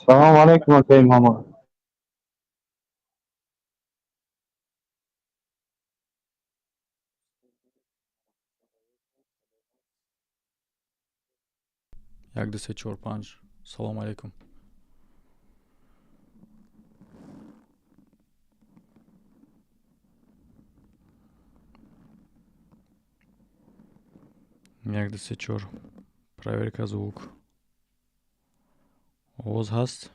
Салом алейкум, акай Муҳаммад. Як, ду, се, чор, панҷ. Салом алейкум. Як, ду, се, чор. Проверка звук. Овоз ҳаст?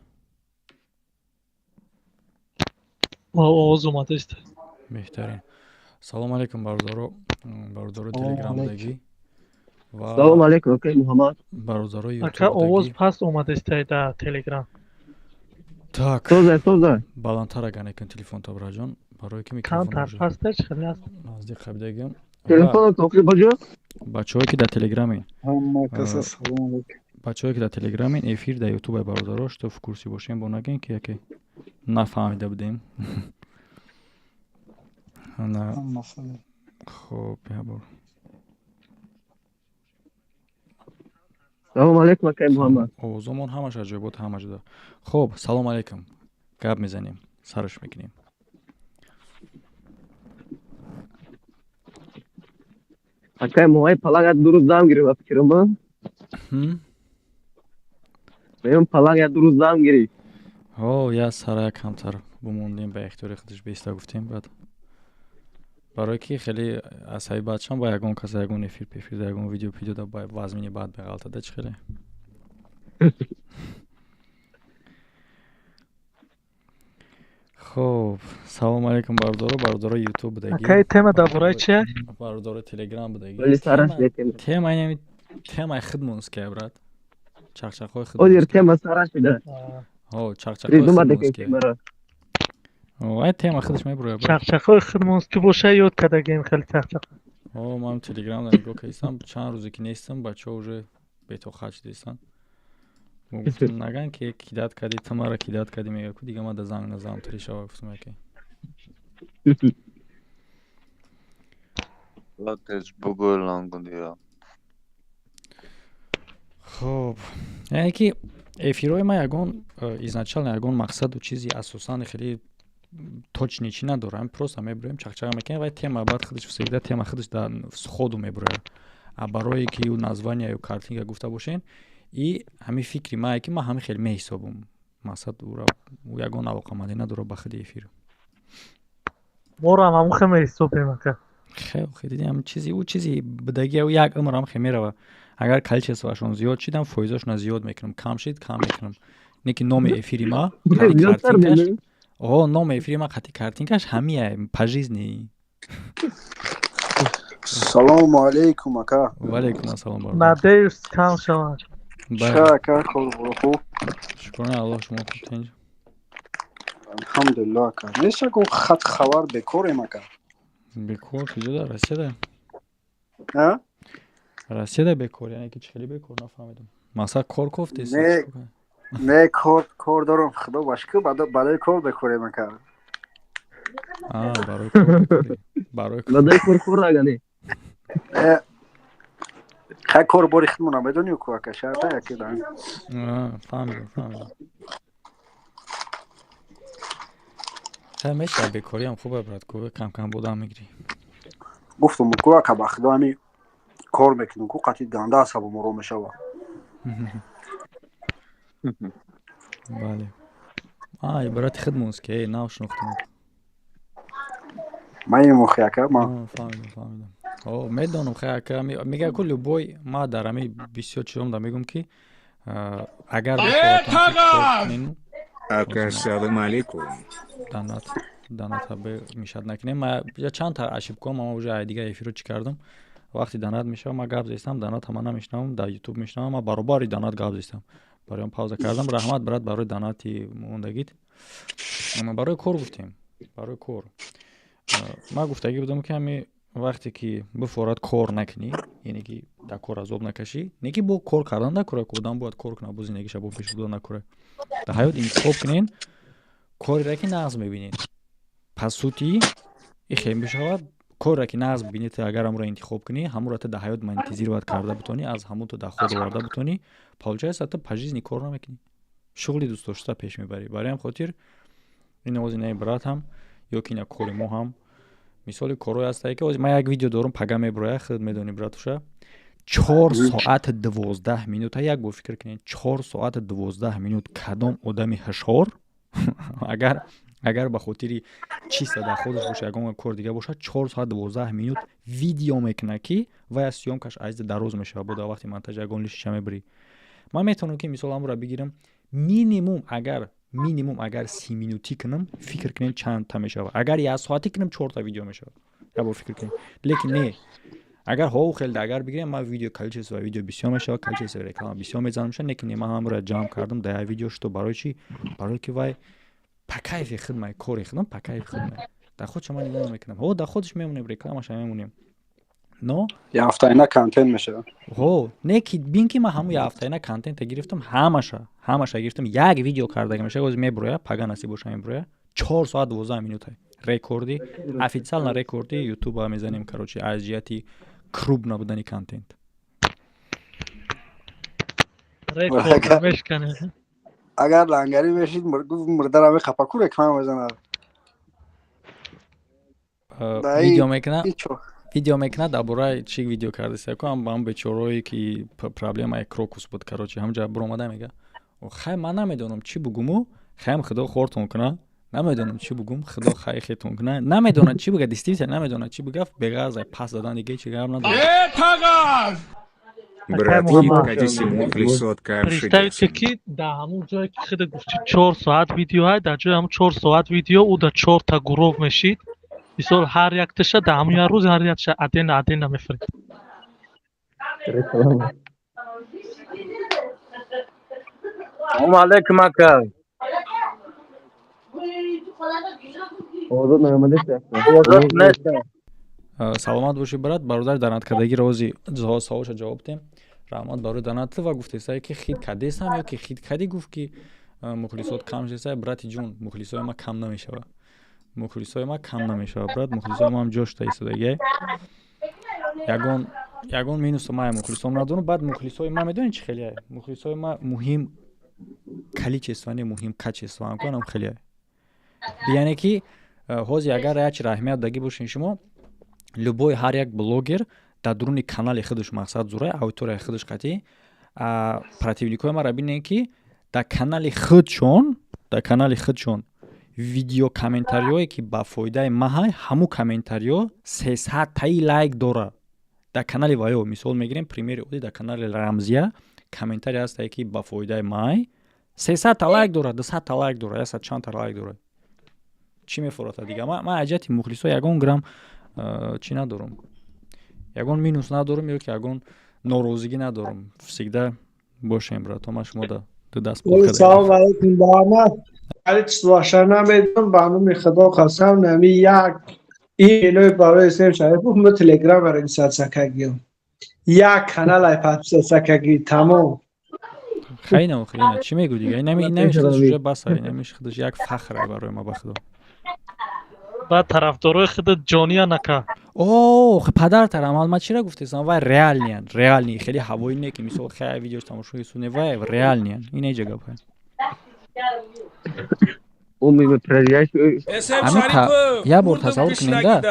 Овоз омадааст. Беҳтарин. Салом алейкум, бародаро, бародарои телеграм будагӣ ва Салом алейкум, акай Муҳаммад. бародарои Ака, ютуб овоз будагӣ. Паст омадааст дар телеграм. Так. Тоза, тоза. Баландтар агар некун телефон табраҷон, барое ки микрофон Камтар уже паста, чӣ хеле аст? наздик қабидагиам. Ва Телефонот тоқи баҷо? бачаҳое ки дар телеграмин, Ҳама каса салом алейкум. бачаҳое ки дар телеграмин, эфир дар ютубай, бародаро, что в курсе бошем, бо нагем ки яке нафаҳмида будем. Ана. Ҳама салом. Хоб, як бор. Салом алейкум, акай Муҳаммад. Овозомон ҳамаш аҷоибот, ҳама ҷуда. Хоб, салом алейкум. Гап мезанем, сараш мекунем. Акай Муҳаммад, паланг як ду рӯз дам гирифт, ба фикрам, а? Ҳм? Мегӯям, паланг як ду рӯз дам гирифт. Ҳо, я сара камтар бумондем, ба ихтиёри худаш беиста гуфтем, баъд барое ки хеле асаби бадшам ба ягон каса, ягон эфир пефир, да ягон видео пидео да вазмини бад меғалтада, чӣ хеле. Хоб, салом алейкум, бародаро, бародаро ютуб будагӣ. Акай, тема дар бораи чи? Бародаро телеграм будагӣ. Вале сараш Тема метема. Тема инами темаи худмонст ки, брат, чақчақҳои Озир худмонст ки. тема сараш шуда. Ҳо, чақчақҳои Придумад худмонст акай ки. темаро. Ай, тема худаш мебурояд, брат. Чақчақҳои худмонст ки боша, ёд кардагем хеле чақчақ. Ҳо, ман телеграм да нигоҳ кардистам, чанд рӯзе ки нестам, бачаҳо уже бетоқат шудистанд. Мо гуфтем, наган ки кидать кардӣ, ту мара кидать кардӣ, мега ку, дига ман да занг назанам, три шава, гуфтам яке. Тез бугӯй, лангундия. Хоб, яъне ки эфирҳои ман ягон изначально ягон мақсаду чизи асосан хеле точный чӣ надорам, просто мебуроем, чақчақа мекунем ва тема баъд худаш всегда тема худаш дар ходу мебурояд. А барое ки ю название ю картинка гуфта бошен, и ҳамин фикри мае ки ман ҳамин хеле меҳисобам, мақсад ӯра ӯ ягон алоқамандӣ надорад ба худи эфир. Моро ҳам ҳамон хел меҳисобем, ака. Хел хе дидем, ҳамин чизи ӯ чизи будагӣ, ӯ як умрам хе мерава. Агар количествоашон зиёд шидам, фоизашона зиёд мекунам, кам шид, кам мекунам. Не ки номи эфири ма қати Зиёдтар картинкаш мемонем. О, номи эфири ма қати картинкаш ҳамия по жизни. Салому алейкум, ака. Ваалейкум ассалом, бародар. Надеюсь, кам шавад. Бале. Чӣ, ака, кор хуб? Шукрона Аллоҳ, шумо хуб, тинҷ? Алҳамдулиллоҳ, ака. Нест ягон хат хабар, бекорем, ака. Бекор куҷо, дар Россияда? А? Россияда бекор, яъне ки чӣ хеле бекор, нафаҳмидам. Масалан, кор кофтест? Не, не, кор дорам, худо ба шукр, барои кор бекорем, ака. А, барои кор бекорӣ. Барои кор. Бадай кор хӯр агане. Э, хай, кор бори худмона медонӣ ку, ака, шарта яке да. А, фаҳмидам, фаҳмидам. Хай, мешавад, бекориам хубе, брат, ку кам кам будам мегирӣ. Гуфтум ку, ака, ба худо, ҳами кор мекунем ку, қати ганда асабом ором мешава. Бале. Ай, брати худмонст ки, эй, нав шинохтам. Ман имохи, ака, ман. А, фаҳмидам, фаҳмидам. О, медонам, хай, ака, мега ку любой, ма дар ҳами бисёр чизом да мегӯм ки агар бихоҳатон ки кор кунен, Ака, салом алейкум. Данат даната мешать накунем. Ма я чанд та ошибкаом, ма уже ай дигар эфиро чӣ кардам. Вақти данат мешавам, ма гап зестам, данат ҳама намешнавам, дар ютуб мешнавам, ма баробари данат гап зестам. Барои он пауза кардам. Раҳмат, брат, барои данати мондагит. Ама барои кор гуфтем. Барои кор. Ма гуфтагӣ будам ки ҳами вақте ки бифорад кор накунӣ, яъне ки дар кор азоб накашӣ, не ки бо кор кардан накура, ки одам бояд кор кунад, бо зиндагиша бо пеш бурдан накура. Дар ҳаёт интихоб кунен кореро ки нағз мебинед. По сути, и хел мешавад, кореро ки нағз бибинед, агар ҳамонро интихоб кунӣ, ҳамонро ту дар ҳаёт монетизировать карда бутонӣ, аз ҳамон ту доход оварда бутонӣ, получается, ту по жизни кор намекунӣ. Шуғли дӯстдошта пеш мебарӣ. Барои ҳам хотир ин ози наи братам ё ки ина кори мо ҳам мисоли корҳое ҳастае, ки ози ман як видео дорум, пага меброя, худ медонӣ, братуша, 4 соати 12 минута. Як бор фикр кунед, 4 соати 12 минут. Кадом одами ҳушёр, агар ба хотири чиста дар худаш боша, ягон кор дига бошад, 4 соат 12 минут видео мекунад, ки вай аз съёмка ш азиза дароз мешавад, бо дар вақти монтаж ягон лишиша мебирӣ. Ман метавонам, ки мисол ҳамонро бигирам, минимум агар 30 минутӣ кунам, фикр кунем, чандта мешавад. Агар як соатӣ кунам, чорта видео мешавад. Як бор фикр кунем. Лекин не, агар ҳо хеле агар бигирем, ман видео количество видео бисёр мешавад, количество реклама бисёр мезанам мешавад. Лекин не, ман ҳамонро ҷамъ кардам дар як видео, что барои чӣ? Барое ки вай па кайфи хидмай, кори хидм па кайфи хидмай. Дар худша ман нигоҳ намекунам. Ҳо, дар худаш мемонем, рекламаша мемонем, но Яфтаина контент мешавад. Ҳо, не ки бин, ки ман ҳамун яфтаина контента гирифтам, ҳамаша гирифтам, як видео кардага мешава. Ози меброя, пага насиб боша меброя, 4 соат 12 минута. Рекорди, официально рекорди ютуба мезанем, короче, аз ҷиҳати крупно набудани контент. Рекорд мешканем. Агар лангарӣ мешид, гуфт, мурдара мехапа ку, реклама мезанад. Видео мекунад, видео мекунад. Дар бораи чӣ видео кардеса ку? Ҳам бечораое ки проблемаи Крокус буд, короче, ҳамҷа биромада мега: «Хай, ман намедонам чӣ бугуму, хайм, худо хортон куна, намедонам чӣ бугум, худо хай хетон куна». Намедонад чӣ буга, действительно намедонад чӣ буга. Беғараз пас задан дига чӣ гап надорад. Брат, хит мухлисот. Представьте, ки дар ҳамун ҷое ки хида гуфти 4 соат видео ҳай, дар ҷои ҳамун 4 соат видео ӯ дар чорта гурӯҳ мешид. Мисол, ҳар якташа дар ҳамун як рӯз ҳар якташа отдельно отдельно мефирид. Реклама. Салому алейкум, ака. Озод наомадест. Озод нест. Саломат бошӣ, брат. Бародар данаткардагӣ рози саволша ҷавоб дем. Раҳмат барои данат. Ва гуфтесае, ки хит кадесам ё ки хит кадӣ, гуфт, ки мухлисот кам шудесай. Брати ҷун, мухлисои ма кам намешавад, мухлисои ма кам намешавад, брат. Мухлисои ма ҳам ҷошта истодагиай. Ягон минусо ма мухлисом надорам. Баъд мухлисои ма медонӣ чӣ хеле? Мухлисои ма муҳим количество не, муҳим качество ам хеле. Яъне ки ҳозир агар як чиро аҳамият дагӣ бошен шумо, любой, ҳар як блогер дар дуруни канали худаш мақсад зурай аудиторияи худаш қатъӣ. Противникҳои маро бинед, ки дар канали худшон видео комментариҳое, ки ба фоидаи маҳай, ҳамун комментариҳо 300-таи лайк дора дар канали ваё. Мисол мегирем, примери оддӣ, дар канали Рамзия комментарий ҳастае, ки ба фоидаи май 300-та лайк дорад, 200-та лайк дорад, яксад чандта лайк дорад. Чӣ мефуротад дига? Ман аз ҷиҳати мухлисо ягон грамм чӣ надорам, ягон минус надорам ё ки ягон норозигӣ надорам. Всегда бошем, брато, ман шумо да ду даст. Салом алейкум ба ҳама. Количество ша намедонам, ба номи Худо қасам, нами як имейлои барои Сем Шарипов мо Телеграм регистрация кардем, як канал ай подписаться кардӣ, тамом. Хайна, охирина чӣ мегӯ дига? Инамиш худаш уже бас, инамиш худаш як фахр барои ма, ба Худо. Баъд тарафдорои худат ҷония нака. О, падар тарамал, ма чира гуфтесам, вай реальный ан, реальный, хеле ҳавоӣ не, ки мисол хай видеош тамошо суне, вай реальный ан. Ина иҷа гапа. Як бор тасаввур кунед.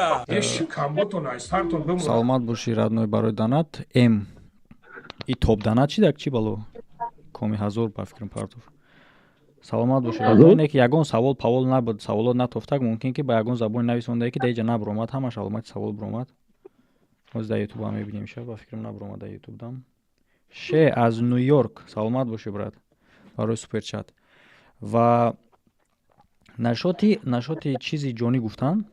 Саломат бошӣ, родной, барои данат. М и топ данат чи дак, чи бало коми ҳазор ба фикрам партов. Саломат бошед. Ине ки ягон савол павол набуд, саволот натофтак, мумкин ки ба ягон забони нависондае, ки дар иҷа набуромад, ҳамаш аломати савол буромад. Ҳозир дар ютуб ҳам мебинем ша, ба фикрам набуромад дар ютуб дам. Ше аз Ню Йорк, саломат бошӣ, брат, барои суперчат. Ва нашоти чизи ҷонӣ гуфтан,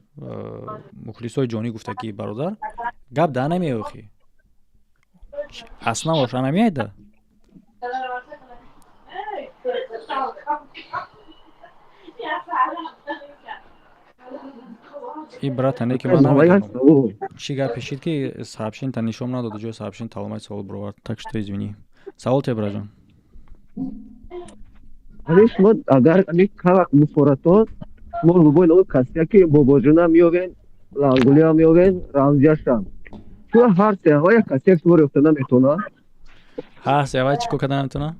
мухлисои ҷонӣ гуфта, ки бародар гап да намеохӣ, аслан боша намеайда. И братане, ки ман намедонам чӣ гап пешид, ки сообщение нишон надоду, ҷои сообщение таломаи савол бировард. Так что извини. Савол те, браҷон. Ҳамин шумо агар ҳамин кавақ муфоратон, шумо любой нови касия, ки Бобоҷонам меёвен, Лангулиам меёвен, Рамзияшам, шумо ҳар се ҳава як касия шуморо ёфта наметавонад. Ҳар се ҳава чӣ кор карда наметавонад?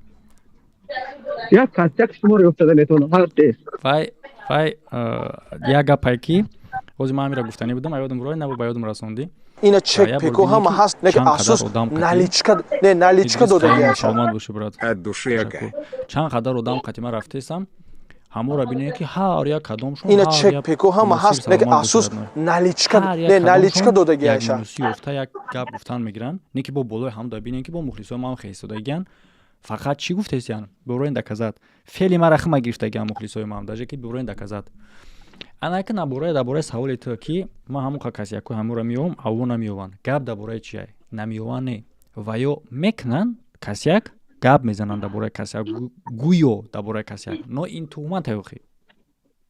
Як касяк шуморо ёфтада метавонам ҳар тез. Вай вай, як гапае ки ҳозир ман ҳамира гуфтанӣ будам, ёдам рой набуд, ба ёдам расондӣ. Ина чек пеко ҳама ҳаст, не ки асос наличка, не наличка додагиаша. Саломат бошӣ, брат. От души, ака. Чанд қадар одам қатима рафтесам, ҳаморо бинед, ки ҳар як кадомшон Ина чек пеко ҳама ҳаст, не ки асос наличка, не наличка додагиаша. Ёфта як гап гуфтан мегиранд, не ки бо болои ҳам да бинед, ки бо мухлисои ман хестодагиян. Фақат чӣ гуфтесиян? Бороин доказать феъли мара хима гирифтагиан мухлисои ман, даже ки бороин доказать. Анака набораи дар бораи саволи ту, ки ман ҳамон қа касяку ҳамура меёвам, аво намеёванд. Гап дар бораи чия? Намеёванд не, ва ё мекунанд, касяк гап мезананд дар бораи касяк, гӯё дар бораи касяк. Но ин туҳмате, охи,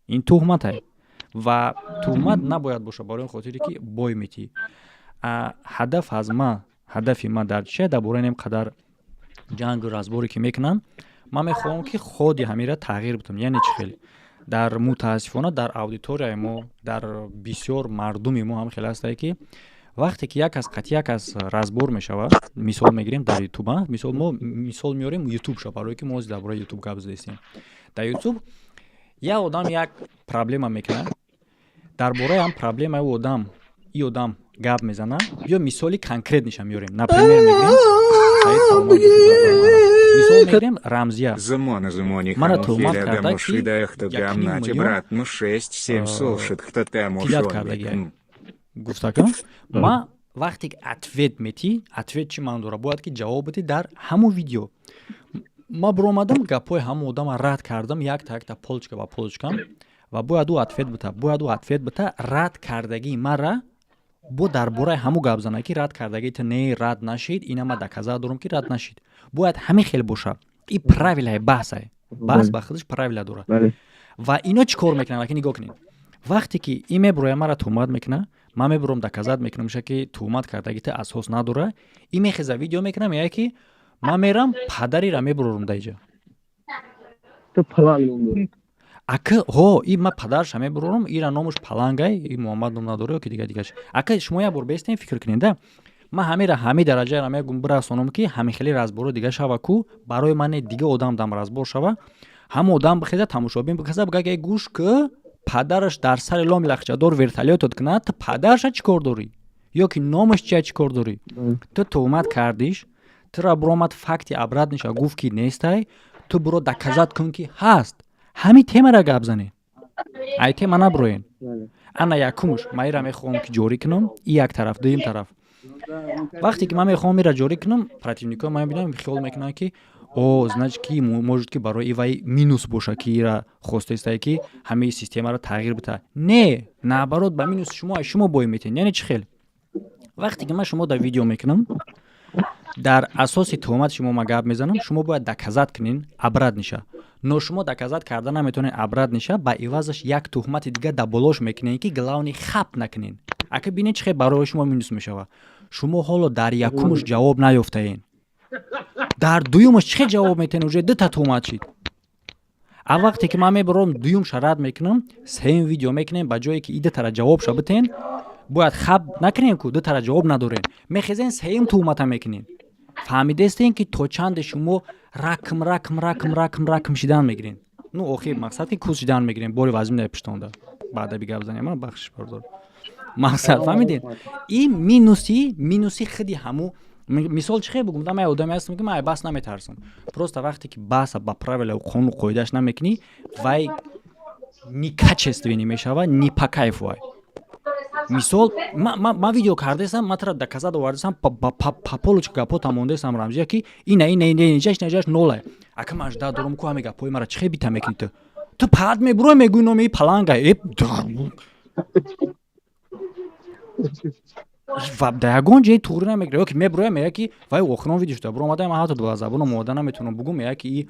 ин туҳмате ва туҳмат набояд боша, барои он хотире ки бой метӣ. Ҳадаф аз ман, ҳадафи ман дар чия? Дар бораи нем қадар ҷангу разборе ки мекунанд, ман мехоҳам, ки ходи ҳамира тағйир бидам. Яъне чӣ хел? Дар мутаассифона, дар аудиторияи мо, дар бисёр мардуми мо ҳам хеле ҳастае, ки вақте ки як кас қатъи як кас разбор мешавад, мисол мегирем дар Ютуб, мисол, мо мисол меорем Ютуб ша, барое ки мо ҳозир дар бораи Ютуб гап задастем. Дар Ютуб як одам як проблема мекунад, дар бораи ҳам проблемаи одам и одам гап мезанад. Ё мисоли конкретныйша меорем, например, мегирем, мисол мегирем Рамзия. Зимона, зимони, Мара туҳмат хамухиля, карда, ки дамушида, гамнати, брат, ну шесть, семь, слушает, кто там пилят ушел. Кардагиай гуфтакам. Ма вақте ки ответ метӣ, ответ чӣ маъно дорад? Бояд ки ҷавоб бидӣ. Дар ҳамон видео ма биромадам, гапҳои ҳамон одама рад кардам якта якта, полочка ба полочкам, ва бояд ӯ ответ бита, бояд ӯ ответ бита. Рад кардагии мара бо дар бораи ҳамун гап зана, ки рад кардагии ту не, рад нашид, ина ма доказать дорам, ки рад нашид. Бояд ҳамин хел боша. И правилаи баҳсай, баҳс ба худаш правила дорад. Ва ино чӣ кор мекунанд? Аки нигоҳ кунед, вақте ки ин мебуроя, мара туҳмат мекуна, ман мебурам, доказать мекунам, меша ки туҳмат кардаги ту асос надора. И мехеза, видео мекуна, меяд, ки ман мерам, падарира мебурорам даиҷа. Ту паланг ном дорӣ. Ака, ҳо, и ма падарша мебурорам, ира номуш палангай, и Муҳаммад ном надора ё ки дига дигаш. Ака, шумо як бор бестем, фикр кунед да. Ман ҳамира ҳами дараҷаро мегум, бирасонам, ки ҳамин хели разборо дига шава ку барои мане дига одам дам разбор шава, ҳама одам бихеза, тамошобин бихеза, бига, ки гӯш ки, падараш дар сари ломи лахчадор вертолётот кунад, ту падарша чӣ кор дорӣ? Ё ки номаш чия, чӣ кор дорӣ? Ту туҳмат кардиш, тура биромад, факти обратныйша гуфт, ки нестай, ту биро доказать кун, ки ҳаст. Ҳамин темара гап занед, ай тема набироен. Ана якумш, ман ира мехоҳам, ки ҷорӣ кунам. И як тараф. Дуюм тараф, вақте ки ман мехоҳам ира ҷорӣ кунам, противникҳои ман мебинам, хиёл мекунанд, ки о, значит, ки может, ки барои ивай минус боша, ки ира хостаистае, ки ҳамаи системаро тағйир бита. Не, наоборот, ба минус шумо, ай шумо бой метиҳед. Яъне чӣ хел? Вақте ки ман шумо дар видео мекунам, дар асоси туҳмати шумо ман гап мезанам, шумо бояд доказать кунен обратныйша. Но шумо доказать карда наметавонед обратныйша, ба ивазаш як туҳмати дига дар болош мекунед, ки главный хап накунед. Ака, бинед, чӣ хел барои шумо минус мешавад. Шумо ҳоло дар якумш ҷавоб наёфтаен, дар дуюмаш чӣ хел ҷавоб метиҳен? Уже дута туҳмат шид. А вақте ки ман мебаром, дуюмша рад мекунам, сеюм видео мекунем, ба ҷое ки и дутара ҷавобша битен, бояд хаб накунем ку дутара ҷавоб надорем, мехезен, сеюм туҳмата мекунем. Фаҳмидестем, ки то чанде шумо ракм ракм ракм ракм ракм шидан мегирен. Ну охир мақсад, ки кус шидан мегирем, бори вазмина пиштонда баъда бигап занем. Ман бахшиш, бардор, мақсад фаҳмидем. И минуси худи ҳаму мисол чӣ хел бугум? Ман одаме ҳастам, ки ман ай баҳс наметарсам. Просто вақте ки баҳса ба правила қонуну қоидааш намекунӣ, вай некачественный мешава, не по кайфу. Вай мисол, ман видео кардаестам, ман тара доказать овардастам, па полочка гапота мондаестам, Рамзия, ки ина ина ина инҷаш инҷаш нолай. Ака, ман жда дорам ку ҳами гапҳои мара чӣ хел бита мекунӣ? Ту паат мебурой, мегӯй номи паланга э ва дар ягон ҷои туғрӣ намегирад. Ё ки мебуроя, меяд, ки вай охирон видео шуда буромада, ман ҳатто ба забону мода наметавонам бугум, меяд, ки и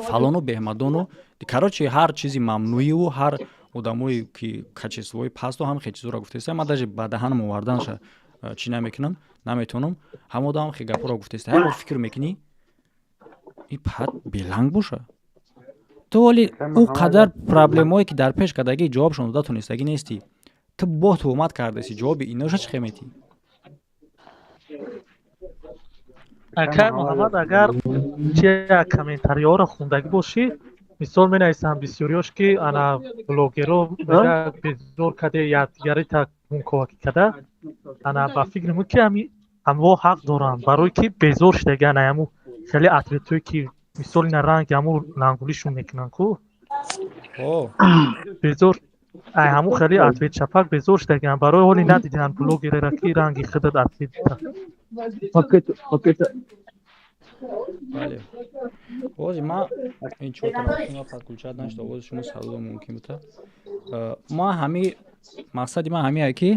фалону беҳмадону, короче, ҳар чизи мамнӯиву ҳар одамое ки качествои пасту ҳам хел чизоро гуфтеста. Ман даже ба даҳанам оварданша чӣ намекунам, наметавонам. Ҳам одам хел гапҳоро гуфтеста. Ҳар бор фикр мекунӣ, и пат беланг боша. Ту вале ӯ қадар проблемое ки дар пеш кардагӣ, ҷавобшон дода тонистагӣ нестӣ. Ту бо туҳмат кардаси, ҷавоби иноша чӣ хел метиҳӣ? Акай Муҳаммад, агар чи комментариҳоро хондагӣ бошӣ, мисол менависанд бисёриёш, ки ана блогеро мега безор каде, якдигарита мунковакӣ када. Ана ба фикри мо, ки ҳами ҳамво ҳақ доранд, барое ки безор шудаги, ана ҳаму хеле ответҳое, ки мисол ина ранги ҳаму лангулишон мекунанд ку, безор ай ҳаму хеле ответ чапак безор шудагианд. Барои ҳоли надидианд блогерера, ки ранги худат ответ. Пакет, пакет. Бале, ози ма ин чотара подключать нашуда, овози шумо садо мумкин бута. Ма ҳами мақсади ма ҳамие, ки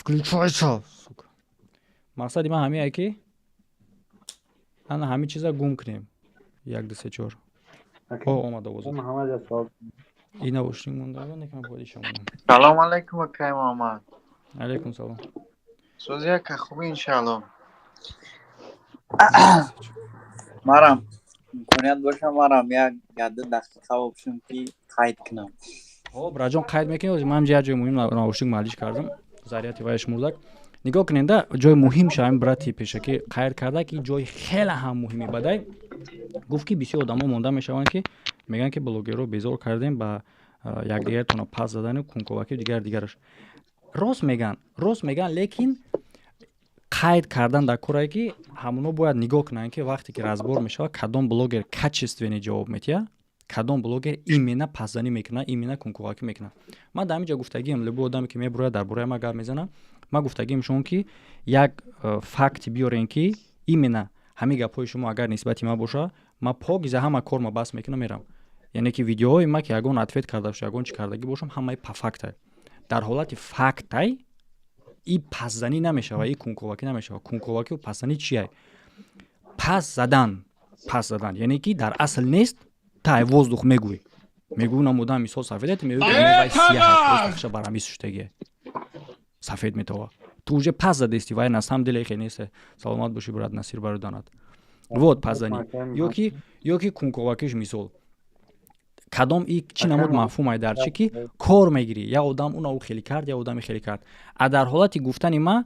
включайся, сука. Мақсади ма ҳамие, ки ана ҳами чиза гум кунем. Як, ду, се, чор. О, омад овоз. Ина бошин монда, некам боди шамонам. Салом алейкум, акай Муҳаммад. Алейкум салом. Сози, ака, хуби, иншаалло. Марам имконият боша, марам як ду дақиқа бошам, ки қайд кунам. Хоб, раҷон, қайд мекунӣ. Ози ман як ҷои муҳим наушник малиш кардам, заряди вайш мурдак. Нигоҳ куненда, ҷои муҳим шавем, брати пешакӣ қайд карда, ки ҷои хеле ҳам муҳими бадай гуфт, ки бисёр одамо монда мешаванд, ки мегӯянд, ки блогерро безор кардем ба якдигаретонро пас задану кунковакию дигар дигараш. Рост мегӯянд, рост мегӯянд, лекин қайд кардан дар корае, ки ҳамоно бояд нигоҳ кунанд, ки вақте ки разбор мешавад, кадом блогер качественный ҷавоб метиҳад, кадом блогер именно пасзанӣ мекунад, именно кунковакӣ мекунад. Ман дар ҳамин ҷо гуфтагиам, любой одаме, ки мебурояд, дар бораи ма гап мезанад, ман гуфтагиам шумо, ки як факт биёрем, ки именно ҳамин гапҳои шумо агар нисбати ман боша, ман покиза ҳама корма бас мекунам, мерам. Яъне ки видеоҳои ма, ки ягон ответ карда боша, ягон чӣ кардагӣ бошам, ҳамаи по фактай. Дар ҳолати фактай и пасзанӣ намешава, и кунковакӣ намешава. Кунковакию пасзанӣ чия? Пас задан, пас задан, яъне ки дар асл нест, тай воздух мегӯй, мегӯй намудам, мисол, сафедет, мегӯй, вай сияҳ барами суштагие сафед метова, ту уже пас задести, вай на самом деле хе нест. Саломат бошӣ, брат Насир, бароданат. Вот пасзанӣ ёки кунковакиш. Мисол, кадом и чӣ намуд мафҳумай, дар чӣ ки кор мегирӣ? Як одам уна ӯ хеле кард, як одами хеле кард. А дар ҳолати гуфтани ма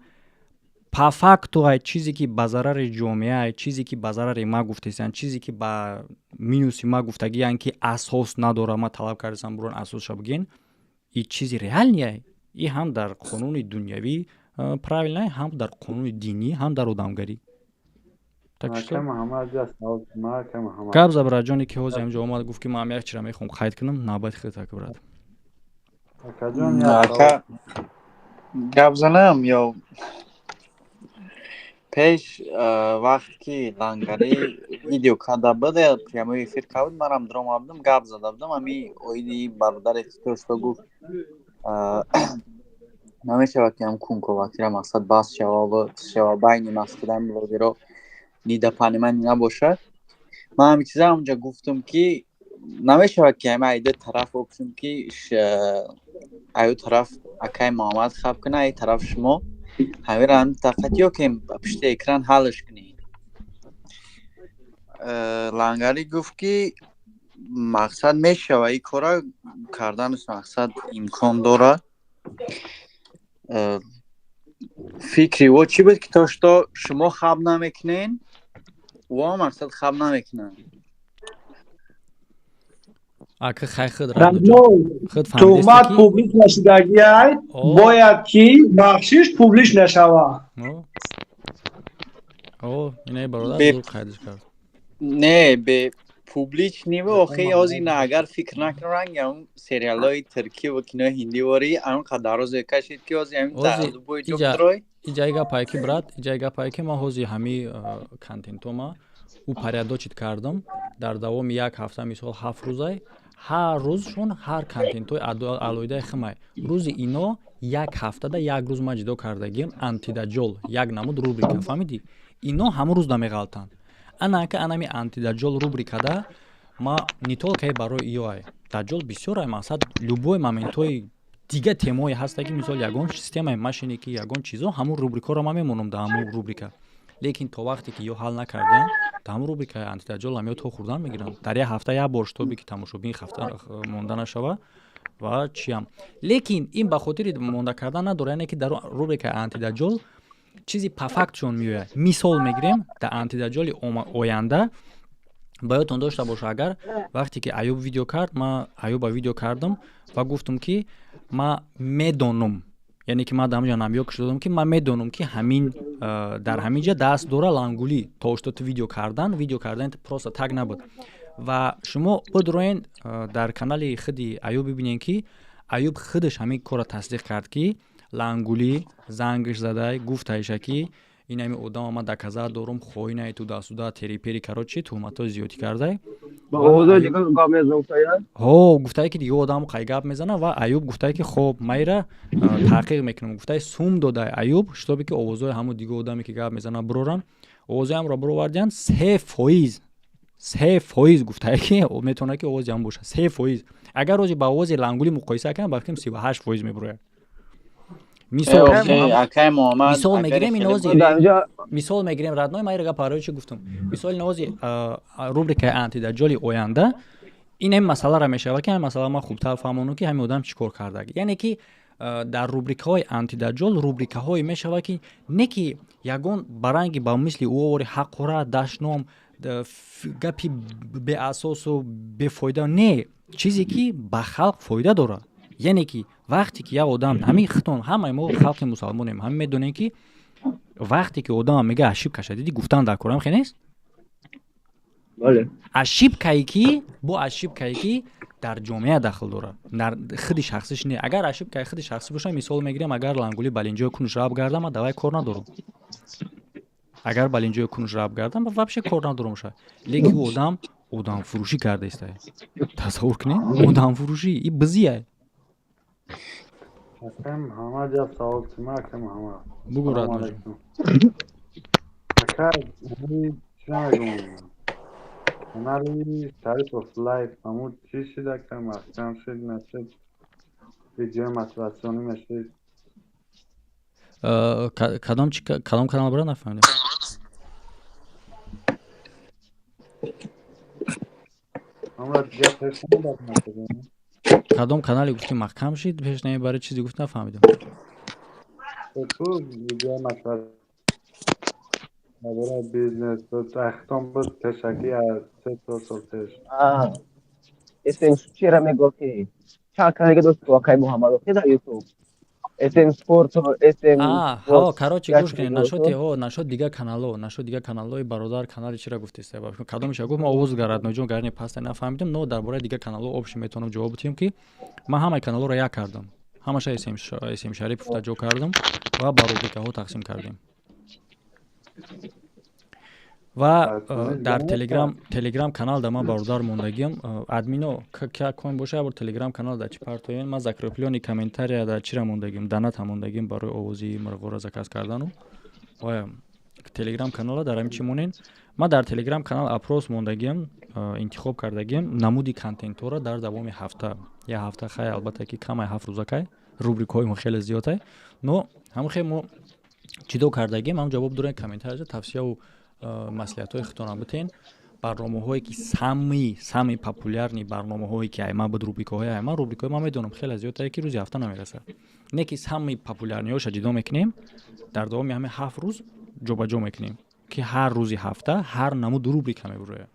по факту ай чизе, ки ба зарари ҷомеа, чизе, ки ба зарари ма гуфтесиянд, чизе, ки ба минуси ма гуфтагиянд, ки асос надора, ма талаб кардасам, бурон асосша бигӯен, и чизи реальный, и ҳам дар қонуни дунявӣ правильный, ҳам дар қонуни динӣ, ҳам дар одамгарӣ. Гап за, браҷоне, ки ҳозир ҳамҷо омад, гуфт, ки ман як чира мехоҳам қайд кунам. Навбати худат, брат. Гап занам ё пеш? Вақт ки лангарӣ видео карда буд, прямой эфир карда буд, манам дрома будам, гап зада будам. Ами оиди бародаре, ки то гуфт, намешавад, ки ҳам кунковакира мақсад бас шава, байни мақсадами блогеро недопонимание набошад. Ман ҳами чиза ҳамонҷа гуфтам, ки намешавад, ки ҳами айда тараф бошем, ки аю тараф акай Муҳаммад хаб куна, ай тараф шумо ҳамира ҳами тақат ё ки пушти экран ҳаллш кунед. Лангарӣ гуфт, ки мақсад мешава, ин кора карданаш мақсад имкон дорад. Фикри ӯ чӣ буд, ки то что шумо хаб намекунен, ӯ мақсад хаб намекунанд. Ака, хай, худ Туҳмат публик нашудагиай, бояд ки бахшиш публик нашава. Инаи бародар зур қайдш кард. Не, бе публичный ва охи ҳозир агар фикр накунам, ранги ҳамн сериалҳои туркӣ ва кинои ҳиндӣ ворӣ ҳамн қадар розе кашид, ки ҳозир ҳамин дар ҷо бирой. Иҷаи гапае ки, брат, иҷаи гапае ки ман ҳозир ҳами контентома упорядочить кардам дар давоми як ҳафта, мисол, 7 рӯзай, ҳар рӯзшон ҳар контентҳои алоҳидаи химай. Рӯзи ино як ҳафтада як рӯз ман ҷудо кардагием, антидаҷол, як намуд рубрика, фаҳмидӣ? Ино ҳамон рӯз намеғалтанд. Анака анами антидаҷол рубрикада ма не только барои иоай даҷол, бисёр ай, мақсад, любой моментҳои дига темое ҳаста, ки мисол, ягон системаи машине, ки ягон чизо, ҳамун рубрикаро ман мемонам дар ҳамун рубрика. Лекин то вақте ки ё ҳал накардиям, дар ҳамун рубрикаи антидаҷол ам ё то хӯрдан мегиранд дар як ҳафта як бор, чтобы ки тамошобин хафта монда нашава ва чиям. Лекин ин ба хотири монда кардан надорад, яъне ки дар рубрикаи антидаҷол. Чизи по фактшон меояд. Мисол мегирем, дар Антидаҷоли оянда ба ёдтон дошта боша, агар вақте ки Аюб видео кард, ман Аюба видео кардам ва гуфтам, ки ман медонам, яъне ки ман дар ҳамҷа намёк шудам, ки ман медонам, ки ҳамин дар ҳамин ҷа даст дора Лангулӣ. То что ту видео кардан, видео кардан просто так набуд. Ва шумо бидроен дар канали худи Аюб, бибинед, ки Аюб худаш ҳамин корро тасдиқ кард, ки Лангулӣ зангш задай, гуфтаиша, ки ин ҳами одама ман доказать дорум, хоинай, ту дастуда терипери, короче, туҳматҳои зиёдӣ кардай. Ҳо, гуфтае, ки дига одам қай гап мезана. Ва Аюб гуфтае, ки хоб, майра таҳқиқ мекунам. Гуфтае, сум додай Аюб, чтобы ки овозҳои ҳамун дига одаме, ки гап мезана, бирорам. Овозҳои ҳамро бировардиянд, 3%, 3% гуфтае, ки метавонад, ки овози ҳам бошад 3%. Агар рози ба овози Лангулӣ муқоиса кунам, ба фикрам, 38% мебурояд. Мисол мегирем, инози мисол мегирем, родной, ма ира гап барои чӣ гуфтам. Мисол, инози рубрикаи Антидаҷоли оянда ин ҳамин масъаларо мешавад, ки ҳамин масъала ман хубтар фаҳмонам, ки ҳамин одам чӣ кор карда. Яъне ки дар рубрикаҳои Антидаҷол рубрикаҳое мешавад, ки не ки ягон баранги ба мисли ӯ ҳаққора, дашном, гапи беасосу бефоида не, чизе ки ба халқ фоида дорад. Яъне ки вақте ки як одам, ҳамин хитон, ҳамаи мо халқи мусалмонем, ҳамин медонем, ки вақте ки одам мега ошибкаша диди, гуфтан дар корам хе нест. Ошибкае ки бо ошибкае ки дар ҷомеа дахл дорад, дар худи шахсиш не. Агар ошибкаи худи шахсӣ боша, мисол мегирем, агар Лангули балинҷои кунуш раб гардам, ман давай кор надорам. Агар балинҷои кунуш раб гардам, вообще кор надорам ша. Лекин ӯ одам одамфурӯшӣ карда истае. Тасаввур кунед, одамфурӯшӣ и бизия. Акай Муҳаммад, як савол тима, акай Муҳаммад. Бугу, родной. Ака, чӣ намегум, канали Шарипов Лайф ҳамун чӣ шид, ака? Маҳкам шид, нашид? Видеои мотиватсионӣ мешид. Кадом, кадом канал, бара, нафаҳмидам. Ҳамра дига пеш намебарад. Кадом канале гуфти маҳкам шид, пеш намебарад, чизе гуфт, нафаҳмидам. Ту видеои мотиватсионӣ бизнес ахтон буд пешакӣ, аз 3-4 сол пеш. СМ чира мегуфти, чанд канале дошт, акай Муҳаммад, дар Ютуб, СМ Спорт, СМ. Ҳо, короче, гӯш кунед, нашоти, ҳо, нашод дигар канало, нашод дигар каналҳои бародар, канали чира гуфтеста, кадомеша гуфт, ман овоз гарадноҷон гарни паста нафаҳмидам, но дар бораи дигар каналҳо общий метавонам ҷавоб бидиҳем, ки ман ҳамаи каналҳоро як кардам, ҳамаша СМ Шарипов ҷо кардам ва ба рубрикаҳо тақсим кардем. Ва дар Телеграм канал да ман бародар мондагиам, админо коин боша, ябор Телеграм канал да чӣ партоен, ман закреплённый комментария да чира мондагим, доната мондагим барои овози мирғоро заказ кардану. Оя Телеграм канала дар ҳамин чӣ монен. Ман дар Телеграм канал опрос мондагиам, интихоб кардагиам намуди контентҳоро дар давоми ҳафта, як ҳафта хай, албатта ки камай, 7 рӯзакай, рубрикаҳои мо хеле зиёдай, но ҳамон хел мо ҷидо кардагием. Ҳам ҷавоб дорем комментария, тавсияву маслиҳатҳои худтонам битен. Барномаҳое ки самый популярный барномаҳое ки айма буд, рубрикаҳои айма, рубрикаҳои ман медонам, хеле зиёдтае, ки рӯзи ҳафта намерасад, не ки самый популярныйҳоша ҷидо мекунем, дар давоми ҳамин 7 рӯз ҷобаҷо мекунем, ки ҳар рӯзи ҳафта ҳар намуд рубрика мебурояд.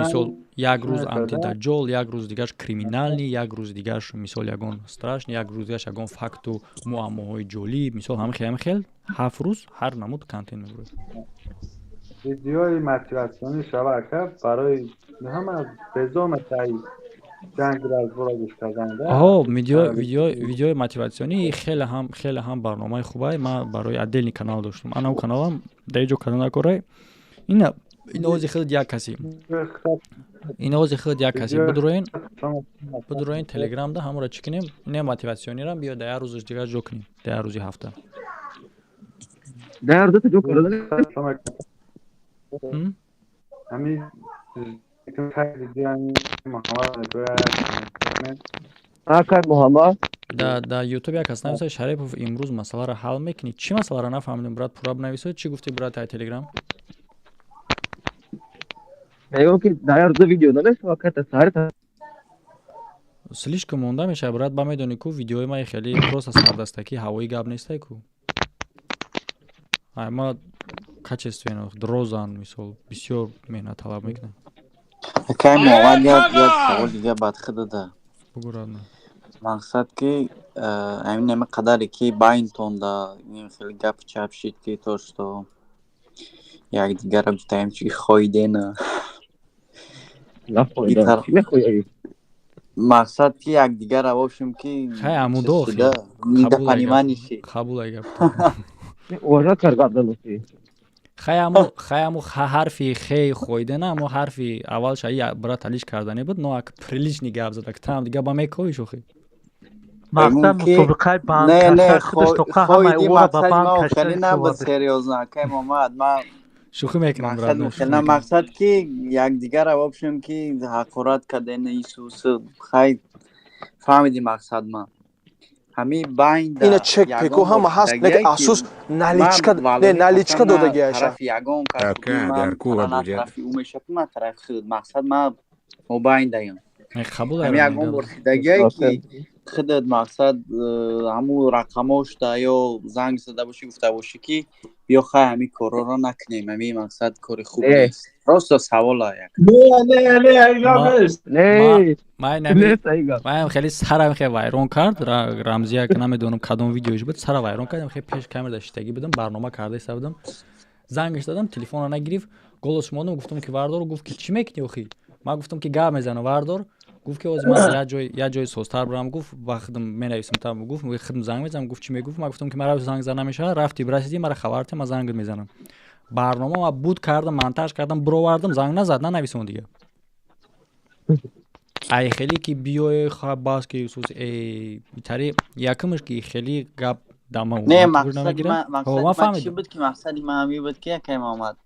Мисол, як рӯз Антидаҷол, як рӯз дигарш криминальный, як рӯз дигарш, мисол, ягон страшный, як рӯз дигарш ягон факту муаммоҳои ҷолиб. Мисол, ҳамин хел, ҳамин хел 7 рӯз ҳар намуд контент мебурояд. Видеои мотиватсионӣ шава, ака, барои ҳама безор мешавӣ ҷанг разбора гӯш кардан. Ҳо, видеои мотиватсионӣ хеле ҳам барномаи хубай. Ман барои отдельный канал доштум, ана каналам дар ҷо карда накорай. Ина инози худ як каси, инози худ як каси бидуроен Телеграмда, ҳамонро чӣ кунем, ине мотиватсионирам биё, дар як рӯзаш дигар ҷо кунем, дар як рӯзи ҳафта. Дар як рӯза ҷо карда. Ҳамин. Акай Муҳаммад. Да Ютуб як кас нависа: «Шарипов, имрӯз масъаларо ҳал мекунӣ?» Чӣ масъаларо, нафаҳмидем, брат, пурра бинависо. Чӣ гуфтӣ, брат, ай Телеграм? Мегӯям, ки дар як рӯза видео намешава, ката саҳар. Слишком монда мешавад, брат. Ба медонӣ ку, видеои ма хеле просто сардастакӣ, ҳавои гап нестай ку. Ай ма качественно дрозан, мисол, бисёр меҳнат талаб мекунам. Акай Муҳаммад, як савол дига бад худада. Бугӯ, родной. Мақсад ки ҳамин ҳама қадаре ки байнтонда ин хеле гапи чап шид, ки то что якдигарро гуфтаем, чи хоидена. Нафоида, чӣ мехоҳӣ? Мақсад ки якдигарро бошем ки Хай, амудо. Недопонимание шид. Қабул ай гап. Уважать кар гап заносӣ. Хай, аму ҳарфи хе хоидена, аму ҳарфи аввалш аи брат алиш кардане буд, но ак приличный гап зад, ак там дига ба мекови шӯхӣ. Мақсад мусобиқаи бандкаша худаш тоқа ҳамаи ӯро ба банд. Хеле набуд, серьёзно, акай Муҳаммад, ман Шӯхӣ мекунам, брат. На, мақсад ки якдигарро вообщем ки ҳақорат карден, исус, хай, фаҳмиди мақсад ман ҳамин байнда. Ина чек пеко ҳама ҳаст, не ки асус наличка, не, наличка додагиаша. Ягон Ака, дар кула будет. Тарафи ӯ мешавад, ман тарафи худ, мақсад ман мобайндаям. Қабул. Ҳами ягон бор шидагие ки худат, мақсад, ҳамун рақамошда ё занг зада бошӣ, гуфта бошӣ ки биё, хай, ҳамин корҳоро накунем, ҳамин мақсад кори хуб нест? Просто савола як. Маям хеле сарам хеле вайрон кард Рамзия, намедонам кадом видеош буд, сара вайрон кардам. Хеле пеш камера шиштагӣ будам, барнома карда иста будам, зангаш дадам, телефонро нагирифт, голос шумодам, гуфтам ки вардор. Гуфт ки чӣ мекунӣ охи? Ман гуфтам ки гап мезанам, вардор. Гуфт ки ҳозир ман як ҷои созтар бурам. Гуфт, ба худам менависам та. Гуфт, худам занг мезанам. Гуфт, чӣ мегуфт? Ман гуфтам ки мара занг зада намешавад, рафти расидӣ, мара хабар те, ман зангат мезанам. Барнома ма буд кардам, монтаж кардам, бировардам, занг назад, нанависам дига. Ай хеле ки биёе, бас ки тари якумш ки хеле гап дама. Не, мақсади чӣ буд ки, мақсади ман ҳамин буд ки, якай Муҳаммад,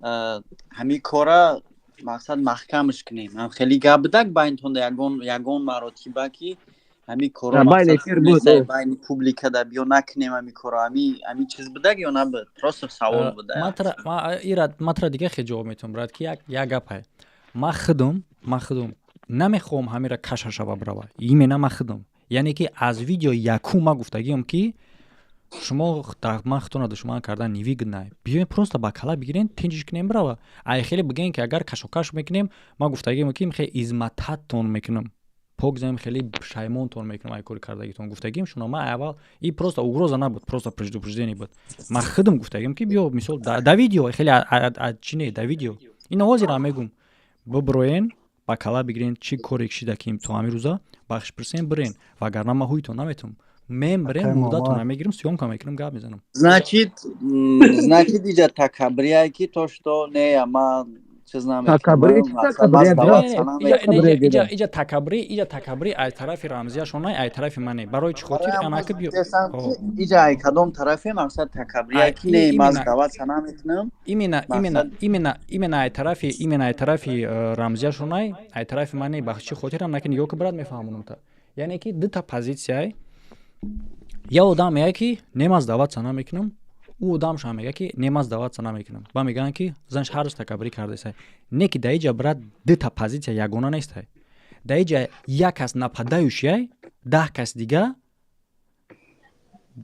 ҳамин кора, мақсад, маҳкамаш кунем. Ҳам хеле гап будак байнтонда ягон маротиба ки ҳамин коро байни публика да биё накунем, ҳамин коро, ҳамин чиз будак ё набуд? Просто савол буда. Ман тра дига хел ҷавоб метавонам, брат, ки як гапае ман худум намехоҳам ҳамира каша шава бирава. Именно ман худум, яъне ки аз видео якум ман гуфтагиам ки шумо ман худтона душман кардан невыгодно, биёем, просто ба кала бигирен, тинҷиш кунем, бирава. Ай хеле бигӯем ки агар кашокаш мекунем, ман гуфтагиам ки хеле измататтон мекунам, пок занем, хеле пушаймонтон мекунам ай кори кардагитон. Гуфтагим шуно ман аввал, и просто угроза набуд, просто предупреждение буд. Ман худам гуфтагим ки биё, мисол, да видео хеле чи не, да видео ина ҳозирам мегум, биброен, ба кала бигирен, чӣ коре кшида ки то ҳамин рӯза, бахш пурсен, бирен, вагарна ман ҳуйтон наметавонам. Мен бирем, мурдатона мегирим, съёмка мекунем, гап мезанам. Значит, иҷа такабрия ки то что не, ма чиз. Иҷа такабри ай тарафи Рамзияшона, ай тарафи мане. Барои чӣ хотир анаки биё? Иҷа ай кадом тарафе, мақсад, такабрия ки не, ма сдаваться наметунам? Именно ай тарафи Рамзияшонай, ай тарафи мане. Ба чӣ хотир анаки нигоҳ ки, брат, мефаҳмонам та, яъне ки дута позитсияй. Я одам мега ки не, ман сдаваться намекунам, ӯ одамшам мега ки не, ман сдаваться намекунам. Ба мегӯянд ки занш ҳар рӯз такаббурӣ кардасай. Не ки дар иҷа, брат, дута позитсия ягона нестай. Дар иҷа як кас нападающий, 10 кас дига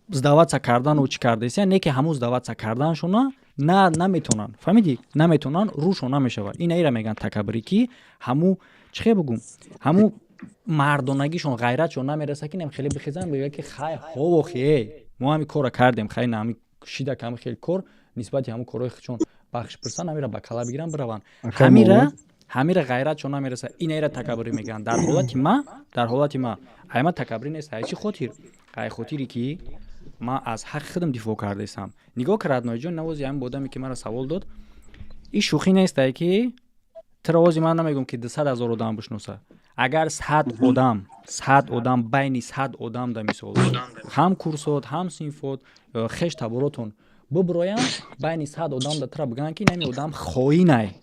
сдаваться кардану чӣ кардасия, не ки ҳамун сдаваться карданшона на наметонанд, фаҳмидӣ? Наметонанд, рӯшон намешавад. Ина ира мегӯянд такаббурӣ, ки ҳамун чӣ хел бугум, ҳамун мардонагишон, ғайратшон намераса ки хеле бихезан, бигӯяд ки хай, ҳовохи, э, мо ҳами корро кардем, хай, на ҳами шида ками хел кор нисбати ҳамун корҳои худшон бахш пурсан, ҳамира ба кала бигиран, бираванд. Ҳамира ғайратшон намераса. Ина ира такаббурӣ мегӯянд. Дар ҳолати ма айма такаббурӣ нест. Ай чӣ хотир? Ай хотире ки ман аз ҳаққи худам дифоъ кардаистам. Нигоҳ ки, родной ҷон, навози ҳамин одаме ки маро савол дод, ин шӯхӣ нестай ки тира ози ман намегӯям ки 200 000 одам бишноса. Агар 100 одам, 100 одам, байни 100 одам да, мисол, ҳам курсот, ҳам синфот, хеш таборотон буброянд, байни 100 одам да тира бигӯянд ки нами одам хоинай,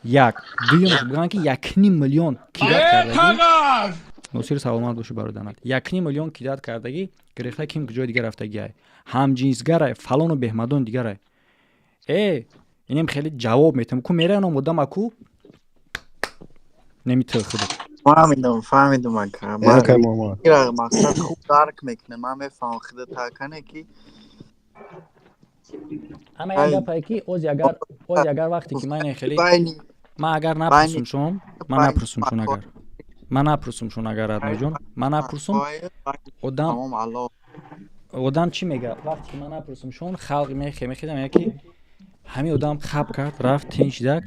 як дуюмаш бигӯянд ки 1,5 миллион кидать кардагӣ. Носир, саломат бошӣ, бародарат. 1,5 миллион кидать кардагӣ, гирифта, ким ҷои дига рафтагиай, ҳамҷинсгарай, фалону беҳмадон дигарай. Э, инем хеле ҷавоб метавам ку мераянам одама ку немитӯ худат. Фаҳмидам, фаҳмидам, ака. Акай Муҳаммад. Ира мақсад хуб дарк мекунем, ман мефаҳмам худат кане ки. Ама як гапае ки ози агар вақте ки ман хеле ман агар напурсум шум, ман напурсум шун, агар ман напурсум шун, агар Радноҷон, ман напурсум, одам чӣ мега? Вақте ки ман напурсум шун, халқ мехезам, ки ҳамин одам хаб кард, рафт, тин шидак,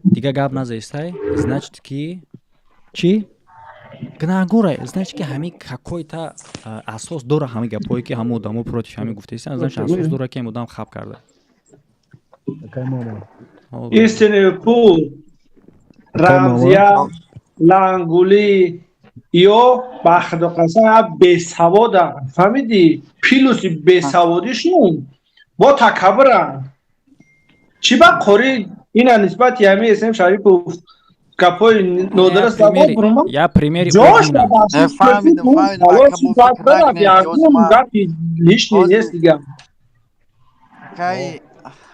дига гап назаистай, значит ки чӣ гунаҳгоре, значит ки ҳамин какой-то асос дора, ҳамин гапҳое ки ҳамон одамо против ҳамин гуфтаистанд, значит, асос дора, ки ҳамин одам хаб карда. Истинный пул, Рамзия, Лангулӣ ё ба худо қасам бесаводанд, фаҳмидӣ? Плюси бесаводишон бо такаббуранд. Чӣ ба қори ина нисбати ҳамин Эсм Шарипов гапҳои нодуруст? Я примери. Ҷош гапи лишний нест дига.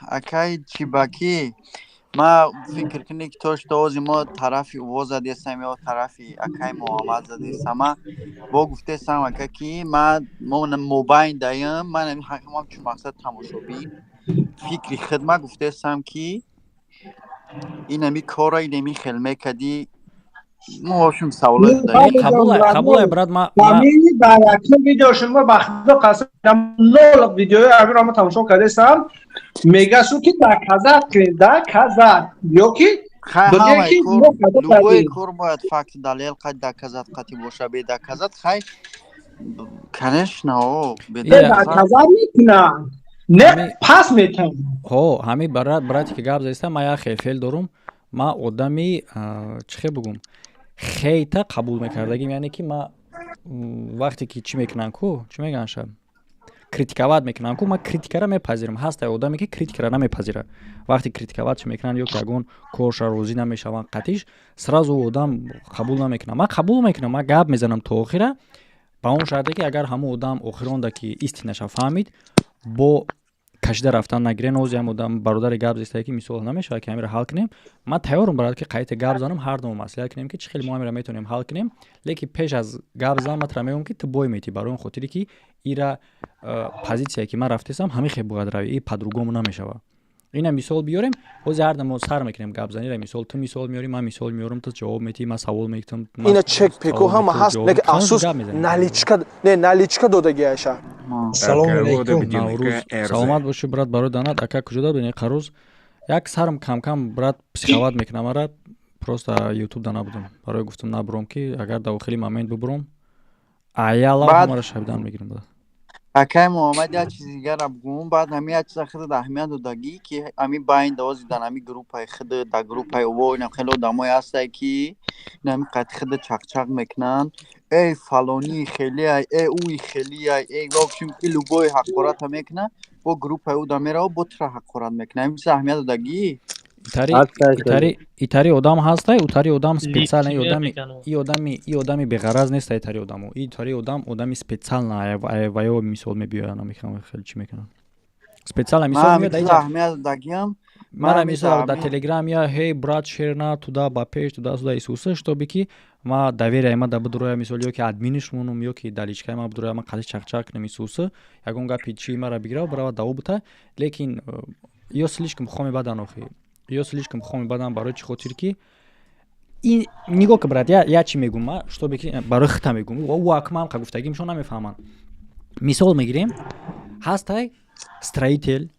Акай Чибакӣ, ма фикр кунӣ ки то что ози мо тарафи ӯво задесам ё тарафи акай Муҳаммад задесам, ма бо гуфтесам, ака, ки ма мо мобайн даям, ман ҳамам чун мақсад тамошобин фикри худ ма гуфтесам, ки инами кора инами хел мекадӣ, мо ҳошум саволои. Қабулай, брат, ма Дар якум видео шумо, ба худо қасам, нол видеои амиро ма тамошо кардесам, мегасу ки доказать кунед, доказать ё ки Любой кор бояд факт, далел қад доказать қати боша, бе доказать хай, конечно, о. Доказать мекунанд, не пас метавонад. Ҳо, ҳамин брате ки гап заиста, ман як хел феъл дорум. Ман одами чӣ хел бугум, хейта қабул мекардагим, яъне ки ма вақте ки чӣ мекунанд ку, чӣ мегӯянд, ша критиковать мекунанд ку, ман критикара мепазирам. Ҳаста одаме ки критикара намепазирад. Вақте критиковать чӣ мекунанд ё ки ягон корша розӣ намешаванд қатиш, сразу одам қабул намекунад. Ман қабул мекунам, ман гап мезанам то охира, ба он шарте ки агар ҳамон одам охиронда ки истинаша фаҳмид, бо кашида рафтан нагирен. Ози ҳам одам бародари гап зистае, ки мисол намешавад ки ҳамира ҳал кунем. Ман тайёрам, барад, ки қайта гап занам, ҳар думо маслиҳат кунем, ки чӣ хел мо ҳамира метавонем ҳал кунем. Лекин пеш аз гап зан ман тра мегӯям, ки ту бой метӣ, барои он хотире ки ира позитсия ки ман рафтесам, ҳамин хел бояд рави, и по-другому намешавад. Ина мисол биёрем, ҳози ҳар дам мо сар мекунем гапзанира. Мисол, ту мисол меёрӣ, ман мисол меёрам, ту ҷавоб метиҳӣ, ман савол мекунам. Ина чек пеко ҳама ҳаст, лекин афсӯс, наличка не, наличка додагиаша. Салому алейкум. Наврӯз, саломат бошӣ, брат, барои данат. Ака, куҷода будем? Қарӯз як сарм камкам, брат, психовать мекунам, ара просто ютуб да набудам, барои гуфтам набуром, ки агар дар охири момент бубуром, аяла ҳамаро шабидан мегирам, брат. Акай Муҳаммад, як чизи дигара бигӯм. Баъд ҳами як чиза худат аҳамият додагӣ, ки ҳами байн давози дар ҳами группаи худ, дар группаи ово инам хеле одамое ҳастае, ки инами қати худ чақчақ мекунанд: эй, фалонӣ хелиай, э, уи хелиай, э, вообщем ки любой ҳақората мекунад, бо группаи ӯ да мерава, бо тура ҳақорат мекунад. Ҳамин чиза аҳамият додагӣ? Итари одам ҳастай, утари одам специально и одами беғараз нест. Итари одамо, итари одам одами специально ваё мисол мебиёянд, намехоҳам хеле чӣ мекунанд, специально мисол. Аҳамият додагиам. Мара мисол дар телеграм я: «Ҳей, брат, шерна туда, ба пеш, туда сюда исуса», чтобы ки ма доверие ма да бидуроя, мисол, ё ки админиш монум, ё ки дар личкаи ма бидуроя, ма қади чақчақ кунем, исуса, ягон гапи чи мара бигира, барава даво бута. Лекин ё слишком хоми бадан, охи, ё слишком хоми бадан. Барои чӣ хотир ки ин нигоҳ ка, брат, я чӣ мегум, ма чтобы ки барои хита мегум, ӯ акмам қа гуфтагимшон намефаҳманд. Мисол мегирем: ҳастай строитель,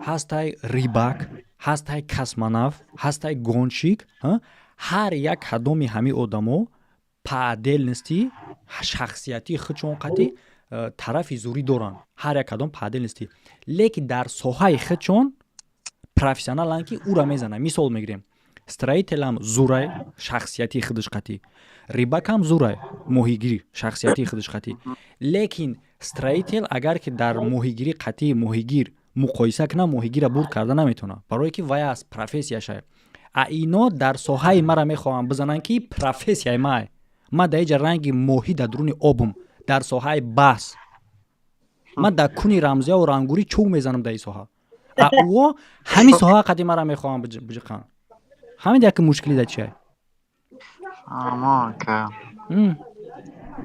ҳастай рыбак, ҳастай космонавт, ҳастай гонщик. Ҳар як кадоми ҳамин одамо по отдельности шахсиятии худшон қати тарафи зурӣ доранд, ҳар як кадом по отдельности, лекин дар соҳаи худшон профессионаланд, ки ӯра мезанад. Мисол мегирем: строителам зурай, шахсиятии худаш қатӣ, рыбакам зурай, моҳигирӣ, шахсиятии худаш қатӣ. Лекин строитель агар ки дар моҳигирӣ қатъи моҳигир муқоиса кунад, моҳигирра бурд карда наметавонад, барое ки вай аз профессияшай. А ино дар соҳаи мара мехоҳанд бизананд, ки профессияи май. Ман дар иҷа ранги моҳӣ дар дуруни обум, дар соҳаи баҳс ман дар куни Рамзияву Рангурӣ чӯг мезанам дар ин соҳа, а ӯо ҳамин соҳа қади мара мехоҳанд биҷиқанд. Ҳамин як мушкили дар чия. Амо ака.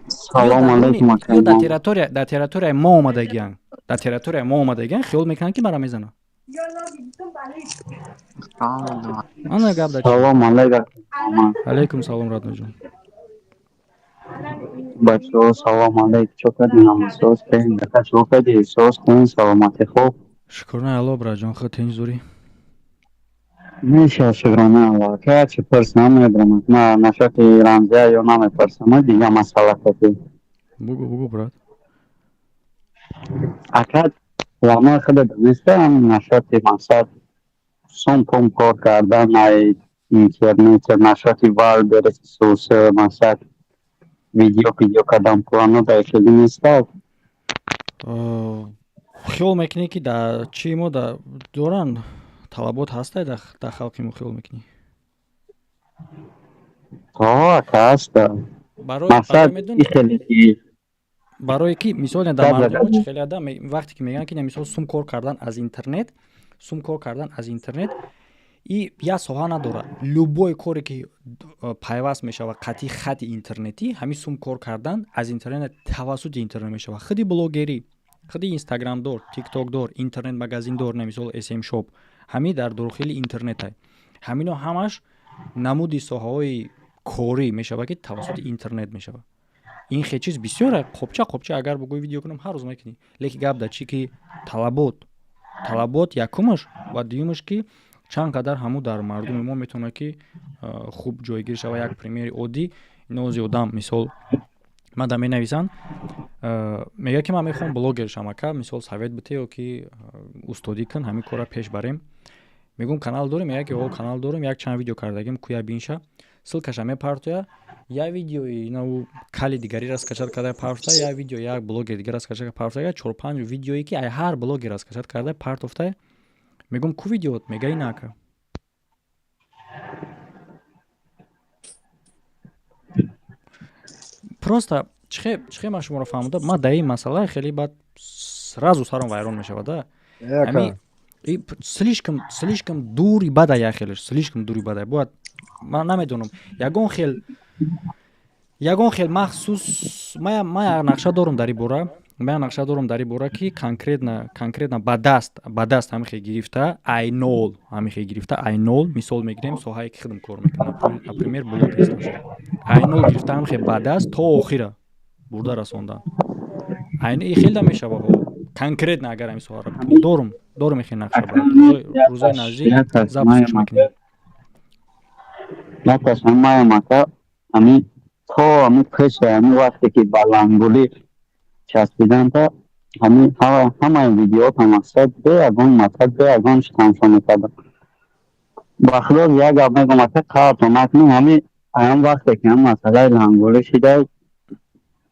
Салом алейкум, ака. Ё дар территорияи мо омадагиян. Дар территорияи мо омадагиян, хиёл мекунанд, ки мара мезананд. Ана гап дар. Салом алейкум. Алейкум салом, родной ҷон. Бачаҳо, салом алейкум. Чо кардин? Соз кардин? Ака, чо кардӣ? Соз кардин, саломатӣ, хуб? Шукрона Алло, браҷон, худ тинҷ зурӣ? Меша, шукрона Алло. Ака, чӣ пурс намедонам. Ма нашоти Рамзия ё намепурсам, дига масъала кардӣ. Бугу, бугу, брат. Ака, ма худа донистам нашоти мақсад сум пум кор кардан ай интернет, нашоти Вайлдберриз, сус, мақсад видео кардан, плано дар хеле неста. Хиёл мекунӣ, ки дар чӣ мо доранд, талабот ҳастай дар халқи мо, хиёл мекунӣ? Ака, ҳаста. Мақсад хеле ки Барое ки мисол дар мардумо чӣ хеле ада, вақте ки мегӯянд, ки мисол сум кор кардан аз интернет, сум кор кардан аз интернет и як соҳа надорад. Любой коре ки пайваст мешавад қатъи хати интернетӣ, ҳамин сум кор кардан аз интернет, тавассути интернет мешавад. Худи блогерӣ, худи инстаграмдор, тиктокдор, интернет магазиндор, мисол см шоп, ҳамин дар дохили интернетай. Ҳамино ҳамаш намуди соҳаҳои корӣ мешавад, ки тавассути интернет мешавад. Ин хел чиз бисёре, қопча қопча. Агар бугӯи видео кунам, ҳар рӯз мекунӣ, лекин гап дар чӣ, ки талабот якумаш ва дуюмаш, ки чанд қадар ҳамун дар мардуми мо метавонад, ки хуб ҷойгир шавад. Як примери оддӣ: нози одам, мисол, ман да менависанд, мегӯяд, ки ман мехоҳам блогер шавам, ака, мисол, совет бите ё ки устодӣ кун, ҳамин корро пеш барем. Мегӯм, канал дорем? Мегӯяд, ки о, канал дорем, як чанд видео кардагим, куя бинша. Ссылкаша мепартоя, як видеои инау кали дигариро скачать карда партофта, як видео як блогер дигарро скачать партофта, чор панҷ видеое ки ай ҳар блогерро скачать карда партофта. Мегӯм, ку видеот? Мега, ина, ака. Просто чихе ман шуморо фаҳмода, ман дар ин масъала хеле баъд сразу сарам вайрон мешавад да. Ами слишком, слишком дури бада, як хелеш слишком дури бада. Бояд, ман намедонам, ягон хел махсус. Ман як нақша дорум дар ин бора, ман нақша дорум дар ин бора, ки конкретно ба даст ҳамин хел гирифта, ай нол, ҳамин хел гирифта, ай нол. Мисол мегирем соҳае ки худам кор мекунам, например, блогерство, ай нол гирифта, ҳамин хел ба даст то охира бурда расондан. Айни хел да мешава. Конкретно агар ҳамин соҳаро бикунем, дорум хел нақша, рӯзои наздик запускш мекунем. Наташам, маям, ака, ами то ами пеша, ами вақте ки ба лангулӣ часпидан, та ҳами ҳамаи видеота, мақсад, бе ягон мақсад, бе ягон чи тамошо мекардам. Ба худо, як гап мегӯм, ака, қаҳрто накунӣ. Ҳами аям вақте ки ҳам масъалаи лангулӣ шида,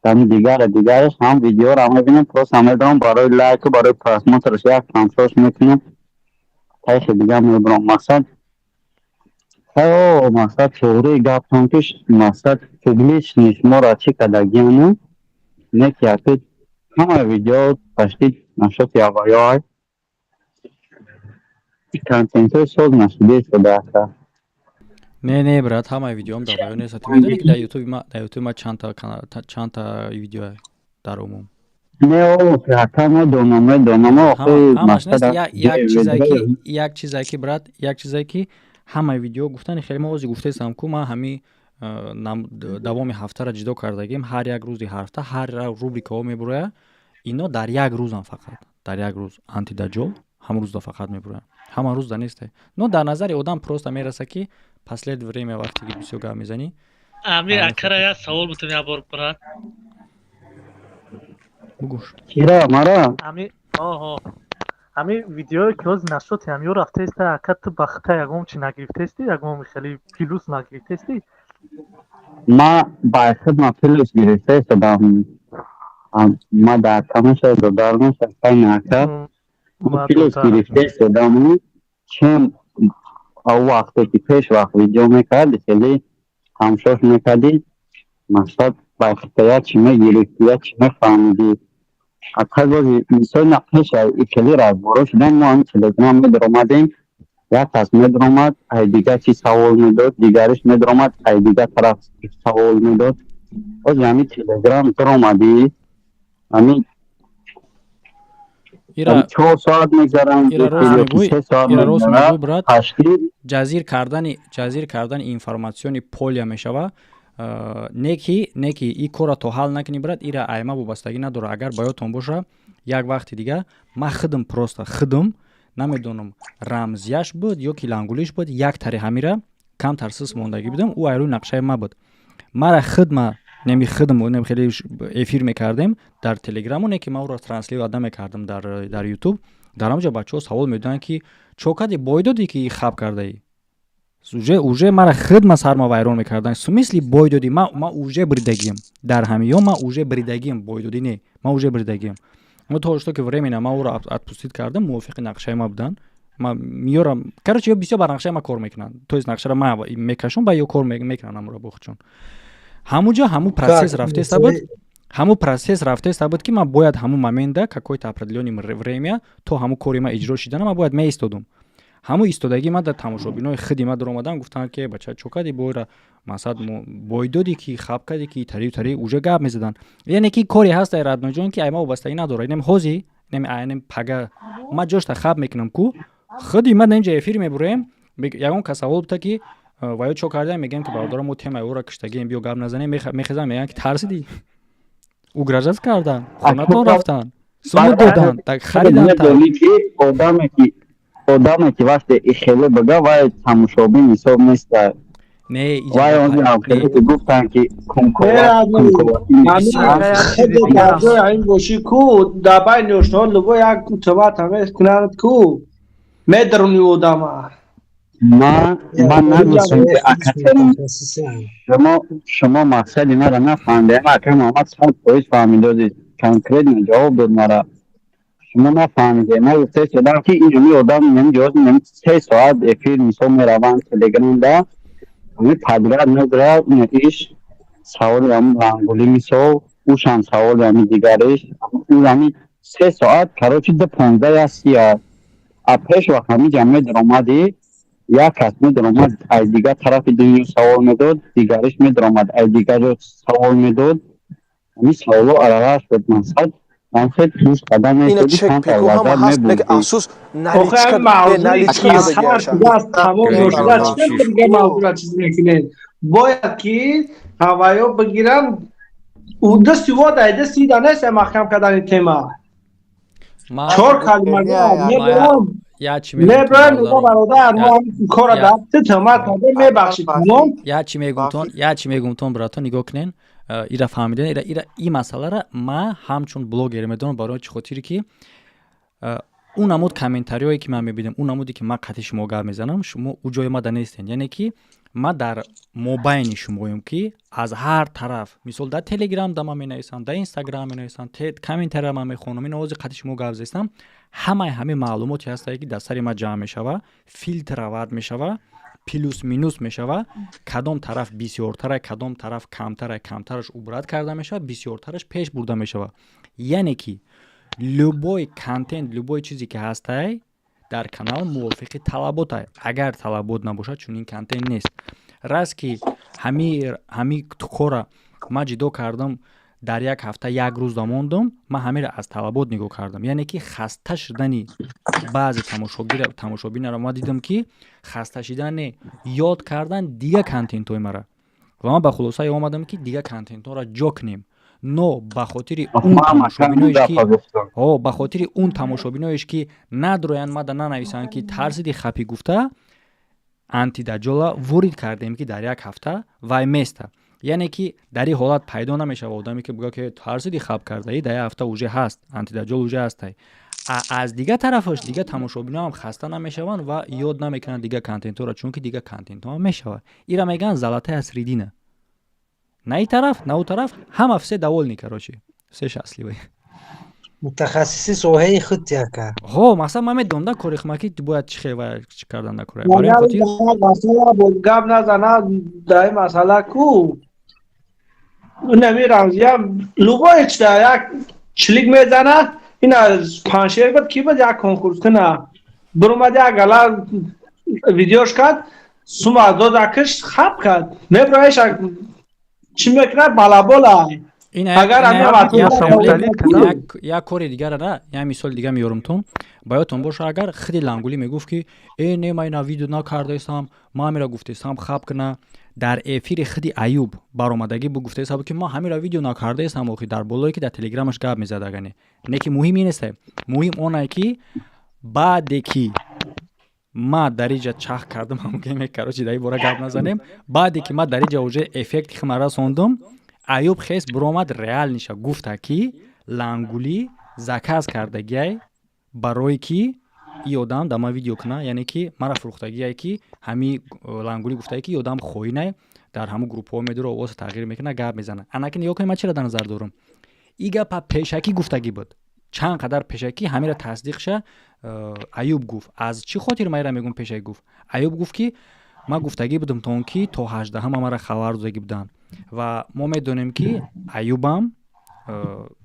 ҳами дигара дигараш, ҳам видеоро мебинам, просто медонам, барои лайку, барои просмотрш як тамошош мекунам, тайхи дига мебурам. Мақсад, о, мақсад, туғри гаптон, ки мақсад публичный шуморо чӣ кардагиану не, ки аки ҳама видео почти нашоти аввалиҳо контентҳои соз нашудӣ шуда, ака. Не, не, брат, ҳамаи видеоам дар ваё нест. Ту медонӣ, ки дар ютуби ма, дар ютуби ма чандта видео дар умум? Не, ака, медонам, медонам. Ҳамаш нест. Як чизе ки, брат, як чизе ки ҳамаи видео гуфтани хеле ма ози гуфтаистам ку, ман ҳами давоми ҳафтаро ҷудо кардагим, ҳар як рӯзи ҳафта ҳар рубрикаҳо мебурояд. Ино дар як рӯзам, фақат дар як рӯз антидаҷол ҳам рӯзда фақат мебурояд, ҳама рӯзда несте. Но дар назари одам просто мераса, ки последнее время вақте ки бисёр гап мезанӣ. Ами акара як савол бутум, як бор, брат. Бугӯш. Кира, мара? Ами оҳо, ами видеое ки ҳозир нашоти ҳамиё рафтаеста, ака, ту ба хита ягон чи нагирифтаести, ягон хеле плюс нагирифтаести? Ма ба хидма плюс гирифтаистодам. Ма дар тамоша додар меша, хайна, ака, плюс гирифтаистодам, чем ав вақте ки пеш вақт видео мекарди, хеле тамошош мекардӣ, мақсад, ба хита як чи мегирифтӣ, як чи мефаҳмидӣ. Ака, бози мисол, на пеша хеле разборо шудан, мо ҳами телеграм медаромадем. Як кас медаромад, ай дигар чи савол медод, дигариш медаромад, ай дигар тараф савол медод. Ҳозир ҳамин Телеграм даромадӣ, ҳамин 4 соат мегзаранд, 3 соат. Рост мегӯй, брат. Ҷазир кардани информационный поле мешава. Неки и корра то ҳал накунӣ, брат, ира айма вобастагӣ надорад. Агар ба ёдтон боша, як вақти дига ман худам, просто худам намедонам, рамзияш буд ё ки лангулиш буд, як тари ҳамира камтар сис мондагӣ будам. Ӯ айрӯи нақшаи ма буд. Мара худма неми худм нем хеле эфир мекардем дар Телеграму, не ки ман ӯро транслировать намекардам дар Ютуб. Дар ҳамҷо бачаҳо савол медоданд, ки чо кади, бой додӣ, ки хаб кардаӣ. Уже мара хидма сарма вайрон мекарданд. Смысли бой додӣ? Ма уже бридагием дар ҳамиё, ма уже бридагием. Бой додӣ не, ма уже бридагием. Мо то что ки временно ма ӯро отпустить кардам, мувофиқи нақшаи ма буданд. Ма миёрам, короче, ё бисёр бар нақшаи ма кор мекунанд, то есть нақшаро ма мекашам ба ё кор мекунанд амро бохчон. Ҳамуҷо ҳамун процесс рафтеста буд, ҳамун процесс рафтеста буд, ки ман бояд ҳамун момента, какой-то определённый время, то ҳамун кори ма иҷро шидана, ман бояд меистодум. Ҳамун истодагӣ ман дар тамошобинои худи ма даромадам, гуфтанд, ки бача, чо кардӣ, бойра масалан бой додӣ, ки хаб кардӣ, ки тарию тари уже гап мезаданд. Яъне ки коре ҳаст, Радноҷон, ки айма вобастагӣ надорад. Инем ҳози неми айнем пага ма ҷошта хаб мекунам ку, худи ма инҷа эфир мебуроем, ягон кас савол бута, ки ва ё чо кардаем, мегӯям, ки бародаро, мо темаи ӯро киштагием, биё гап назанем. Мехезам, мегӯям, ки тарсидӣ, угрожать кардан, хонатон рафтан, суму додан, так харидан. Одаме ки вақте ихеле бага, вай тамошобин ҳисоб неста. Не. Вай он ки гуфтанд, ки ин бошӣ ку, дар байни ошноҳо любой як туҳмат ҳаме кунанд ку, медаруни одама. Ман нагуфтам, ки акатерон, шумо мақсади маро нафаҳмидем. Ака Муҳаммад 100% фаҳмидодед, конкретно ҷавоб дод мара. Шумо нафаҳмидем. Ман гуфтаистодам, ки инами одам инами ҷоз инами 3 соат эфир мисол мераванд Телеграмда, ами подряд мегирад иш саволи ами рангулӣ, мисол ушам саволи ами дигариш ами 3 соат, короче, ду 15 я сия. А пеш вақт ҳамиҷа медаромадӣ, як кас медаромад, аз дигар тарафи дунё савол медод, дигариш медаромад, аз дигар ҷо савол медод. Ҳамин саволо аралаш буд. Мақсад, ман хел гӯш карда Ина чек пеку ҳама ҳаст, леки афсӯс, наличка Мавзура чиз мекунед, бояд ки ҳаваё бигирам дасти во дай дасти да нест маҳкам кардани тема. Чор калима мебарам, мебарам, мега бародар, мо кора дар ту тӯҳмат карда, мебахшид, тамом. Я чӣ мегумтон, братон, нигоҳ кунен, ира фаҳмиден, ира ин масъалара ма ҳамчун блогер медонам. Барои чӣ хотире ки он намуд комментариҳое ки ман мебинам, он намуде ки ман қатъи шумо гап мезанам, шумо ӯ ҷои мада нестен. Яъне ки ма дар мобайни шумоем, ки аз ҳар тараф, мисол, дар Телеграм да ман менависам, дар Инстаграм менависам, комментария ман мехонам, ин овози қатъи шумо гап зестам. Ҳамаи ҳамин маълумоте ҳастае, ки дар сари ма ҷамъ мешава, фильтровать мешава, плюс минус мешава, кадом тараф бисёртара, кадом тараф камтара, камтараш убрать карда мешава, бисёртараш пеш бурда мешава. Яъне ки любой контент, любой чизе ки ҳастай дар канал, мувофиқи талаботай. Агар талабот набошад, чунин контент нест. Раст ки ҳами кора ман ҷидо кардам, дар як ҳафта як рӯз дамондум. Ман ҳамеро аз талабот нигоҳ кардам, яъне ки хаста шудани баъзе тамошобинара ман дидам, ки хаста шидане ёд кардан дига контентҳои мара, ва ман ба хулосае омадам, ки дига контентҳоро ҷо кунем. Но ба хотири он тамошобиноеш ки о ба хотири он тамошобиноеш ки надроянд, мада нанависанд, ки тарсиди хапӣ гуфта, антидаҷола ворид кардем, ки дар як ҳафта вай места. Яъне ки дар ин ҳолат пайдо намешава одаме, ки буга, ки тарсиди хаб кардаӣ. Дар як ҳафта уже ҳаст антидаҷол, уже ҳастай. Аз дигар тарафаш дигар тамошобиноам хаста намешаванд ва ёд намекунанд дигар контентҳоро, чунки дигар контентҳоам мешавад. Ира мегӯянд золотая середина: на и тараф, на у тараф, ҳама все довольны, короче, все счастливы. Мутахассиси соҳаи худ яка. Ҳо, масалан, ман медонам да кори хма, ки бояд чӣ хел чӣ кардан дар кора. Барои хотир гап назана дар ин масъала ку, инами рамзия любой чида як чилик мезана. Ин аз Паншер буд, ки буд, як конкурс куна биромад, як гала. Видеош кард, сума дод, акиш хаб кард, меброеш, чӣ мекунад, балабола. Агар Як кори дигара на, як мисоли дига меёрам, ба ёдтон боша, агар хиди Лангулӣ мегуфт, ки э не, ман ина видео накардаистам, ман ҳамира гуфтаистам хаб кина, дар эфири хиди Аюб баромадагӣ бу гуфтаиста буд, ки ман ҳамира видео накардаистам. Охи дар болое ки дар телеграмаш гап мезад, агане не, ки муҳим ин несте, муҳим оне ки баъде ки ма дар иҷа чах кардам, ҳамгеме, короче, дар ин бора гап назанем. Баъде ки ма дар иҷа уже эффекти хима расондум, Аюб хес биромад, реальныйша гуфта, ки Лангулӣ заказ кардагиай, барое ки и одам да ман видео куна, яъне ки мара фурӯхтагиай, ки ҳами Лангулӣ гуфтае, ки и одам хоинай, дар ҳамун группҳо медура, овоза тағйир мекуна, гап мезана. Анаки нигоҳ кунед, ман чиро дар назар дорам. И гапа пешакӣ гуфтагӣ буд, чанд қадар пешакӣ ҳамира тасдиқша Аюб гуфт. Аз чӣ хотир ман ира мегӯм? Пешакӣ гуфт, Аюб гуфт, ки ман гуфтагӣ будам то он ки то 18-ама мара хабар додагӣ буданд, ва мо медонем, ки Аюбам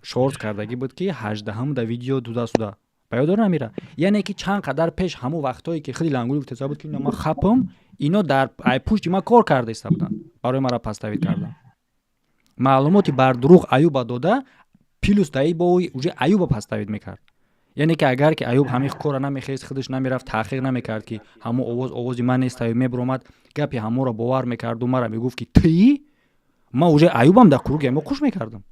шорт кардагӣ буд, ки 18-ам да видео дуда суда. Ба ёд дорам ира, яъне ки чанд қадар пеш, ҳамун вақтҳое ки хеле Лангули гуфтеса буд, ки ино ман хапам, ино дар ай пушти ман кор карда иста буданд барои мара подставить кардан, маълумоти бар дурӯғ Аюба дода, плюс даи бо уже Аюба подставить мекард. Яъне ки агар ки Аюб ҳамин кора намехест, худаш намерафт, таҳқиқ намекард, ки ҳамун овоз овози ман нестаю, мебуромад, гапи ҳамонро бовар мекарду мара мегуфт, ки тӣ ман уже Аюбам дар круги мо хуш мекардам.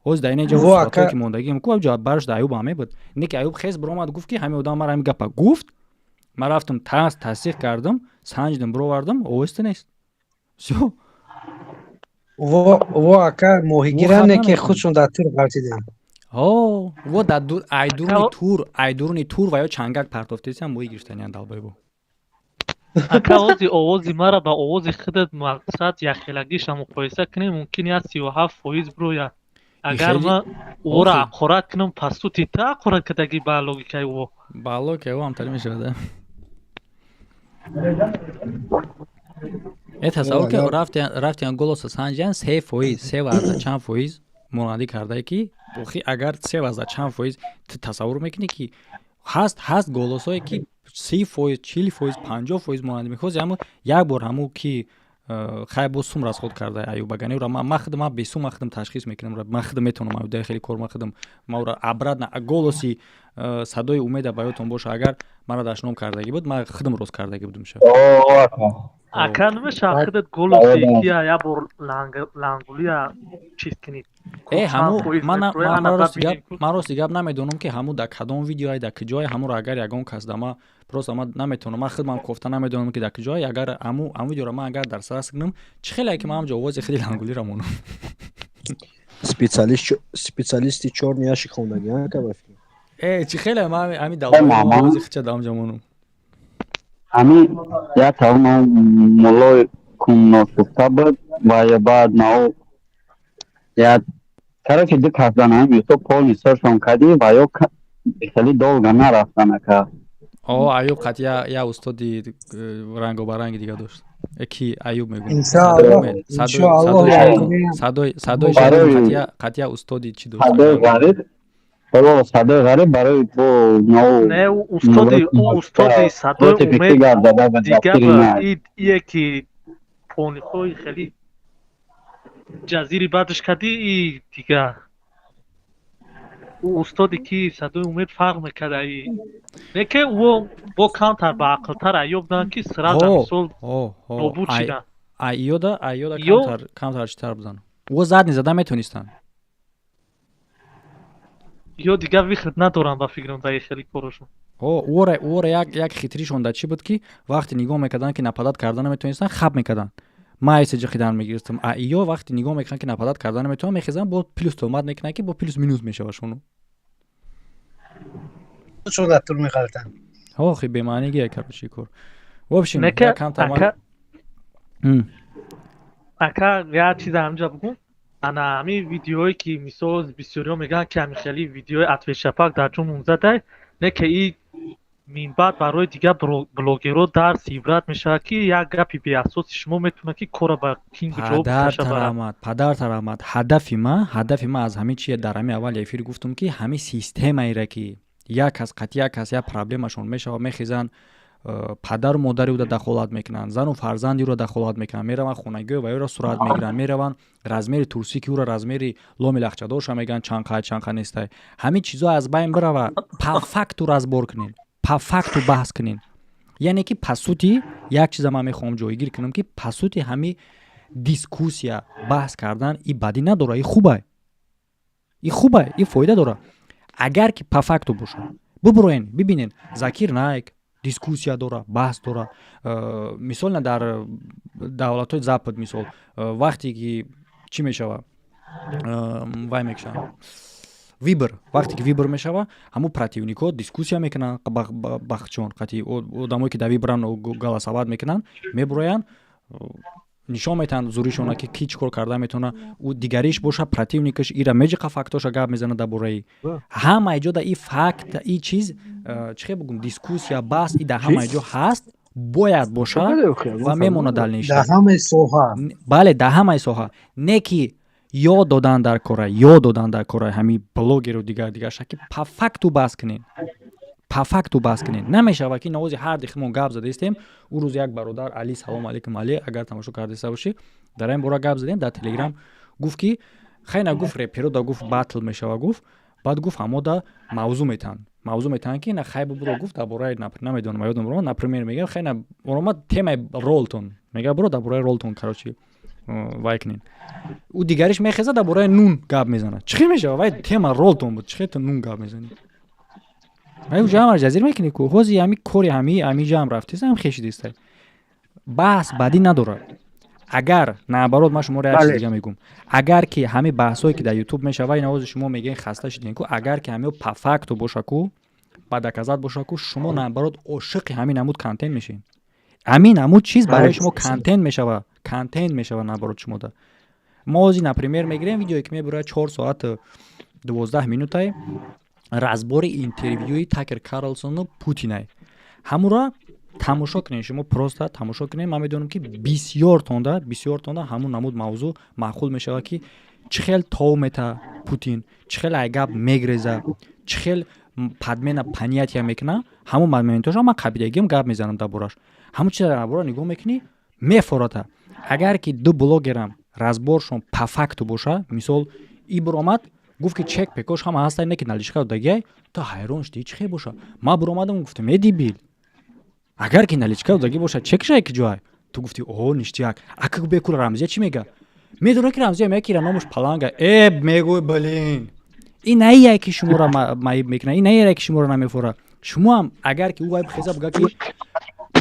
Ҳоз дар ин ҷо ки мондагиам ку ҷо барш да Аюб ҳаме буд. Не ки Аюб хес биромад, гуфт, ки ҳамин одам мара ҳамин гапа гуфт, ман рафтам, тасдиқ кардам, санҷидам, бировардам, овозта нест, всё. Во ака, моҳигиране ки худшон дар тур ғалтиданд. О, во дар айдуруни тур, айдуруни тур ва ё чангак партофтесиам, моҳӣ гирифтаниан далбайбо. Ака, ози овози мара ба овози худат мақсад якхелагиша муқоиса кунем, мумкин як 37% бирояд. Агар ман ӯро ҳақорат кунам, по сути ту ҳақорат кардагӣ ба логикаи ӯ. Ба логикаи ӯ ҳамтарӣ мешавад. Э, тасаввур ки рафтиан голоса санҷиян, 3%, се вазда чанд фоиз монандӣ кардае, ки охи агар се вазда чанд фоиз, ту тасаввур мекунӣ, ки ҳаст голосое, ки 30%, 40%, 50% монандӣ мекунад. Ҳаму як бор ҳаму ки хай бо сум расход карда Аюб, агани ӯра ман худам, ман бесум, ман худам ташхис мекунам, ман худам метавонам аюб хеле кор, ман худам ман ӯра обратно голоси садои Умеда, ба ёдтон боша, агар мара дашном кардагӣ буд, ман худам рост кардагӣ будум ша. Ака, намеша худат голоси кия як бор Лангулия чиз кунӣ? Э, ҳаму ман рости гап намедонам, ки ҳаму дар кадом видеое, дар куҷое. Ҳамуро агар ягон кас да ма, просто ман наметавонам, ман худмам кофта намедонам, ки дар куҷое. Агар ҳаму видеоро ман агар дар сарас кунам, чӣ хеле ки ман ҳамҷо овози хеле Лангулиро монам. Специалисти чёрный ящик хондагӣ, ака, ба фикр. Э, чӣ хеле ман ҳами давлати овози хича дар ҳамҷо монам. Ҳами як тавно муллои кунношуфта буд ва ё баъд нао як, короче, ду кас дан ҳами ютуб полный саршон кардӣ ва ё хеле долго нарафтан, ака. О, Аюб қат я устоди рангобаранги дига дошт. Ки Аюб мегӯм, садои қат я устоди чӣ дошт. Садои Ғариб, ҳоло садои Ғариб барои бо Не, устоди садои Умед дига ие ки понихои хеле ҷазири бадаш кардӣ, и дига ӯ устоде ки садои Умед фарқ мекард, и не ки ӯ бо камтар баақлтар аёб буданд, ки сразу мисол нобуд шиданд. Аёда камтар читар буданд, ӯ зад зада метонистанд. Ё дигар выход надоранд, ба фикрам, дар хеле корашон. Ӯра як хитришон дар чӣ буд, ки вақте нигоҳ мекарданд, ки нападать карда наметонистанд, хаб мекарданд, ман айса ҷиқидан мегирифтам. А иё вақте нигоҳ мекунанд, ки нападать карда наметавонанд, мехезанд, бо плюс тӯҳмат мекунанд, ки бо плюс минус мешавад шуну. Тур меғалтанд. Охи, бемаънигия, короче, кор, в общем. Ака, як чиз ҳамҷа бигӯм. Ана ҳамин видеое ки мисол бисёриҳо мегӯянд, ки ҳамин хеле видеои ответшапак дар ҷо мумзадай, не ки и минбаъд барои дигар блогерҳо дарси ибрат мешавад, ки як гапи беасоси шумо метавонад, ки кора ба кингу ҷавоб. Падартараҳмат, падартараҳмат. Ҳадафи ма аз ҳамин чие? Дар ҳамин аввали эфир гуфтам, ки ҳамин системаере, ки як кас қати як кас як проблемашон мешавад, мехезанд. Падару модари ӯро дахолат мекунанд, зану фарзанди ӯро дахолат мекунанд, мераванд хонагиҳои ва ӯро сурат мегиранд, мераванд размери турсики ӯро, размери ломи лахчадорша мегӯянд, чанқа, чанқа нестай. Ҳамин чизо аз байн бирава, по факту разбор кунем, по факту баҳс кунем. Яъне ки по сути як чиза ман мехоҳам ҷойгир кунам, ки по сути ҳами дискуссия, баҳс кардан и бадӣ надора, и хубай, и хубай, и фоида дора, агар ки по факту бошад. Бубуроен, бибинен, Закир Найк дискуссия дора, баҳс дора. Мисол, на дар давлатҳои Запад, мисол, вақте ки чӣ мешава, вай мекушанд, выбор, вақте ки выбор мешава, ҳамун противникҳо дискуссия мекунанд бахчон қати одамое ки дар выборан голосовать мекунанд, мебуроянд, нишон метаҳанд зуришона, ки ки чӣ кор карда метавона. Ӯ дигариш боша, противникаш ира меҷиқа, фактоша гап мезана дар бораи ҳамаи ҷо да и факт, и чиз, чӣ хел бугум, дискуссия, баҳс и дар ҳамаи ҷо ҳаст, бояд боша ва мемонад дальнейшем. Дар ҳамаи соҳа. Бале, дар ҳамаи соҳа. Не ки ёд додан дар кора, ёд додан дар кора ҳамин блогеру дигар дигарша, ки по факту баҳс кунен, по факту баҳс кунен. Намешава ки навози ҳар дихимон гап задаистем. Ӯ рӯз як бародар Али, салом алейкум, Али, агар тамошо кардаиста бошӣ, дар ин бора гап задем дар Телеграм. Гуфт ки хайна, гуфт, реперода, гуфт, батл мешава, гуфт, баъд, гуфт, ҳамода мавзӯъ метаҳанд, мавзӯъ метаҳанд, ки на хай бубуро, гуфт, дар бораи, намедонам, ёдам ро, например мегӯям, хайна омад темаи ролтон, мега, буро дар бораи ролтон, короче, вай кунен. Ӯ дигариш мехеза, дар бораи нун гап мезанад. Чӣ хел мешава? Вай тема ролтон буд, чӣ хел ту нун гап мезанӣ? Вай уҷа ҳамара ҷазир мекунӣ ку. Ҳози ҳами кори ҳами ҷамъ рафтест, ҳам хешидистай. Баҳс бадӣ надорад. Агар наоборот, ман шуморо як чиз дига мегӯм: агар ки ҳамин баҳсҳое ки дар Ютуб мешава, ин овози шумо мегӯен, хаста шудем ку, агар ки ҳамио по факту боша ку, ба доказать боша ку, шумо наоборот ошиқи ҳамин намуд контент мешед. Ҳамин намуд чиз барои шумо контент мешава, контент мешава наоборот шумода. Мо ҳозир, например, мегирем видеое ки мебурад 4 соату 12 минутай, разбори интервюи Такер Карлсону Путинай. Ҳамура тамошо кунед, шумо просто тамошо кунед. Ман медонам, ки бисёртонда, бисёртонда ҳамун намуд мавзӯъ маъқул мешавад, ки чӣ хел тов мета Путин, чӣ хел ай гап мегреза, чӣ хел подмена понятия мекуна. Ҳамун моментоша ман қабидагиам гап мезанам дар бораш. Ҳамун чиза дар бора нигоҳ мекунӣ, мефората. Агар ки ду блогерам разборшон по факту боша, мисол, и биромад, гуфт, ки чек пекош ҳама ҳастай, не ки наличка додагиай, ту ҳайрон шудӣ, чӣ хел боша. Ман биромадам, гуфтам: «Э, дебил, агар ки наличка додагӣ боша, чекшай ки ҷой?» Ту гуфти: «О, ништяк». Ака бекул Рамзия чӣ мега? Медона ки Рамзия мега, ки номаш Паланга. Э, мегӯй: «Блин, ин наие ки шуморо маиб мекунад, ин наие ки шуморо намефора». Шумоам агар ки ӯ вай бихеза, буга ки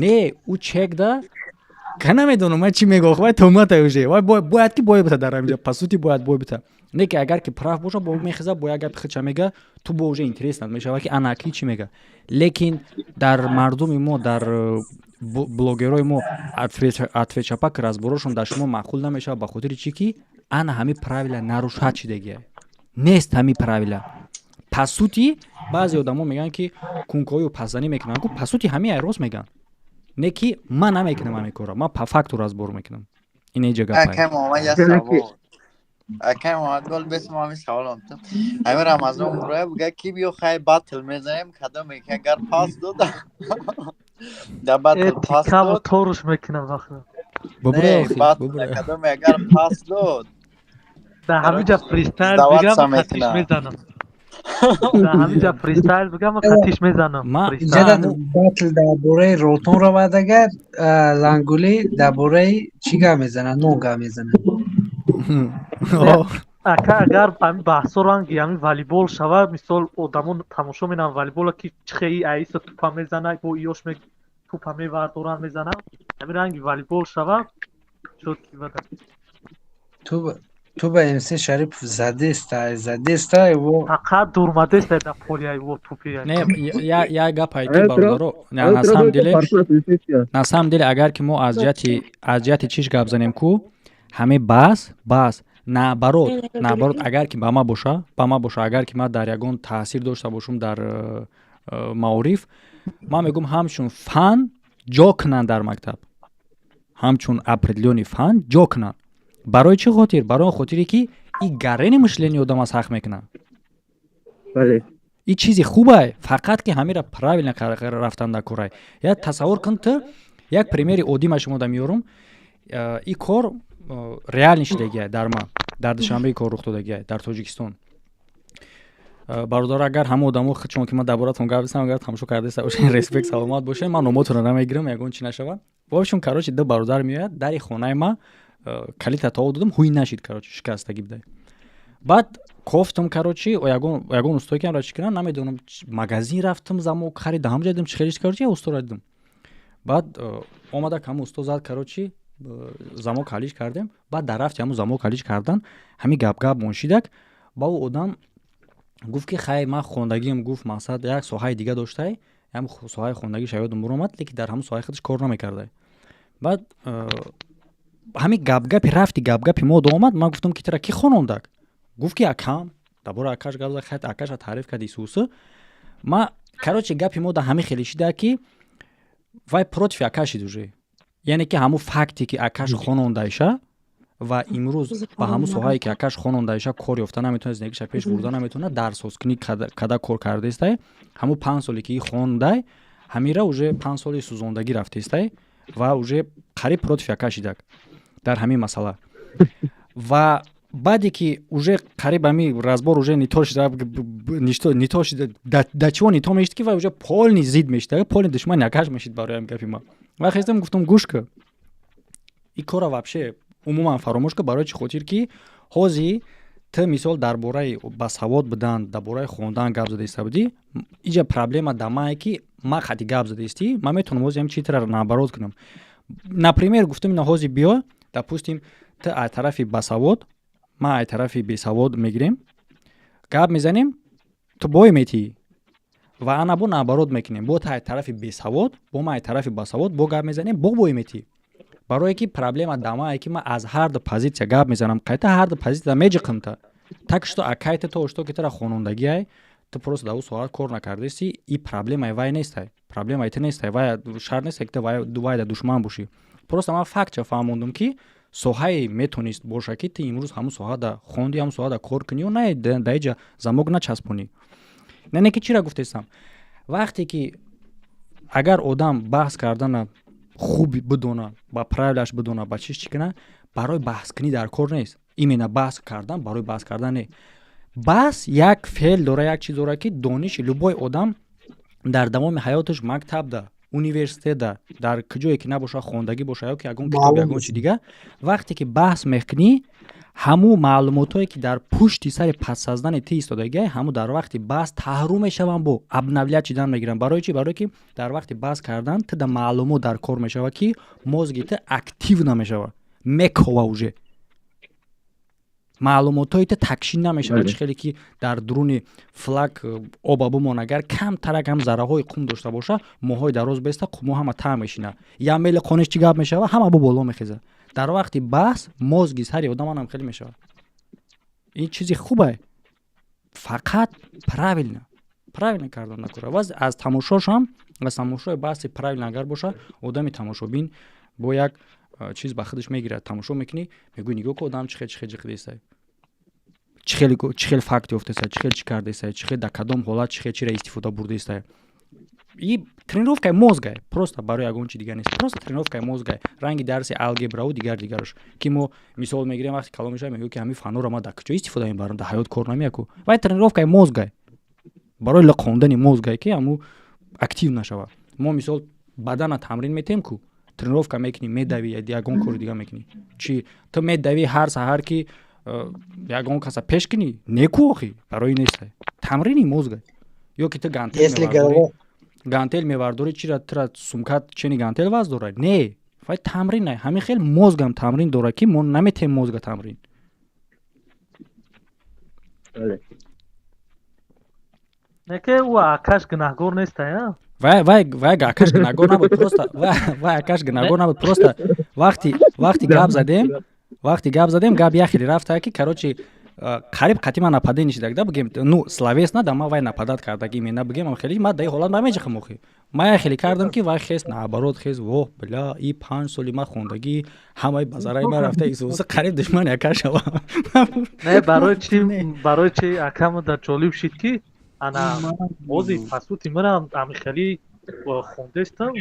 не, ӯ чек да ка, намедонам ман чӣ мегӯ, вай тӯҳмата уже, вай бояд ки бой бита дар ҳаминҷа, по сути бояд бой бита. Не ки агар ки прав боша, бо мехеза, бо як гапи худша мега, ту бо уже интересно мешава, ки ана ки чӣ мега. Лекин дар мардуми мо, дар блогерҳои мо отвечапак разборошон дар шумо маъқул намешавад. Ба хотири чӣ ки ана ҳами правила нарушать шидагия нест. Ҳами правила, по сути, баъзе одамо мегӯянд, ки кункоию пасзанӣ мекунанд ку, по сути ҳами ай рост мегӯянд. Не ки ман намекунам ҳамин корро, ман по факту разбор мекунам. Ин эҷа гапай. Акай Муҳаммадгол, бес мо ҳамин савол омтам. Ҳамин Рамазон муроя буга, ки биё, хай, батл мезанем, кадоме ки агар пас дод, да батл пас дод, торуш мекунам вақт. Батл кадоме агар пас дод, Да ҳаминҷа фристайл бигам, қатиш мезанам. Да ҳаминҷа фристайл бигам, қатиш мезанам. Батл дар бораи ротон равад, агар Лангулӣ дар бораи чӣ гап мезанад, нон гап мезанад. Ака, агар ҳамин баҳсо ранги ҳамин волейбол шавад, мисол, одамон тамошо менаванд волейбола, ки чихе и аиса тупа мезана, бо иёш тупа мевардоранд, мезананд, ҳамин ранги волейбол шавад, шуд ки бада. Ту ба МС Шарипов задеста, задеста его. Фақат дурмадеста да полия его тупи. Не, я гапае ки, бародаро, на самом деле, на самом деле, агар ки мо аз ҷиҳати чиш гап занем ку, ҳамин бас наоборот, наоборот, агар ки ба ма боша, ба ма боша, агар ки ман дар ягон таъсир дошта бошум дар маориф, ман мегӯм, ҳамчун фан ҷо кунанд дар мактаб, ҳамчун определённый фан ҷо кунанд. Барои чӣ хотир? Барои он хотире ки и гарени мышление одам аз ҳақ мекунад. И чизи хубай, фақат ки ҳамира правильно рафтан дар корай. Як тасаввур кун, ту як примери оддӣ ма шумо да меёрум. И кор реальный шидагия дар ма, дар Душанбеи кор рух додагия, дар Тоҷикистон. Бародар, агар ҳама одамо худшон, ки ман дар боратон гап застам, агар тамошо кардаиста бошед, респект, саломат бошед. Ман номотонро намегирам, ягон чи нашава. В общем, короче, ду бародар меояд дари хонаи ма, калита то додам, ҳуй нашид, короче, шикастагӣ бидай. Баъд кофтам, короче, ягон устое ки амра чӣ кунам, намедонам, магазин рафтам, замок харида, ҳамҷа дидам, чи хелиш, короче, устора дидам. Баъд омада, ҳамун усто зад, короче, замок ҳалиш кардем. Баъд дар рафти ҳамун замок ҳалиш кардан ҳамин гап-гап моншидак. Ба ӯ одам гуфт, ки хай, ман хондагиам, гуфт, мақсад, як соҳаи дига доштай, ҳам соҳаи хондагиша ёдам буромад, лекин дар ҳамун соҳаи худаш кор намекардай. Баъд ҳамин гапгапи рафти, гапгапи мо омад. Ман гуфтам, ки тира ки хонондак? Гуфт, ки акам. Дар бораи акаш гап зад, хай, акаша таъриф кард, исусы. Ма, короче, гапи мо да ҳамин хеле шида, ки вай против акаш шид уже, яъне ки ҳамун факте, ки акаш хонондаиша ва имрӯз ба ҳамун соҳае, ки акаш хонондаиша, кор ёфта наметавонад, зиндагиша пеш бурда наметавонад, дар созкунӣ када кор кардаистай. Ҳамун 5 соле, ки хондай, ҳамира уже 5 соли сӯзондагӣ рафтаистай ва уже қариб против акаш шидак дар ҳамин масъала. Ва баъде ки уже қариб ҳами разбор уже не то шида, не то шида, да чиво не то мешид, ки вай уже полный зид мешид, полный душмани акаш мешид. Барои ҳамин гапи ма ва хестам, гуфтам: «Гӯш кӣ, и кора вообще умуман фаромӯш кун». Барои чӣ хотир ки ҳозир ту мисол дар бораи басавод будан, дар бораи хондан гап задаиста будӣ. Иҷа проблема да мае, ки ма хати гап задаистӣ, ман метавонам ҳозир ҳам читра наоборот кунам. Например, гуфтам, ина ҳозир биё, допустим, ту аз тарафи басавод, ман аз тарафи бесавод мегирем, гап мезанем, ту бой метиҳӣ ва ана бо наоборот мекунем, бо ту аз тарафи бесавод, бо ман аз тарафи басавод бо гап мезанем, бо бой метиҳӣ. Барое ки проблема дамае, ки ман аз ҳарду позитсия гап мезанам, қайта ҳарду позитсия меҷиқим та. Так что акайта то что ки тара хонондагиай, ту просто дар ӯ соат кор накардаисти, и проблемаи вай нестай, проблемаи ту нестай. Вай шарт нестай, ки ту вайда душман бошӣ. Просто ман фактча фаҳмондум, ки соҳае метонист боша, ки ту имрӯз ҳамун соҳада хонди, ҳамун соҳада кор кунӣ ё на, дар иҷа замок начаспонӣ. Не ки чира гуфтестам: вақте ки агар одам баҳс кардана хуб бидона, ба правилаш бидона, ба чиз чӣ кунад, барои баҳскунӣ дар кор нест. Именно баҳс кардан барои баҳс кардан не. Баҳс як феъл дора, як чиз дора, ки дониши любой одам дар давоми ҳаёташ мактабда, университетда, дар куҷое ки набоша, хондагӣ боша ё ки ягон китоб, ягон чи дига, вақте ки баҳс мекунӣ, ҳамун маълумотое, ки дар пушти сари подсознание ти истодагиай, ҳамун дар вақти баҳс таҳру мешаванд, бо обновлять шидан мегиранд. Барои чӣ? Барое ки дар вақти баҳс кардан ту да маълумот дар кор мешавад, ки мозги ту актив намешавад, мекова, уже маълумотҳои ту такшин намешавад. Чӣ хеле ки дар дуруни флаг оба бимон, агар камтарак ҳам зарраҳои қум дошта боша, моҳҳои дароз беста, қумҳо ҳама таъ мешинад, я мели қониш чӣ гап мешава, ҳама бо боло мехезад. Дар вақти баҳс мозги сари одаманам хеле мешавад. Ин чизи хубе, фақат правильно кардан накора. Ваз аз тамошошам, аз тамошои баҳси правильно агар боша, одами тамошобин бо як чиз ба худаш мегирад. Тамошо мекунӣ, мегӯӣ: «Нигоҳ ку, одам чӣ хел, чӣ хел ҷиқидесай, чӣ хел факт ёфтесай, чӣ хел чӣ кардесай, чӣ хел, дар кадом ҳолат чӣ хел чира истифода бурдесай». И тренировкаи мозгай, просто барои ягон чи дигар нест, просто тренировкаи мозгай, ранги дарси алгебраву дигар дигараш, ки мо мисол мегирем, вақте калон мешавем, мегӯем, ки ҳамин фанҳоро ман дар куҷо истифода мебарам, дар ҳаёт кор намеяку. Вай тренировкаи мозгай, барои лиқондани мозгай, ки ҳамун актив нашавад. Мо мисол бадана тамрин метем ку, тренировка мекунӣ, медавӣ, ягон кори дига мекунӣ. Чи ту медавӣ ҳар саҳар, ки ягон каса пеш кунӣ? Неку охи, барои нестай, тамрини мозгай. Ё ки ту гантел мевардорӣ, чира тура сумкат чени гантел вазн дорад? Не, вай тамрин. Ҳамин хел мозгам тамрин дорад, ки мо наметем мозга тамрин. Не ки ӯ акаш гунаҳгор нестай. Вай акаш гунаҳгор набуд, просто вай акаш гунаҳгор набуд. Просто вақти гап задем, гап як хеле рафта, ки, короче, қариб қати ман нападение шидаг да, бигем, ну, словесно да ма вай нападать кардаги мена, бигем, хеле ма даи ҳолат ма меҷихам. Охи, ма як хеле кардам, ки вай хест, наоборот хест: «Воҳ, бля, и 5 соли ма хондагӣ ҳамаи базараи ма рафта». Исоса қариб душмани ака шава. Не, барои чи акама дар ҷолиб шид, ки Ана ози пасути манам ами хели хондестам,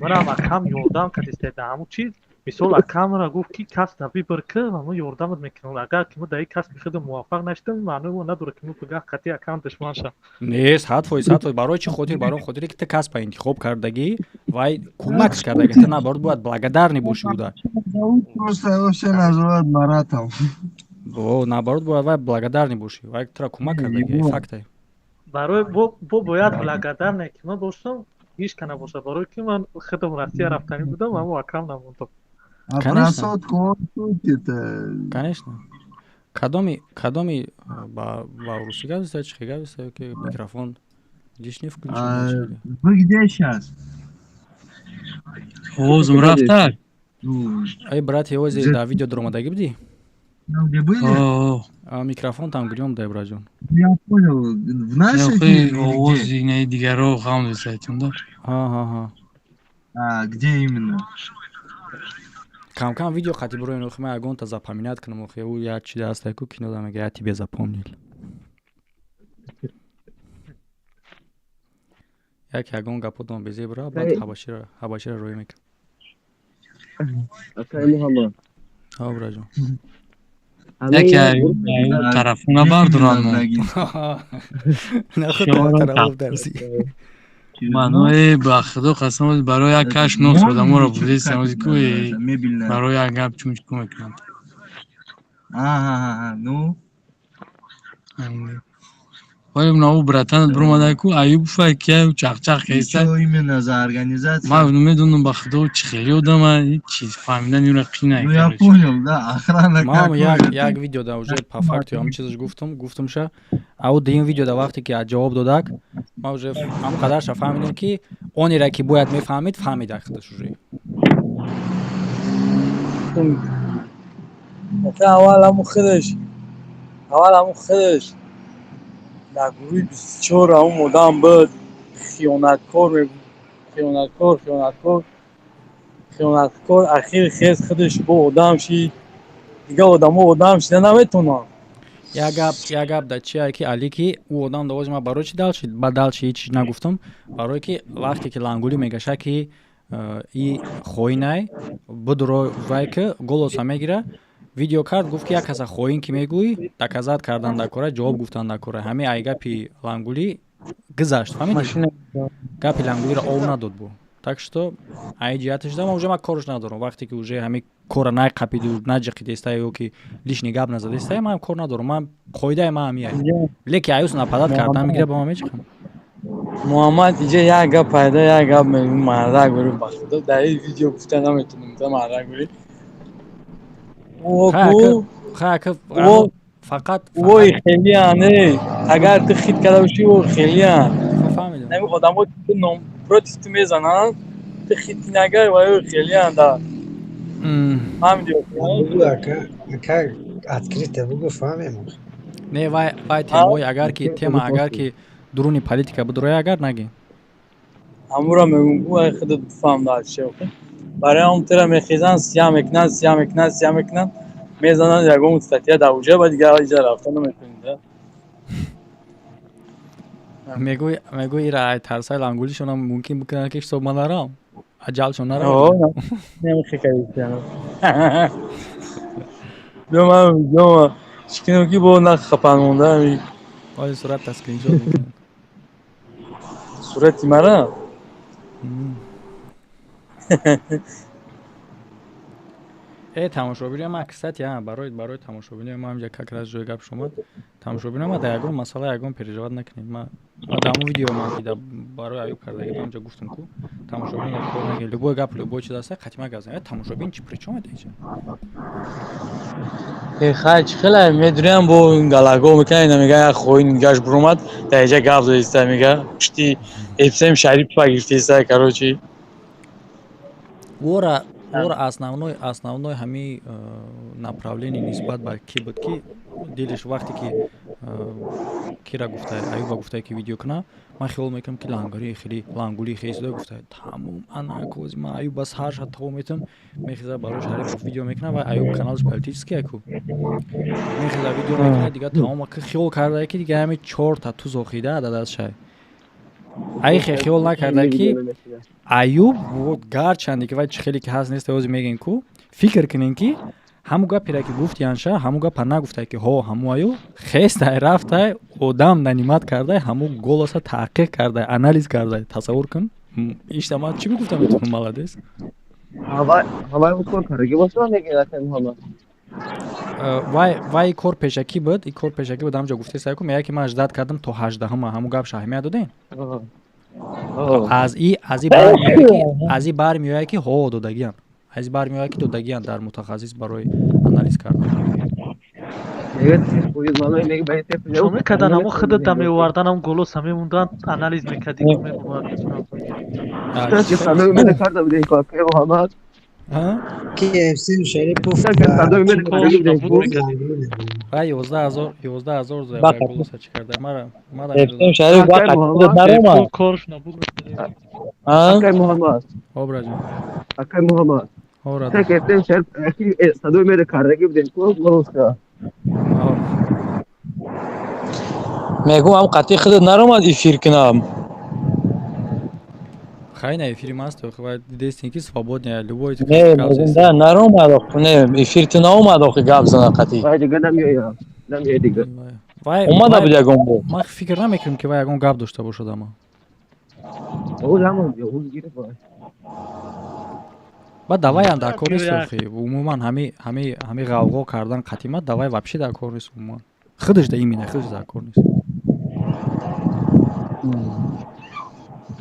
манам акам ёрдам кардиста дар ҳамун чиз. Мисол, акамра гуфт, ки кас да выбор ки, ма ёрдамат мекунам. Агар ки ма дар ин касби худам муваффақ нашудам, маънои он надорад, ки ма пагаҳ қатъи акам душман шавам. Не, 100%, 100%. Барои чӣ хотир? Барои хотире ки ту касба интихоб кардагӣ, вай кӯмак кардагӣ, ту наоборот бояд благодарный бошӣ буда. Просто его все называют Маратом. О, наоборот бояд вай благодарный бошӣ, вай тура кӯмак кардагӣ, факте. Барои бо бояд благодарный ки ман бошам, ҳеҷ ка набошад, барое ки ман худам Россия рафтанӣ будам, аммо акам намондам. А красотку он шутит. Конечно. Кадоми ба русӣ гап зада, чӣ гап зада, ки микрофон лишний включен? Вы где сейчас? Овозум рафта? Ай, брат, овози дар видео дуромадагӣ будӣ? Где были? Микрофон там грём дай, братҷон. Я понял. В нашей эфире или где? Овози инаи дигаро ғам десайтум да. Ҳа. А, где именно? Кам-кам видео қати бироен, охи ман ягонта запоминать кунам, охи ӯ як чиз ҳаста ку кинода мега, я тебе запомнил. Як ягон гапотон безебра, баъд ҳабашира рӯй мекунам. Акай Муҳаммад. Ҳа, браҷон. Яке тарафу набардорам. Нахуд дарси. Маъное, ба худо қасам, барои як каш нос одаморо бурдесам, ку барои як гап чун чӣ мекунанд. Ага, ну. Вале наву братан бромада ку Аюб фай ки чақчақ кеста. Что именно за организация? Ман намедонам, ба худо, чӣ хели одама, чиз фаҳмидан юра қина. Ну я понял, да, охрана. Ман як видео да уже по факту ҳам чизаш гуфтам, гуфтамша. Ау дуюм видео да вақте ки ҷавоб додак, ман уже ҳам қадарша фаҳмидам, ки онера ки бояд мефаҳмид, фаҳмида худаш уже. Аввал ҳамун худаш, аввал ҳамун худаш дар гурӯҳи 24 ҳамун одам буд, хиёнаткор, хиёнаткор, хиёнаткор, хиёнаткор. Ахир хез худаш бо одам шид, дигар одамо одам шида наметавонанд. Як гап, як гап да чия ки али ки ӯ одам давози ман барои чи дал шид, ба дал чи ҳеч нагуфтам, барое ки вақте ки Лангулӣ мегаша, ки и хоинай будро, вай ки голоса мегира, видео кард, гуфт, ки як каса хоин ки мегӯӣ, доказать кардан дар кора, ҷавоб гуфтан дар кора. Ҳамин ай гапи Лангулӣ гузашт, фаҳмидӣ? Гапи Лангулиро ов надод бу. Так что ай ҷиҳаташ да ман уже ман корш надорам. Вақте ки уже ҳамин кора найқапиду наҷиқидеста ё ки лишний гап назадеста, ман кор надорам. Ман қоидаи ман ҳамияй. Леки аюс нападать кардан мегира, ба ман мечиқам. Муҳаммад, иҷа як гап пайда, як гап мегӯм, мардак гӯри, ба худо, дар ин видео гуфта наметонам, та мардак гӯри. Фақат Вой, хелиян, э агар ту хит карда бошӣ, о хелиян. Фаҳмидам. Нами одамо ту ном против ту мезананд, ту хит кунӣ, агар вай хелиян да. Фаҳмидӣ? Ака, ака, открыто бугу, фаҳмем. Не, вай темаҳои, агар ки тема, агар ки дуруни политика будроя, агар наги. Ҳамура мегӯм, гу ай худат бифаҳм дар чӣ. Барои он тура мехезанд, сиям мекунанд, сиям мекунанд, сиям мекунанд, мезананд ягон статья дар уҷа, ба дигар иҷа рафта наметавонӣ да. Мегӯй, ира ай тарсаи Лангулишонам мумкин бикунанд, ки ҳисоб ма нарам, аҷалшон нарам. Биё, чӣ кунем, ки бо нах хапан монда. Ои сурат скриншот мекунам. Сурати мара? Э, тамошобинои ман, кстати, барои тамошобинои ма ҳамҷа как раз ҷои гап шомад. Тамошобинои ма, дар ягон масъала ягон переживать накунед. Ма дар ҳамон видео ман ки барои Аюб кардаги, ҳамҷа гуфтам ку тамошобин кор накунед, любой гап, любой чиз аста, қатима гап занед. Тамошобин чи причём это иҷа? Э, хай, чӣ хеле медурям, бо галаго мекунад, ина мега, як хоин гаш буромад, дар иҷа гап задиста, мега пушти эпсем Шарипова гирифтиста, короче. Ора основной ҳами направление нисбат ба ки буд, ки дилиш вақте ки Кира гуфтай, Аюба гуфтай, ки видео куна. Ман хиёл мекунам, ки лангари хеле лангули хеле суда гуфтай. Тамом, ана кози ман Аюба сар шад таво метам, мехеза барои Шарипов видео мекунам ва Аюб каналаш политический аку. Мехеза видео мекунад, дига тамом хиёл кардае, ки дига ҳами чорта туз охида дадаз шай. Ай хиёл накарда, ки Аюб гарчанде ки вай чӣ хеле ки ҳаст нест, ози мегӯем ку, фикр кунем, ки ҳамун гапере ки гуфт янша, ҳамун гапа нагуфтай, ки ҳо ҳаму аю хестай, рафтай, одам нанимать кардай, ҳаму голоса таҳқиқ кардай, анализ кардай. Тасаввур кун, ишта ман чӣ бигуфтам? Метавонам, молодец. Вай кор пешакӣ буд, и кор пешакӣ буд. Ҳамҷо гуфтеста ку, меяд, ки ман ждать кардам то 18-ма. Ҳамун гап шаҳмия додем. Аз и бармеояд, ки ҳо додагиам, аз и бармеояд, ки додагиам дар мутахассис барои анализ кардан. Чо мекардан? Амо худата меовардан, ам голоса мемондан, анализ мекардӣ. KFC Шарипов. Вай 11 000, 11 000 голоса чӣ карда мара? Корш набуд. Акай Муҳаммад. Обраҷон. Акай Муҳаммад. KFC Шарип садои мере кардаги будем ку голоса. Мегӯм, ам қатъи худат наромад эфир кунам. Хай, на эфири маст, вай дидестин, ки свободный любой. Не, да, наромад охи, не, эфир ту наомад охи, гап зана қатъи. Вай дига намеояд, намеояд дига. Вай омада буд ягон бор. Ман фикр намекунам, ки вай ягон гап дошта бошад, ама баъд давайам дар кор нест охи. Умуман ҳами ғавғо кардан қатима давай вообще дар кор нест. Умуман худаш да, именно худаш дар кор нест.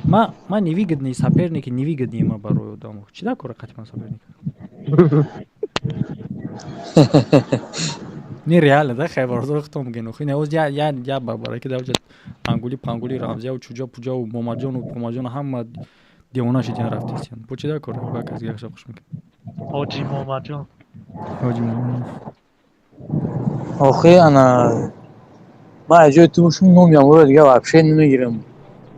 Ма невыгодный соперники, невыгодный ма барои одамо. Чӣ дар кора қатима соперник? Не, реально да, хай, бародаро, худтон бигӯен охи. Не, оз я барбара ки дар ангули пангули, рамзияу чуҷа пуҷау, момаҷону помаҷону ҳама девона шидиан рафтистиян. Бо чӣ дар кора? Ба кас дигараша хуш мекунад. Ҳоҷи Момаҷон. Ҳоҷи Момаҷон. Охи, ана ман аз ҷои ту бошам, номи аморо дига вообще намегирам.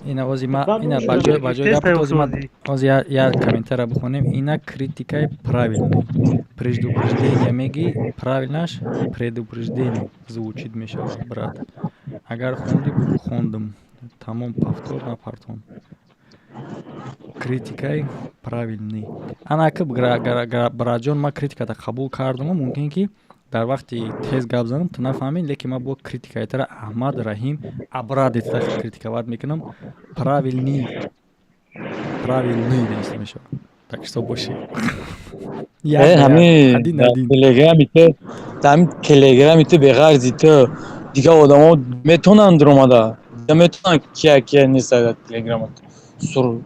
Ина ози ма ина ба ҷои гап ози ма ози я комментария бихонем. Ина критикаи правильный. Предупреждение меги, правильнаш предупреждение звучит мешавад, брат. Агар хонди, бугӯ хондум, тамом, повтор напартон. Критикаи правильный. Ана ки, братҷон, ман критиката қабул кардаму мумкин ки дар вақти тез гап занам, ту нафаҳмӣ, лекин ман бо критикаи тара, Аҳмад Раҳим, абрадетта критиковать мекунам. Правильный, правильный нависта мешавад, так что боши. Телеграми ту, телеграми ту, беғарзи ту дигар одамо метавонанд омада, метавонанд, кия кия нест дар телеграмат.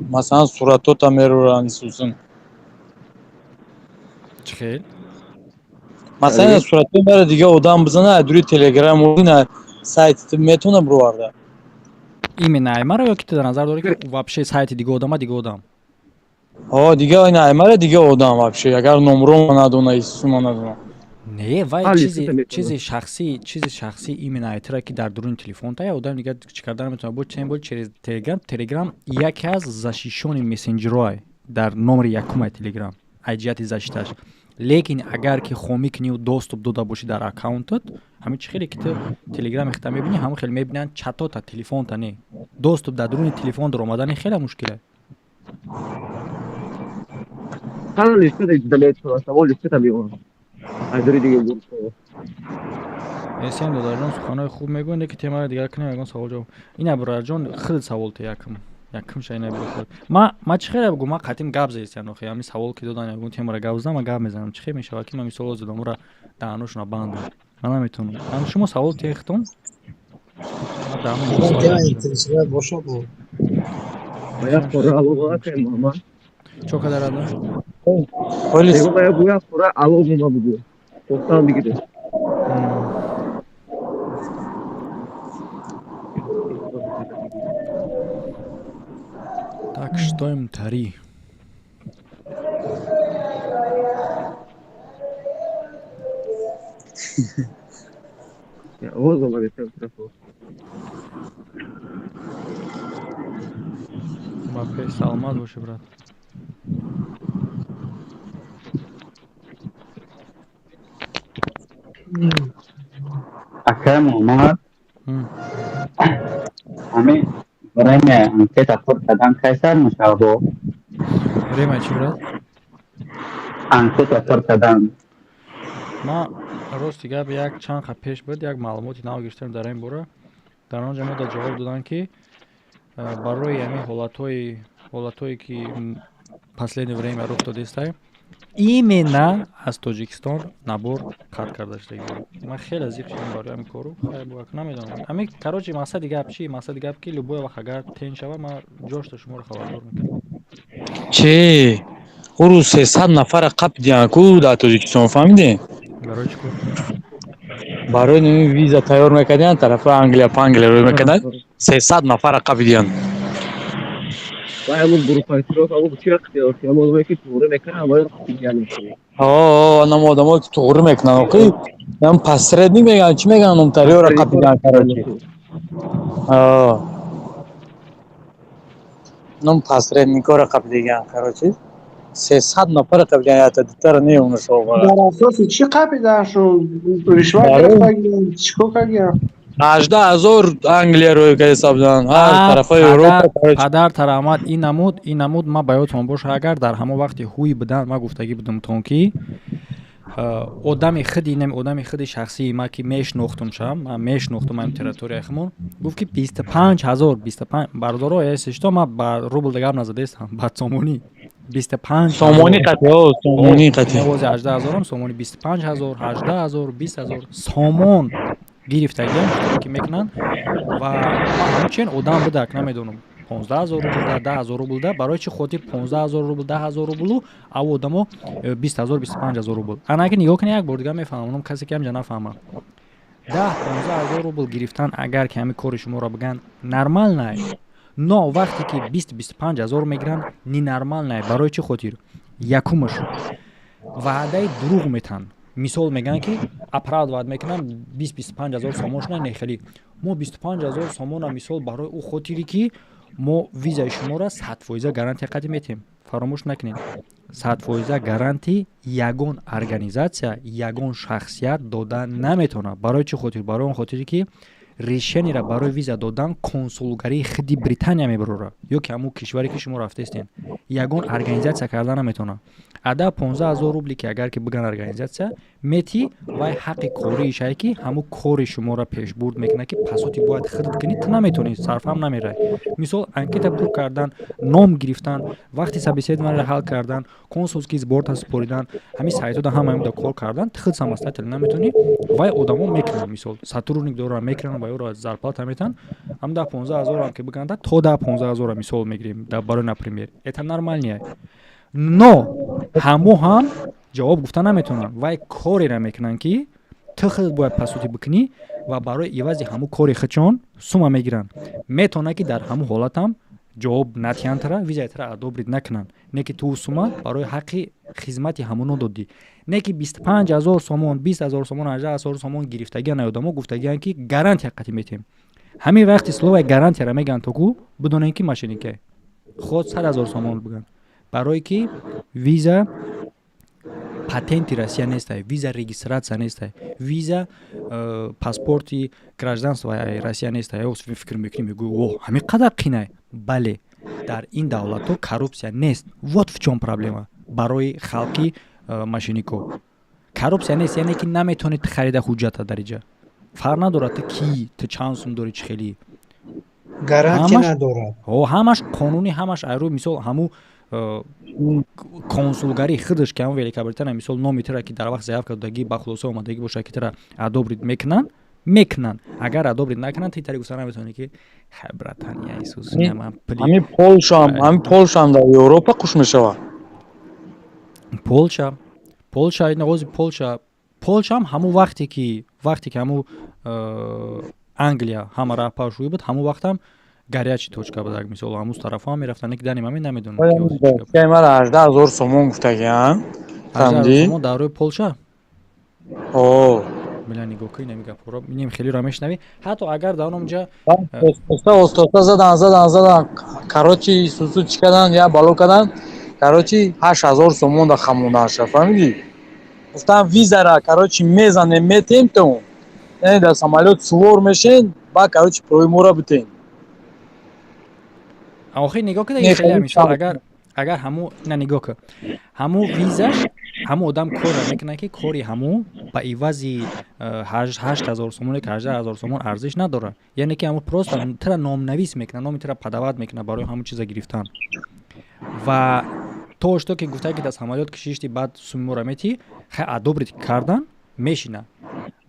Масалан, суратота мероранд исусан. Чӣ хел? Масалан, суратои мара дигар одам бизана, аз дури телеграм на сайт метавона бироварда. Именно аймаро ё ки ту дар назар дорӣ, ки вообще сайти дига одама, дига одам? О, дига ина аймара, дига одам вообще, агар номрома надона, исума надона. Не, вай чизи шахсӣ именно айтра, ки дар дуруни телефонта я одам дига чӣ кардан наметавонад. Бо тем более через Телеграм. Телеграм яке аз защищённый мессенджерҳое, дар номери якумай Телеграм аз ҷиҳати защиташ. Лекин агар ки хомӣ кунию доступ дода бошӣ дар аккаунтат, ҳамин чӣ хеле ки ту Телеграми хита мебинӣ, ҳамон хеле мебинанд чатота, телефонта. Не, доступ дар дуруни телефон дар омадани хеле мушкиле. Канал листата далечо, савол листата меон. Аз дури дига гурӯҳ. Эсен додарҷон, суханои хуб мегӯянд, ки темаро дигар кунем, ягон савол ҷавоб. Ина, бародарҷон, худ савол те якм. Якм ша ина биход. Ма чӣ хеле бугу, ма қатим гап зестиан охи, ҳамин савол ки додан, ягон темаро гап задам, ма гап мезанам. Чӣ хел мешавад, ки ман мисол озодамора даҳаношона бандам? Ман наметавонам. Ам шумо савол техтон? Ма даҳаном. Тема интересовать боша бу. Бая хора алло акай Муҳаммад. Чо кадарада? Мегӯ бая гӯя хора алло бума бугӯ. Тоқтан бигире. Так что им тари? Овоз омадистам тарафо. Ба пеш, саломат бошӣ, брат. Акай Муҳаммад, ҳамин время анкета пур кардан кай сар мешавад бо? Время чӣ, брат? Анкета пур кардан. Ма рости гап, як чанд қа пеш буд, як маълумоти нав гирифтем дар ин бора. Дар он ҷо мо да ҷавоб доданд, ки барои ҳамин ҳолатҳое ки последнее время рух додистай, именно аз Тоҷикистон набор қатъ карда шудагӣ. Ман хеле зиқ шудам барои ҳамин кору. Хайр, бо намедонам. Ҳамин, короче, мақсади гап чӣ? Мақсади гап ки любой вақт агар тен шава, ман ҷошта шуморо хабардор мекунам. Чӣ? Ӯ рӯз 300 нафара қапидиян ку дар Тоҷикистон, фаҳмидем? Барои чӣ кор? Барои ними виза тайёр мекардиян, тарафи Англия панглия рӯй мекарданд, 300 нафара қапидиян. Вай ҳамун гурӯҳҳои ҳамун чӣ вақт ҳамон одамое ки туғрӣ мекунанд, ҳамаёро хуя мекунанд. О, анам одамое ки туғрӣ мекунанд, охи, ям посредник мегӯянд, чӣ мегӯянд, номтариёро қапидиян, короче. О. Ном посредникҳоро қапидиган, короче. 300 нафара қапидиян, якта дутара не унашо. Дар асоси чӣ қапидаашон? Ришва гирифтагиям, чӣ кор кардиям? 18 000 Англия рӯй карда буданд, ҳар тарафҳои Европа, короче. Падар тараҳмат, ин намуд ма ба ёдтон боша, агар дар ҳамон вақти ҳуй будан, ма гуфтагӣ будамтон, ки одами худи нем, одами худи шахсии ма ки мешнохтумшам, ман мешнохтум ҳамин территорияи хумон, гуфт ки 25 000, 25, бародаро, эсишто ма ба рубл гап назадестам, ба сомонӣ 25. Сомонӣ қатъи, о, сомонӣ қатъи. Овози 18 000-ам сомонӣ, 25 000, 18 000, 20 000 сомон гирифтагиам, ки мекунанд. Ва ман ҳамчунин одам будак, намедонам, 15 000 рубл да, 10 000 рубл да, барои чӣ хотир 15 000 рубл, 10 000 рублу ав одамо 20 000, 25 000 рубл. Ана ки нигоҳ кунед, як бор дигар мефаҳмам, касе ки ҳамҷа нафаҳмад, 10-15 ҳазор рубл гирифтан, агар ки ҳамин кори шуморо бигӯянд, нормальный, но вақте ки 20-25 ҳазор мегиранд, ненормальный. Барои чӣ хотир? Якумаш, ваъдаи дурӯғ метаҳанд. Мисол, мегӯянд ки оправдывать мекунанд, 20-25 ҳазор сомон шуда, нехелӣ мо 25 000 сомона, мисол, барои ӯ хотире ки мо визаи шуморо 100% гарантия қадим метиҳем. Фаромӯш накунед, 100% гарантӣ ягон организатсия, ягон шахсият дода наметавонад. Барои чӣ хотир? Барои он хотире ки решениеро барои виза додан консулгарии худи Британия мебарорад ё ки ҳамун кишваре ки шумо рафтаистен. Ягон организатсия карда наметавонад. Ада 15 000 рубли ки агар ки биган организатсия мети, вай ҳаққи кориишае, ки ҳамун кори шуморо пешбурд мекунад, ки пасоти бояд хирд кунӣ, ту наметавонӣ, сарфам намерай. Мисол, анкета пур кардан, ном гирифтан, вақти собеседованиеро ҳал кардан, консульский сборта супоридан, ҳамин сайтода ҳама кор кардан, ту худ самостоятельно наметавонӣ. Вай одамо мекунанд, мисол, сотрудник доранд, мекунанд ва ёро зарплата метаҳанд. Ҳам 10-15 ҳазорам ки биганда, то 10-15 ҳазора мисол мегирем, барои например, это нормальный, но ҳамо ҳам ҷавоб гуфта наметавонанд. Вай кореро мекунанд, ки ту худат бояд пасути бикунӣ ва барои ивази ҳамун кори худшон сума мегиранд. Метавонад, ки дар ҳамун ҳолатам ҷавоб натиҳанд тара, визаи тара одобрить накунанд, не ки ту сума барои ҳаққи хизмати ҳамуно додӣ, не ки 25 000 сомон, 20 000 сомон, 18 000 сомон гирифтагиан. Одамо гуфтагиан, ки гарантия қатӣ метиҳем. Ҳамин вақти словаи гарантияро мегӯянд, то ку бидонем, ки мошеннике, ход 100 000 сомон бигӯянд, барое ки виза патенти Россия нестай, виза регистрация нестай, виза паспорти гражданства Россия нестай. Фикр мекунӣ, мегӯӣ: о, ҳамин қадар қинай. Бале, дар ин давлатҳо коррупсия нест. Вот в чём проблема. Барои халқи мошеннико коррупсия нест, яъне ки наметавонед харида ҳуҷҷата дар иҷа. Фарқ надорад, ту кӣ, ту чанд сум дорӣ, чӣ хелӣ. Гарантия надорад. Ҳамаш қонунӣ, ҳамаш айрӯ, мисол, ҳамун консулгарии худаш, ки ҳамун Великобритания, мисол, номи тура, ки дар вақт заявка додагӣ, ба хулоса омадагӣ бошад, ки тура одобрить мекунанд. Агар одобрить накунанд, ту тари гуфта наметавонӣ, ки хай, братан, я Иисус. Ҳамин Полшаам дар Европа қуш мешавад. Полша, ози Полшаам ҳамун вақте ки ҳамун Англия ҳама раҳпаршӯӣ буд, ҳамун вақтам горячий точка буд. Мисол, ҳамун тарафҳо мерафтанд, ки даним ҳамин намедонам. Мара 18 000 сомон гуфтагиам. Сомон дар рӯи Полша? О. Била, нигоҳ кунед, ами гапҳоро минем, хелиро мешунавӣ, ҳатто агар дар онҷа. Оста оста задан, задан, задан, короче, сусу чӣ кардан, я бало кардан, короче, 8000 сомон да хамондаша, фаҳмидӣ? Гуфтам, визара, короче, мезанем, метем ту, яъне дар самолёт сувор мешен, баъд, короче, пулои моро битем. Охир нигоҳ кунед, хеле мисол, агар ҳаму на, нигоҳ кун, ҳаму визаш, ҳаму одам корро мекунад, ки кори ҳаму ба ивази 8000 сомоне ки 18 000 сомон арзиш надорад. Яъне ки ҳаму просто тира номнавис мекунад, номи тира подавать мекунад барои ҳамун чиза гирифтан. Ва то что ки гуфта, ки дар самолёт ки шишти, баъд суми моро метӣ, хай, одобрить кардан, мешина.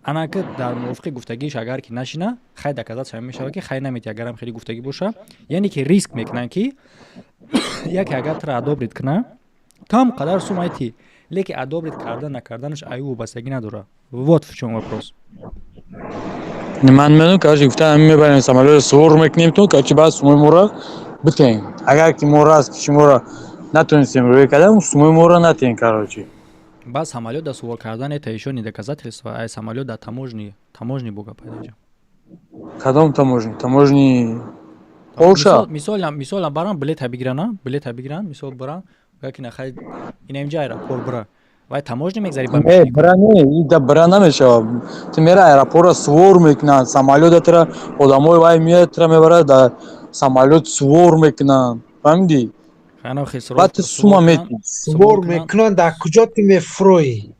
Ана ки дар мувофиқи гуфтагиш агар ки нашина, хай, доказать мешавад, ки хай, наметӣ, агарам хеле гуфтагӣ боша. Яъне ки риск мекунанд, ки яке агар тира одобрить куна, там қадар сум айтӣ, лекин одобрить кардан накарданаш аю вобастагӣ надорад. Вот в чём вопрос. Ман медонам, короче, гуфтам, мебарем, самолёт сувор мекунем ту, короче, баъд сумои моро битем. Агар ки мо раст ки шуморо натонистем рӯй кардам, сумои моро натем, короче. Баъд самолёт да сувор кардан это ещё не доказательство. Ай самолёт да таможни бо гапа даҷа. Кадом таможни? Таможни Полша? Мисолам, баран билета бигирана, билета бигиран, мисол, баран ки нахай, ина инҷа аэропорт бира, вай таможня мегзари. Ба бира не, ида бира намешава. Ту мера, аэропортро сувор мекунанд, самолёта тира одамои вай меяд, тира мебарад, дар самолёт сувор мекунанд, фаҳмидӣ? Баъд ту сума мети. Сувор мекунанд, дар куҷо ту мефурӯӣ?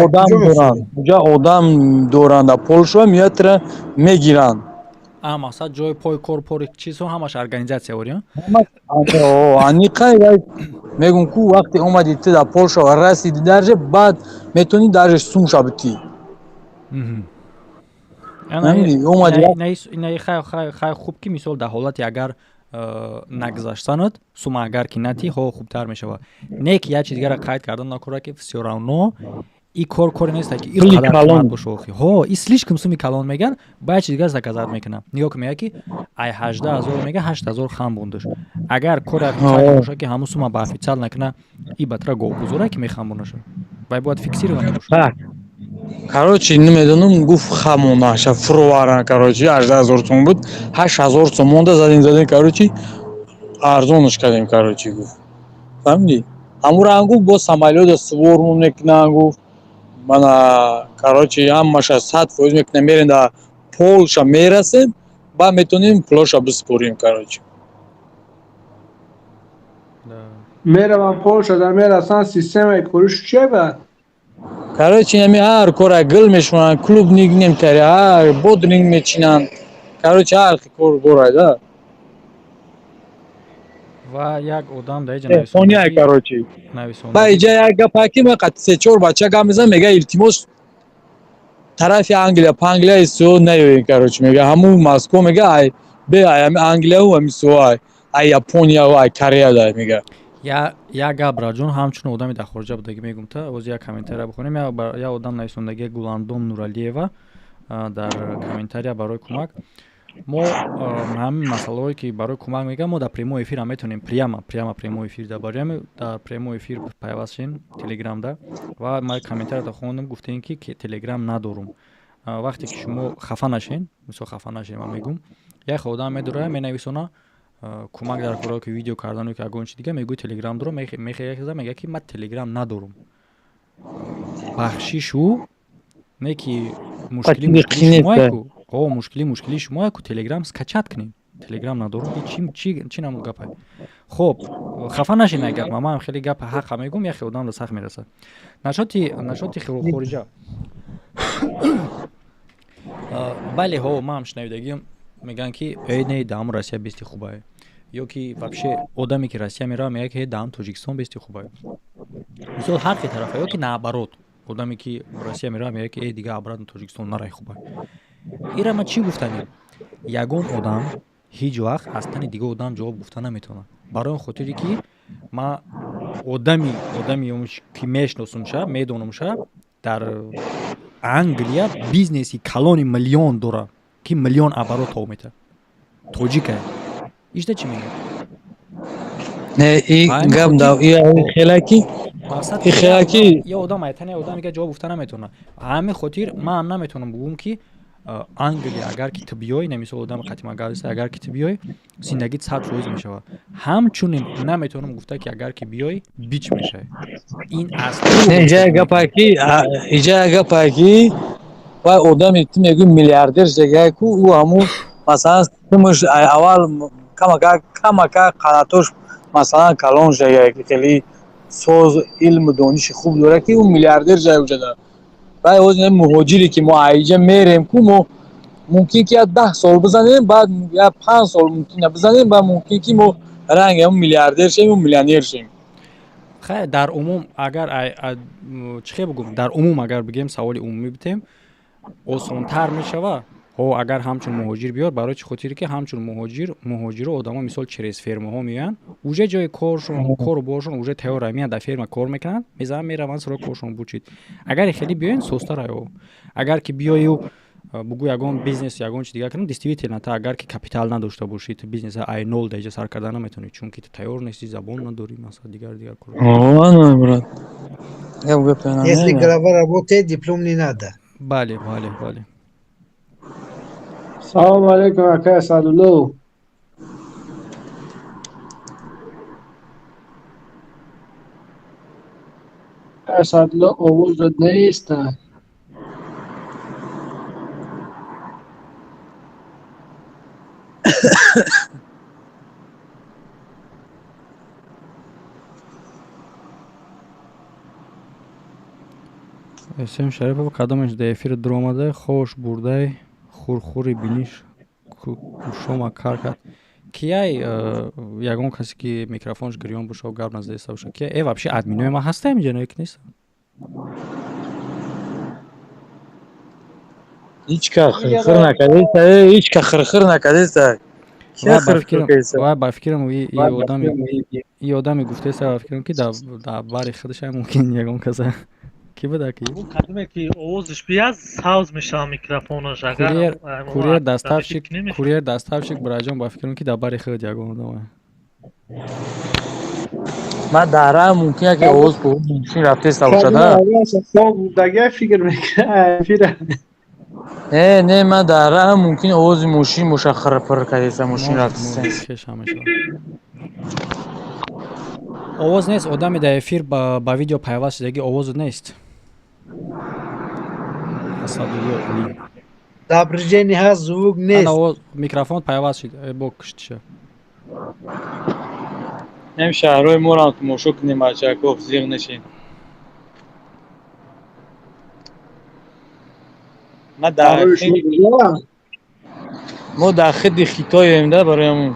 Одам доранд уҷа, одам доранд дар Полша, меяд, тира мегиранд. А, мақсад, ҷои пой кор пори чизҳо ҳамаш организация ори. Аниқа мегум ку, вақте омади ту дар Полша ва расиди, даже баъд метавонӣ даже сумша битӣ. Хай, хуб ки мисол дар ҳолати агар нагузаштанат, сума агар ки натӣ, ҳо, хубтар мешавад. Не ки як чиз дигара қайд кардан накора, ки всё равно и кор коре нест, ки и қадар қимат боша. Охи ҳо, и слишком суми калон меган. Ба як чиз дигар доказать мекунам. Нигоҳ кун, мега ки ай 18 000, мега, 8000 хам бундаш. Агар кори официал боша, ки ҳамун сума ба официал накуна, и батра говбузора ки мехамбонаша, вай бояд фиксировано боша. Короче, намедонам, гуфт, хамонаша фуроваран, короче, 18 000 сомон буд, 8000 сомонда задем, задем, короче, арзонаш кардем, короче, гуфт, фаҳмидӣ? Ҳамураам гуфт, бо самолёта сувормон мекунанд, гуфт, мана, короче, ҳамаша 100% мекунам, мерем, дар Полша мерасем, баъд метавонем пулоша биспорем, короче. Меравам Полша, дар мерасан, системаи кориш чия баъд? Короче, ами ҳар кора гил мешунанд, клубник немтари, ҳар бодринг мечинанд, короче, ҳар кор дорад, да. Ва як одам дар иҷа, короче, ба иҷа як гапа ки ма қати се чор бача гап мезанам, мега, илтимос, тарафи Англия панглия исо наёен, короче, мега, ҳамун Москва, мега, ай бе ай ами Англияву ами со ай ай Японияву ай Корея да, мега. Я гап, браҷон, ҳамчун одами дар хориҷа будагӣ мегум, та оз як комментария бихонем. Як одам нависондагия, Гуландом Нуралиева, дар комментария барои кӯмак. Мо ҳамин масъалаҳое ки барои кӯмак мегӯям, мо дар прямой эфир ҳам метавонем, прямо прямой эфир дар барои дар прямой эфир пайваст шем Телеграмда. Ва ма комментарията хондам, гуфтем ки Телеграм надорум. Вақте ки шумо хафа нашен, мисол, хафа нашен, ман мегум, як одам медорая, менависона, кӯмак дар корао ки видео кардану ки ягон чи дига, мегӯй, Телеграм дорам, мехеза, мега ки ман Телеграм надорум, бахшишу, не ки мушкили шумояку, о, мушкили шумояку, Телеграм скачать кунем, Телеграм надорум, чи намуд гапай? Хоб, хафа нашин ай гап, ман хеле гапа ҳақа мегум, яхе одам да сахт мерасад. Нашоти хориҷа, бале, ҳо, ман ҳам шунавидагиам, мегӯянд ки э, не, даҳам Россия бести хубае, ё ки вообще одаме ки Россия мерава, мегӯяд ки даҳам Тоҷикистон бести хубае, мисол, ҳар ки тарафа, ё ки наоборот, одаме ки Россия мерава, мегӯяд ки э, дига обратно Тоҷикистон нарай, хубае. Ира ман чӣ гуфтанем? Ягон одам ҳеҷ вақт аз тани дига одам ҷавоб гуфта наметавонад, барои он хотире ки ман одами ки мешиносумша, медонумша, дар Англия бизнеси калони миллион дора, ки миллион оборот тов метавад, тоҷикае. Ишта чӣ мегӯяд? Не, и гап да хела ки Мақсад я одам айтан, я одам дига ҷавоб гуфта наметавонад. Ҳамин хотир ман ҳам наметавонам бигӯм, ки Англия агар ки ту биёй, на мисол одами қатима гап зеста, агар ки ту биёй, зиндагит 100% мешавад. Ҳамчунин наметавонам гуфта, ки агар ки биёй, бич мешавӣ. Ин аз иҷа гапае ки вай одаме ту мегӯи миллиардер шудагае ку, ӯ ҳамун масалан сумаш аввал камака камака қанатош масалан калон шудагае, ки хеле соз илму дониши хуб дорад, ки ӯ миллиардер шуда уҷада. Вай ҳозир муҳоҷире, ки мо аиҷа мерем ку, мо мумкин ки як 10 сол бизанем, баъд як 5 сол мумкин бизанем, баъд мумкин ки мо ранги ҳамун миллиардер шавем, миллионер шавем. Хай, дар умум агар чӣ хел бигӯм, дар умум агар бигем, саволи умумӣ битем, осонтар мешава ҳо, агар ҳамчун муҳоҷир биёр. Барои чӣ хотире ки ҳамчун муҳоҷир, муҳоҷиро одамо мисол через фермаҳо меоянд, уже ҷои коршон, кору боршон уже тайёра, меянд, дар ферма кор мекунанд, мезананд, мераванд сарои коршон бучид. Агар хеле биёен, созтар ё агар ки биёю бугӯ ягон бизнес, ягон чи дигар кунам, действительно та агар ки капитал надошта бошӣ, ту бизнеса ай нол дар иҷа сар карда наметавонӣ, чунки ту тайёр нестӣ, забон надорӣ, масалан, дигар дигар кор. Если голова работает, диплом не надо. Бале. Салому алейкум, акай Асадулло. Асадулло, овозат нест. Эсем Шарипов кадомеш дар эфир дуромада, хош бурдай, хурхури биниш кушома кар кард. Кияй ягон касе, ки микрофонш гирён боша, гап назаиста боша, кия? Э, вообще админои ма ҳастаем инҷа, ное ки нест? Ҳичка хирхир накардиста, ҳичка хирхир накардиста. Вай, ба фикрам, и одами гуфтеста, ба фикрам, ки дар бари худашам мумкин ягон каса ки буда ки Кадоме ки овозаш бияд, савз мешавад микрофонаш, агар Курьер, доставщик, курьер, доставщик, браҷон, ба фикрам, ки дар бари худ ягон одам. Ман дар раҳ мумкин ки овоз мумкин рафтеста бошад. Дага фикр мекунам. Не, не, ман дар раҳ мумкин овози мошин боша, хирпир кардеста, мошин рафтеста. Овоз нест, одами дар эфир ба видео пайваст шудаги, овозат нест. Асадулло Али. Изображение ҳаст, звук нест. Ана микрофон пайваст шид, бо куштиша. Ҳам шаҳрҳои моро ҳам тамошо кунем, бачако, зиғ нашем. Мо дар хидди Хитоем да, барои ҳамун.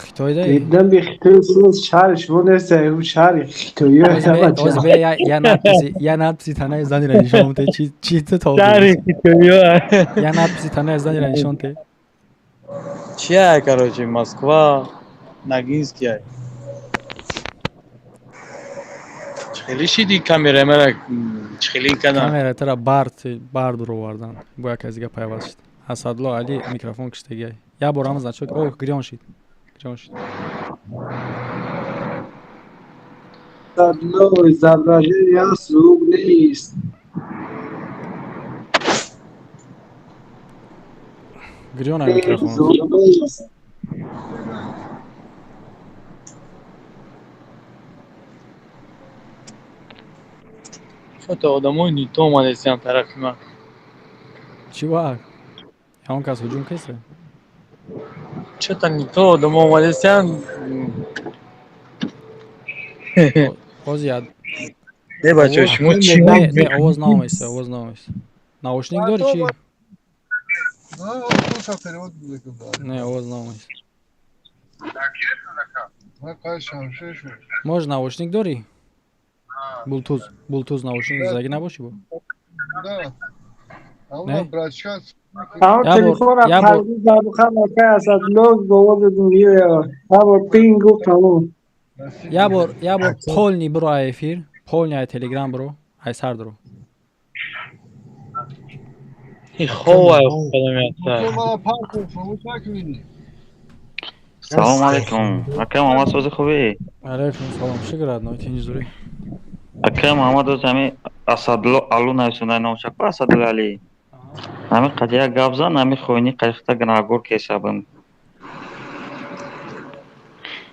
Хитой да? Дидам, би Хитой шаҳри шумо нест, шаҳри хитоӣ. Озбе я надписи танаи занира нишон те, чи ту то шаҳри хитоӣ. Я надписи танаи занира нишон те. Чия, короче, Москва, Ногинский. Хеле шиди камера мара хеле кана. Камера тара бард бар дуровардан. Бо як аз дига пайваст шид. Асадло Али микрофон киштагиай. Я бор ҳама значок, о, гирён шид. Гирён шид. Асадулло, изображение ҳаст, звук нест. Гирён ай микрофон. Звук нест. Чото одамои нито омадестиам тарафи ман. Чӣ ва? Ягон кас ҳуҷум кеса? Чото нито одамо омадестиам. Ҳозир я Не, бачаҳо, шумо чӣ? Не, овоз наоместа, овоз наоместа. Наушник дори чӣ? Не, овоз наоместа. Може, наушник дорӣ? Бултуз, бултуз наушник заги набошӣ бо? Не? Телефон Я бор полный биро ай эфир, полный ай Телеграм биро, ай сар диро. Салом алейкум. Ака Муҳаммад, сози хубӣ? Алейкум салом. Шукр, адно, тинҷ дурӣ? Ака Муҳаммад, оз ҳами Асадулло Алу нависонда номшаку Асадулло Али. Ҳами қадия гап зан, ҳами хоини қайхта гунаҳгор кесабам.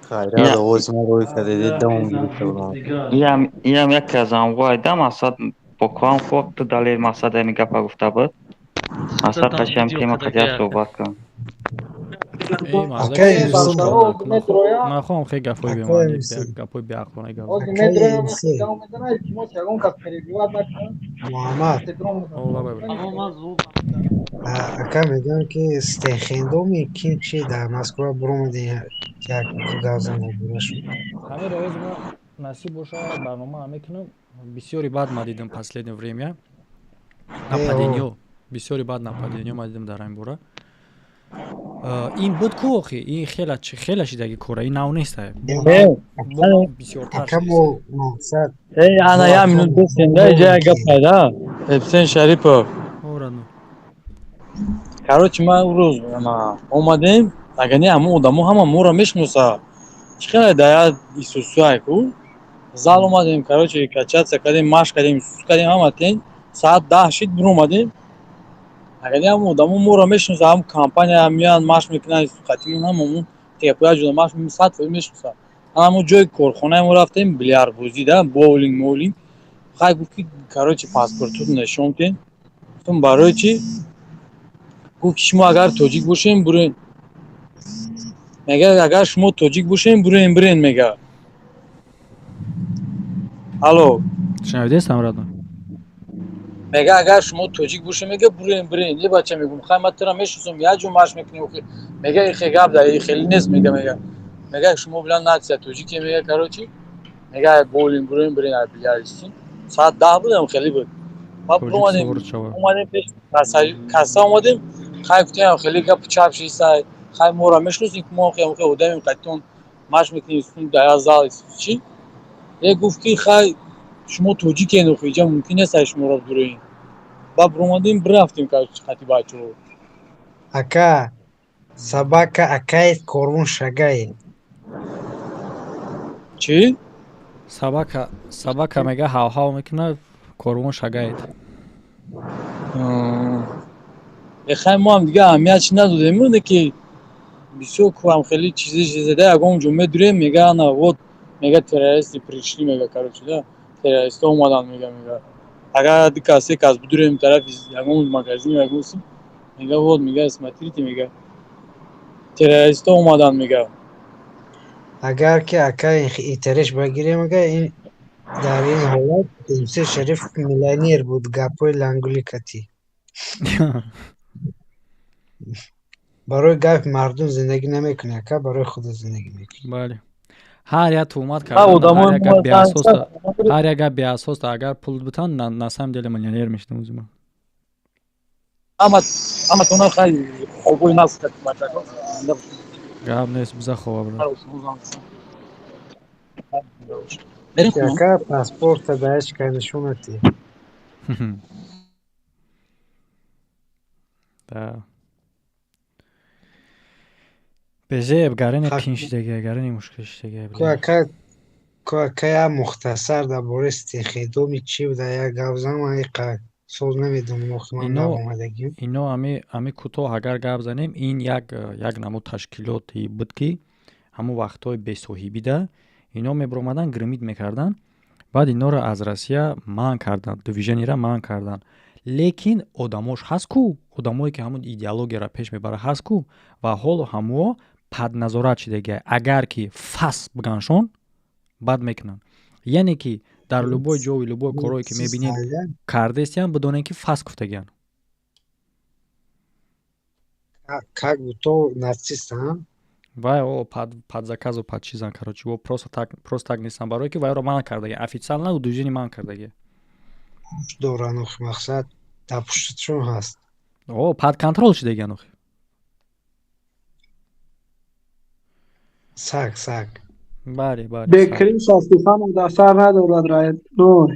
Хайрат, овози мо рӯй кардед, давом гирифта будам. Иям яке аз анвои да мақсад бо коам хоб ту далел мақсад ҳами гапа гуфта буд. Мақсад қашам тема қадия суҳбат кун. Нахоҳам хеле гафҳои бемаъни, гапҳои беақлона гап. Муҳаммад, ака, мегӯям ки стенхендоми ким чи дар Москва буромади, як гап зана бура шуд. Ҳамеро оз мо насиб боша барнома мекунам. Бисёри бад ма дидам последнее время нападениё, бисёри бад нападениё ма дидам дар ҳамин бора. Ин буд ку охи, ин хела хела шидаги кора, ин нав нест. Бисёртар. Ана як минут бесенда, иҷа як гап пайда. Эпсен Шарипов. Короче, ман он рӯз омадем, агар не ҳамон одамо ҳама моро мешиноса. Чӣ хеле да як исусуай ку зал омадем, короче, качаться кардем, машқ кардем, исусу кардем, ҳама тен соат 10 шид, биромадем. Агар не ҳамон одамо моро мешиноса, ҳам компания меянд, машқ мекунанд, қатимон ҳамамон тепоя ҷуда машқ, 100% мешиноса. Ҳамо ҷои корхонаи мо рафтем, билярдбозӣ да, боулинг моулинг. Хай, гуфт ки, короче, паспортотон нишон тен. Гуфтам, барои чӣ? Гуфт ки шумо агар тоҷик бошем, бурен. Мега, агар шумо тоҷик бошем, бурен, бирен, мега. Алло. Шунавидестам, радно. Мега, агар шумо тоҷик бошем, мега, бурен, бирен. Е, бача, мегум, хай, ман тура мешиносам, як ҷо машқ мекунем охи. Мега, ихе гап да хеле нест, мега, мега. Мега, шумо билан нация тоҷике, мега, короче. Мега, боулинг бурен, бирен, ай билярдистин. Соат 10 будам, хеле буд. Баъд омадем, омадем пеш касса омадем, хай, гуфтем, хеле гап чап шисай. Хай, моро мешиносем, ки мо хеле одамем, қатитон машқ мекунем, дар як зал чӣ. Е, гуфт ки хай, шумо тоҷикен, охи иҷа мумкин нест ай шуморо дуроем. Баъд биромадем, бирафтем, короче, қати бачаҳо. Ака, собака акает, корвон шагает. Чӣ? Собака, собака мега ҳав-ҳав мекунад, корвон шагает. Хай, мо ҳам дига аҳамият чи надодем, не ки бисёр куам хеле чизи чизеда ягон ҷо медурем, мега, ана вот, мега, террористы пришли, мега, короче, да, террористҳо омаданд, мега, мега, агар ду кас, се кас бидурем тарафи ягон магазин, ягон, мега, вот, мега, смотрите, мега, террористҳо омаданд, мега. Агар ки, ака, интереш багирем, ага, ин дар ин ҳолат Имсе Шариф миллионер буд гапҳои лангули катӣ. Барои гапи мардум зиндагӣ намекунӣ, ака, барои худат зиндагӣ мекунӣ. Бале, ҳар як туҳмат кардан, ҳар як гап беасоста, ҳар як гап беасоста агар пул битан, на самом деле миллионер мешудам узима. Ҳаматона хай, хобои нас. Гап нест, биза хова, брат. Ака, паспорта ба ҳеҷ кас нишон надиҳ. Да. Безеб гарани қин шидагия, гарани мушкил шидагия. Ку ака, як мухтасар дар бораи стихидоми чӣ буда як гап зан, ман иқа соз намедонам, охи ман навомадагим. Ино ами кӯтоҳ агар гап занем, ин як намуд ташкилоте буд, ки ҳамон вақтҳои бесоҳибида ино мебиромаданд, гримит мекарданд. Баъд инора аз Россия манъ карданд, движениера манъ карданд, лекин одамош ҳаст ку, одамое ки ҳамон идеологияро пеш мебарад ҳаст ку, ва ҳоло ҳамуо под назорат шидагия. Агар ки фас биганшон, бад мекунанд. Яъне ки дар любой ҷои, любой корое ки мебинед кардестиям, бидонед ки фас гуфтагиянд. Как будто нацистам. Вай о под заказу, под чизан, короче, во просто так, просто так нестан, барое ки вайро манъ кардагия официально, движение манъ кардагия. Доран охи, мақсад дар пушташон ҳаст. О, под контрол шидагиян охи. Саг, саг. Бале. Бекрис сухан дар сар надорад, раед нур.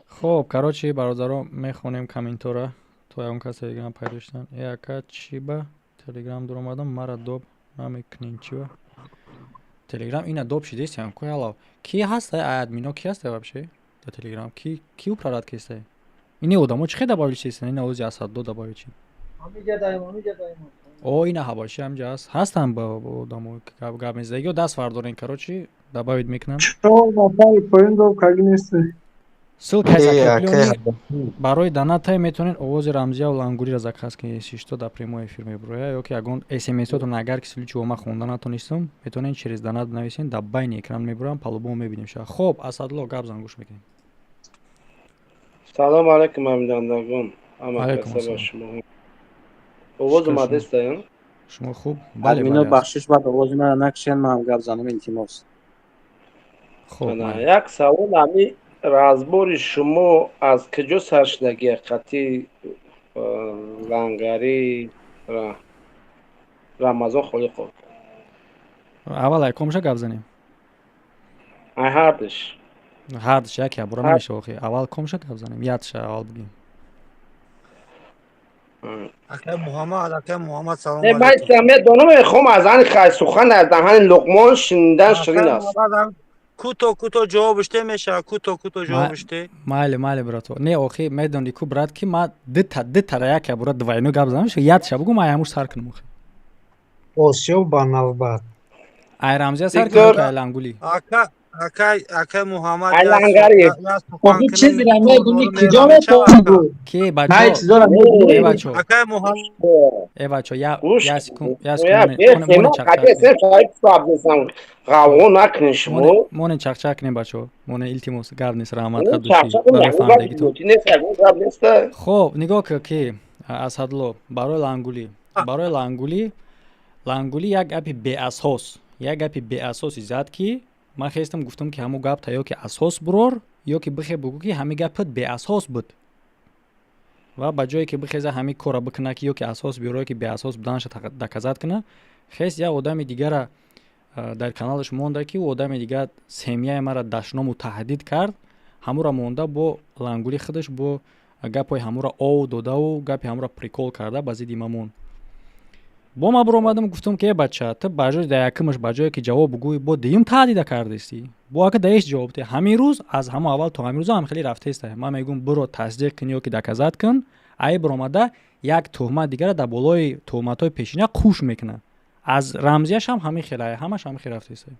Хоб, короче, бародаро, мехонем комментора, то ягон кас телеграм пайдо шудан. Э, ака, чӣ ба телеграм дуромадам, мара доб намекунен, чӣ ба? Телеграм ина доб шидестиам ку ялав. Ки ҳаста админо, ки ҳаста вообще дар Телеграм? Ки управлять кеста? Ини одамо чӣ хел добавить шидестан? Ина ози Асаддо добавить шид. О, ина ҳабаши ҳамҷа ҳаст. Ҳастан ба одамо гап мезадаги, даст вардорен, короче, добавить мекунам. Чор нафари поин доб каги несте. Ссылка закреплённый барои донатай, метавонед овози Рамзия Лангулиро заказ кунед, если что, дар прямой эфир мебурояд, ё ки ягон смсотон, агар ки случай ма хонда натонистам, метавонед через донат бинависед, дар байни экран мебурам, по-любому мебинем ша. Хоб, Асадло, гап зан, гӯш мекунем. Салому алайкум, ҳамдандагон, ҳама каса ба шумо. Овоз омадестаям? Шумо хуб? Бале. Админо, бахшиш, баъд овози мара накушен, ман гап занам, илтимос. Хоб. Як савол: ами разбори шумо аз куҷо сар шудагия қати Лангари Рамазон Холиқов? Аввал айкомша гап занем. Ай ҳардиш. Ҳардиш яке абура намешава охи. Аввал комша гап занем, ядша аввал бигем. Акай Муҳаммад, акай Муҳаммад, салом. Э, ман медонам, мехоҳам аз ани хай сухан аз даҳани Луқмон шунидан ширин аст. Кӯто кӯто ҷавобиште мешавад, кӯто кӯто ҷавобиште. Майли, майли, брато. Не, охи, медони ку, брат, ки ма дита дитара яке абура двойной гап занам, ядша бугу, ма ҳамуш сар кунам охи. Осиё ба навбат. Ай Рамзия сар кунам, ай Лангули? Ака, акай, акай Муҳаммад. Ай Лангари. Охи, чизира медуни, куҷо метавонӣ гӯ? Ки бачо, э бачо, акай Муҳаммад. Э бачо, я секунд, я секунд, моне чақчақ. Ғавғо накунед шумо. Моне чақчақ кунем, бачо, моне, илтимос, гап нест, раҳмат қадуши барои фаҳмидагитон. Хоб, нигоҳ кун, ки Асадло, барои Лангулӣ, барои Лангулӣ, Лангулӣ як гапи беасос, як гапи беасоси зад, ки ман хестам гуфтам, ки ҳамун гапта ё ки асос бурор, ё ки бихе бугӯ, ки ҳамин гапат беасос буд. Ва ба ҷое ки бихеза ҳамин корро бикуна, ки ё ки асос биёро, ё ки беасос буданаша доказать куна, хест як одами дигара дар каналаш монда, ки ӯ одами дигар семьяи мара дашному таҳдид кард. Ҳамура монда бо Лангули худаш бо гапҳои ҳамура ов додаву гапи ҳамура прикол карда ба зидди ма монд. Бо ма биромадам, гуфтам, ки э бача, ту ба ҷои да якумаш, ба ҷое ки ҷавоб бугӯй, бо дуюм таҳдида кардистӣ, бо ака даеш ҷавоб де. Ҳамин рӯз аз ҳамон аввал то ҳамин рӯза ҳам хеле рафтеста. Ман мегӯм, биро тасдиқ кун ё ки доказать кун. Ай биромада як туҳмат дигара дар болои туҳматҳои пешина қуш мекунад. Аз Рамзияш ҳам ҳамин хел, ҳамаш ҳамин хел рафтеста.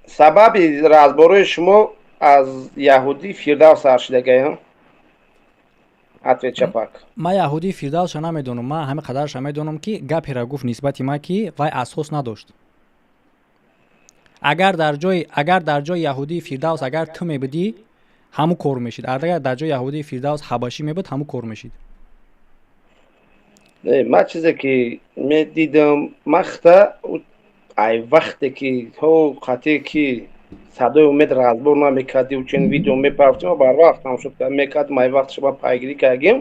Сабаби разборои шумо аз яҳудӣ Фирдавс сар шудагая, ответ чапак. Ман яҳудии Фирдавсша намедонам. Ман ҳамин қадарша медонам, ки гаперо гуфт нисбати ман, ки вай асос надошт. Агар дар ҷои яҳудии Фирдавс агар ту мебудӣ, ҳамун кор мешид. Агар дар ҷои яҳудии Фирдавс ҳабашӣ мебуд, ҳамун кор мешид. Ман чизе ки медидам, махта ай вақте ки ҳо қатъе ки садои умед разбор намекардӣ, чун видео мепафтим, барвақт тамошо мекардим, ай вақт шуба пайгирӣ кардем.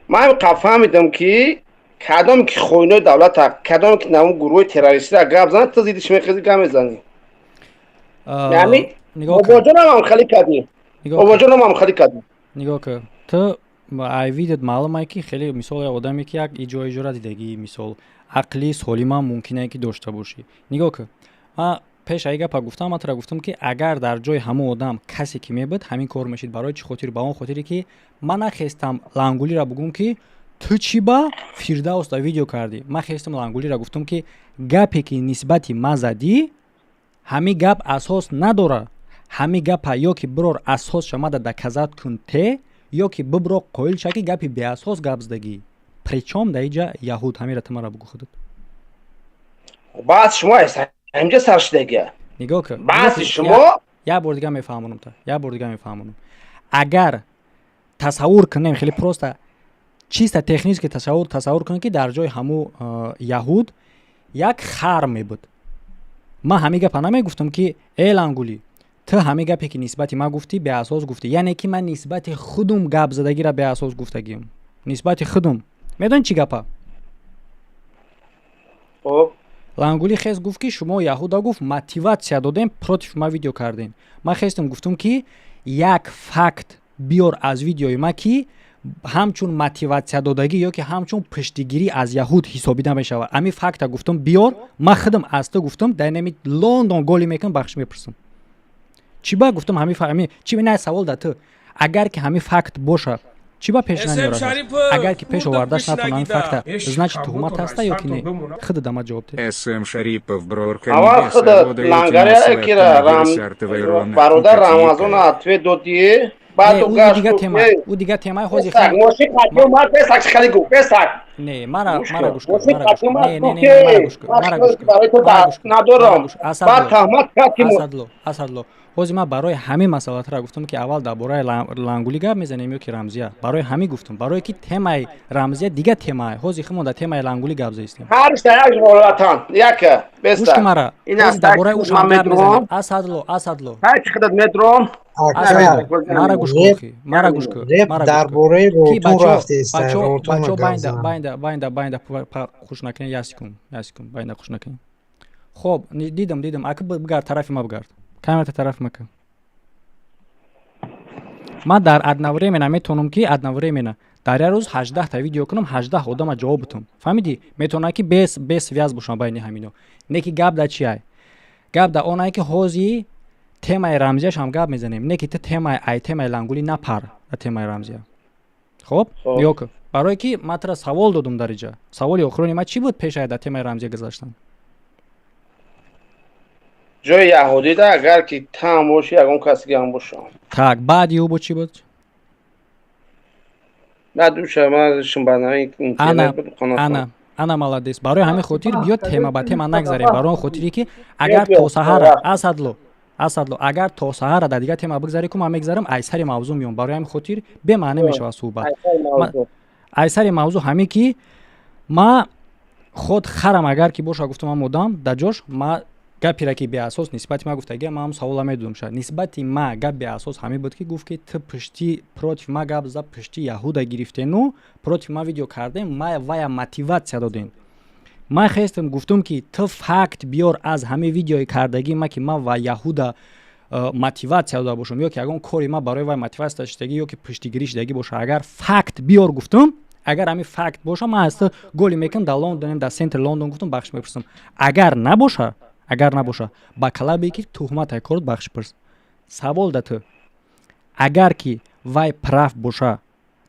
Ман қа фаҳмидам, ки кадом ки хоинои давлата, кадом ки намун гурӯҳи террористиро гап занад, ту зиддиш мехези, гап мезанӣ. Яъни бобоҷонам ҳам хеле кардӣ, бобоҷонам ҳам хеле кардӣ. Нигоҳ кун, ту ай видет маълум ай, ки хеле мисол як одаме, ки як иҷо иҷора дидагӣ, мисол ақли солимам мумкине ки дошта бошӣ. Нигоҳ кун, ман пеш ай гапа гуфтам, ман тура гуфтам, ки агар дар ҷои ҳамон одам касе ки мебуд, ҳамин кор мешид. Барои чӣ хотир? Ба он хотире, ки ман нахестам Лангулиро бугум, ки ту чӣ ба Фирдавсда видео кардӣ. Ман хестам Лангулиро гуфтам, ки гапе ки нисбати ман задӣ, ҳамин гап асос надора. Ҳамин гапа ё ки бирор асос шамада доказать кун те, ё ки бибро қоил ша, ки гапи беасос гап задагӣ. Причём дар иҷа яҳуд? Ҳамира ту мара бугӯ худат. Баъд шумо ҳамҷа сар шудагия. Нигоҳ кун. Баъзи шумо. Як бор дига мефаҳмонам, та як бор дига мефаҳмонам. Агар тасаввур кунем, хеле просто, чисто технически тасаввур кунем, ки дар ҷои ҳаму яҳуд як хар мебуд, ман ҳамин гапа намегуфтам, ки э Лангулӣ, ту ҳамин гапе ки нисбати ман гуфтӣ, беасос гуфтӣ. Яъне ки ман нисбати худум гап задагиро беасос гуфтагиам нисбати худум. Медонӣ чӣ гапа? Лангули хес гуфт, ки шумо яҳуда гуфт мотивация додем, против ма видео кардем. Ман хестам гуфтам, ки як факт биёр аз видеои ма, ки Ҳамчун мотиватсия додагӣ ё ки ҳамчун пуштигирӣ аз яҳуд ҳисобида мешавад. Ами факта гуфтам, биёр. Ман худам аз ту гуфтам, дар нами Лондон голи мекунам, бахшиш мепурсам. Чӣ ба гуфтам ҳами чи на савол да ту: агар ки ҳами факт боша, чӣ ба пеш намеорад? Агар ки пеш овардаш натона ҳами факта, значит, туҳмат ҳаста ё ки не? Худа дама ҷавоб де. СМ Шарипов. Аввал худа лангаре кира бародар Рамазон ответ додӣ. Ӯ дигар темаи ҳозир. Не, мара гӯш. Надорам. Асадло, ҳозир ман барои ҳамин масъалатара гуфтам, ки аввал дар бораи Лангулӣ гап мезанем ё ки Рамзия. Барои ҳамин гуфтам, барое ки темаи Рамзия дигар темае. Ҳозир химон дар темаи Лангулӣ гап заистем. Гӯш ки, мара дар бораи ӯшам гап мезанем. Асадло, Асадло, мара гӯш кун, мара гӯш кун. Дар бораи ротун рафтеста. Бачо, байнда, байнда, байнда, байнда хуш накунед. Як секунд, як секунд, байнда хуш накунед. Хоб, дидам, дидам. Ака, бигард тарафи ма, бигард камерата тарафи ма кун. Ман дар одновременно метавонам, ки одновременно дар як рӯз 18-та видео кунам, 18 одама ҷавоб бутам, фаҳмидӣ? Метавонам, ки без связь бошам байни ҳамино. Не ки гап да чиай? Гап да онае, ки ҳозир темаи Рамзияшам гап мезанем. Не ки ту темаи ай темаи Лангулӣ напар ба темаи Рамзия. Хоб, нигоҳ кун, барое ки ман тура савол додум дар иҷа. Саволи охирони ман чӣ буд пеш ай дар темаи Рамзия гузаштан? Ҷои яҳудида, агар ки там боши, ягон каси гам бошам. Так, баъди ӯ бо чӣ буд? Ана, ана, молодец. Барои ҳамин хотир биё, тема ба тема нагзарем, барои он хотире ки агар то саҳара, Асадло, Асадло, агар то саҳара дар дигар тема бигзарӣ ку, ман мегзарам, ай сари мавзӯъ меём. Барои ҳамин хотир бемаъне мешавад суҳбат. Ай сари мавзӯъ ҳамин ки ма худ харам, агар ки боша, гуфтам, ам одам дар ҷош ма гапира ки беасос нисбати ма гуфтагия, ма ҳам савола медодам. Шояд нисбати ма гап беасос ҳамин буд, ки гуфт, ки ту пушти против ма гап зад, пушти яҳуда гирифтену против ма видео кардем, ма вая мотиватсия додем. Ман хестам, гуфтум, ки ту факт биёр аз ҳамин видеои кардагии ма, ки ман ва яҳуда мотиватсия дода бошам ё ки ягон кори ма барои вай мотиватсия шудагӣ ё ки пуштигирӣ шудагӣ боша. Агар факт биёр, гуфтум. Агар ҳамин факт боша, ман аз ту голи мекунам дар Лондонем, дар центри Лондон, гуфтум, бахшиш мепурсам. Агар набоша, агар набоша, ба калабе ки туҳмат корд, бахшиш пурс. Савол да ту: агар ки вай прав боша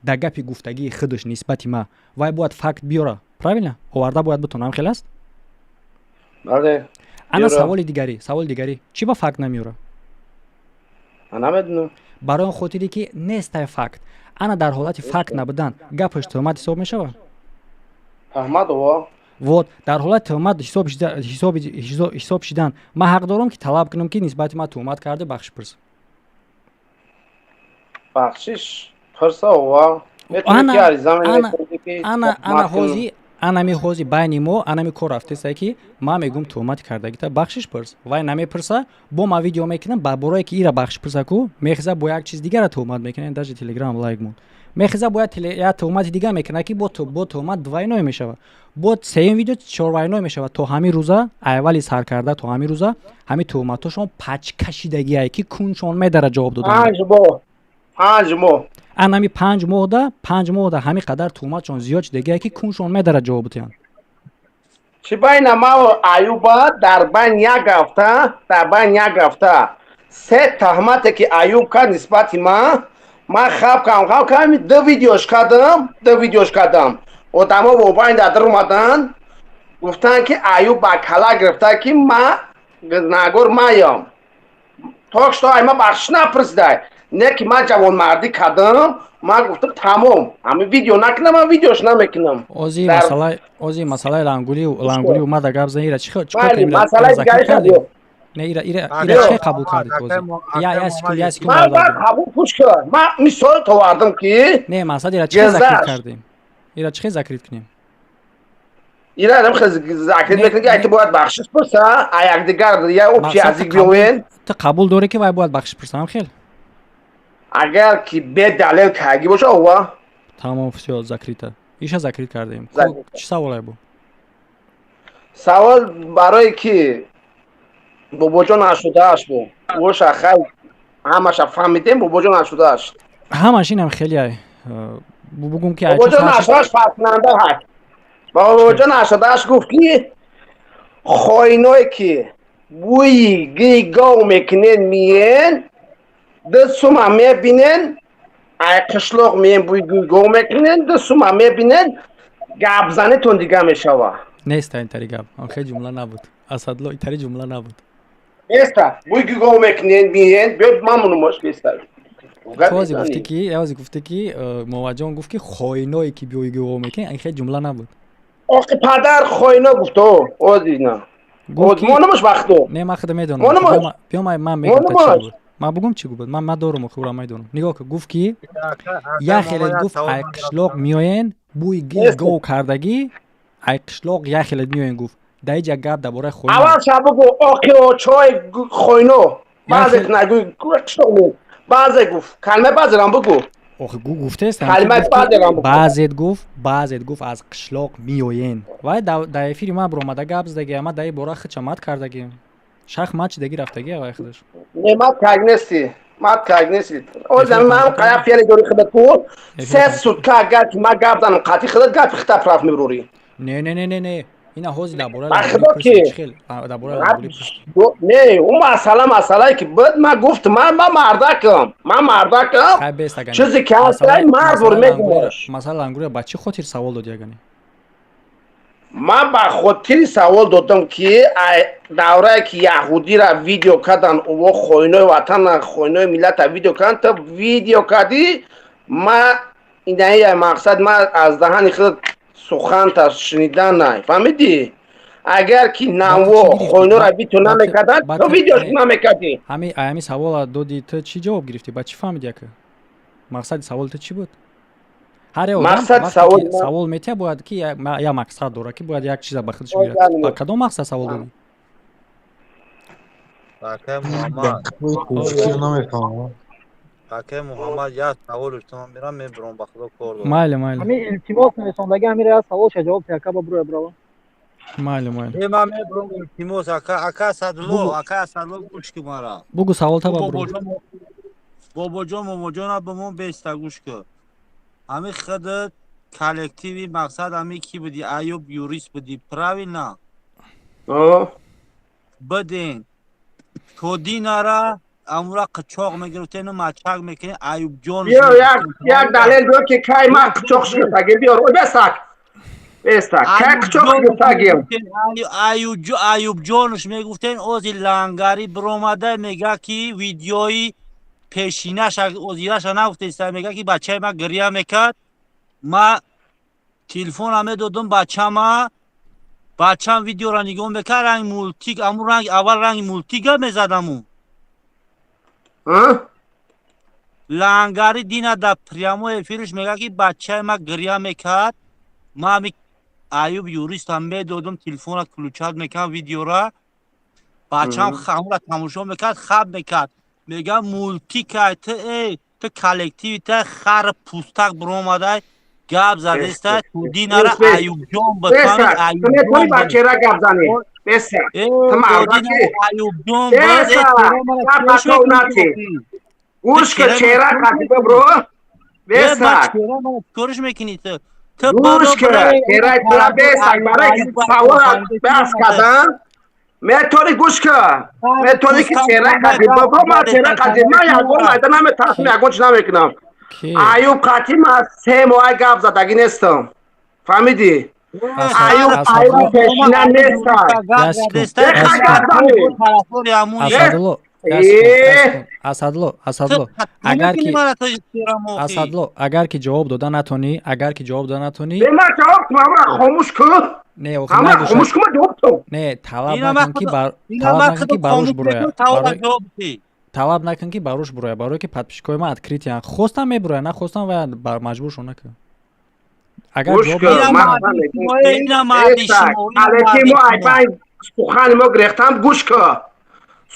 дар гапи гуфтагии худаш нисбати ма, вай бояд факт биёра, правильно? Оварда бояд бутонам, хел аст? Бале. Ана, саволи дигарӣ, саволи дигарӣ: чӣ ба факт намеёра? Намедонам. Барои он хотире ки нестай факт. Ана, дар ҳолати факт набудан гапаш туҳмат ҳисоб мешавад? Аҳмадова. Вот, дар ҳолати туҳмат ҳисоб шидан, ман ҳақ дорам, ки талаб кунам, ки нисбати ман туҳмат карда, бахшиш пурс? Бахшиш пурса, ова. Ана, ҳози анами ҳози байни мо анами кор рафтеста, ки ман мегӯм, туҳмати кардагита бахшиш пурс, вай намепурса. Бо ман видео мекунам ба борое ки ира бахшиш пурса ку, мехеза, бо як чиз дигара туҳмат мекунад, даже Телеграм лайк мон, мехеза, бояд як туҳмати дигар мекунад, ки бо туҳмат двойной мешавад, бо сеюм видео чорвайной мешавад. То ҳамин рӯза, аввали сар карда то ҳамин рӯза, ҳамин туҳматҳошон пачкашидагие, ки куншон медара ҷавоб додан. 5 моҳ, 5 моҳ. Анами 5 моҳда, 5 моҳда ҳамин қадар туҳматшон зиёд шудагие, ки куншон медара ҷавоб диҳанд. Чӣ байна ман Аюба дар байн як ҳафта, дар байн як ҳафта се таҳмате ки Аюб кард нисбати ман, ман хаб кардам, хаб кардам, ду видеош кардам, ду видеош кардам. Одамо бо байн дар омаданд, гуфтанд, ки Аюб ба кала гирифта, ки ман нагор маям, так что ай ма бахшиш напурсидай. Не ки ман ҷавонмардӣ кардам, ман гуфтам, тамом, ҳамин видео накунам, ман видеош намекунам. Ози масъала, ози масъалаи Лангули омада гап зан. Ира чӣ кардем? Не, ира чӣ қабул кардед ози? Я секунд, я секунд. Ман қабул пуш кар, ман мисол овардам, ки Не, мақсад, ира чӣ закрыть кардем? Ира чӣ закрыть кунем? Ира нам закрыть мекунем, ки ай ту бояд бахшиш пурса, а якдигар я общий язык биёвен. Ту қабул дорӣ, ки вай бояд бахшиш пурса, ам хел? Агар ки бедалел каги боша, ова. Тамом, всё закрыто, иша закрыть кардем. Чӣ саволе бу? Савол барое ки Бобоҷон 88 бу, оша хай ҳамаша фаҳмидем, Бобоҷон 88. Ҳамаш инам хеле. Бугум ки Бобоҷон 88 фарқкунанда ҳаст. Бобоҷон 88 гуфт ки хоиное ки бӯи гии гов мекунен, миен ду сума мебинен, ай қишлоқ миен, бӯи гии гов мекунен, ду сума мебинен, гапзанитон дига мешава. Нест ин тари гап, хел ҷумла набуд, Асадло, итари ҷумла набуд. Неста, бӯи гии гов мекунен, миен, биё мамунумош беста. Този гуфтӣ ки, яози гуфтӣ ки Муҳаммадҷон гуфт ки хоиное ки бӯи гии гов мекунен, ин хел ҷумла набуд. Охи падар хоино гуфто, озина монумаш вақто. Не, ман худа медонам, биё ман мегам та чӣ буд. Ман бугум чӣ буд, ман дорум, охи медонам. Нигоҳ кун, гуфт ки як хеле гуфт ай қишлоқ меоен, бӯи гии гов кардагӣ, ай қишлоқ як хеле меоен, гуфт. Дар иҷа гап дар бораи хоино. Аввал ша бугу, охи очои хоино баъзе нагӯй қишлоқ, баъзе гуфт, калимаи баъзерам бугу. Охи гуфтест, баъзет гуфт, баъзет гуфт аз қишлоқ меоен. Вай дар эфири ман биромада гап задаги, ама дар ин бора худша мат кардаги, шах мат чидаги рафтаги вай худаш. Не, мат кард нести, мат кард нести. Озами ман қая фиали дори худат ку се сутка, агар ки ман гап занам қатъи худат, гапи худта праф мебурорӣ. Не, не, не, не, не, ина ҳозир дар бораи дар бораи Не, ӯ масъала, масъалае ки буд, ман гуфтам, ман мардакам, ман мардакам, чизе ки ҳастай мард бур мегумаш. Масъала лангурия ба чӣ хотир савол дод ягане? Ман ба хотири савол додам ки даврае ки яҳудира видео кардан, ӯ хоинои ватана, хоинои миллата видео кардан, ту видео кардӣ. Ма инаи мақсад, ман аз даҳани худ суханта шунидан, фаҳмидӣ? Агар ки наво хойнора видео намекарданд, ту видеош намекардӣ. Ҳами савола доди, ту чӣ ҷавоб гирифтӣ? Ба чӣ фаҳмиди яка? Мақсади саволи ту чӣ буд? Ҳар як одам савол метиҳад, бояд ки як мақсад дорад, ки бояд як чиза ба худаш гирад. Ба кадом мақсад савол додӣ? Акай Муҳаммад, акай Муҳаммад, як савол шумо мерам, мебурам, ба худо кор дорам. Майли, майли. Ҳамин илтимос нависондаги, ҳамин як саволша ҷавоб диҳ, ака, ба буроя бирава. Майли, майли. Е, ман мебурам, илтимос, ака, ака Садло, ака Садло, гӯш ки мара. Бугу саволта, ба буру. Бобоҷон, момоҷон, ба мо беста, гӯш ки. Ҳамин худат коллективи мақсад ҳамин ки буди, Аюб юрист буди, правильно? Бидин. То динара амура қичоқ мегирифтену мачак мекунем, Аюбҷон. Биё як далел биё ки кай ман қичоқ шигиртагим, биёр, бесак, бесак, кай қичоқ шигиртагим? Аюбҷонш мегуфтен, ози лангари биромада мега ки видеои пешинаша озираша нагуфтеста, мега ки бачаи ма гиря мекард, ма телефона медодум бачама, бачам видеора нигоҳ мекард, ранги мултик, аму ранги аввал ранги мултика мезадаму. Лангари дина дар прямой эфирш мега ки бачаи ма гиря мекард, ма ами Аюб юристам медодум, телефона включать мекардам, видеора бачам ҳамура тамошо мекард, хаб мекард, мега мултикай. Ту эй, ту коллективи та хар пустак биромадай гап задеста, ту динара Аюбҷон. Бифаҳмид бачера гап занӣ, беса, ту мардаки, беса, гӯш ки, чера қати бибро, беса. Кориш мекунӣ ту? Гӯш ки, чера тура, беса, барои савола баҳс кардан метавонӣ, гӯш ки, метавонӣ ки чера қати бибро. Ман чера қати ман ягон майда наметарсам, ягон чи намекунам. Аюб қати ман 3 моҳа гап задагӣ нестам, фаҳмидӣ? Аюб, аюб пешина нестай. Асадло, Асадло, Асадло, агар ки, Асадло, агар ки ҷавоб дода натонӣ, агар ки ҷавоб дода натонӣ. Ман ҷавоб ҳамра хомӯш кун. Не, ҳамра хомӯш кун, ман ҷавоб ту. Не, талаб накун ки, талаб накун ки барош бурояд, талаб накун ки барош бурояд, барое ки подписчикои ман открытиян, хостам мебурояд, нахостам ва маҷбуршон накун. Агар сухани мо гирехтам, гӯш ку,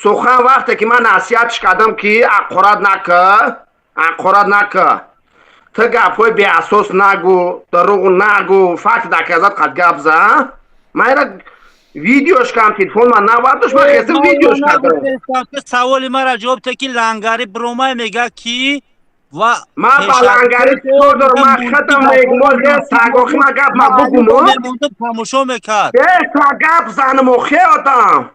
сухан вақте ки ман насиҳатш кардам ки аққорат нака, аққорат нака, ту гапҳои беасос нагӯ, дурӯғ нагӯ, факт доказать қад гап зан. Ман ира видеош кардам, телефон ман навардош, ман хестам видеош кардам. Саволи мара ҷавоб те ки лангари биромай мега ки Ва Ман ба лангари кор дорам, ман худам мегум, сагохи ма гап ма бугум. Тамошо мекард. Беса гап занам, охе одам.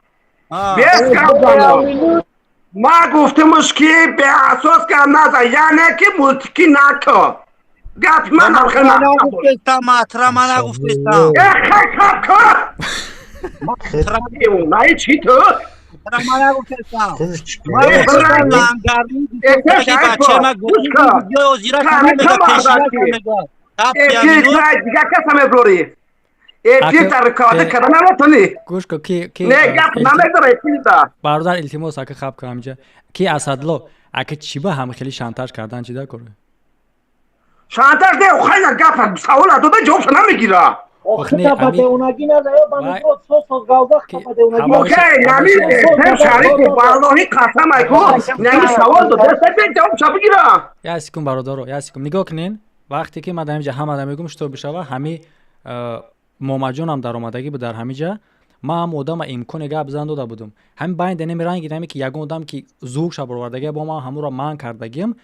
Бес гап занам. Ма гуфтимш ки беасос гап назан, яъне ки мултикӣ нако. Гапи ман ам хел нагуфтестам, матра ма нагуфтестам. Э, хай хаб ка. Най чи ту? Ма нагуфтестам. Дигар каса меброрӣ. Эфир дар рукавата када наметонӣ. Гӯш ко, ки Не, гап намедора эфирда. Бародар, илтимос, ака, хаб ка ҳамҷа. Ки Асадло, ака, чӣ ба ҳам хеле шантаж кардан чӣ дар кор? Шантаж не, хайна гап савола дода, ҷавобша намегира. Окей, нами Шарифу валлоҳи қасам айку, нами савол дода, ҷавобша бигира. Як секунд, бародаро, як секунд. Нигоҳ кунен, вақте ки ман дар ҳамиҷа ҳамада мегӯм, что бишава, ҳами Момаҷонам даромадагӣ буд дар ҳамиҷа. Ман ҳам одама имконе гап зан дода будум. Ҳамин байни неми ранги нами ки ягон одам ки зуҳша баровардагия бо ман ҳамуро манъ кардагиам,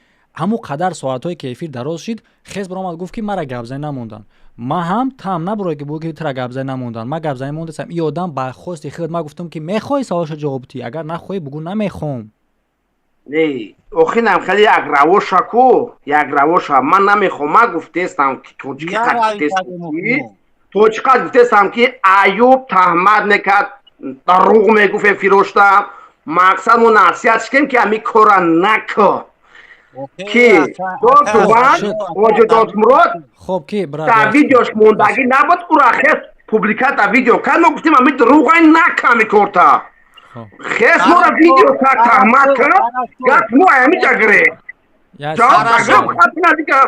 ҳамун қадар соатҳое ки эфир дароз шид, хез баромад, гуфт ки мара гапзанӣ намонданд. Ман ҳам там набурое ки бугӯ ки тура гапзанӣ намонданд. Ман гапзанӣ мондастам. И одам ба хости худ, ман гуфтам ки мехоҳӣ саволшо ҷавоб диҳӣ, агар нахоҳӣ, бугӯ намехоҳам. Не, охинам хеле як равоша ку, як равоша. Ман намехоҳам, ман гуфтестам ки тоҷикӣ гуфтестам ки Аюб таҳмат мекард, дурӯғ мегуфт эфирошта. Мақсад мо насиҳат шикем ки ҳамин кора накӯ. Ки додуван Оҷо Додмурод хоб ки дар видеош мондагӣ набуд, ура хес публика дар видео кард, мо гуфтем ҳамин дурӯғай нака ҳамин корта. Хес мора видео кард, таҳмат кард, гап мо ҳамиҷа гирем. Ҷавоб гап хати надига.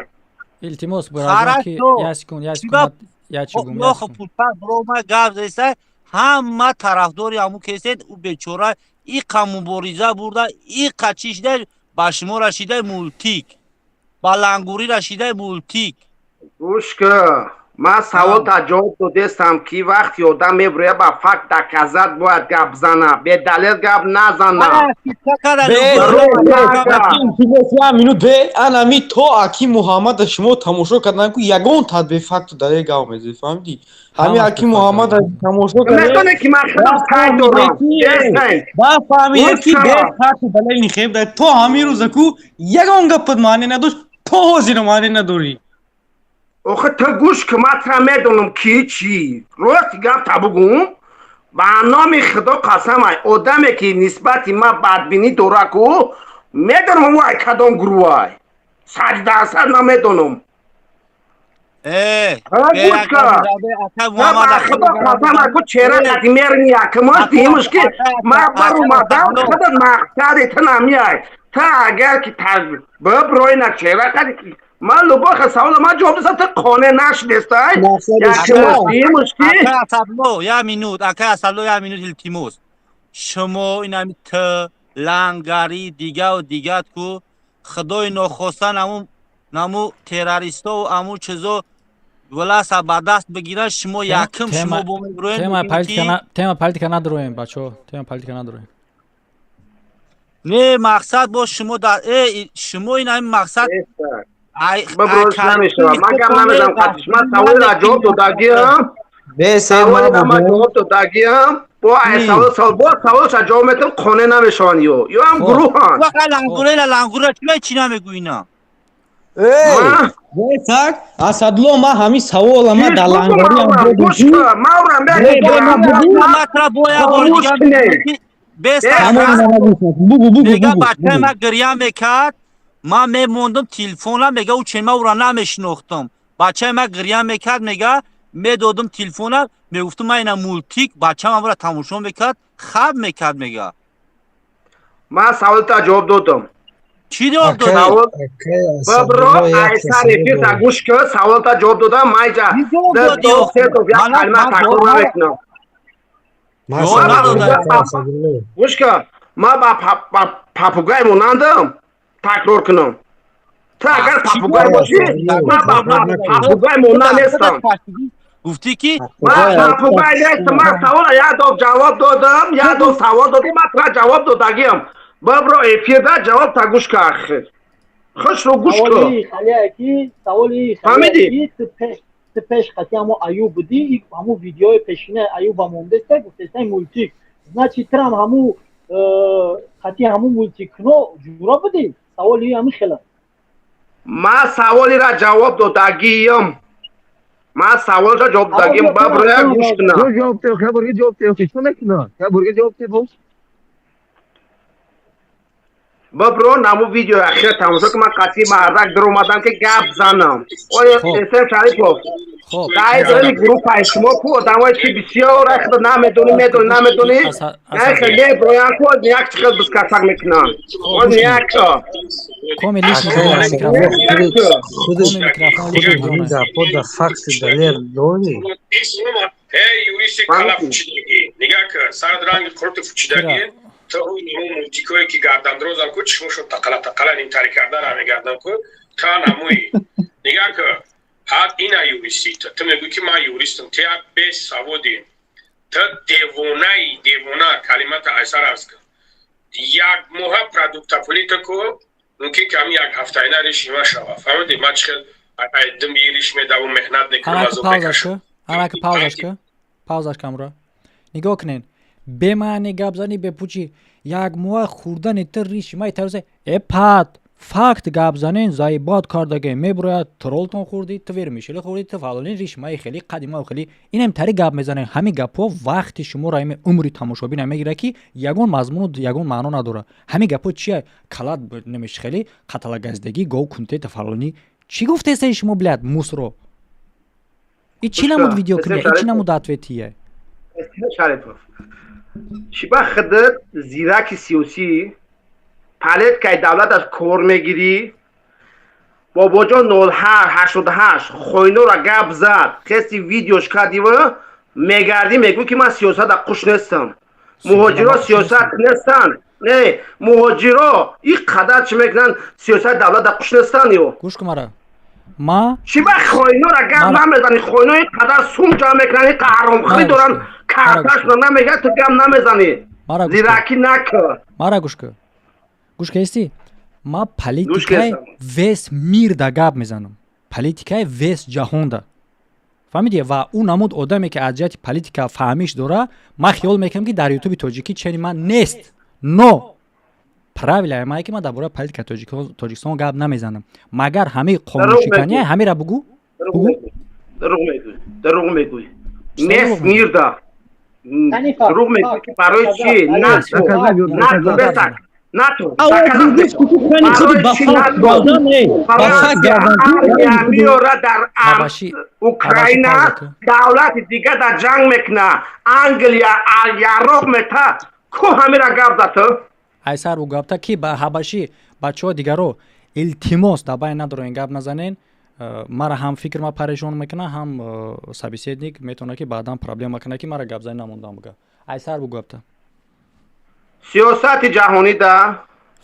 Илтимос, бародар, ки як секунд, як секунд, як чӣ гум. Охо пулпар бирома гап зеста, ҳама тарафдори ҳамун кесед, ӯ бечора иқа мубориза бурда, иқа чӣ шида, ба шумо рашидаи мултик, ба лангурӣ рашидаи мултик. Гӯш ка, ман саволта ҷавоб додестам ки вақти одам мебуря ба факт доказат бояд гап зана, бедалел гап назана. Минут бе анами то аки Муҳаммада шумо тамошо кардан ку ягон тад бефакту далел гап мезед, фаҳмидӣ? Ҳами аки Муҳаммада тамошо Медоне ки ман худам сай дорам. Бафаҳмидед ки бефакту далел нихеб да то ҳамин рӯза ку ягон гапат маъне надошт, то ҳозира маъне надорӣ. Охе ту гӯш ки, ман тра медонам ки чӣ. Рости гап та бугум, ба номи Худо қасам, ай одаме ки нисбати ман бадбинӣ дора ку, медонам ӯ ай кадом гурӯҳай. 100% ман медонам. Гӯш ка, ба Худо қасам, ай ку чера қати мерни якмаш диимш ки ман баромадам, худат мақсади ту намеай. Та агар ки биброина чера қати ман любоха савола ман ҷавоб додам, ту қонеъ нашудестай. Якмаш ки Асадло, як минут, ака Асадло, як минут, илтимос. Шумо инами т лангари дигаву дигат ку худои нохоста наму террористову аму чизо власа ба даст бигиранд, шумо якм шумо бо меброем. Тема политика надроем, бачаҳо, тема политика надроем. Не, мақсад бо шумо дар шумо ин ҳамин мақсад Биброш намешавад. Ман гап намезанам қатиш. Ман саволро ҷавоб додагиам. Саволро ман ҷавоб додагиам. Бо ай савол савол бо саволша ҷавоб метам, қонеъ намешаванд ё. Ё ҳам гурӯҳанд. Вақт лангура лангура чӣ чӣ намегӯӣ ина? Эй, так, Асадло, ма ҳамин савола ма дар лангариам. Бугу, бугу, мега бачаи ма гиря мекард, ман мемондам телефонам, мега ӯ чен ма ӯра намешинохтам. Бачаи ма гиря мекард, мега медодам телефонам, мегуфтам ман ина мултик, бачаам амра тамошо мекард, хаб мекард, мега. Ман саволта ҷавоб додам. Чӣ ҷавоб додам? Бибро, айсар эфирта гӯш кун, саволта ҷавоб додам, майҷа як калима такрор намекунам. Гӯш кун, ман ба папугай монандам, такрор кунам. Ту агар папугай бошӣ, ман ба папугай монанд нестам. Гуфтӣ ки ман папугай нестам. Ман савола як доб ҷавоб додам, як доб савол додам, ман тура ҷавоб додагиам. Бибро эфирда ҷавоб та гӯш кун ахир. Хушро гӯш кун. Саволи Фаҳмидӣ? Ту пеш қати ҳамо Аюб будӣ, ҳаму видеои пешина Аюба мондеста, гуфтеста мультик. Значит, трам ҳаму қати ҳаму мультикно ҷура будӣ? Саволи ҳами хела. Ман саволира ҷавоб додагиям. Ман саволро ҷавоб додагиям, баброя гӯш кунам. Ҷавоб те, хабарги ҷавоб те, чӣ мекунад? Хабарги ҷавоб те боз. Бабро наму видео ахир тамошо ки ман қатъи мардак даромадам ки гап занам. Оё Эсем Шарипов. Хоб. Дай группаи шумо ку одамое ки бисёр ахир намедонӣ, медонӣ, намедонӣ. Нахел меброян ку як чихел бискасак мекунанд. Он як. Коми лишний микрофон. Худи ҳамин гапҳо да факти далер дорӣ? Эй, юристи калафучидагӣ. Нигаҳ кун, сарат ранги қурти фучидагӣ. То мультикое ки гардандрозам ку чишмошон тақала тақала нимтари кардара мегардам ку та намои. Нигаҳ кун, ҳад ина юристи ту мегӯӣ ки ман юристам, ту як бесаводӣ, ту девонаи, девона, калимата айсар арз кун. Як моҳа продуктапулӣ ту ку мумкин ки ҳамин як ҳафтаина риши ма шава. Фаҳмидӣ? Ман чӣ хел дими риш медаву меҳнат мекунам, азоб мекашам. Анаки паузаш ку, паузаш камра. Нигоҳ кунед, бемаъне гап зани, бепучи. Як моҳа хӯрдани ту риши май тарозе э пат факт гап занен, заибод кардаге мебурояд. Тролтон хӯрдӣ, ту вермишеле хӯрдӣ, ту фалонин риши май хеле қадима хеле инам тари гап мезанен. Ҳамин гапҳо вақти шуморо, ҳами умри тамошобина мегирад, ки ягон мазмуну ягон маъно надорад. Ҳамин гапҳо чия? Калат немеш хеле қаталагаздагӣ гов кунте ту фалонӣ. Чӣ гуфтесаи шумо, блядь, мусро? И чӣ намуд видео куния, и чӣ намуд ответия? Шарипов, чиба худат зираки сиёсӣ, политикаи давлаташ кор мегирӣ? Бобоҷон 0888 хойнора гап зад, хести видеош кардива, мегардӣ, мегӯӣ ки ман сиёсата қуш нестам, муҳоҷиро сиёсат нестанд. Не, муҳоҷиро ин қадар чӣ мекунанд, сиёсати давлата қуш нестанд ё? Гӯш кун мара, ма чиба хойнора гап намезанӣ? Хойно ин қадар сум ҷамъ мекунанд, ин қадар ҳаромхӯрӣ доранд, карташона намегирад, ту гап намезанӣ. Зиракӣ накун. Мара гӯш кун, гӯш кардисти? Ма политикаи весь мир да гап мезанам, политикаи весь ҷаҳонда, фаҳмидӣ? Ва ӯ намуд одаме ки аз ҷиҳати политика фаҳмиш дора, ман хиёл мекунам, ки дар ютуби тоҷикӣ чени ман нест. Но правилаи мае ки ман дар бораи политика Тоҷикистон гап намезанам, магар ҳамаи қонуншикания ҳамира бугӯ. Дурӯғ мегӯй, дурӯғ мегӯй. Нест мирда дурӯғ мегӯй. Ки барои чи НАТО бесак НАТО меора дар Украина, давлати дига дар ҷанг мекуна, Англия яроқ мета ку, ҳамира гап за ту. Айсар ӯ гапта ки ба ҳабашӣ. Бачаҳо, дигаро, илтимос, дар байн надорен, гап назанен. Мара ҳам фикр ма парешон мекуна, ҳам собеседник метавона ки баъдан проблема куна, ки мара гапзанӣ намондам. Буга айсар бу гапта. Сиёсати ҷаҳонида,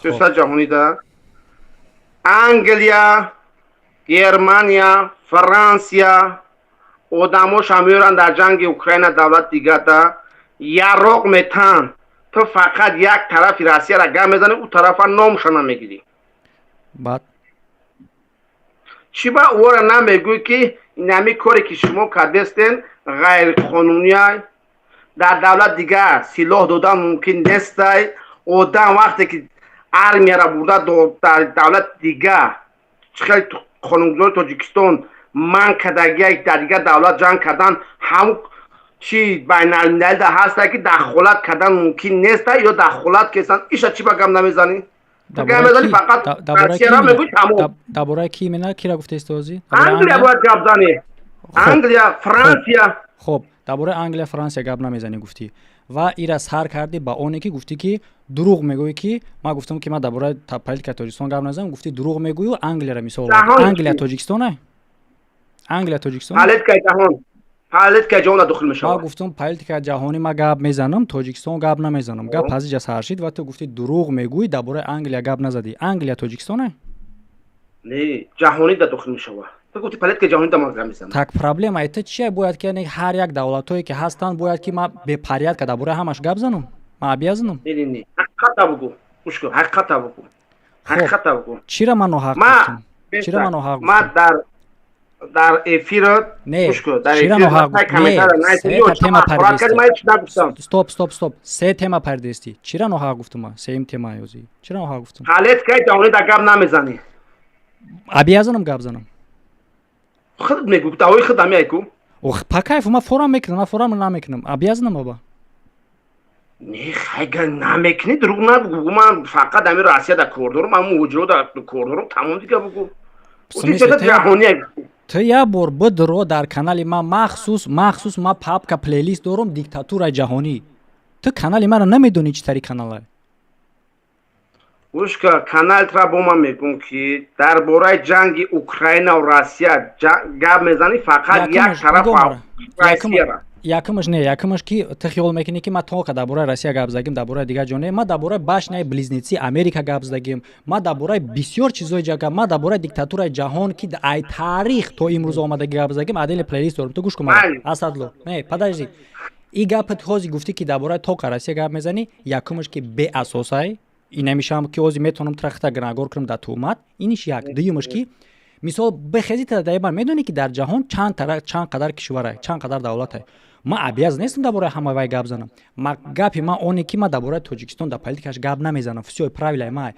сиёсати ҷаҳонида Англия, Германия, Франсия одамоша меоранд дар ҷанги Украина, давлати дигата яроқ метаҳанд. Ту фақат як тарафи Россияра гап мезанӣ, ӯ тарафа номша намегирӣ. Баъд? Чӣ ба ӯро намегӯӣ, ки инами коре ки шумо кардестен ғайриқонунияй, дар давлат дигар силоҳ додан мумкин нестай? Одам вақте ки армияра бурда дар давлати дигар, чӣ хел қонунгузори Тоҷикистон манъ кардагия дар дигар давлат ҷанг кардан, ҳамун чи байналмилалида ҳаста, ки дахолат кардан мумкин неста ё дахолат кестан, иша чӣ ба гап намезанӣ? Гап мезанӣ фақат Россияра, мегӯӣ тамом. Дар бораи ки именно, кира гуфтаисти ҳозир? Англия бояд гап занӣ, Англия, Франсия. Хоб, дар бораи Англия, Франсия гап намезанӣ гуфтӣ ва ира сар кардӣ ба оне ки гуфтӣ, ки дурӯғ мегӯӣ, ки ман гуфтам, ки ман дар бораи политикаи Тоҷикистон гап назанам. Гуфтӣ дурӯғ мегӯю, Англияра мисол. Англия Тоҷикистона? Англия Тоҷикистон? Политикаи ҷаҳон, политикаи ҷаҳон дохил мешавад. Ман гуфтам, политикаи ҷаҳонӣ ма гап мезанам, Тоҷикистон гап намезанам. Гап аз иҷа сар шид ва ту гуфтӣ дурӯғ мегӯӣ, дар бораи Англия гап назадӣ. Англия Тоҷикистона? Не, ҷаҳонӣ да дохил мешавад. Ту гуфти политикаи ҷаҳонӣ да ман гап мезанам. Так, проблема это чия? Бояд ки ҳар як давлатҳое ки ҳастанд, бояд ки ман бепорядка дар бораи ҳамаш гап занам? Ман обязанам? Не, не, не, ҳақиқата бугӯ, гӯш кун, ҳақиқата бугӯ. Ҳақиқата бигӯ. Чира ман ноҳақ гуфтам? Чира ман ноҳақ гуфтам? Ман дар эфирот гӯш кун, дар эфир се тема пардести. Стоп, стоп, стоп. Се тема пардести. Чира ноҳақ гуфтам ман? Сеюм тема ёзи. Чира ноҳақ гуфтам? Ҳалет кай ҷавони да гап намезанӣ. Обязанам гап занам. Худат мегӯ, даъвои худ ҳамияй ку. Ох, по кайфу ман форам мекунам, ман форам намекунам. Обязанам аба. Не, хайга намекунӣ, дурӯғ набигӯ. Ман фақат ҳамин Россияда кор дорам, ҳамин муҳоҷирода кор дорам, тамом, дига бугӯ. Ту як бор бидро дар канали ман, махсус ман папка, плейлист дорам, диктатураи ҷаҳонӣ. Ту канали маро намедонӣ, чӣ тари канала. Гӯшка, каналтра бо ман мегӯм, ки дар бораи ҷанги Украинаву Россия гап мезанӣ, фақат як тараф Россияра. Якумаш не, якумаш ки ту хиёл мекунӣ, ки ман тоқа дар бораи Россия гап задагим, дар бораи дигар ҷо не. Ман дар бораи башняи близнецы Америка гап задагим, ман дар бораи бисёр чизои ҷа, ман дар бораи диктатураи ҷаҳон, ки ай таърих то имрӯз омадаги, гап задагим. Отдельный плейлист дорам, ту гӯш кун. Асадло, не, подожди. И гапат ҳози гуфтӣ, ки дар бораи тоқа Россия гап мезанӣ, якумаш ки беасосай. Инамишам ки ҳози метавонам трахта гранагор кунам дар туҳмат. Иниш як. Дуюмаш ки мисол бехези тадаиба медонӣ, ки дар ҷаҳон чанд қадар кишварай, чанд қадар давлатай. Ман обязан нестам дар бораи ҳама вай гап занам. Гапи ман оне ки ман дар бораи Тоҷикистон дар политикаш гап намезанам. Всё, правилаи ман.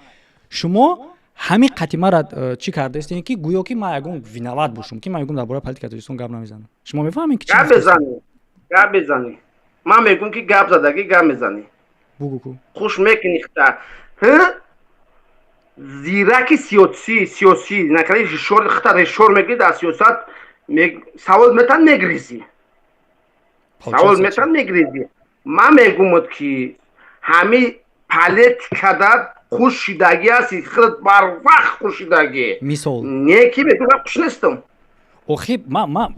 Шумо ҳамин қати мара чӣ кардаистем, ки гӯё ки ман ягон виноват бошам, ки ман мегӯм дар бораи политикаи Тоҷикистон гап намезанам. Шумо мефаҳмед ки гап мезанӣ, гап мезанӣ. Ман мегӯм, ки гап задагӣ, гап мезанӣ. Бугӯ ку. Хуш мекунӣ хта зираки сиёсӣ, сиёсӣ накарди, хта решор мекунӣ дар сиёсат. Савол метан, мегризӣ, савол метан, мегризӣ. Ман мегӯмад, ки ҳамин политикада хушшидагӣ ҳасти, худат барвақт хушшидагӣ. Мисол? Не, ки мегӯм, хуш нестам. Охи, ма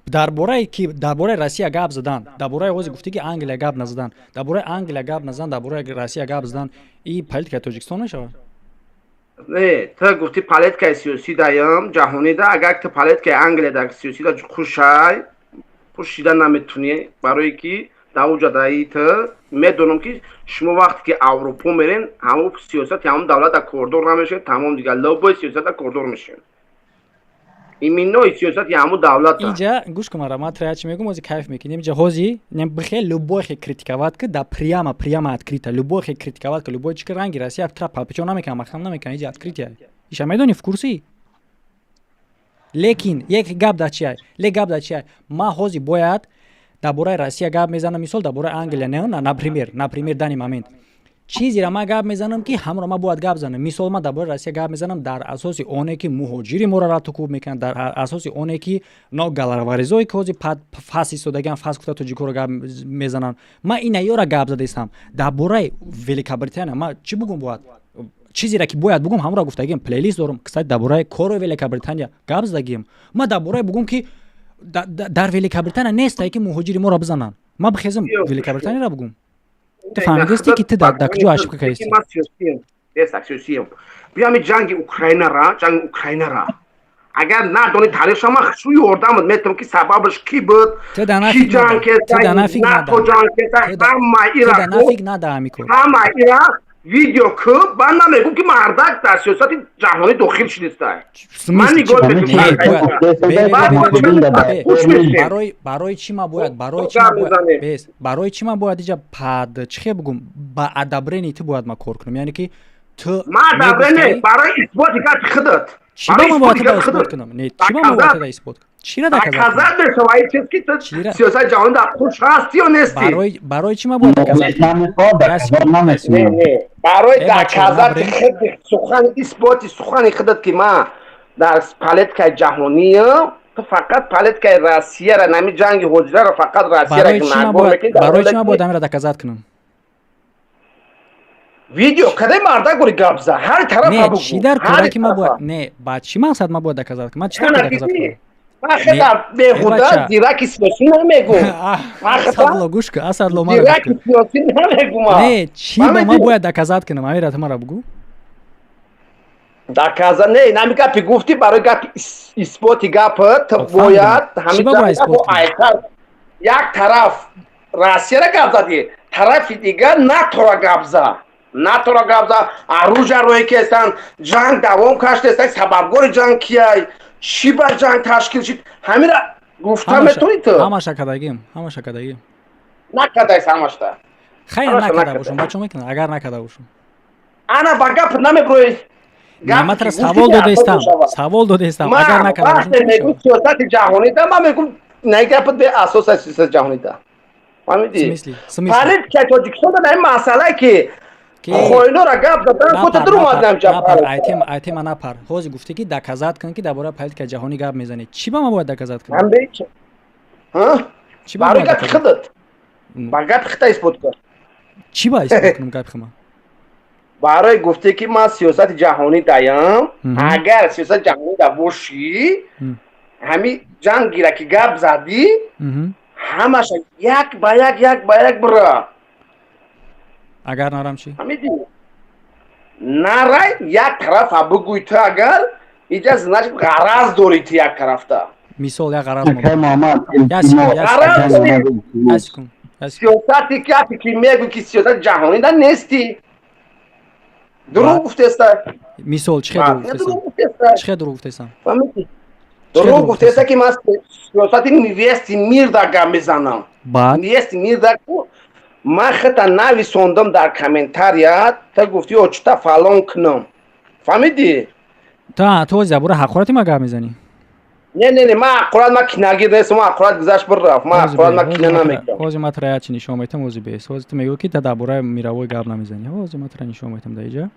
дар бораи ки дар бораи Россия гап задан, дар бораи ози гуфтӣ, ки Англия гап назадан, дар бораи Англия гап назадан, дар бораи Россия гап задан, и политикаи Тоҷикистон мешавад? Не, ту гуфтӣ политикаи сиёсӣ даям ҷаҳонида. Агар ту политикаи Англия дар сиёсида хушай, хуш шида наметунӣ, барое ки дар уҷа даи ту медонам, ки шумо вақте ки Аврупо мерен, ҳамон сиёсати ҳамон давлата кордор намешавед, тамом, дигар любой сиёсата кордор мешавед, именно сиёсати ҳамун давлата. Инҷа гӯш кун мара, ман тра чи мегӯм, ҳози кайф мекунем. Инҷа ҳози бихе любой хе критиковать ки да прямо открыто, любой хе критиковать ки, любой чи ки ранги Россия тра палпичо намекунам, махкам намекунам. Инҷа открытия иша медонӣ, в курсе. Лекин як гап дар чиай, лек гап дар чиай? Ман ҳози бояд дар бораи Россия гап мезанам, мисол, дар бораи Англия не, например, данный момент чизеро ман гап мезанам, ки ҳамро ман бояд гап занам. Мисол, ман дар бораи Россия гап мезанам дар асоси оне ки муҳоҷири моро ратукуб мекунанд, дар асоси оне ки но галарваризое ки ҳози фас истодагиан, фас гуфта тоҷикоро гап мезананд. Ман ина ёра гап задаистам. Дар бораи Великобритания ман чӣ бугум? Бояд чизеро ки бояд бугум, ҳамро гуфтагием. Плейлист дорам, кстати, дар бораи кори Великобритания гап задагием. Ман дар бораи бугум, ки дар Великобритания нестае, ки муҳоҷири моро бизананд, ман бихезам Великобританияро бугум? Ту фаҳмидасти, ки ту дар куҷо ошибка кардисти? Биёми ҷанги Украинара, ҷанги Украинара агар надони таърихша, ман шу ёрдамат метавам, ки сабабаш кӣ буд, кӣ ҷанг кеса, ҷанг кеса, ҳама ира ҳама ира видео ку. Ман намегӯм, ки мардак дар сиёсати ҷаҳонӣ дохил шудистай. Ман нигоҳ Барои чӣ ман бояд, барои чӣ ман бояд бес, барои чӣ ман бояд иҷа пад чӣ хе бугум, ба одобрение ту бояд ман кор кунам, яъне ки ту Ман одобрение барои исботи гапи худат. Чӣ ба ман бояд туда исбот кунам? Не, чӣ ба ман бояд туда исбот кунам? Чира доказать мешавад ин чиз, ки ту сиёсати ҷаҳонӣ дар хуш ҳасти ё нести. Барои чӣ ман бояд доказать? Не, барои доказать худи сухан, исботи сухани худат, ки ман дар политикаи ҷаҳониям, ту фақат политикаи Россияра, нами ҷанги ҳоҷираро, фақат Россияра. Барои чӣ ман бояд ҳаминро доказать кунам? Видео кадай, мардак, гури гап за ҳар тараф. Не, чӣ дар кора ки ман бояд, не, ба чӣ мақсад ман бояд доказать кунам? Ман чӣ дар доказать кунам? Ман хеле беҳуда зираки сиёсӣ намегӯм. Асадло, гӯш кун, Асадло. Зираки сиёсӣ намегӯм. Не, чӣ ба ман бояд доказать кунам? Амира, ту мара бугӯ. Доказа не, нами гапи гуфтӣ, барои гапи исботи гап ту бояд ҳамин як тараф Россияра гап задӣ, тарафи дигар НАТОра гап за. НАТО-ро гап зад, оружия рӯе кестанд, ҷанг давом каштеста, сабабгори ҷанг кияй, чӣ ба ҷанг ташкил шид, ҳамира гуфта метавонӣ ту? Ҳамаша кардагим, ҳамаша кардагим. Накардайс ҳамашта. Хайр, накарда бошам, бачо мекунам, агар накарда бошам. Ана ба гап намеброи. Ман тара савол додаистам, савол додаистам, агар накарда бошам. Ман мегӯм сиёсати ҷаҳонида, ман мегӯм на гапат беасос аст сиёсати ҷаҳонида. Фаҳмидӣ? Политикаи Тоҷикистон дар ин масъалае ки хоинора гап задан, кута дур омадам ҷаб. Айтема напар. Ҳозир гуфтӣ ки доказать кун, ки дар бораи политикаи ҷаҳонӣ гап мезанӣ. Чӣ ба ман бояд доказать кунам? Чӣ ба барои гапи худат. Ба гапи худта исбот кун. Чӣ ба исбот кунам гапи хума? Барои гуфтӣ ки ман сиёсати ҷаҳонӣ даям, агар сиёсати ҷаҳонӣ да бошӣ, ҳами ҷангира ки гап задӣ, ҳамаша як ба як, як ба як бира. Агар нарам чӣ? Фаҳмидӣ? Нарай, як тарафа бигӯй ту, агар иҷа значит ғараз дорӣ ту як тарафта. Мисол, як ғараз. Сиёсати ки мегӯй ки сиёсати ҷаҳонӣ да нестӣ. Дурӯғ гуфтеста. Мисол, чӣ хел дурӯғ гуфтесам? Чӣ хел дурӯғ гуфтесам? Дурӯғ гуфтеста ки ман сиёсати вести мир да гап мезанам. Вести мир да ман хата нависондам дар комментария, та гуфти ё чита фалон кунам. Фаҳмидӣ? Та ту дар бораи ҳақорати ма гап мезанӣ? Не, не, не, ман ҳақорат, ман кинагир нестам, ман ҳақорат гузашт бирафт, ман ҳақорат, ман кина намекунам. Ҳозир ман тара якчи нишон метам, ҳозир бес. Ҳозир ту мегӯӣ ки та дар бораи мировой гап намезанӣ. Ҳозир ман тара нишон метам дар иҷа.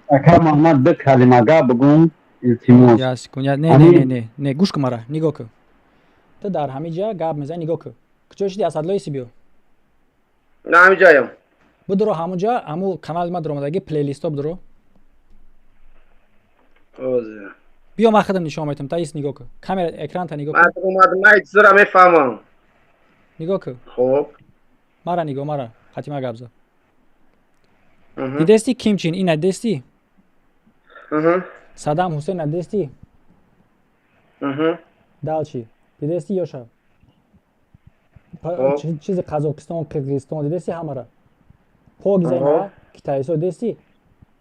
Ака Муҳаммад, ду калима гап бигӯм, илтимос. Як секунд, не, не, не, не, не, гӯш кун мара, нигоҳ кун. Ту дар ҳамин ҷа гап мезанӣ, нигоҳ кун. Куҷо шиди, Асадлои Сибиё? На, ҳамин ҷоям. Бидуро ҳамун ҷа, ҳамун канали ма дуромадаги, плейлистҳо бидуро. Биё, ман худам нишон метам, та ис нигоҳ кун. Камера, экранта нигоҳ кун. Ман омадам, ман чизро мефаҳмам. Нигоҳ кун. Хуб. Мара нигоҳ, мара, хатима гап зад. Дидести Ким Чин ина дидести? Саддам Ҳусейн дидести? Дальше. Дидести ёша? Чизи Қазоқистон, Қирғизистон дидести ҳамара? Пок зайна, китайсо дидести?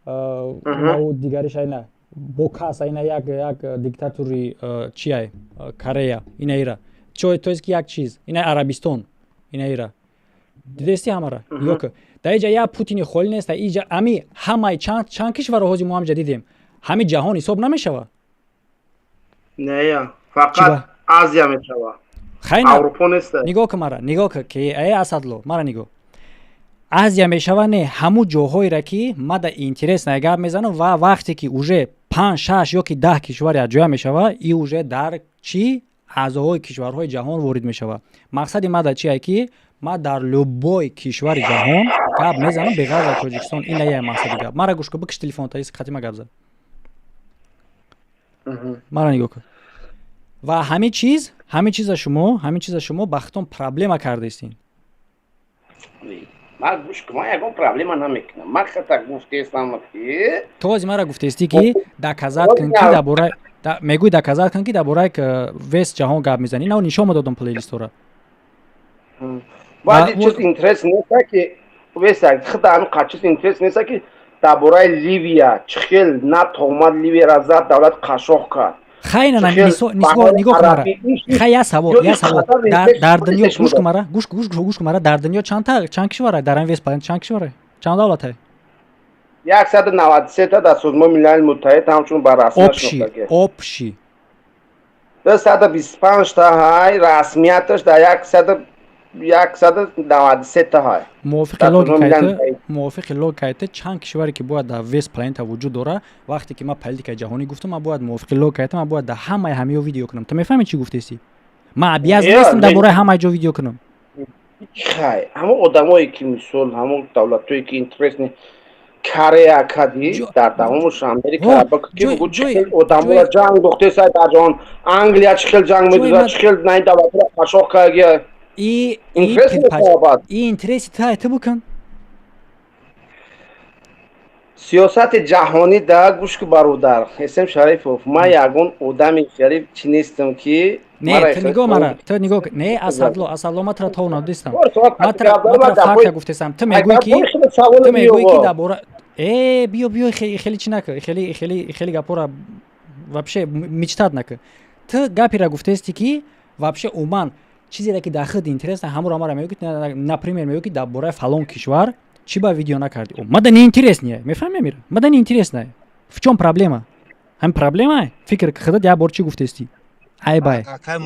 Ау дигариш айна. Бокас айна як диктатори чиай? Корея, ина ира. Чой, то есть ки як чиз, ина Арабистон, ина ира. Дидести ҳамара? Нигоҳ кун. Дар иҷа як Путини холӣ нест, дар иҷа ами ҳамаи чанд кишварро ҳозир мо ҳамҷа дидем. Ҳами ҷаҳон ҳисоб намешава? Не, фақат Азия мешава. Хайна. Аврупо нест. Нигоҳ кун мара, нигоҳ кун ки эй Асадло, мара нигоҳ. Азия мешава, не, ҳамун ҷоҳоеро ки ма да интерес на гап мезанам ва вақте ки уже 5, 6 ё ки 10 кишвар якҷоя мешава, и уже дар чӣ аъзоҳои кишварҳои ҷаҳон ворид мешава. Мақсади ма да чие ки ма дар любой кишвари ҷаҳон гап мезанам, беғарз аз Тоҷикистон. Ин я мақсади гап. Мара гӯш кун, бикиш телефонта, ис хатима гап зад. Мара нигоҳ кун. Ва ҳамин чиз, ҳамин чиза шумо ба худтон проблема кардаистин. Ман гӯш кун, ман ягон проблема намекунам. Ман хата гуфтестам ки Ту ҳозир мара гуфтестӣ ки доказать кун ки дар бораи мегӯй доказать кун ки дар бораи весь ҷаҳон гап мезанӣ. На, нишон додам плейлистора. Баъди чиз интерес неста ки веса худа ҳамин қад чиз интерес неста ки дар бораи Ливия чӣ хел НАТО омад, Ливияра зад, давлат қашоқ кард. Хайна, нигоҳ кун мара. Хай, я савол, я савол. Дар дунё, гӯш кун мара, гӯш, гӯш, гӯш кун мара, дар дунё чандта, чанд кишвар, дар ин весь планета чанд кишвар, чанд давлат? 193 та дар Созмони Милали Муттаҳид ҳамчун ба расмият Общий, общий. 225 та ҳай, расмияташ дар 193 та ҳай. Мувофиқи логикаи ту чанд кишваре ки бояд дар весь планета вуҷуд дора? Вақте ки ман политикаи ҷаҳонӣ гуфтам, ман бояд мувофиқи логикаи ту ман бояд дар ҳамаи ҳамиё видео кунам. Ту мефаҳмӣ чӣ гуфтестӣ? Ман обязан нестам дар бораи ҳамаи ҷо видео кунам. Хай, ҳамон одамое ки, мисол, ҳамон давлатое ки интересный, Корея кади, дар давомуш Америка ки бугу, чӣ хел одаморо ҷанг дохтеса дар ҷаҳон, Англия чӣ хел ҷанг медозад, чӣ хел на ин давлатро қашоқ кардагия. И интереси ту букун. Сиёсати ҷаҳонӣ да, гӯш ку, бародар Эсем Шарифов, ман ягон одами шариф чӣ нестам, ки Не, ту нигоҳ мара, ту нигоҳ, не, Асадло, Асадло, ма тура тов надистам, ма тура факта гуфтесам. Ту мегӯӣ ки дар бора биё, биё, хеле чӣ нака, хеле, хеле, хеле гапора вообще мечтать нака. Ту гапера гуфтести, ки вообще умуман чизере ки дар худ интересно, ҳамуро мара мегӯӣ. Например, мегӯӣ, ки дар бораи фалон кишвар чӣ ба видео накардӣ? Мада неинтересное, мефаҳми, Амира? Мада неинтересное. В чём проблема? Ҳамин проблема. Фикр худат, як бор чӣ гуфтести? Айбай. Акай.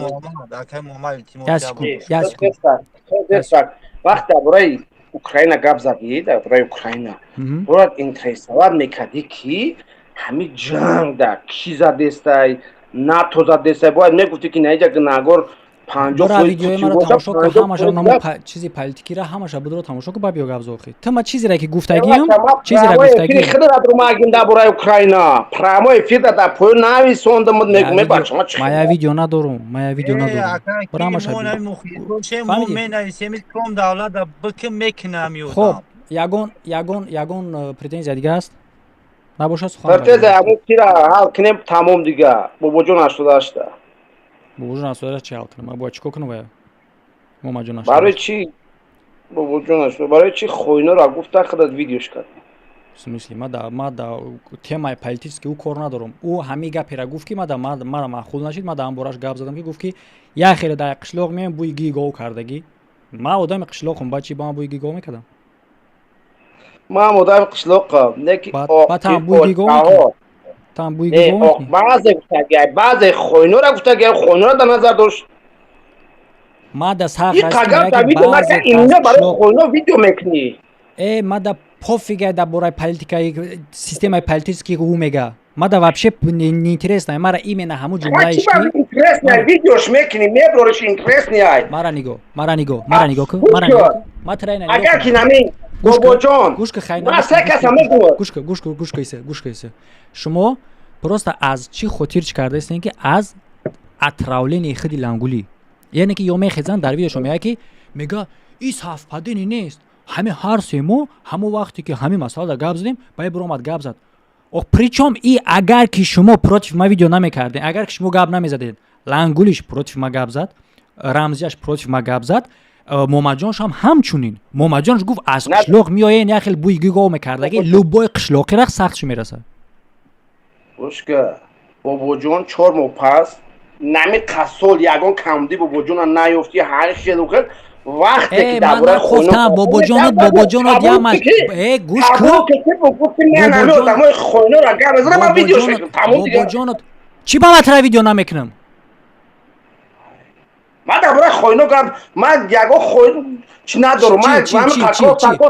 Вақт дар бораи Украина гап задӣ, дар бораи Украина бояд интересовать мекардӣ, ки ҳамин ҷанг да ки задестай, НАТО задестай, бояд мегуфтӣ, ки наиҷа гунаҳгор. 50% видеои маро тамошо кун, ҳамаша намо чизи политикира ҳамаша будро тамошо кун, ба биё гап зохи. Ту ма чизере ки гуфтагиам, чизере гуфтагиам. Худат дар бораи Украина прямой эфир дар поён нависондам, мегум, бачама. Ма я видео надорум, ма я видео надорум. Бара ҳамаша. Менависем, давлата бикм мекунам. Хоб, ягон претензия дига аст? Набошад, сухан. Претензия ягон чира ҳал кунем, тамом дига. Бобоҷон 88-та. Бобоҷон 88 чи ҳал кунам? Ман бояд чӣ кор кунам? Вая Момаҷон Барои чӣ, бобоҷон, барои чӣ хойноро гуфта, худат видеош кард? В смысле? Ма да темаи политически ӯ кор надорам. Ӯ ҳамин гапера гуфт, ки мара маъқул нашид. Ма да ҳам бораш гап задам, ки гуфт, ки як хеле дар қишлоқ меем, бӯи гии гов кардагӣ. Ма одами қишлоқам, ба чӣ ба ман бӯи гии гов мекардам? Ман одами қишлоқам. Ба бӯи гии гов мекунӣ? Там бӯи гии гов мекунӣ? Баъзе гуфтагӣ, баъзе хойнора гуфтагӣ, хойнора дар назар дошт. Ма да сахт. Барои хойно видео мекунӣ. Ма да пофига дар бораи политикаи, системаи политически ӯ мега. Ма да вообще неинтересно. Мара именно ҳамун ҷумлаиш. Видеош мекунӣ, меброриш, интересный ай. Мара нигоҳ, мара нигоҳ, мара нигоҳ кун, мара нигоҳ, ма тра ина. Агар ки намин, бобоҷон. Гӯш ка, хай. Ма се каса мегӯям. Гӯш ка, гӯш ка, гӯш ка, гӯш ка. Шумо просто аз чӣ хотир чӣ кардаистем, ки аз отравление худи Лангулӣ, яъне ки ё мехезанд, дар видеошон мега, ки мега, и совпадение нест, ҳамин ҳар се мо ҳамон вақте ки ҳамин масъалада гап задем, баи биромад гап зад. Ох, причём и агар ки шумо против ма видео намекардем, агар ки шумо гап намезадед, Лангулиш против ма гап зад, Рамзияш против ма гап зад, Момаҷоншам ҳамчунин. Момаҷонш гуфт, аз қишлоқ меоен, як хел бӯи гигов мекардаги, любой қишлоқи рах сахт ши мерасад. Гӯшка, бобоҷон, 4 моҳ пас нами қассол ягон камди бобоҷона наёфти, ҳар хелу хел вақте ки дар бораи хона бобоҷонот, бобоҷонот ямаш гӯш кун. Бобоҷонот чӣ ба ма тра видео намекунам? Ман дар бораи хойно гап, ман ягон хой чӣ надорам. Ман чӣ ба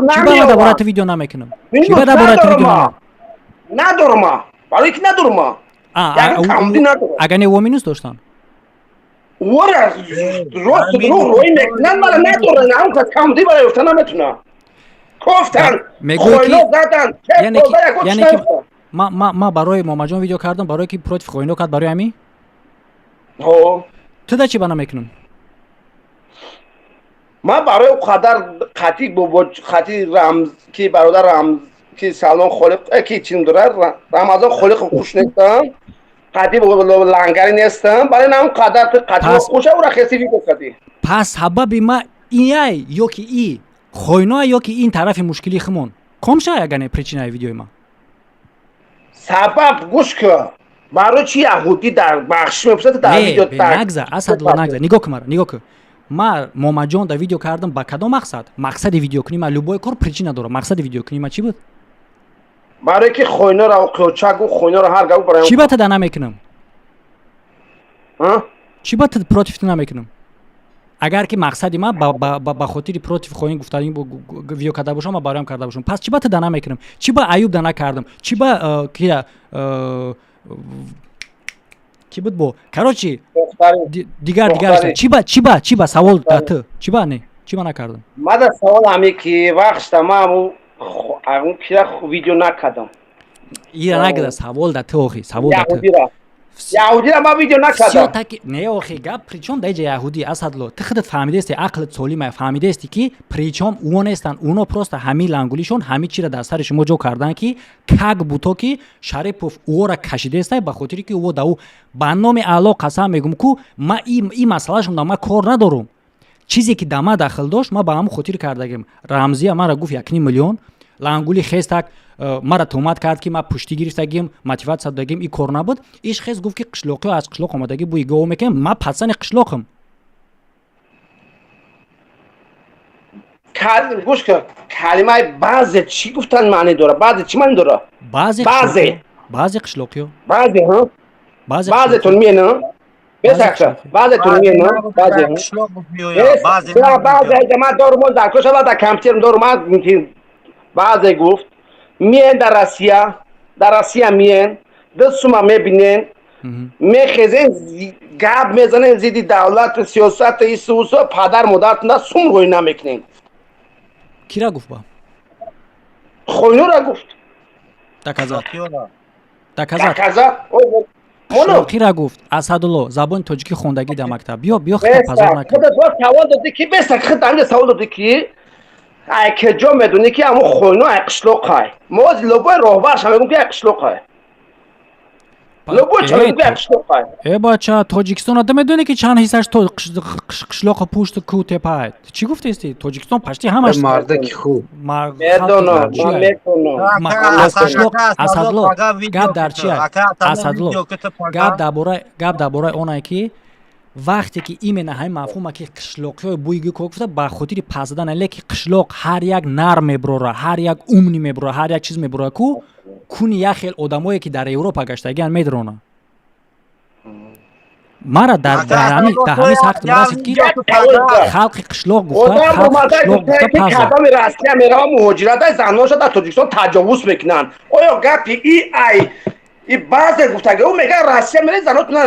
ма дар бораи ту видео намекунам? Чӣ ба дар бораи ту видео? Надорам, барои ки надорам. Агар не, во минус доштан. Вора рост дурӯғ рӯй мекунанд, мара надоранд, ҳам кас камди барои ёфта наметунам. Кофтан, хойно задан. Яъне ки ма барои Момаҷон видео кардам, барое ки против хойно кард, барои ҳамин ту да чӣ ба намекунам? Ман барои қадар қатӣ бобо, қатӣ Рамз, ки бародар Рамз, ки Салмон Холиқ, ки чим дорад, Рамазон Холиқов хуш нестам, қатӣ лангари нестам, барои нам қадар ту қатӣ хуша ура хеси видео кардӣ. Пас сабаби ма ияй ё ки и хойноа, ё ки ин тарафи мушкили химон комша, ягане причинаи видеои ма? Сабаб, гӯш кун, барои чи яҳудӣ дар бахшиш мепурсад дар видео? Нагза, Асадулло, нагза. Нигоҳ кун, мара нигоҳ кун. Ма Момаҷон да видео кардам ба кадом мақсад? Мақсади видеокунӣ ма, любой кор причина дорам, мақсади видеокунӣ ма чӣ буд? Барое ки хойнора қиёчагу хойнора ҳар гап барои. Чӣ ба тада намекунам? Чӣ ба против ту намекунам? Агар ки мақсади ма ба хотири против хоин гуфтани видео карда бошам, ма бароям карда бошам, пас чӣ ба тада намекунам? Чӣ ба Аюб да накардам? Чӣ ба кия, ки буд бо, короче, дигар чӣ ба савол да ту, чӣ ба не, чӣ ба накардам? Мада савол ҳаме ки вақшта ма аму кира видео накардам. Ира нагда, савол да ту, охи, савол да ту. Яҳудира ман видео накардам. Таки не, охи, гап причём дар иҷа яҳудӣ, Асадло? Ту худат фаҳмидаисти, ақлат солима, фаҳмидаисти, ки причём уо нестанд. Уно просто ҳамин лангулишон ҳамин чира дар сари шумо ҷо карданд, ки как будто ки Шарипов уора кашидаистай, ба хотире ки уо да ӯ. Ба номи Алло қасам мегӯм, ку ма ин масъалашон да ма кор надорум. Чизе ки да ма дахл дошт, ма ба ҳамон хотир кардагим. Рамзия мара гуфт 1,5 миллион, лангули хестак мара туҳмат кард, ки ма пуштӣ гирифтагим, мотиватсия додагим. И кор набуд. Иш хес гуфт, ки қишлоқиҳо аз қишлоқ омадагӣ, буи гово мекунем. Ма пацани қишлоқам. Гӯш кун, калимаи баъзе чӣ гуфтан маъне дора? Баъзе чӣ маъне дора? Баъзе. Баъзе. Баъзе қишлоқиҳо. Баъзе, ҳа, баъзетон миена бесакша, баъзетон миена, баъзе баъзе ман дорум, дар кошава, дар компютерм дорум. Ман баъзе гуфт, миен дар Россия, дар Россия миен, ду сума мебинен, мехезен, гап мезанен зидди давлату сиёсату ису усу, падар модаратона сум рӯй намекунен. Кира гуфт ба? Хойнура гуфт. Доказать, доказать. Кира гуфт, Асадулло? Забони тоҷикӣ хондагӣ дар мактаб. Биё, биё, хита пазор накун. Савол додӣ, ки беса хит ҳамҷа савол додӣ, ки ай кеҷо медонӣ, ки ҳамун хойну ай қишлоқай? Мо лобои роҳбарша мегӯм, ки ай қишлоқай. Лобои ча мегӯм, ки ай қишлоқай. Э, бача, Тоҷикистон ада медонӣ, ки чанд ҳиссаш қишлоқу пушт ку тепай? Чӣ гуфтести? Тоҷикистон почти ҳамаш Мардаки хуб. Медонам, ман медонам. Асадло, гап дар чи? Асадло, гап дар бораи оне, ки вақте ки именно ҳамин мафҳума, ки қишлоқиҳои буйги ко гуфта, ба хотири пас задан, леки қишлоқ ҳар як нар мебурора, ҳар як умни мебурора, ҳар як чиз мебурора, ку куни як хел одамое, ки дар Европа гаштагиан, медрона. Мара дар ҳамин сахт расид, ки халқи қишлоқ гуфта, халқи қишлоқ гуфта пас. Кадоми Россия мерава, муҳоҷирата занҳоша дар Тоҷикистон таҷовуз мекунанд. Оё гапи и ай и баъзе гуфтаги ӯ мега, Россия мере, занотона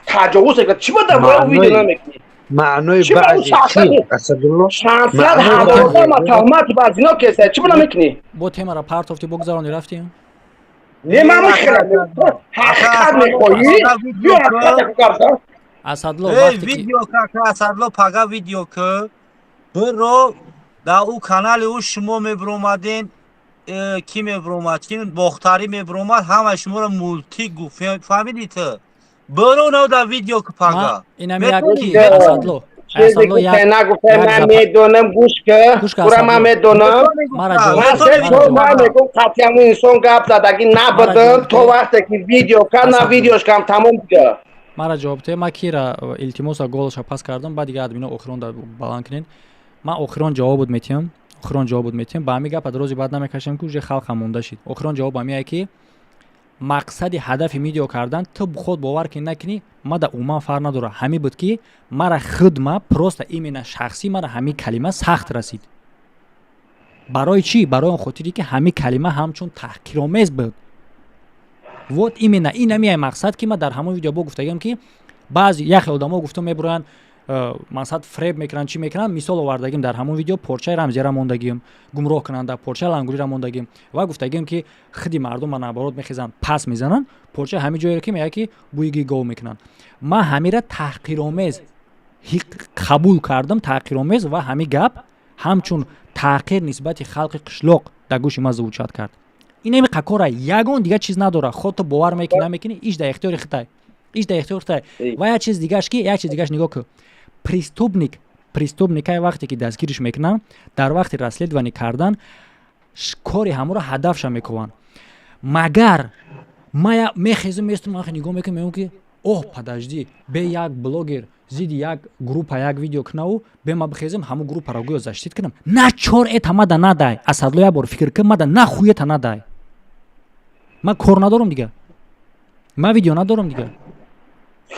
таҷовуз мекунад? Чӣ ба дар бораи видео намекунӣ? Маънои баъзе чи, Асадулло? 600 000 туҳмат ба зино кеса, чӣ ба намекунӣ? Бо темара партофти, богзарони, рафтем. Не, ман мехелам, ҳақиқат мехоҳӣ, биё ҳақиқат гап зан. Асадло. Видео ка, Асадло, пага видео ки биро дар ӯ канали ӯ, шумо мебиромаден, ки мебиромад, ки бохтарӣ мебиромад, ҳамаи шуморо мултик гуфт. Фаҳмидӣ? Ту биро нав дар видео ки пага. Инам як ки, Асадло. Нагуфта, ман медонам, гӯш ка, ура ман медонам. Ман се чор моҳ мегӯм, қатъи инсон гап задагӣ набудам, то вақте ки видео кард, на видеош кам, тамом дига. Мара ҷавоб те. Ма кира илтимоса голоша пас кардам, баъд дига админо охирон баланд кунед. Ман охирон ҷавобот метиҳам, охирон ҷавобот метиҳам. Ба ҳамин гапа рози баъд намекашем, ки уже халқам монда шид. Охирон ҷавоб ҳамияе, ки мақсади ҳадафи видео кардан, ту худ бовар кунӣ, накунӣ, ма да умуман фарқ надорад. Ҳамин буд, ки мара худма просто именно шахсӣ мара ҳамин калима сахт расид. Барои чӣ? Барои он хотире, ки ҳамин калима ҳамчун таҳқиромез буд. Вот именно ин ҳамияй мақсад, ки ман дар ҳамон видео бо гуфтагиам, ки баъзи яхе одамо гуфта мебуроянд, мақсад фреб мекунанд, чӣ мекунанд. Мисол овардагим дар ҳамон видео, порчаи Рамзияра мондагим, гумроҳ кунанда порчаи Лангулира мондагим ва гуфтагим, ки хиди мардум наоборот мехезанд, пас мезананд порчаи ҳамин ҷоеро, ки меяд, ки буйги гов мекунанд. Ман ҳамира таҳқиромез қабул кардам, таҳқиромез, ва ҳамин гап ҳамчун таҳқир нисбати халқи қишлоқ дар гӯши ман звучать кард. Ин ҳами қакора, ягон дигар чиз надорад. Худ ту бовар мекунӣ, намекунӣ, иш дар ихтиёри хитай, иш дар ихтиёри хитай. Ва як чиз дигаш, ки як чиз дигаш, нигоҳ кун, преступник, преступникай вақте ки дастгириш мекунанд, дар вақти расследование кардан кори ҳаморо ҳадафша мекуванд. Магар ма мехезм, местум, нигоҳ мекунам, мегӯям, ки оҳ, подожди, бе як блогер зидди як группа як видео кунаву бе ма бихезем, ҳамун группаро гӯё защитить кунам. На чор эта мада надай, Асадло, як бор фикр кун, мада на хуета надай. Ман кор надорам дига, ман видео надорам дига.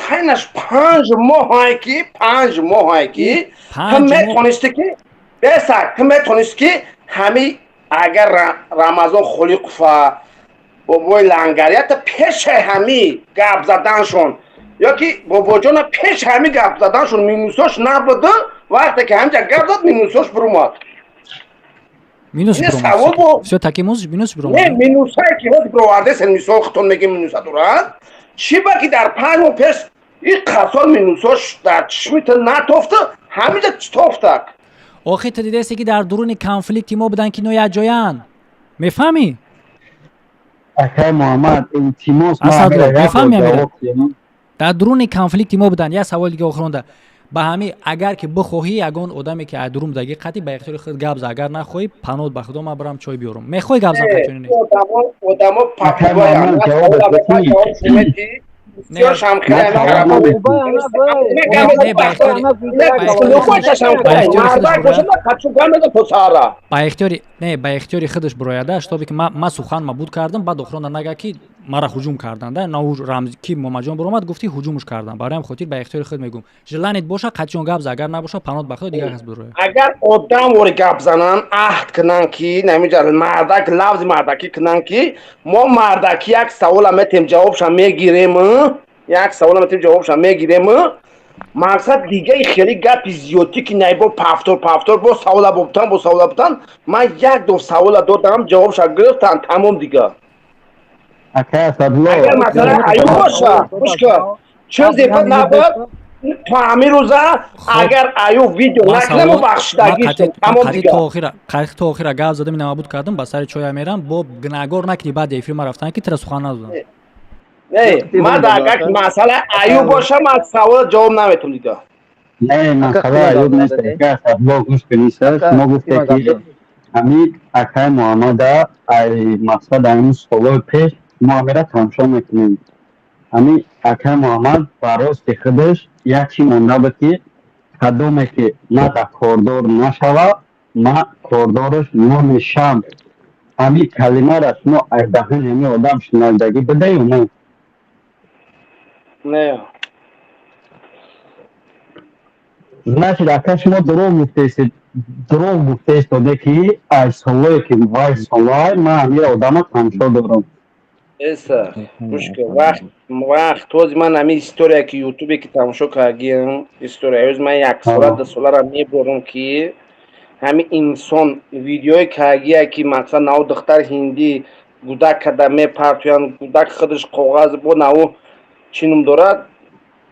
Хайнаш 5 моҳае ки, 5 моҳае ки ту метонисти, ки бесак, ту метонисти, ки ҳами агар Рамазон Холиқова, бобои Лангарията пеши ҳами гап заданшон ё ки бобоҷона пеш ҳами гап заданшон минусош набуду, вақте ки ҳамҷа гап зад, минусош биромад. Минус всё-таки минус биромад. Не, минусае ки ҳозир бировардесен, мисол хитон мегӣ, минуса дорад. Чӣ ба ки дар 5 моҳ пеш ин қасол минусош дар чишми ту натофта, ҳамиҷа тофтак? Охи, ту дидасе, ки дар дуруни конфликти мо буданд, ки ино якҷоянд, мефаҳмӣ? Акай Муҳаммад, илтимос. Асадулло, мефаҳмӣ, амира дар дуруни конфликти мо буданд. Як саволи дига охиронда ба ҳами: агар ки бихоҳӣ, ягон одаме ки аз дурун будаги қатъи ба ихтиёри худ гап за, агар нахоҳӣ, панот ба худо, ман барам чой биёрам. Мехоҳӣ гап зан қачони не? Одамо. Акай Муҳаммад, ҷавоб папугоянд. Не, не, ба ихтиёри, не, ба ихтиёри худаш бирояда, шитобе ки ман сухан мабуд кардам, баъд охиронда нага, ки мара ҳуҷум карданд. На, рамз ки Момаҷон биромад, гуфти ҳуҷумш кардам. Барои ҳам хотир ба ихтиёри худ мегӯм: желание боша, қатъиён гап за, агар набоша, панот ба худо, дигар кас бирояд. Агар одам вори гап зананд, аҳд кунанд, ки намиҷа мардак лафзи мардакӣ кунанд, ки мо мардакӣ як савола метем, ҷавобша мегирем, як савола метем, ҷавобша мегирем. Мақсад дигаи хеле гапи зиёдтӣ, ки найбо повтор, повтор, бо савола бутан, бо савола бутан. Ман як дов савола додам, ҷавобша гирифтан, тамом дига. Акай Асадулло. Агар масалан аюб боша, гӯш чизе буд набуд, то ҳамин рӯза агар аюб видео накунам, бахшидагӣ, тамом дига. Қати то охира гап задам, ина мабуд кардам, ба сари чоя мерам. Бо гунаҳгор накунӣ, баъди эфир ма рафтан, ки тира сухан надодам. Не, ман агар масъала аюб боша, ман савола ҷавоб наметум дига. Не, масъала аюб нест, акай Асадулло, гӯш кунӣ. Шумо гуфте, ки ҳамид акай Муҳаммада ай мақсад ҳамин солҳои пеш мо ҳамира тамошо мекунем. Ҳамин акай Муҳаммад ба рости худаш як чӣ монда буд, ки кадоме ки на да кордор нашава, ман кордораш намешам. Ҳамин калимаро шумо аз даҳани ҳамин одам шунавидагӣ будаю не? Не. Значит, ака, шумо дурӯғ гуфтаистед, дурӯғ гуфтаистоде, ки аз солое ки вай солай ман ҳамин одама тамошо дорам. Эса, гӯш кун, вақт вақт този ман ҳамин история, ки ютубе ки тамошо кардагиам, история ҳоз ман як сола, 2 солара меборам, ки ҳамин инсон видеои кардагия, ки мақсад нав духтар ҳиндӣ гудак када мепартоянд, гудак худаш коғаз бо наву чӣ ном дорад,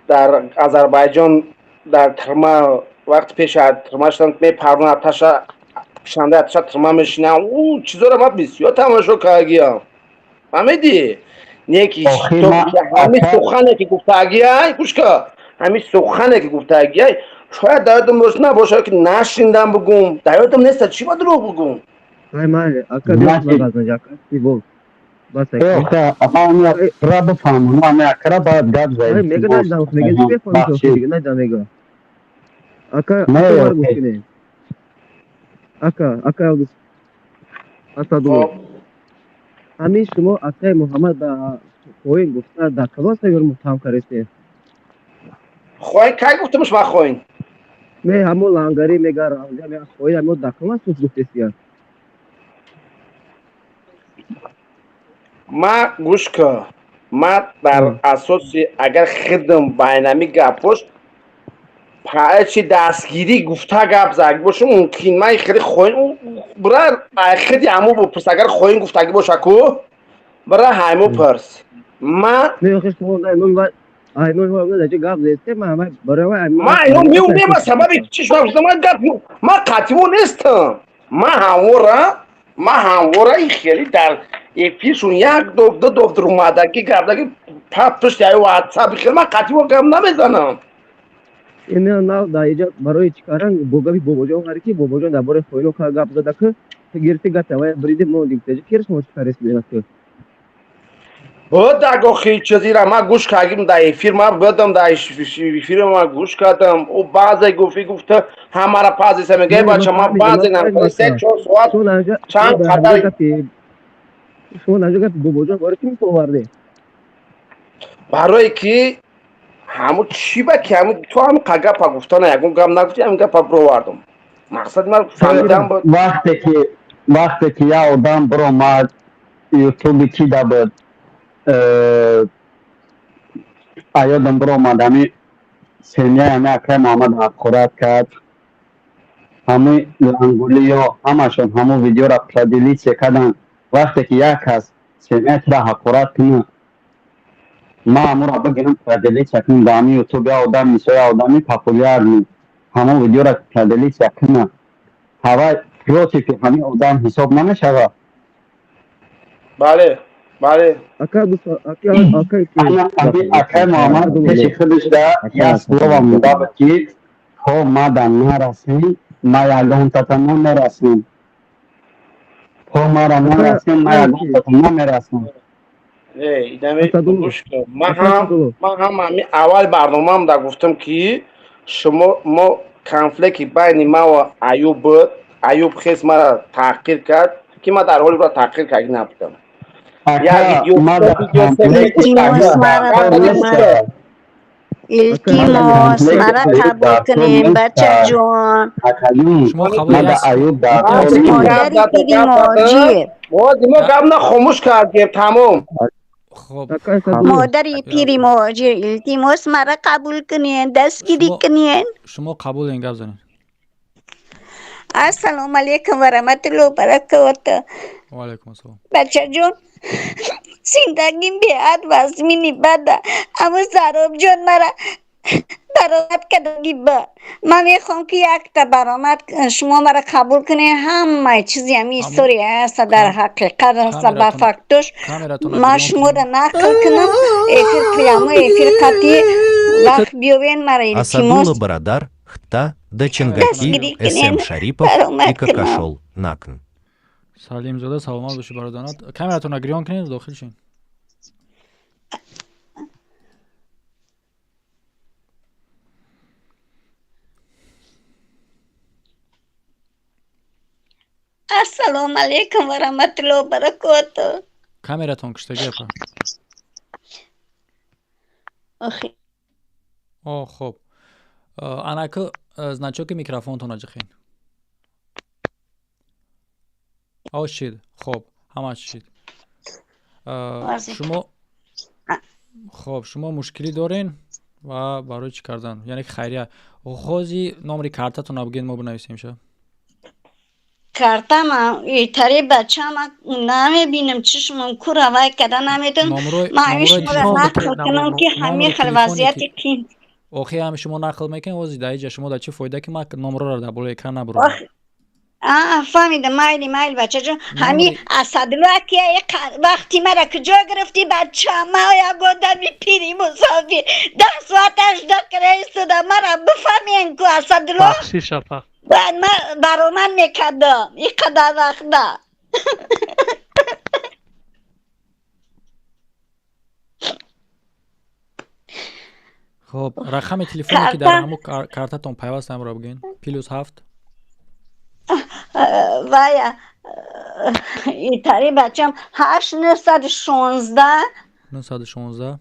дар Азарбайҷон дар тирма, вақти пеш тирма шудан мепарвон, аташа пишанда, аташа тирма мешинам. Ӯ чизоро ман бисёр тамошо кардагиам, фаҳмидӣ? Не ки ҳамин сухане ки гуфтагиай, гӯшка, ҳамин сухане ки гуфтагиай, шояд дар ёдам бош набошад, ки нашиндам бугум, дар ёдам неста, чӣ ба дурӯғ бугум? Ра бифаҳмам, ами акра бояд гап Ай, мега найдам, мега бефаҳмам, мега найдам, мега. Ака, ака, гӯш кунед. Ака, ака Асадулло. Ҳамин шумо акаи Муҳаммад ба хоин гуфта дар кадом савер муттаҳам кардастед? Хоин кай гуфтамш ман хоин? Не, ҳамон лангарӣ мега, рамзия мега, хоин ҳамон дар кадом асос гуфтестия? Ма гӯш кун, ма дар асоси агар хидм байнами гапош чи дастгирӣ гуфта гап заги бошам, мумкин ман хеле хоин бира хиди ҳамо бупурс, агар хоин гуфтагӣ боша ку, бира ҳаймо пурс ма. Ма ино меумема, сабаби чиш ман гап ма қативо нестам, ма ҳамвора и хеле дар эфиршун як дов, ду дов румадаги гапдаги пушти аю ватсап хеле ман қативо гап намезанам. Ина нав дар иҷа барои чӣ кардан бо гапи бобоҷон қари, ки бобоҷон дар бораи хоино ка гап зада, ку гирифти гапи аввал бриди мондим, теҷи кирш мо чӣ карест бинад ку. Буд охи чизира ман гӯш кардим дар эфир, ман будам дар эфир, ман гӯш кардам. Ӯ баъзе гуфти, гуфта ҳамара пазиса мега, бача, ман баъзе нафар 3-4 соат чанд қадар. Шумо наҷо гапи бобоҷон барои чӣ мисол овардед? Барое ки ҳамун чӣ ба ки ҳамун ту ҳамин қа гапа гуфтана, ягон гап нагуфти, ҳамин гапа бировардум. Мақсади ман фаҳмидан буд. Вақте ки як одам биромад, ютуби ки да буд, аёдам биромад, ҳами семьяи ҳами акай Муҳаммад ҳақорат кард, ҳами лангулиё ҳамашон ҳамон видеора поделиться карданд. Вақте ки як кас семьяи тура ҳақорат кунад, Ма ҳамура бигирам, поделиться кунам дар ҳамин ютуб, я одам, мисол, я одами популярный ҳамон видеора поделиться куна, ҳавай против ҳамин одам ҳисоб намешавад? Бале, бале. Акай Муҳаммад пеши худаш да як слово монда буд, ки то мада нарасем, ма ягонтата намерасем, то мара нарасем, ма ягонтата намерасем. Ман ҳам ҳами аввал барномаам да гуфтам, ки шумо мо конфликти байни ма ва Аюб буд. Аюб хес мара таҳқир кард, ки ман дар ҳоли ӯро таҳқир карда набудам. Илтимос, мара қабул кунем, бачаҷон. Модари пири муҳоҷир. Мо гап на хомӯш кардем, тамом. Модари пири муҳоҷир, илтимос, мара қабул кунен, дастгирӣ кунен. Шумо қабулен, гап занед. Ассалому алайкум ва раҳматуллоҳи ва баракотуҳ. Ва алайкум ассалом. Бачаҷон, зиндагим беҳад вазмини бада. Аммо Заробҷон мара баромад кардаги ба. Ман мехоҳам, ки якта баромад шумо мара қабул кунед. Ҳамаи чизи ҳами история ҳаста, дар ҳақиқат ҳаста, ба фактош. Ман шуморо нақл кунам, эфир прямой эфир қатъи вақт биёвен, мара илтимос. Асадулла Барадар, Хта, Дачангаки, СМ Шарипов и Какашол Накн. Салимзода, саломат бошӣ, бародарат. Камератонро гирён кунед, дохил шин. Ассалому алайкум ва раҳматуллоҳи ва баракотуҳ. Камератон куштагӣ, апа. О, хоб. Анаку значоки микрофонтонро ҷихен. О, шид. Хоб, ҳамаш шид. Шумо хоб, шумо мушкилӣ дорен ва барои чӣ кардан? Яъне ки хайрия. Хози номери картатонро бигӯед, мо бинависем ша. Картама итари бачама намебинам, чишмам кура, вай када наметонам. Ман ҳамин шуморо нақл кунам, ки ҳамин хел вазъияти қин. Охи, ҳами шумо нақл мекунед, ози дар иҷа шумо дар чӣ фоида, ки ман номроро дар болои экран набурам? Фаҳмидам, майли, майли, бачаҷон. Ҳами Асадулло аки, вақти мара куҷо гирифтӣ, бача? Ма як одами пири мусофир 10 соат 8 дақиқа истода, мара бифаҳмен ку, Асадулло. Бахшиш, апа. Баъд ман баромад мекардам ин қадар вақта. Хоб, рақами телефоне, ки дар ҳамун картатон пайваст, ҳамро бигӯед. +7. Вая, итари бачам, 8 916. 916.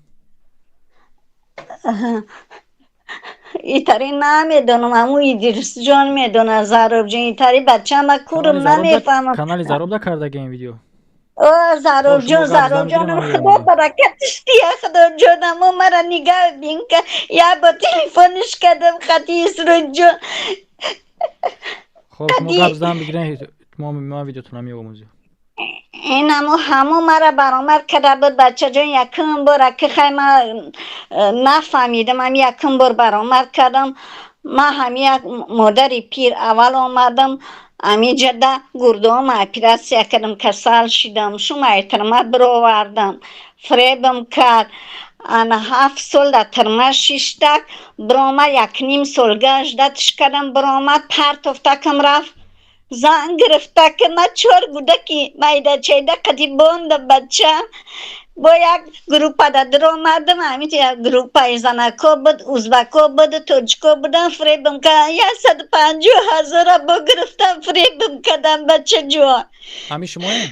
Итари намедонам, ҳамун Идрисҷон медонад, Заробҷон. Итари бачама курм, намефаҳмам. Канали Заробда кардаги ин видео? О, Заробҷон, Заробҷонам, худо баракатиш дия, худоҷонамо мара нигаҳ бин, ка як бор телефониш кардам хати Исроҷон. Хоб, шумо гап задан бигирен, ман видеотонам меомӯзем. Инамо ҳамо мара баромад карда буд, бачаҷон, якум бор аки хай ма нафаҳмидам, ҳами якум бор баромад кардам. Ман ҳами як модари пир аввал омадам ҳамиҷада, гурдома оператсия кардам, касал шидам, шума тирма бировардам, фребам кард. Ана 7 сол дар тирма шиштак, биромад, якним сол гашт, датиш кардам, биромад, партофтакам рафт. Зан гирифта, ки ман чор гудаки майдачайда қади бонда, бача. Бо як группада дуромадам, ҳамин як группаи занако буд, узбако буд, тоҷико будан, фребам кардан, 150 000-а бо гирифтам, фребам кардам, бачаҷон. Ҳами шумоем?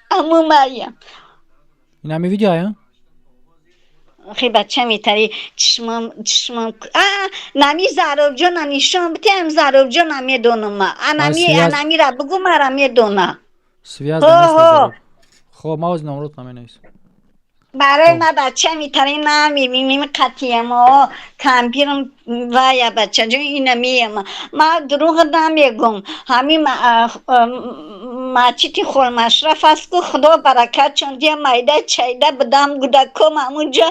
Аму Марьям. Ин ҳами видеоя? Охи, бача, метари чишмам, чишмам, а нами Заробҷона нишон битиам, Заробҷона медонам. Анами анамира бугу, мара медона. Связь. Хоб, ман ози номрот наменависам. Барои ма бача митарин намебинем қатиямо кампирм вая бачаҷон ина меяма. Ма дурӯғ намегум. Ҳамин масҷиди Холмашраф аст ку, Худо баракатшон дия, майда чайда будам, гудаком ҳамунҷа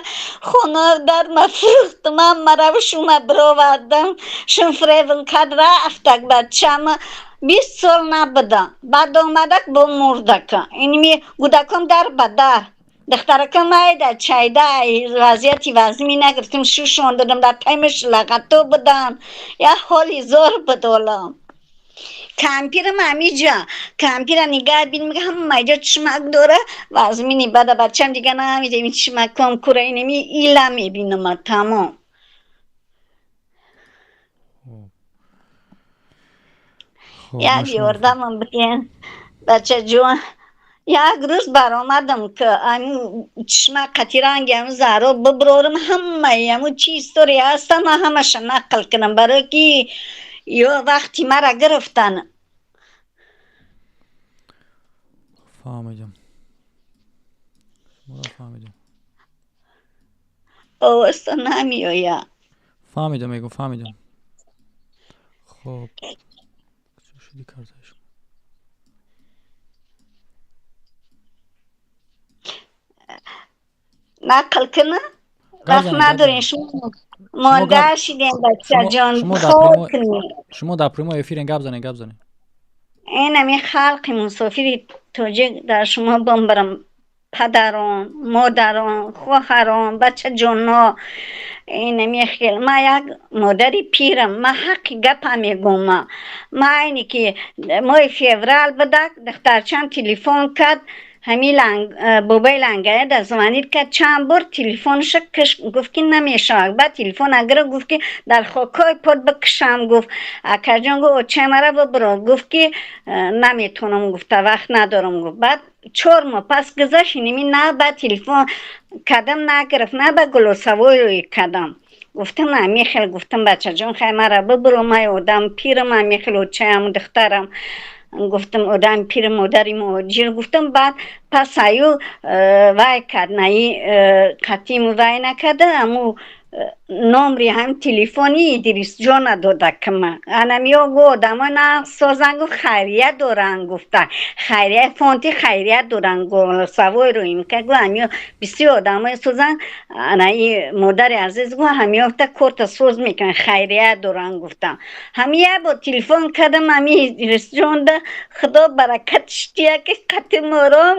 хона дар ма фурӯхтум, мараву шума бировардам, шум фревн кард, рафтак бачама. 20 сол набудам, баъд омадак бо мурдака. Инми гудаком дар ба дар. Духтаракам майда чайда вазъияти вазмӣ нагирифтем, шушон додам, дар таймаш лағато будам, як ҳоли зор буд олам. Кампирам ҳамиҷа, кампира нигаҳ бин, мега ҳама иҷо чишмак дора, вазмини бада бачам дига намедем, чишмаком кура, инами ила мебинама, тамом. Як ёрдамам биден, бачаҷон. Як рӯз баромадам, ки ами чишма қати ранги ами заҳро биброрам, ҳамаи аму чи история ҳаста, ман ҳамаша нақл кунам, барое ки ё вақти мара гирифтан. Фаҳмидам, шуморо фаҳмидам. Овозто намеояд. Фаҳмидам, мегӯм, фаҳмидам. Хоб, куҷо шуди картаи шумо? Нақл кунам? Гап Вақт занед, гап надорем, занед. Шумо Шумо монда гап шидем, шумо бачаҷон, шумо дар хоб прямой кунед. Шумо дар прямой эфирен, гап занед, гап занед. Инами халқи мусофири тоҷик дар шумо бомбарам, падарон, модарон, хоҳарон, бачаҷонҳо, инами хел. Ма як модари пирам, ма ҳаққи гапа мегӯм. Ма айне ки моҳи феврал будак, духтарчам телефон кард, ҳамин бобои лангая да звонит кард, чанд бор телефонша киш, гуфт ки намешавад. Баъд телефона гирифт, гуфт ки дар хокҳои под бикушам, гуфт акаҷон, гуфт очаи мара бибиро, гуфт ки наметонам, гуфта вақт надорам, гуфт. Баъд 4 моҳ пас гузашт, иними на ба телефон кардам, нагирифт, на ба голосовой кардам. Гуфтам амихел, гуфтам бачаҷон, хай мара бибиро, май одам пирам, амихел очаям, духтарам, гуфтам одам пир, модари муҳоҷир, гуфтам. Баъд пас аю вай кард, наи қатим вай накарда, аму номри ҳам телефони Идрисҷона дода кима. Анамиё гу одамо на созан, гуфт хайрия доранд, гуфта хайрия, фонди хайрия доранд, голосовойро имка гу ҳамиё бисёр одамои созан, анаи модари азиз, гу ҳамиё гуфта корта соз мекунанд, хайрия доранд, гуфтам. Ҳами як бор телефон кардам ҳами Идрисҷонда, Худо баракатш диҳад, ки қати мором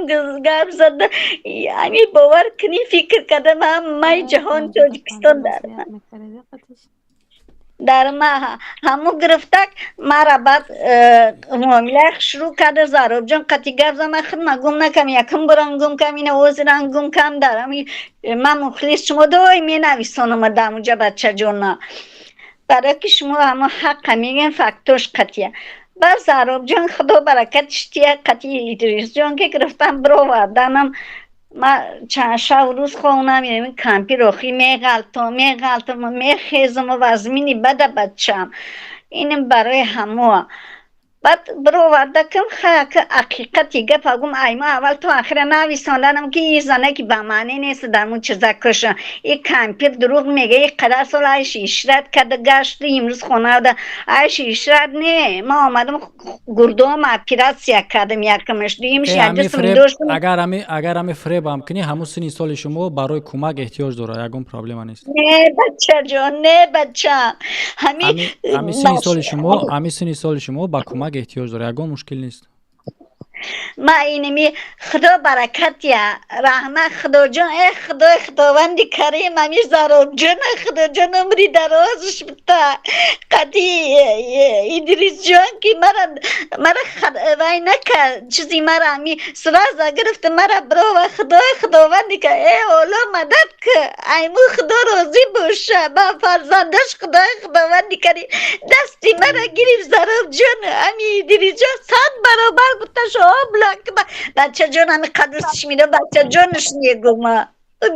гап зада, ҳами бовар кунӣ, фикр кардам ҳамаи ҷаҳон Тоҷикистон дар ма ҳаму гирифтак мара. Баъд муомила шурӯъ карда, Заробҷон қати гап зад, ман худма гум накам, якум борам гум кам, ина озирам гум кам. Дар ами ман мухлис шумо доим менависонам дамуҷа, бачаҷона, барое ки шумо ҳамо ҳаққа мегӯем, фактош қатия. Баъд Заробҷон, Худо баракатш диҳад, қати Идрисҷон ки гирифтам бироварданам, ма чанд шаб рӯз хоб намерем, кампир охи меғалтам, меғалтам, мехезам, вазмини бада бачам, инам барои ҳамоа. Баъд бировардакам, хаяка ҳақиқати гапа гум, айма аввал то охира нависонданам, ки ин зане ки ба маъне нест, дар чиза куша, и кампир дурӯғ мега, и қадар сол айши ишрат карда гашти, имрӯз хонада айши ишрат не. Ма омадам гурдома оператсия кардам, якамаш, дуюмш Э, як ҳами ҷисм фреб доштам. Агар ҳами фребам кунӣ, ҳамун синни соли шумо барои кӯмак эҳтиёҷ дорад, ягон проблема нест. Не, бачаҷон, не, бача, ҳами Ҳами синни соли шумо, ҳами синни соли шумо ба кӯмак эҳтиёҷ дорад, ягон мушкил нест. Ма инами Худо баракат я раҳмат, Худоҷон, э Худои Худованди карим, ами Заробҷон, Худоҷон умри дарозш бита, қади Идрисҷон ки мара вай накард, чизи мара ами сразу гирифта мара бирова. Худои Худованди ка, э Олло, мадад ки, айму Худо розӣ боша ба фарзандаш. Худои Худованди карим дасти мара гирифт, Заробҷон, ами Идрисҷон 100 баробар гуфташ облак. Бачаҷон, ами қадр мида, бачаҷонш мегума,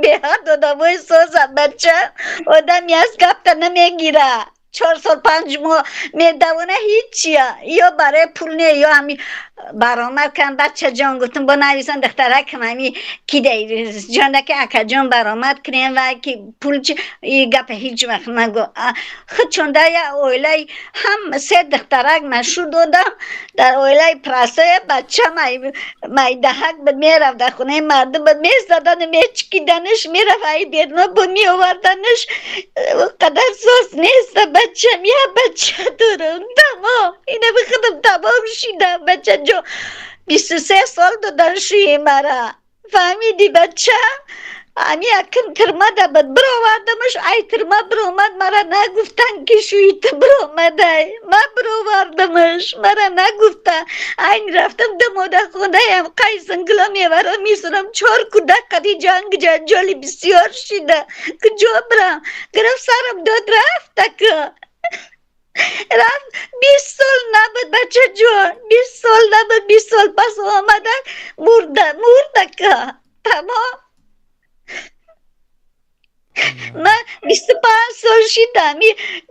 беҳад одамои соза, бача одами аст, гапта намегира. 4 сол 5 моҳ медавона, ҳичия ё барои пул не, ё ҳами баромад кардам. Бачаҷон, гуфтам, бо нависан духтаракам, ҳами ки ҷондаки акаҷон баромад кунем ва ки пул чи и гапа ҳеҷ вақт нагу. Худ чунда я оилаи ҳам се духтарак машу додам дар оилаи прасоя. Бача майдаҳак буд, мерафт дар хонаи мардум буд, мезадану мечкиданаш, мерафт ай берно бо меоварданаш. Қадар соз нест, бачам, я бача дорам, тамом. Ина би худам тамом шидам, бачаҷон. 23 сол додан шӯи мара, фаҳмиди, бача? Ами якм тирмада буд, бировардамаш ай тирма, биромад, мара нагуфтан ки шӯи ту биромадай. Ма бировардамаш, мара нагуфта. Айн рафтам ду хонаям қайсангила меваро мисурам, чор кӯдак қади ҷанг ҷанҷоли бисёр шида, куҷо бирам? Гирифт сарам дод, рафтака рафт. 20 сол набуд, бачаҷон, 20 сол набуд. 20 сол пас омада мурда, мурдака, тамом. Ман 25 сол шидам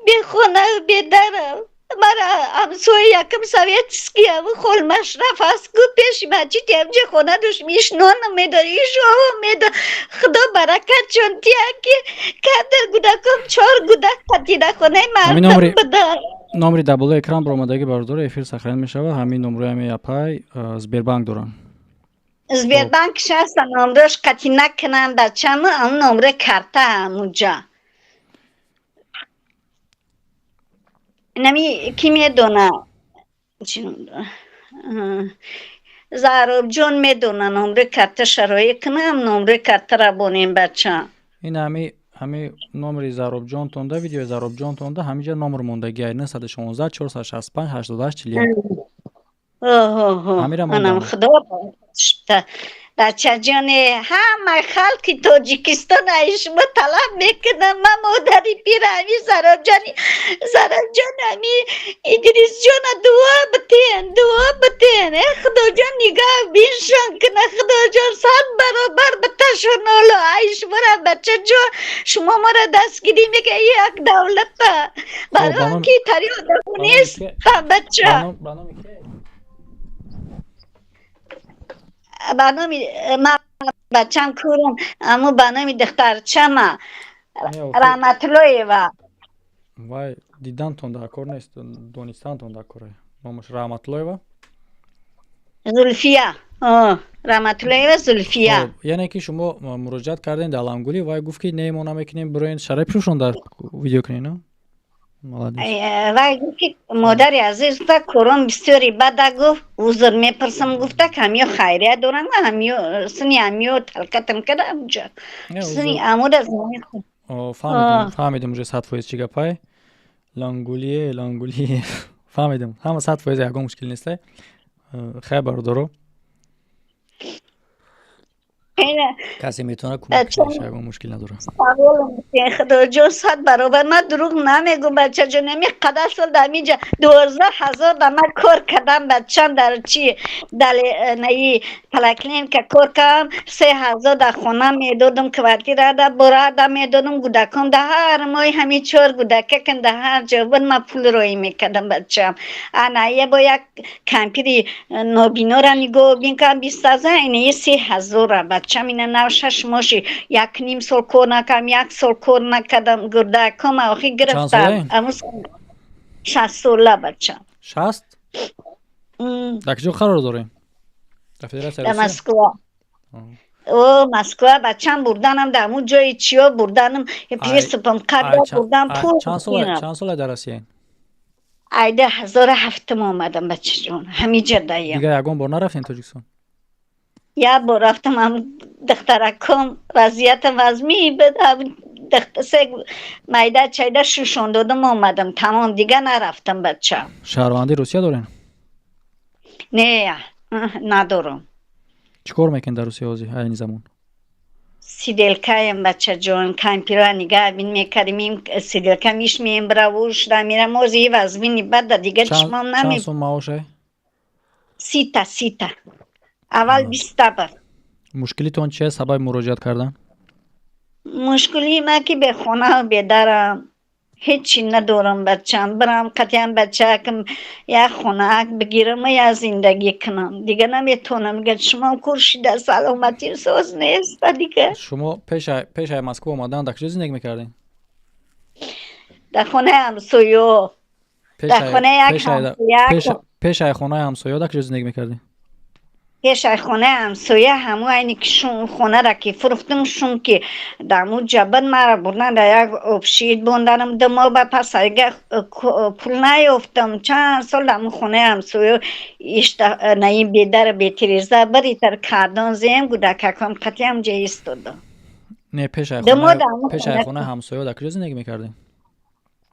бехонаю бедарам. Мара ҳамсоя якм советский холмашраф аст ку, пеши масҷиди ҳамҷа хона дошт, иш нонам медод, иш ово медод. Худо баракатшон тия, ки кадар гудаком, чор гудак қатида хонаи мардум буда. Номери дар болои экран баромадагӣ, бародаро, эфир сохранить мешавад. Ҳамин номрои ҳами апай Сбербанк доранд. Сбербанк шаста, номрош қатӣ накунам, бачаму, ам номрои карта ҳамуҷа. Нами ки медона, Заробҷон медона, номрои карта шароӣ кунам, номрои картара бонем, бача. Ин ҳами номери Заробҷонтонда, видеои Заробҷонтонда ҳамиҷа номер мондагӣ: 916 465 88 41. Анам худо, бачаҷоне, ҳамаи халқи Тоҷикистон ай шумо талаб мекунам. Ман модари пира, ҳами Заробҷони, Заробҷон, ҳами Идрисҷона дуо битен, дуо битен. Э Худоҷон, нигаҳ биншон куна, Худоҷон сад баробар биташон. Оло ай шумора, бачаҷон, шумо мора дастгирӣ мекунед, як давлата барои он ки тари одамо нест, бача. Ба номи ман, бачам курам, аму ба номи духтарчама Раҳматуллоева. Вай дидантон дар кор нест, донистантон дар кор. Номаш Раҳматуллоева. Зулфия, Раҳматуллоева Зулфия. Яъне ки шумо муроҷиат кардем дар Ламгулӣ, вай гуфт ки не, мо намекунем, бироен шарипшушон дар видео кунем. Вай гуфт ки модари азиз, гуфта, корон бисёри бада, гуфт, узр мепурсам, гуфта, ҳамиё хайрия дорам, ҳамиё сини ҳамиё талкатам када амҷа сини амуда. Фаҳмидем уже 100% чӣ гапай. Лангулие, лангулие, фаҳмидем ҳама 100%, ягон мушкил нестай. Хайр, бародаро, касе метавонад кӯмак кунад, ягон мушкил надорам. Худоҷон сад баробар. Ман дурӯғ намегӯм, бачаҷон. Ами қадар сол дар ҳаминҷа 12 000 да ман кор кардам, бачам, дар чи, дар наи поликлиника кор кардам, 3000 дар хона медодам, квартира да бурада медодам, гудакон да ҳар моҳи ҳамин чор гудакакан дар ҳар ҷо буд, ман пул роӣ мекардам, бачам. Ана бо як кампири нобинора нигоҳ кардам, 20 000, инаи 3000-ра, бачам. Ина нав 6 моҳи, як ним сол кор накардам, як сол кор накардам, гурдакома охи гирифтам. 60 сола, бачам. 60? Дар куҷо қарор дорем? Дар Федератсияи Дар Москва. О, Москва, бачам, бурданам дар ҳамун ҷои чиё бурданам, приступам карда бурдан пул. Чанд сола дар Россия? Айда 1007-м омадам, бачаҷон, ҳамиҷа даям. Дигар ягон бор нарафтем Тоҷикистон? Як бор рафтам, ҳам духтараком вазъиятам вазмин буд, се майда чайда шушон додам, омадам, тамом, дигар нарафтам, бача. Шаҳрвандии Русия дорем? Не, надорам. Чӣ кор мекунед дар Русия ҳозир, айни замон? Сиделкаям, бачаҷон, кампира нигаҳ бин мекардим, сиделка миш мембраву шуда мирам, ози вазмини бада, дигар чишмом наме. Чанд сум маоше? 30-та, 30-та, аввал 20-та буд. Мушкилитон чист, сабаби муроҷиат кардан? Мушкилии ман ки бехонаву бедарам. Ҳечи надорам, бачам. Бирам қатъиян бачаакам як хонаак бигирам, як зиндагӣ кунам. Дига наметавонам. Дига шумом куршида, саломатим соз неста дига. Шумо пешаи Москва омадан дар куҷо зиндагӣ мекардем? Дар хонаи ҳамсоё, дар хонаи як ҳамсоя. Пешаи хонаи ҳамсоё дар куҷо зиндагӣ мекардем? Пешаи хонаи ҳамсоя, ҳамун айни ки хонара ки фурӯхтум, шум ки дар ҳамун ҷабр мара бурдан, дар як общежит бонданам 2 моҳ, ба пас айга пул наёфтам. Чанд сол дар ҳамун хонаи ҳамсоя ишта наин бедар бетиреза баритар кардон зем, гудакакам қатъи ҳамҷа истодам. Не, пешаи хонаи ҳамсоё дар куҷо зиндагӣ мекардем?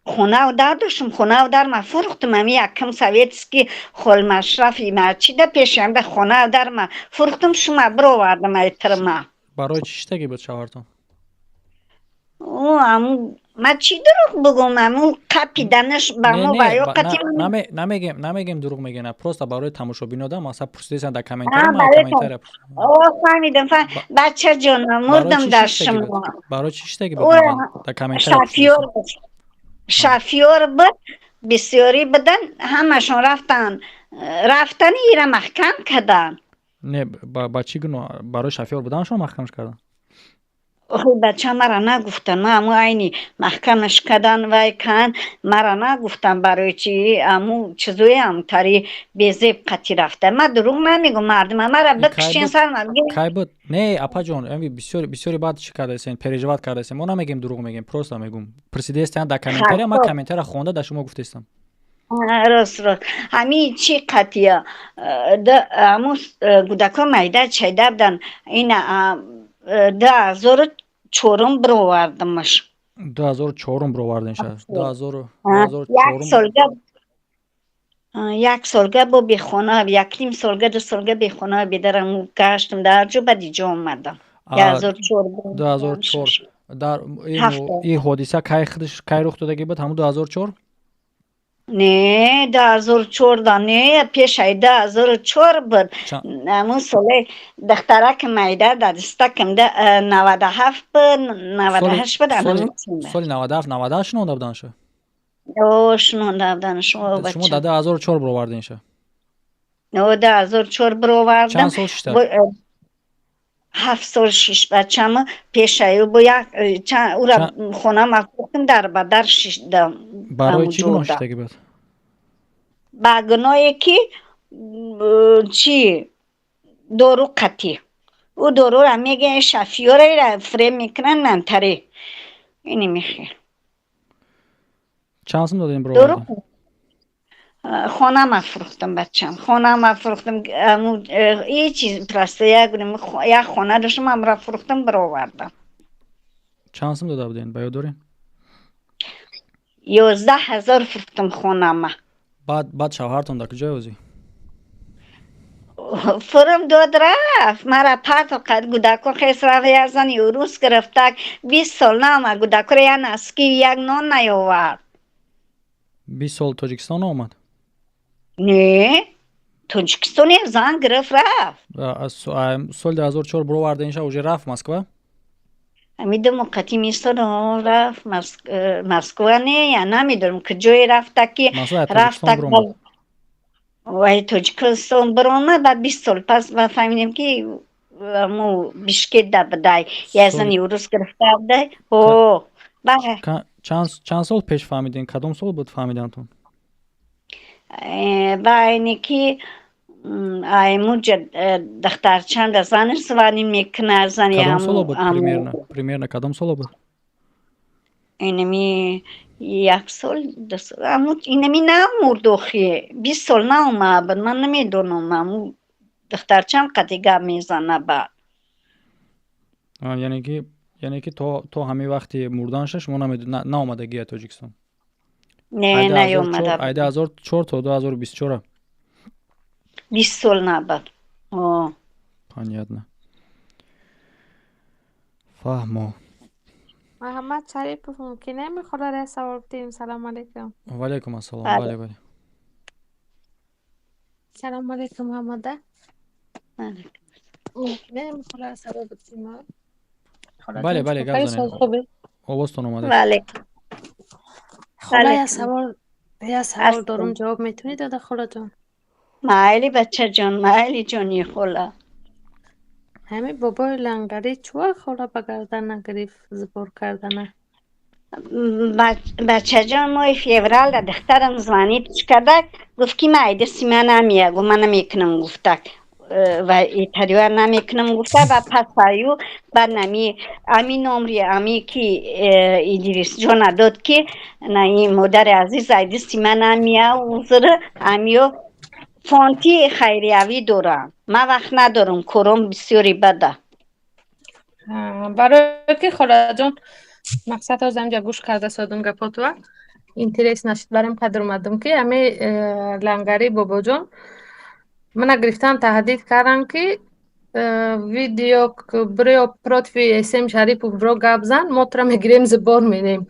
Хонаву дар доштум, хонаву дар ма фурӯхтум. Ами якм советский холмашрафи мачида пешам да хонаву дар ма фурӯхтум, шума бировардам ай тирма. Барои чӣ шиштагӣ буд шавҳартон? Аму ма чӣ дурӯғ бугум? Аму қапиданаш ба мо ва ё қати. Намегем, намегем, дурӯғ мегена. Просто барои тамошобинода масалан пурсидесан дар комментария, ма комментария. О, фаҳмидам. Бачаҷона, мурдам дар шумо. Барои чӣ шиштагӣ буд дар комментария? Шофёр буд, бисёрӣ будан, ҳамашон рафтан, рафтани ира маҳкам карданд. Не, ба чӣ гуноҳ? Барои шофёр буданашон маҳкамш кардан? Охи, бача, мара нагуфтан. Ма аму айни маҳкамаш кардан, вай кан, мара нагуфтан барои чи. Аму чизои амтари безеб қатӣ рафта. Ма дурӯғ намегум, мардума мара бикушен сарма. Кай буд? Не, апаҷон, бисёр бисёри баъд чӣ кардаесен, переживать кардаесен. Мо намегем дурӯғ мегем, просто мегум, пурсидестан дар комментария, ма комментария хонда дар шумо гуфтестам. Рост, рост. Ҳамин чӣ қатия, аму гудако майда чайда будан. Ина 2004-ум бировардамаш. 2004-ум бировардем ша? Дуҳазору Як солга, як солга бо бехона, якним солга, 2 солга бехона, бедарам гаштам дар ҷо, баъд иҷо омадам. 2004. 2004. Дар ин ҳодиса кай худаш, кай рух додагӣ буд? Ҳамун 2004? Не, 2014 не, пешаи 2004 буд. Ҳамун соле духтараки майда дар дастакам 97 буд, 98 буд. Соли 97, 98 шунонда будан ша? О, шунонда будан. Шумо дар 2004 бировардин ша? О, 2004 бировардам. Чанд сол шишта? 7 сол шиш, бачама. Пешаю бо як ура хона мафрӯхтам, дар ба дар шишдам. Барои чӣ гуноҳ шиштагӣ буд? Ба гуноҳе ки чӣ, дору қатӣ. Ӯ дорура мегӯян, шофёрера фиреб мекунанд, мантаре ини мехел. Чанд сум додем бироварда? Хонама фурӯхтам, бачам, хонама фурӯхтам. Ҳечи, просто як хона доштам, амра фурӯхтам, бировардам. Чанд сум дода будем, ба ёд дорем? 11 000 фурӯхтам хонама. Баъд шавҳартон дар куҷое озӣ? Фурум дод, рафт, мара партов кард, гудако хес рафт, як зани урус гирифтак, 20 сол наомад, гудакоро як носки, як нон наёвард. 20 сол Тоҷикистон наомад? Не, Тоҷикистон як зан гирифт, рафт. Соли 2004 бироварден ша, уже рафт Москва? Ҳамин ду муқати мистод, рафт Москва. Не, я намедонам куҷое рафта, ки рафта. Вай Тоҷикистон биромад, баъд 20 сол пас ма фаҳмидем, ки му Бишкек да будай, як зани урус гирифта будай. О. Чанд сол пеш фаҳмидем? Кадом сол буд фаҳмидантон? Байне ки аймуҷа духтарчанда занаш звонить мекунад, зани. Кадом соло буд примерно, кадом соло буд? Инами як сол, 2 сол, инами намурд, охи 20 сол наомад буд. Ман намедонам, аму духтарчам қади гап мезана баъд. Яъне ки то ҳамин вақти мурданаша шумо наомадагия Тоҷикистон? Не, наёмада. Ай 2004 то 2024-а? 20 сол набуд. Понятно, фаҳмо. Муҳаммад Шарипов, мумкин мехоҳад савол бидиҳем? Салом алейкум. Валейкум ассалом, бале. Салом алейкум, Муҳаммада. Мумкин мехоҳад савол бидиҳем? Бале, гап занед, овозтон омада. Валейкум. Хола, я савол, я савол дорум, ҷавоб метавонӣ дода, холаҷон? Майли, бачаҷон, майли, ҷони хола. Ҳамин бобои лангарӣ чӯа хола ба гардан нагирифт сбор кардана? Бачаҷон, моҳи февралда духтарам звонит кардак, гуфт ки ман айдиси ман намея, гуфт, ман намекунам, гуфтак, ва италия намекунам, гуфта. Ва пас аю баъд нами ами номри ами ки Идрисҷона дод, ки на ин модари азиз айдиси ман намея, узр, амиё фонди хайриявӣ дорам, ман вақт надорам, кором бисёри бада. Барое ки холаҷон, мақсад ҳозир ҳамҷа гӯш карда содум гапотуа, интерес нашид барем, қадр омадум ки ҳами лангари бобоҷон мана гирифтан таҳдид кардам ки видео брио против СМ Шарипов бро гап зан, мо тура мегирем, сбор мерем.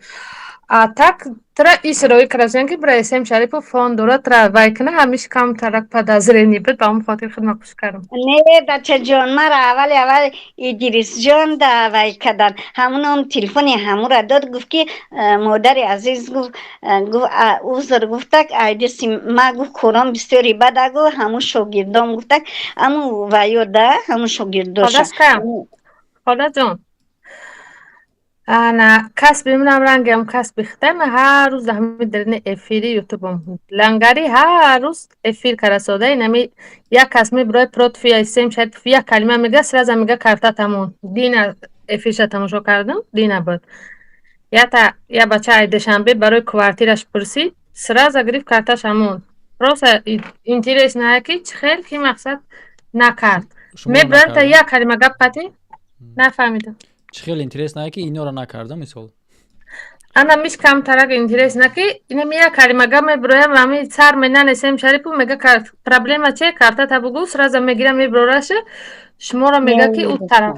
А так тра исрои кардасан ки бра СМ Шарипов фонд дора, тра вай кина, ҳамиш камтарак подозрение буд, ба он хотир хидмат кӯш кардам. Не, бачаҷон, мара аввали аввал Идрисҷон да вай кардан, ҳамуном телефони ҳамура дод, гуфт ки модари азиз, гуфт, гуфт, узр, гуфтак, айдиси ма, гуфт, кором бисёри бада, гуфт, ҳамун шогирдом, гуфтак, аму ваё да ҳамун шогирдоша. Холаҷон, ана касби минам рангам касби хитам, ҳар рӯз дар ҳамин дарини эфири ютубам лангари ҳар рӯз эфир карасода, инами як кас мебирои против СМ Шарипов як калима мега, сразу мега карта тамом. Дина эфирша тамошо кардам, дина буд, ята я бача ай Душанбе барои квартираш пурсид, сразу гирифт карташ ҳамон. Просто интересно ки чӣ хел ки мақсад накард, мебиранд та як калима гап қатӣ нафаҳмидам. Чӣ хеле интересно ки инора накарда, мисол? Ана миш камтарак интересно ки инами як калима гап мебироям, ами сар менан СМ Шарипов мега проблема че, картата бугу, сразу мегира мебирораша, шуморо мега ки ӯ тараф.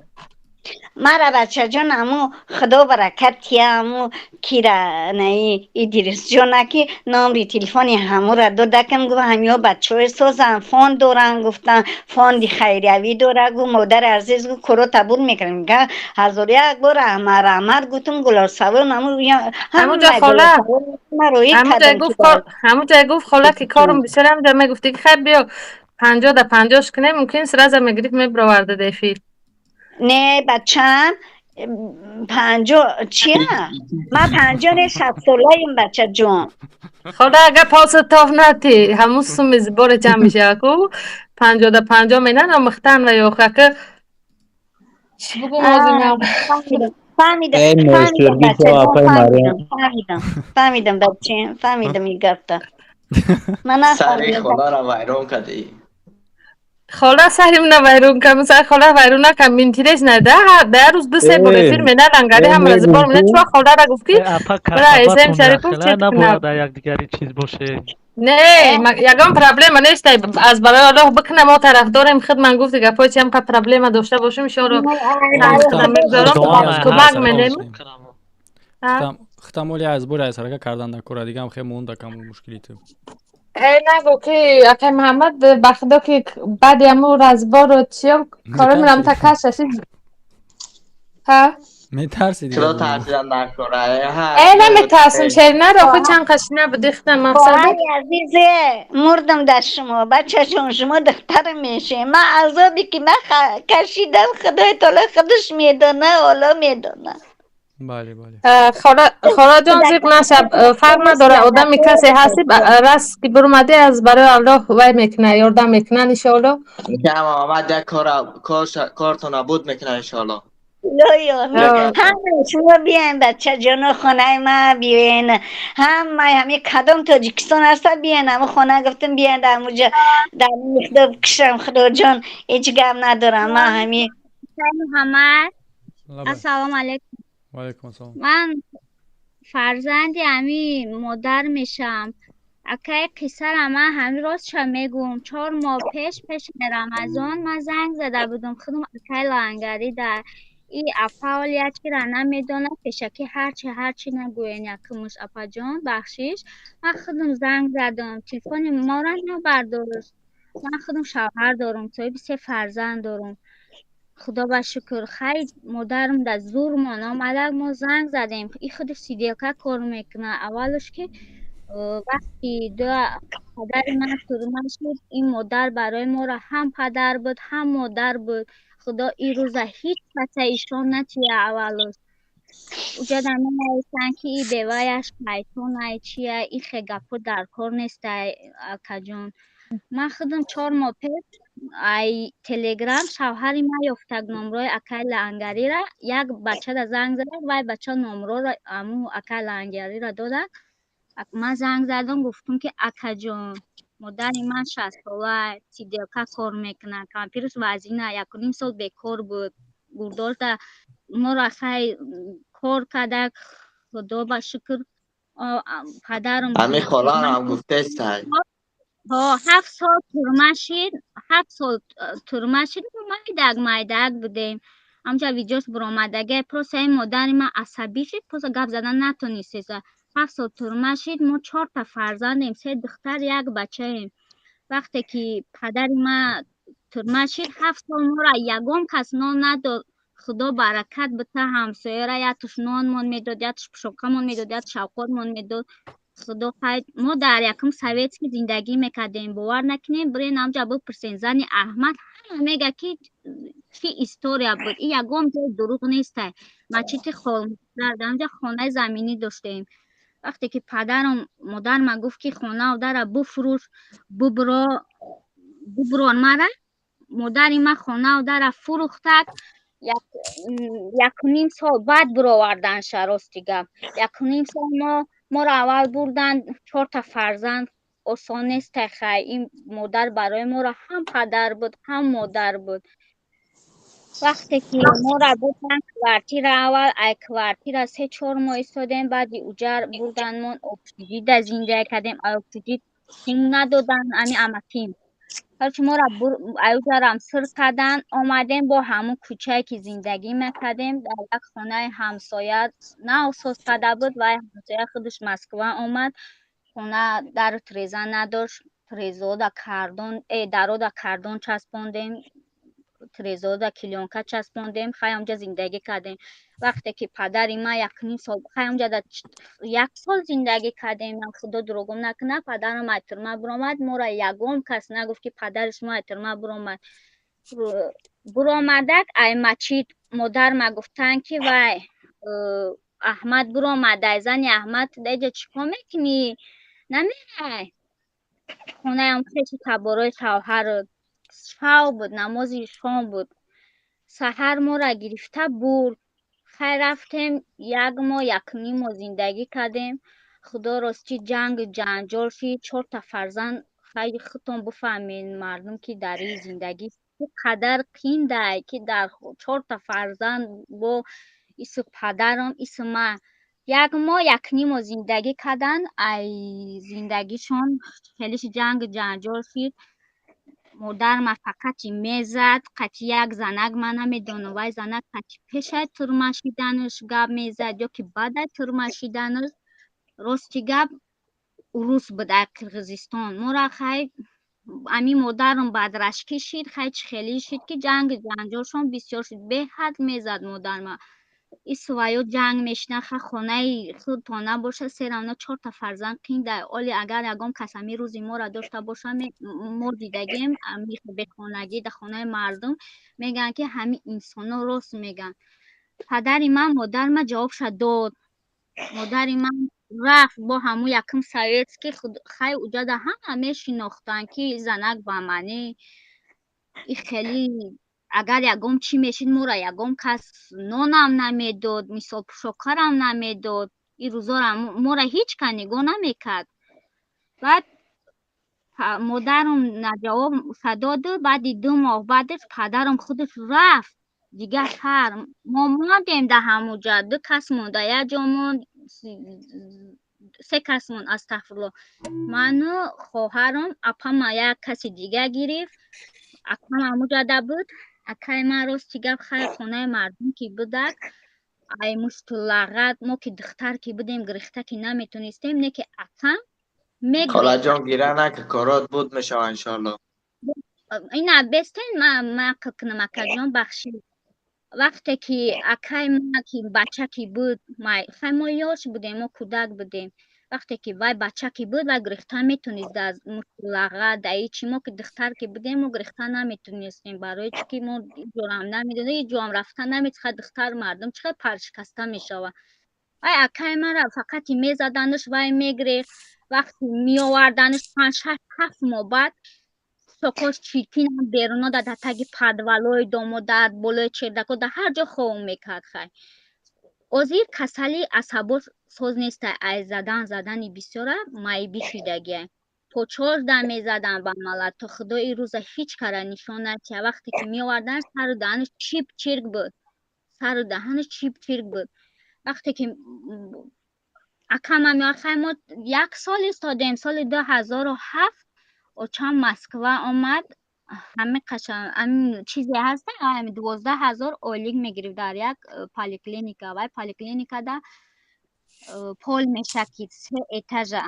Мара, бачаҷон, аму худо баракат тия, аму кира наи Идрисҷона ки номри телефони ҳамура додакам, гуфт, ҳамиё бачаҳои созан, фонд доран, гуфтан, фонди хайриявӣ дора, гуфт, модари азиз, гуфт, коро табур мекунем, ҳазору як бор раҳмат, раҳмат гуфтум, гулосавон аму. Ҳамуҷа хола, ҳамуҷа гуфт хола ки корум бисёр, ҳамуҷа мегуфти ки хайр, биё 50 да 50 кунем, мумкин сразу мегирифт мебироварда эфир. Не, бачам, 50 чия? Ман 50 не, 60 солаем, бачаҷон. Хола, агар поса тоф натӣ, ҳамун суми сборе ҷамъ мешава ку, 50 да 50 менан омӯхтан ва ё хака чӣ бугум озинам. Фаҳмидам, фаҳмидам, фаҳмидам, бачаем, фаҳмидам ин гапта. Ман сари холаро вайрон кардӣ. Хола, сари мана вайрон кардам, сари хола вайрон накардам. Интерес нада, дар рӯз ду се бор эфир мена лангари ҳамара сбор мена, чуа холара гуфт ки бра СМ Шарипов чет кунад. Якдигари чиз боше. Не, ягон проблема нест, аз барои Аллоҳ бикуна, мо тарафдорем. Худ ман гуфти гапҳои чи ҳамқа проблема дошта бошем, иншоалло мегзорам, кӯмак менем. Хитам оли аз бори аз ҳарака кардан накора, дигам хе монда кам мушкилите. Э, нагу ки акай Муҳаммад, ба худо ки баъди ҳамун разбору чиё коро мирам та кашашид ҳа. Метарси? Чиро тарсидан накора? Э, наметарсим, шерина охи чанд қашина буди худам мақсад. Хоҳари азизе, мурдам дар шумо, бачаҷон, шумо духтарам мешем. Ман азобе ки ман кашидам, худои таоло худаш медона, Олло медона. Бале, бале. Холаҷон, зиқ нашаб, фарқ надора, одами касе ҳасти, раст ки бурумадӣ, аз барои Аллоҳ вай мекуна, ёрдам мекунан, иншоалло. Омад як кортона буд мекуна, иншоалло. Ҳама шумо биёен, бачаҷоно, хонаи ма биёен, ҳамаи ҳами кадом Тоҷикистон ҳаста, биёен ҳама хона, гуфтам, биёен дар ҳамуҷа дар худо кишам. Худоҷон, ҳеҷ гап надорам ман ҳами. Муҳаммад, ассалому алайкум. Ваалайкум ассалом. Ман фарзанди ҳами модар мешавам. Акай, қиссара ман ҳамин ростша мегӯм. 4 моҳ пеш, пеши Рамазон, ман занг зада будум худум акай лангарӣ дар и апа оли чира намедонад, пешакӣ ҳарчи ҳарчи нагӯен, якумуш, апаҷон, бахшиш. Ман худум занг задам, телефони моро набардошт. Ман худум шавҳар дорум, соҳиби се фарзанд дорум. Худо ба шукр, хай, модарам да зурмон омада, мо занг задем. И худаш сиделка кор мекунад. Аввалаш ки вақти падари ман турма шуд, ин модар барои моро ҳам падар буд, ҳам модар буд. Худо ин рӯза ҳеҷ каса ишон натия. Аввалаш уҷада менависанд, ки и беваяш шайтонай, чия, и хе гапҳо дар кор нестай, акаҷон. Ман худам 4 моҳ пеш ай Телеграм шавҳари ман ёфтак номрои акай Лаангарира. Як бачада занг зада, вай бача номрора аму акай Лаангарира дода. Ман занг задам, гуфтум, ки акаҷон, модари ман 60-сола, сиделка кор мекунад, кампирш вазина, 1,5 сол бекор буд, гурдошта моро хай кор кардак. Худо ба шукр, падарам Ҳамин холаам гуфтестай. 7 сол турма шид, 7 сол турма шид. Майдак майдак будем, ҳамҷа видеош буромадаге. Просто ин модари ман асабӣ шид, просто гап задан натонистеса. 7 сол турма шид. Мо чорта фарзандем, се духтар, як бачаем. Вақте ки падари ман турма шид, 7 сол моро ягон кас нон надод. Худо баракат бита ҳамсояра, якуш нонмон медод, якуш пӯшокамон медод, якуш авқотмон медод. Худо хайр, мо дар якум советский зиндагӣ мекардем. Бовар накунем, бирен ҳамҷа бипурсен, зани Аҳмад ҳама мега, ки чӣ история буд. И ягон ҷой дурӯғ нестай. Мачити Холмдар ҳамҷа хонаи заминӣ доштем. Вақте ки падарам, модарма гуфт, ки хонау дара буфурӯш, бубро, буброн мара, модари ман хонау дара фурӯхтак. 1,5 сол баъд буроварданша. Рости гап, 1,5 сол моро аввал бурданд. Чорта фарзанд осон нестай. Хай, ин модар барои моро ҳам падар буд, ҳам модар буд. Вақте ки моро бурданд квартира, аввал ай квартира 3-4 моҳ истодем, баъди уҷар бурданмон общежитие да зиндагӣ кардем. Ай общежитие сим надоданд, ами амаким. Короче, моро аюҷарам сир карданд. Омадем бо ҳамун кӯчае, ки зиндагӣ мекардем, дар як хонаи ҳамсоя нав соз карда буд. Вай ҳамсоя худаш Москва омад, хона дару треза надошт. Трезода кардон, дарода кардон часпондем, трезода клеёнка часпондем. Хай, онҷа зиндагӣ кардем. Вақте ки падари ман 1,5 сол, хай, онҷа як сол зиндагӣ кардем. Худо дурӯғум накунад, падарам аз тюрьма буромад, моро ягон кас нагуфт, ки падари шумо аз тюрьма буромад. Буромадак ай мачид, модарма гуфтанд, ки вай Аҳмад буромад. Ай зани Аҳмад: «Деҷа чӣ кор мекунӣ, намерай хонаям хеши таборои шавҳарот?» Шав буд, намози шом буд, саҳар моро гирифта бурд. Хай, рафтем, як моҳ, 1,5 моҳ зиндагӣ кардем. Худо ростӣ, ҷангу ҷанҷол шид. Чорта фарзанд, хай, худтон бифаҳмед, мардум, ки дар ин зиндагӣ чӣ қадар қиндай, ки дар чорта фарзанд бо ису падарам, ису ман як моҳ, 1,5 моҳ зиндагӣ кардан. Ай зиндагишон хелиш ҷангу ҷанҷол шид. Модарма фақати мезад қати як занак. Ман намедонам, вай занак қати пешай турма шиданаш гап мезад ё ки баъдай турма шиданаш. Рости гап, урус буд, ай Қирғизистон. Моро хай, ами модарам бадрашкӣ шид. Хай, чӣ хеле шид, ки ҷангу ҷанҷолшон бисёр шуд. Беҳад мезад модарма. Исваё ҷанг мешинад. Хай, хонаи худтон набошад, серавно чорта фарзанд қиндай. Оли агар ягон кас ами рӯзи моро дошта боша, мо дидагем бехонагӣ дар хонаи мардум, мегӯянд, ки ҳамин инсоно рост мегӯянд. Падари ман модарма ҷавобша дод. Модари ман рафт бо ҳамун якум советский. Хай, уҷада ҳама мешинохтанд, ки занак ба манӣ и хеле. Агар ягон чӣ мешид, моро ягон кас нонам намедод, мисол, пӯшокарам намедод. Ин рӯзора моро ҳеҷ кас нигоҳ намекард. Баъд модарам наҷавоб доду. Баъди 2 моҳ баъдаш падарам худаш рафт дигар шаҳр. Мо мондем дар ҳамуҷа, ду кас монда, як ҷо монд, се кас монд, астағфирулло, ману хоҳарам, апама як каси дига гирифт. Акам ҳамуҷада буд. Акаи ман, рости гап, хайр, хонаи мардум ки будак, ай мушту лағат, мо ки духтар ки будем, гирифта ки наметонистем, не ки акам Холаҷон, гира нака, корот буд мешава, иншоалло. Ина бестен, ма нақл кунам, акаҷон, бахшид. Вақте ки акай ма ки бача ки буд, хай мо ёш будем, мо кӯдак будем. Вақте ки вай бача ки буд, вай гирифта метонист аз мутлаға даи чи. Мо ки духтар ки будем, мо гирифта наметонистем, барои чи ки мо ҷорам намедонем, ҷоам рафта наметихад. Духтар мардум чӣ қадр паршикаста мешавад. Вай акай мара фақати мезаданаш, вай мегирехт. Вақти меоварданаш, панҷ, шаш, ҳафт моҳ баъд сокош чиркинам беруно дар таги подвалои домо, дар болои чердако, дар ҳар ҷо хов мекард. Хай, озир касали асабо соз неста, ай задан задани бисёра майбӣ шидагия. Почорда мезадан ба мала, то худо ин рӯза ҳеҷ кара нишон натия. Вақте ки меоварданаш, сару даҳанаш чип чирк буд, сару даҳанаш чип чирк буд. Вақте ки акама меовард, хай мо як сол истодем. Соли 2007 очам Москва омад. Ҳами қашан ҳамин чизе ҳаста, ҳами 12 000 ойлик мегирифт дар як поликлиника. Вай поликлиникада пол мешакид, се этажа,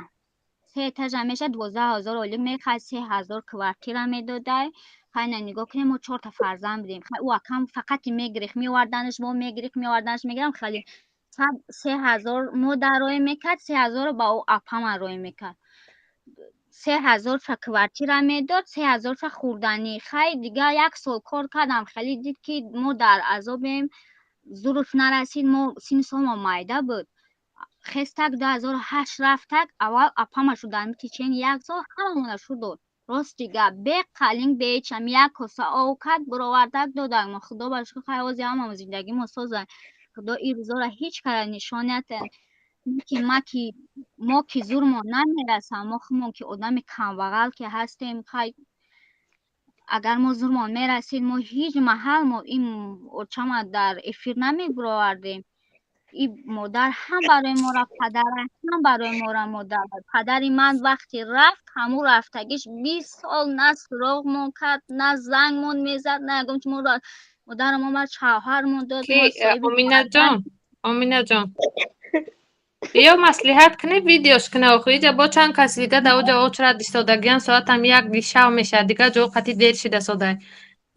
се этажа мешад. 12 000 ойлик мехай, 3000 квартира медодай. Хайна, нигоҳ кунем, мо чорта фарзанд будем. Ӯ акам фақати мегирифт, меоварданаш, мо мегирифт, меоварданаш, мегирам. Хеле 3000 мо дароӣ мекард, 3000-ро ба ӯ апама роӣ мекард. 3000-ша квартира медод, 3000-ша хӯрданӣ. Хай, дигар як сол кор кардам. Хеле дид, ки мо дар азобем, зуруш нарасид. Мо синну солмо майда буд. Хестак, 2008 рафтак. Аввал апама шуд. Течение як сол ҳамамона шуд. Рости гап, бе қалинг, беҳечам, як коса ов кард, баровардак, додак мо. Худо ба шукр, хай, ҳози ҳамамо зиндагимо соза. Худо ин рӯзоро ҳеҷ кара нишон натиҳад, ки ма ки мо ки зурмон намерасам. Мо худмон ки одами камбағал ки ҳастем. Хай, агар мо зурмон мерасид, мо ҳеҷ маҳал мо ин очама дар эфир намебуровардем. И модар ҳам барои мора падара, ҳам барои мора модар. Падари ман вақте рафт, ҳамун рафтагиш 20 сол на суроғмон кард, на зангмон мезад, на ягон чи. Моро модарам омад, шавҳармон дод. Ки Оминаҷон, Оминаҷон, биё маслиҳат кунӣ, видеош кунӣ. Охи иҷа бо чанд каси дига дар оҷа очрат истодагиян, соатам як шав мешавад, дигар ҷо қати дер шида содай.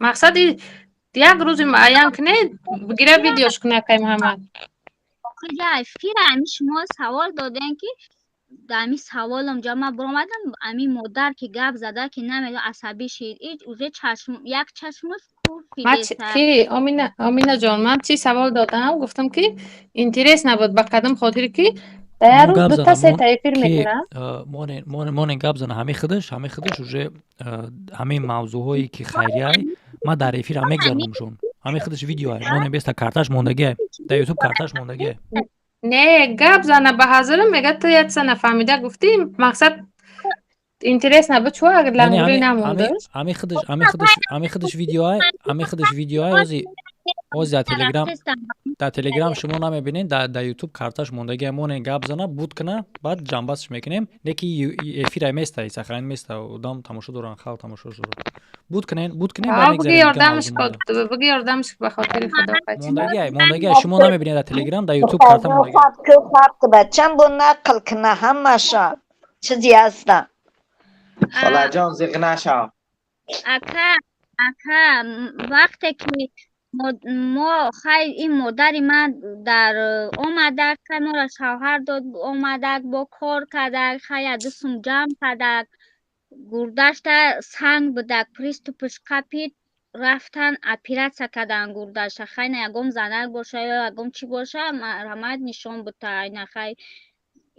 Мақсади як рӯзи муайян кунед, бигира, видеош кунӣ, акай Муҳаммад. Фира, ами шумо савол додем, ки ами саволам ҷа ман баромадам. Ами модар ки гап зада, ки намедонам, асабӣ шид, ич уже чашм, як чашмаш кур. Ки Омина, Оминаҷон, ман чӣ савол додам? Гуфтам, ки интерес набуд, ба кадом хотире ки дар як рӯз дута сета эфир мекунам. Монен гап зана. Ҳамин худаш уже ҳамин мавзӯъҳое ки хайрияй, ман дар эфирам мегзаронамшон. Ҳамин худаш видеоай, монен беста, карташ мондагиай дар Ютуб, карташ мондагиай. Не, гап зана, ба ҳазирам мега, ту як чиза нафаҳмида гуфтӣ. Мақсад интерес набуд, чӯ агар лангурӣ намондаш. Ҳамин худаш видеоай, ҳамин худаш видеоай. Ози дар Телеграм шумо намебинед, дар Ютуб карташ мондагиай. Монен гап зана, буд куна, баъд ҷамъбастш мекунем. Не ки эфирай места, сахрани места, одам тамошо доранд, халқ тамошо дорад. Буд кунен, буд кунен. Буги, ёрдамш, буги, ёрдамш, ба хотири худо. Мондагиай, мондагиай, шумо намебинед дар Телеграм, дар Ютуб карта мондагиай. Бачам бо нақл куна ҳамаша чизи ҳаста. Холаҷон, зиқ нашав. Ака, ака, вақте ки мо, хай, ин модари ман дар омадак, хай, моро шавҳар дод, омадак, бо кор кардак, хай, ду сум ҷамъ кардак. Гурдашта санг будак, приступш қапид, рафтан оператсия кардан гурдаша. Хай, на ягон занак боша ё ягон чӣ боша, марҳамат, нишон бута. Айна, хай,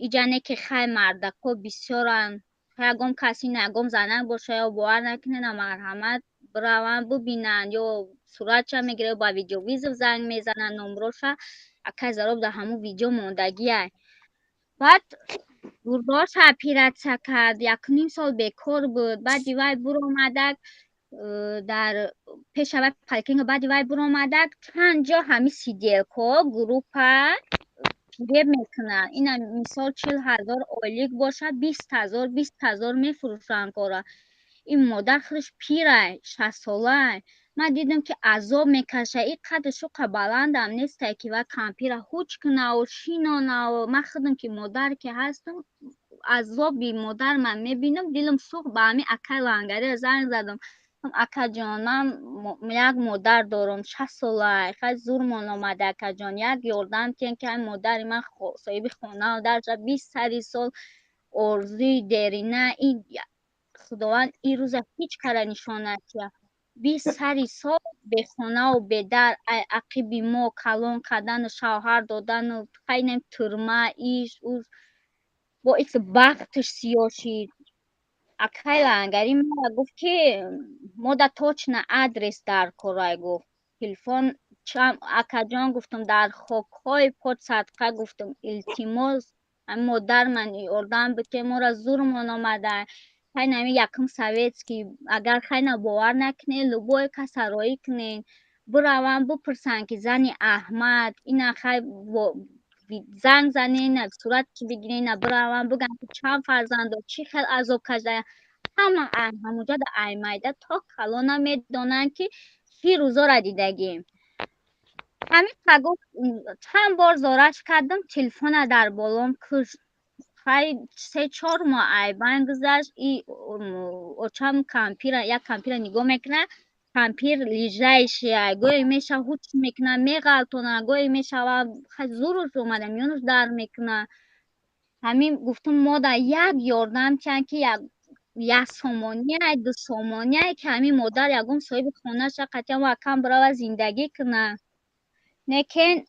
иҷа не ки, хай, мардако бисёранд. Хай, ягон каси на ягон занак боша ё бовар накунена, марҳамат, бираванд, бубинанд, ё суратша мегирад, ба видеовызов занг мезананд, номроша акай Зароб дар ҳамун видео мондагиай. Баъд гурдаоша оператсия кард, якним сол бекор буд. Баъди вай буромадак, дар пеша вай поликлиника, баъди вай буромадак, чанд ҷо ҳами сиделко группа фиреб мекунанд. Ина мисол, 40 000 ойлик бошад, 20 000, 20 000 мефурӯшанд кора. Ин модар худаш пирай, 60-солай. Ман дидам, ки азоб мекаша. И қадр шуқа баландам нестай, ки вай кампира ҳуч кунаву шинонаву. Ман худам ки модар ки ҳастам, азоби модар ман мебинам, дилам сӯхт. Ба ҳамин акай Лангари занг задам. Акаҷон, ман як модар дорам, 60 сола, хай зурмон омада. Акаҷон, як ёрдам тиҳен, ки ҳами модари ман соҳиби хона дарҷа. 20 сари сол орзуи дерина ин, Худованд ин рӯза ҳеҷ кара нишон натиҳад. 20 сари сол бехонаву бедар, ақиби мо калон кардану шавҳар додану хайнем, турма, иш уш, боиси бахташ сиёҳ шид. Акай Лангари мара гуфт, ки мода точно адрес дар корай, гуфт, телефон. Акаҷон, гуфтам, дар хокҳои пот садқа, гуфтам, илтимос, модар ман ёрдам бите, мора зурмон омада. Хай нами якум советский, агар хайна бовар накунед, любой каса роӣ кунед, бираванд бипурсанд, ки зани Аҳмад ина. Хай занг занед, ина суратки бигиред, ина бираванд бигӯянд, ки чанд фарзанд дор, чӣ хел азоб кашида. Ҳама ҳамуҷа да аймайда то калона медонанд, ки чӣ рӯзора дидагим. Ҳамин гуфт, чанд бор зораш кардам, телефона дар болом кушт. Хай, 3-4 моҳ айбан гузашт. И очам кампира, як кампира нигоҳ мекунад, кампир лежачий, гоҳе меша ҳуч мекунад, меғалтона, гоҳе мешава, хай зуруш омада, миёнаш дард мекунад. Ҳамин гуфтум, мода як ёрдам тиҳанд, ки як сомония, 2 сомония, ки ҳамин модар ягон соҳиби хонаша қатъиян акам бирава зиндагӣ кунад. Лекин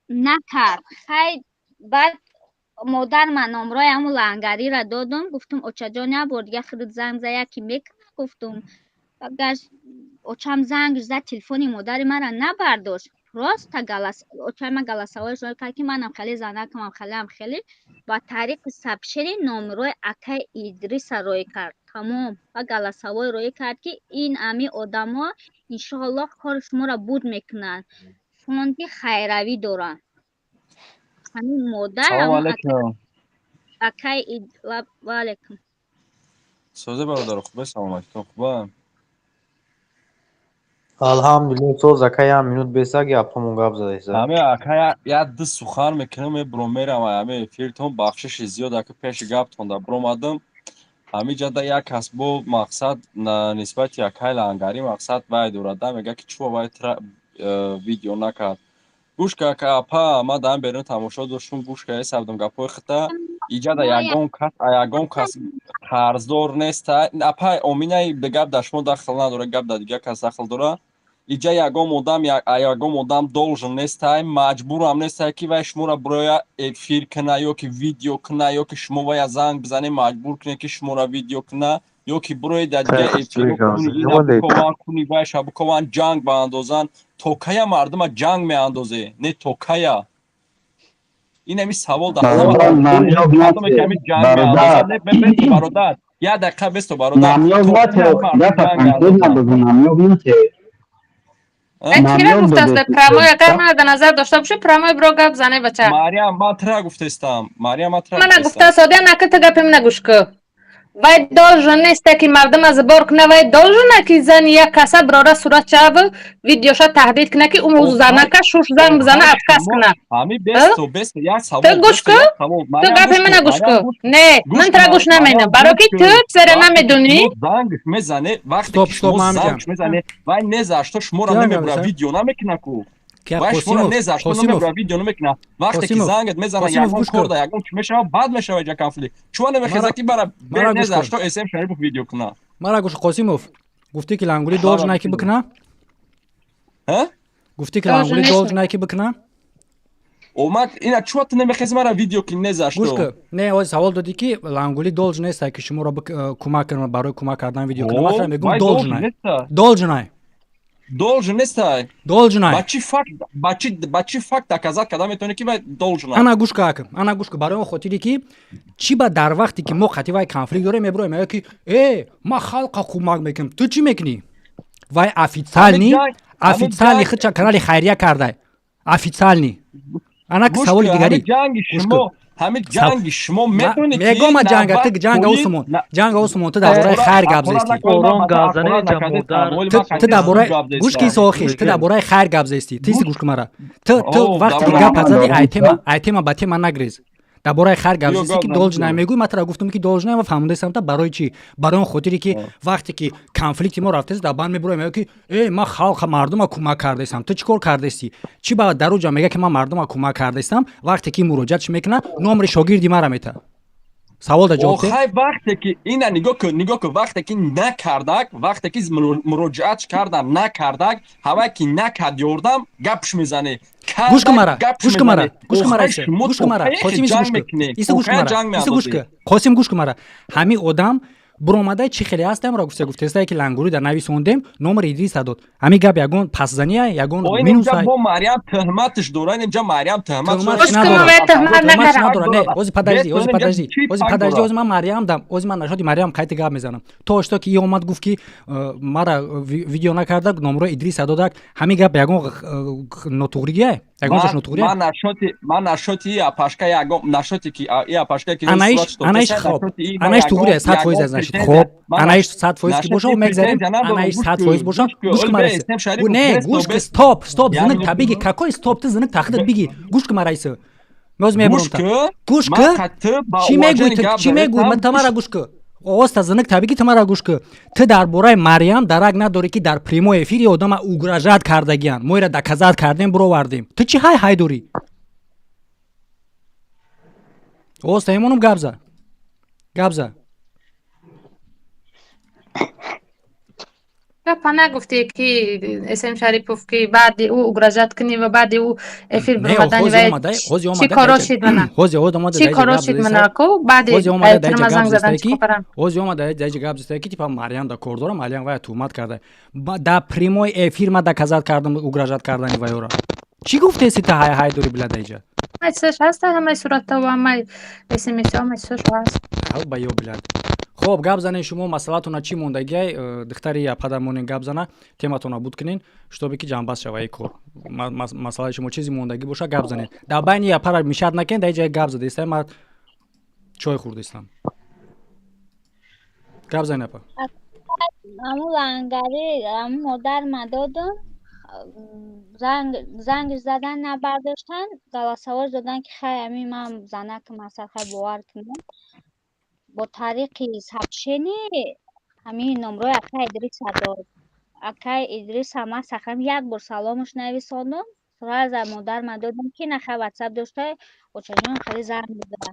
накард. Хай, баъд модар ман номрои ҳамун Лангариро додум. Гуфтум, очаҷон, як бор дига худат занг за, яке мекунад, гуфтум. Гашт очам занг зад, телефони модари мара набардошт. Просто очаи ман голосовой шо кард, ки манам хеле занакамам, хелеам хеле ба тариқи сообщение номрои акаи Идриса роӣ кард, тамом. Ва голосовой роӣ кард, ки ин ами одамо иншоаллоҳ кори шуморо буд мекунанд, фонди хайравӣ доранд. Ҳамин модар. Салому алайкум. Акаи, ва алайкум. Созе, бародар, хубе, саломатитон хуба? Алҳамдулилла, соз, ака, як минут беса гапҳомон гап задаиса. Ҳаме, ака, як ду сухан мекунам, мебуром, мерам. Ҳаме эфиртон, бахшиши зиёд, ака, пеши гаптон да буромадам. Ҳамин ҷада як кас бо мақсад нисбати акай Лангарӣ мақсад вай дорад, мега, ки чӯ вай видео накард. Гӯш ка, ака, апа, ман даам берун тамошо доштум, гӯш ка эсабдам гапҳои хита. Иҷада ягон кас қарздор неста, апа Оминаи. Гап дар шумо дахл надорад, гап дар дигар кас дахл дорад. Иҷа ягон одам должен нестай, маҷбурам нестай, ки вай шуморо бироя эфир куна ё ки видео куна, ё ки шумо вая занг бизане, маҷбур куне, ки шуморо видео куна, ё ки бирои дар дигар эфиро куни, ина букован куни, вайша букован, ҷанг баандозанд. То кая мардума ҷанг меандозе? Не, то кая? Ин ҳами савол дар ҷанг меандозад. Бародар, як дақиқа бесто, бародар. Кира гуфтааст прямой, агар мана дар назар дошта бошӣ, прямой бро гап зане, бача. Мариям, ман тра гуфтестам. Мариям, ман тра. Мана гуфтааст, одия нака, ту гапи мана гӯш кӯ. Вай должен неста, ки мардума забор куна. Вай должена, ки зани як каса бирора сурат шаву видеоша таҳдид куна, ки ӯ занака шуш занг бизана, отказ куна. Ҳами бесто, бесто, як савол. Ту гӯш кӯ, ту гапи мана гӯш кӯ. Не, ман тра гӯш наменам, баро ки ту чизеро намедонӣ. Занг мезане, вақте ки шумо занг мезане, вай не за что шуморо намебура, видео намекуна ку. Вай шуморо не за что намебура, видео намекуна. Вақте ки зангат мезана, ягон кор да ягон чи мешава, баъд мешава иҷа конфликт. Чума намехеза, ки бара не за что СМ Шарипов видео куна? Мара гӯш, Қосимов, гуфтӣ, ки Лангули должен ки бикуна? Гуфтӣ, ки Лангули должен ки бикуна? Омад ина, чума ту намехези мара видео ки не за что? Гӯш кӯ, не, ози савол додӣ, ки Лангули должен неста, ки шуморо кӯмак кунад, барои кӯмак кардан видео кунад. Масалан, мегӯм, должен, должен. Должен нестай. Должен. Ба чӣ факт, ба чӣ факт доказать карда метавонӣ, ки вай должен? Ана гӯш ка, ака, ана гӯш ка. Барои он хотире, ки чӣ ба дар вақте ки мо қати вай конфликт дорем, мебироем, мегӯяд, ки ма халқа кӯмак мекунам. Ту чӣ мекунӣ? Вай официальный худша канали хайрия кардай, официальный. Ана саволи дигари. Ҳамин ҷанги шумо метавонед. Мегома ҷанга, ту ҷанга усумон, ҷанга усумон. Ту дар бораи хайр гап зестӣ, ту дар бораи, гӯш ки, сохиш, ту дар бораи хайр гап зестӣ. Тизи гӯш ку мара. Ту вақте ки гап зади, ай тема ба тема нагрез. Дар бораи хар гап задисӣ, ки должна мегӯй. Ман тара гуфтам, ки должна, ва фаҳмондастам та барои чӣ. Барои он хотире, ки вақте ки конфликти мо рафтаст, дар банд мебуроем, мегӯяд, ки э, ман халқа, мардума кӯмак кардаистам, ту чӣ кор кардаистӣ? Чӣ ба дар уҷа мега, ки ман мардума кӯмак кардаистам? Вақте ки муроҷиат чӣ мекуна, номери шогирди мара мета. Савол да ҷавоб. Охай, вақте ки ина нигоҳ кун, нигоҳ кун, вақте ки накардак, вақте ки муроҷиат кардам, накардак, ҳавай ки накард ёрдам, гапш мезанӣ. Гӯш кун мара, гӯш кун мара, гӯш кун мара, гӯш кун мара, Қосим, гӯш кун, иса гӯш кун мара, иса гӯш кун, Қосим, гӯш кун мара. Ҳамин одам буромадай чӣ хеле ҳастам ро гуфта, гуфтестае, ки лангурӣ дар нависондем, номери Идриса дод. Ҳамин гап ягон пасзания, ягон минус? Бо Марьям тӯҳматш дора, инҷа Марьям тӯҳмат надора. Не, ози подожди, ози подожди, ози подожди, ози ман Марьям дам, ози ман нашоди Марьям қайти гап мезанам. То ошто ки и омад, гуфт, ки мара видео накарда, номро Идриса додак. Ҳамин гап ягон нотуғригия, ягон ҷош нотуғрия? Ман нашоти апашка ягон нашоти ки и апашка ки анаиш, анаиш, хоб, анаиш туғрия 100% аз нашид. Хоб, анаиш 100% ки боша, мегзарем. Анаиш 100% боша. Гӯш кун мара, не, гӯш ки, стоп, стоп, зинак та биги. Какой стоп? Ты зинак тахидат биги. Гӯш кун мара, иса мёз мебурам та. Гӯш ки, чӣ мегӯй ту? Чӣ мегӯй? Ман тамара гӯш ки, оста зинак та биги, тамара гӯш ки. Ту дар бораи Марьям дарак надорӣ, ки дар прямой эфири одама угрожать кардагиян. Мо ира доказать кардем, буровардем. Ту чӣ ҳай ҳай дорӣ? Оста эмонум, гапза, гапза. Гапа нагуфтӣ, ки СМ Шарипов, ки баъди ӯ угрожать кунӣ ва баъди ӯ эфир биромадани вай чӣ коро шид мана? Чӣ коро шид мана ку баъди тирма занг задан чӣ кора? Ҳози омада даҷа гап застае, ки типа Марьям да кор дорам, Марьям вая туҳмат карда. Да прямой эфир ма доказать кардам угрожать кардани вайора. Чӣ гуфтеси та ҳай ҳай дори, била даиҷа? Ҳамаи чизаш ҳаста, ҳамаи суратҳо ва ҳамаи смсҳо, ҳамаи чизаш ҳаст. Ба ё билад. Хоб, гап занен шумо, масъалатона чӣ мондагиай? Духтари япада монен, гап зана, тематона буд кунен, шутобе ки ҷанбаст шава и кор. Масъалаи шумо чизе мондагӣ боша, гап занен. Дар байни япара мишат накен, дар ҷае гап задаистай, ман чой хӯрдаистам. Гап зан, япа. Аму лангари, аму модар ма додум, занг задан, набардоштан, голосовой додан, ки хай, ами ман занакам асал, хай, бовар кунем, бо тариқи сообщение ҳамин номрои акай Идриса дод. Акай Идриса ман сахам як бор саломаш нависондум, сразу модарма додам, ки нахай ватсап дошта, очаҷон хеле занг зада.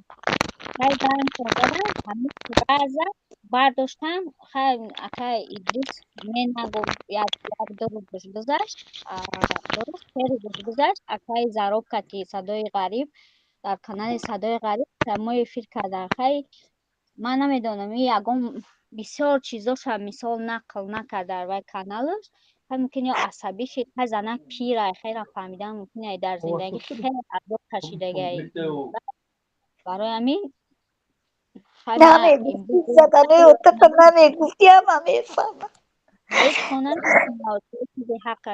Хай, занг задан, ҳамин сразу бардоштам. Хай, акай Идрис не нагуфт, як ду рӯз гузашт, дуруст 3 рӯз гузашт, акай Зароб кард, ки Садои Ғариб, дар канали Садои Ғариб прямой эфир кардан. Хай, ман намедонам, и ягон бисёр чизоша мисол нақл накард дар вай каналаш. Хай, мумкин ё асабӣ шид. Хай, занак пирай, хайрам фаҳмидан мумкин ай, дар зиндагӣ хеле азоб кашидагай, барои ҳамин. Намегуфти, заданои отака намегуфти, ҳама мефаҳмам. Ҳақа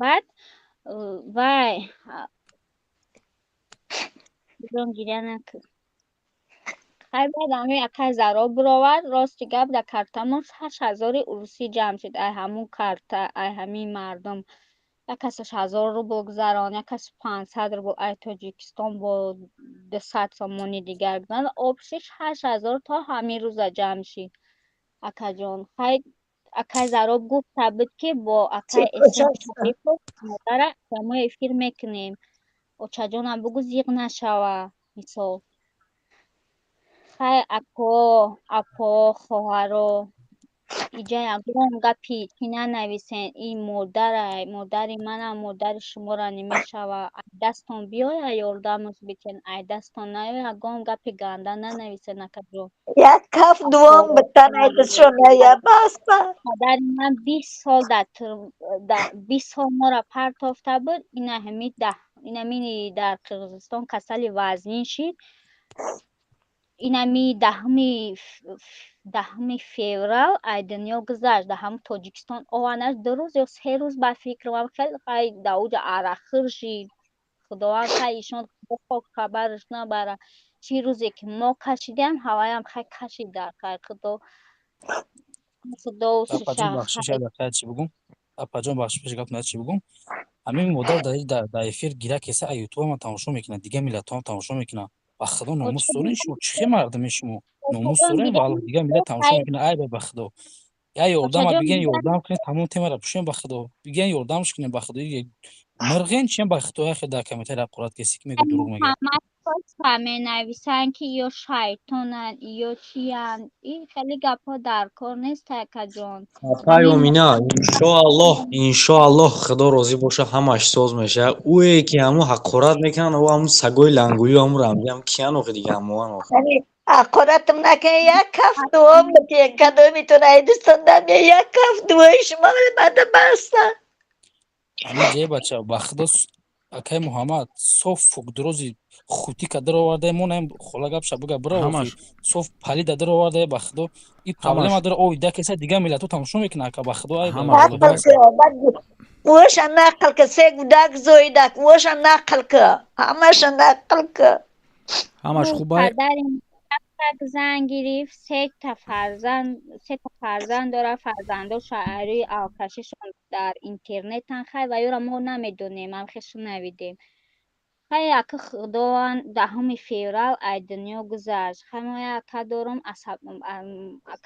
баъд вай гиря накун. Хай, баъд ҳамин акай Зароб буровард. Рости гап, дар картамон 8000-и урусӣ ҷамъ шуд. Ай ҳамун карта, ай ҳамин мардум, як касаш 1000 рубл гузарон, як кас 500 рубл, ай Тоҷикистон бо 200 сомони дигар гузарон, общиш 8000 то ҳамин рӯза ҷамъ шид, акаҷон. Хай, акай Зароб гуфта буд, ки бо акай Эсем Шарипов модара прямой эфир мекунем, очаҷонам бугӯ, зиқ нашава мисол. Хай, ако, апо, хоҳаро, иҷа ягон гапи чӣ нанависен. Ин модарай, модари манам, модари шуморо немешава. Ай дастон биёя, ёрдамаш битен, ай дастон наёя, ягон гапи ганда нанависен, акаҷон. Як каф дуом битан, айдашоная бас. Падари ман 20 сол дар 20 сол моро партофта буд. Ина ҳами инамини дар Қирғизистон касали вазнин шид. Инами 10-уми феврал ай дунё гузашт. Дар ҳамун Тоҷикистон ованаш 2 рӯз ё 3 рӯз, ба фикрам, хеле. Хай, дар уҷа арақхӯр шид. Худованд, хай, ишон хок хабараш набара. Чӣ рӯзе ки мо кашидем, ҳаваям хай кашида. Хай, худо худо. Апаҷон, бахшиш, як дақиқа, чӣ бугум? Апаҷон, бахшиш, пеши гап чӣ бугум? Ҳамин модар дар эфир гира кеса, а ютубама тамошо мекунад, дигар миллатҳоам тамошо мекунад. Ба худо, номус дорен шумо? Чӣ хел мардуме шумо? Номус дорен? Валло, дигар миллат тамошо мекунад. Айба, ба худо, я ёрдама бигӯен, ёрдам кунед, тамом темара пӯшем. Ба худо, бигӯен, ёрдамш кунем. Ба худо, мирғен чиям? Ба худо, яхе дар комментария ҳақорат кеси ки мегӯ, дурӯғ мегӯяд. Менависанд, ки ё шайтонанд, ё чиянд. Ин хеле гапҳо дар кор нест, акаҷон. Апай Омина, иншоаллоҳ, иншоаллоҳ, худо розӣ боша, ҳамаш соз мешавад. Ӯе ки ҳамун ҳақорат мекунанд, ӯ ҳамун сагои лангулию ҳамун рамзиам киян охи, дига ҳамоан охи. Ҳақоратам накунед, як каф дуо бикунед. Кадомитон айдистон дамя, як каф дуои шумо бада баста. Ҳамин ҷае, бача, ба худо, акай Муҳаммад соф фукдурози хутика дароварда, мо наем, хола гапша буга бира, соф палида дароварда. Ба худо, и проблема дара, оида кеса, дигар миллатҳо тамошо мекунад, ака, ба худо. Оша нақл ка, се гудак зоидак, оша нақл ка, ҳамаша нақл ка. Ҳамаш хуба. Зан гирифт, сета фарзанд дорад. Фарзандош ари алкашишон дар интернетан. Хай, ва ёра мо намедонем, ам хел шунавидем. Хай, ака, худованд, 10-уми феврал ай дунё гузашт. Хай, мо як ака дорум,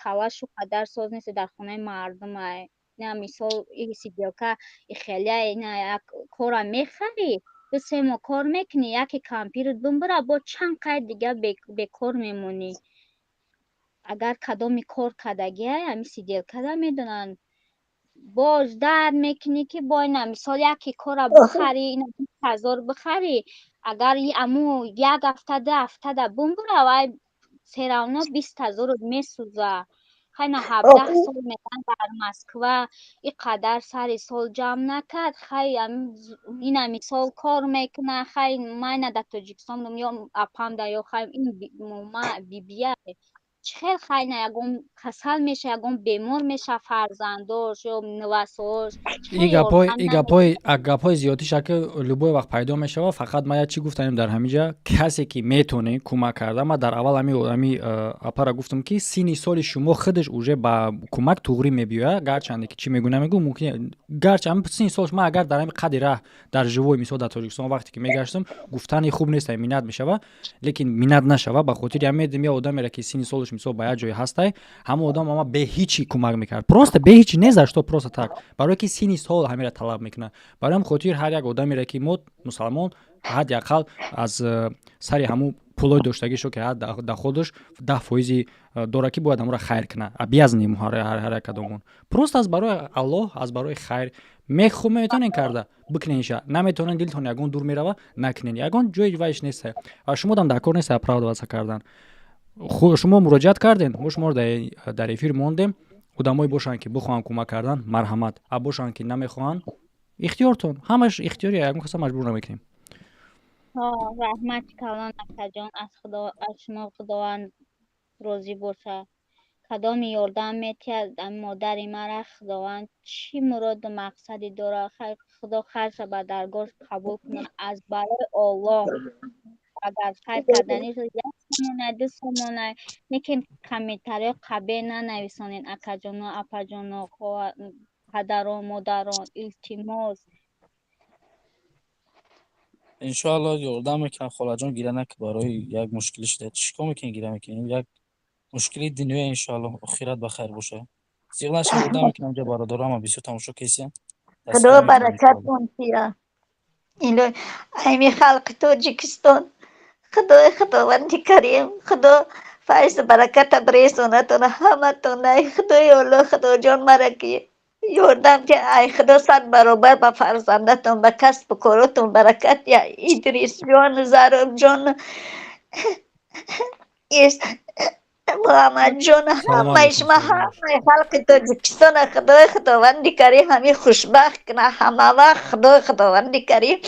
калашу қадар соз нест, дар хонаи мардумай. На мисол, сиделка ихелия, ина як кора мехарӣ, 2-3 моҳ кор мекунӣ, яке кампират бимбира, бо чанд қайд дига бекор мемонӣ. Агар кадоми кор кардагиай, ҳами сиделкада медонанд. Боз дард мекунӣ, ки бо ина мисол яке кора бихарӣ, ина 20 000 бихарӣ, агар аму як ҳафта, 2 ҳафтада бимбура, вай серавно 20 000-ро месӯза. Хай, на 17 сол мегӯянд дар Москва ин қадар сари сол ҷамъ накард. Хай, ина мисол кор мекунад. Хай, майна дар Тоҷикистон будам, ё апамда, ё хай ин бибия чӣ хел. Хай, на ягон касал меша, ягон бемор меша, фарзандош ё нувасош. И гапҳои зиёдтиш, ака, любой вақт пайдо мешавад. Фақат ма як чӣ гуфтанем дар ҳамин ҷа: касе ки метоне кӯмак карда. Ма дар аввал ҳами апара гуфтам, ки синни соли шумо худаш уже ба кӯмак туғрӣ мебиёяд. Гарчанде ки чӣ мегӯ, намегӯ, мумкин, гарчи ҳами синни солш. Ма агар дар ҳами қадри раҳ, дар живой мисол, дар Тоҷикистон вақте ки мегаштам, гуфтани хуб нест, миннат мешава, лекин миннат нашава, ба хотири ҳам медидим, я одамере ки синни солаш мисол ба як ҷое ҳастай, ҳамон одам ама бе ҳичи кӯмак мекард, просто бе ҳичи, не за что, просто так, барое ки синни сол ҳамира талаб мекунад. Барои ҳам хотир ҳар як одамере ки мо мусалмон, ҳадди ақал аз сари ҳамун пулои доштагишо, ки доходаш 10 фоизи дорад, ки бояд ҳамонро хайр кунад. Обязаны ҳар як кадомон, просто аз барои Аллоҳ, аз барои хайр мехо метавонен карда бикуненша, наметавонен, дилтон ягон дур мерава, накунен, ягон ҷои вайш неста ва шумо дам дар кор неста оправдываться кардан. Шумо муроҷиат кардем, мо шуморо дар эфир мондем. Одамое бошанд, ки бихоҳанд кӯмак кардан, марҳамат, а бошанд, ки намехоҳанд, ихтиёртон, ҳамаш ихтиёри, ягон каса маҷбур намекунем. Раҳмати калон, акаҷон, аз худо, аз шумо Худованд розӣ бошад. Кадоми ёрдам метиҳад модари мара, Худованд чӣ муроду мақсаде дорад, Худо хайрша ба даргоҳ қабул кунад. Аз барои Оллоҳ, агар хайр карданӣ, 1 сомона, 2 сомона, лекин комментариҳо қабеҳ нанависонед, акаҷоно, апаҷоно, падарон, модарон, илтимос. Иншоалло, ёрдам мекунам, холаҷон, гиря накун. Барои як мушкилӣ шуда, чӣ кор мекунӣ, гиря мекунӣ? Як мушкилии дунёя, иншоалло, охират ба хайр боша. Зиқ наша, ёрдам мекунам. Ҷа бародарам бисёр тамошо кесиям. Худо баракатон тия, ами халқи Тоҷикистон. Худои Худованди Карим, Худо файзу бараката биресонатон ҳаматон. Ай Худои Олло, Худоҷон, мара ки ёрдам ки, ай Худо сад баробар ба фарзандатон, ба касбу коротон баракат. Я Идрисҷон, Заробҷон, Муҳаммадҷон, ҳамаи шумо, ҳамаи халқи Тоҷикистона Худои Худованди Карим ҳамин хушбахт кунад ҳамавақт. Худои Худованди Карим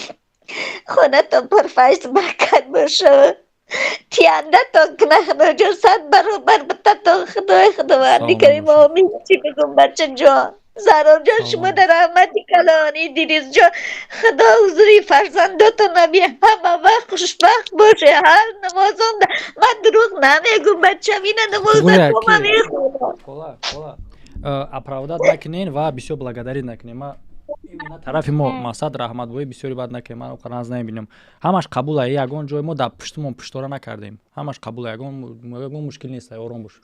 хонатон пурфайзу баракат боша, тиандатон кунад, Худоҷон, сад баробар битатон Худои Худованди Карим. Омин. Чӣ бигӯм, бачаҷон, Заробҷон, шумо дар раҳмати калон. Идрисҷон, Худо ҳузури фарзандотон аби, ҳама вақт хушбахт боше. Ҳар намозон, ман дурӯғ намегӯм, бачам, ина намозакома мехонам. Оправдать накунен ва бисёр благодарить накунен. Ма Тарафи мо мақсад раҳматбоӣ бисёри бад накунем, ман оқаран аз намебинам. Ҳамаш қабула, ягон ҷой мо дар пуштумон пуштора накардем. Ҳамаш қабула, ягон мушкил нест, ором бош.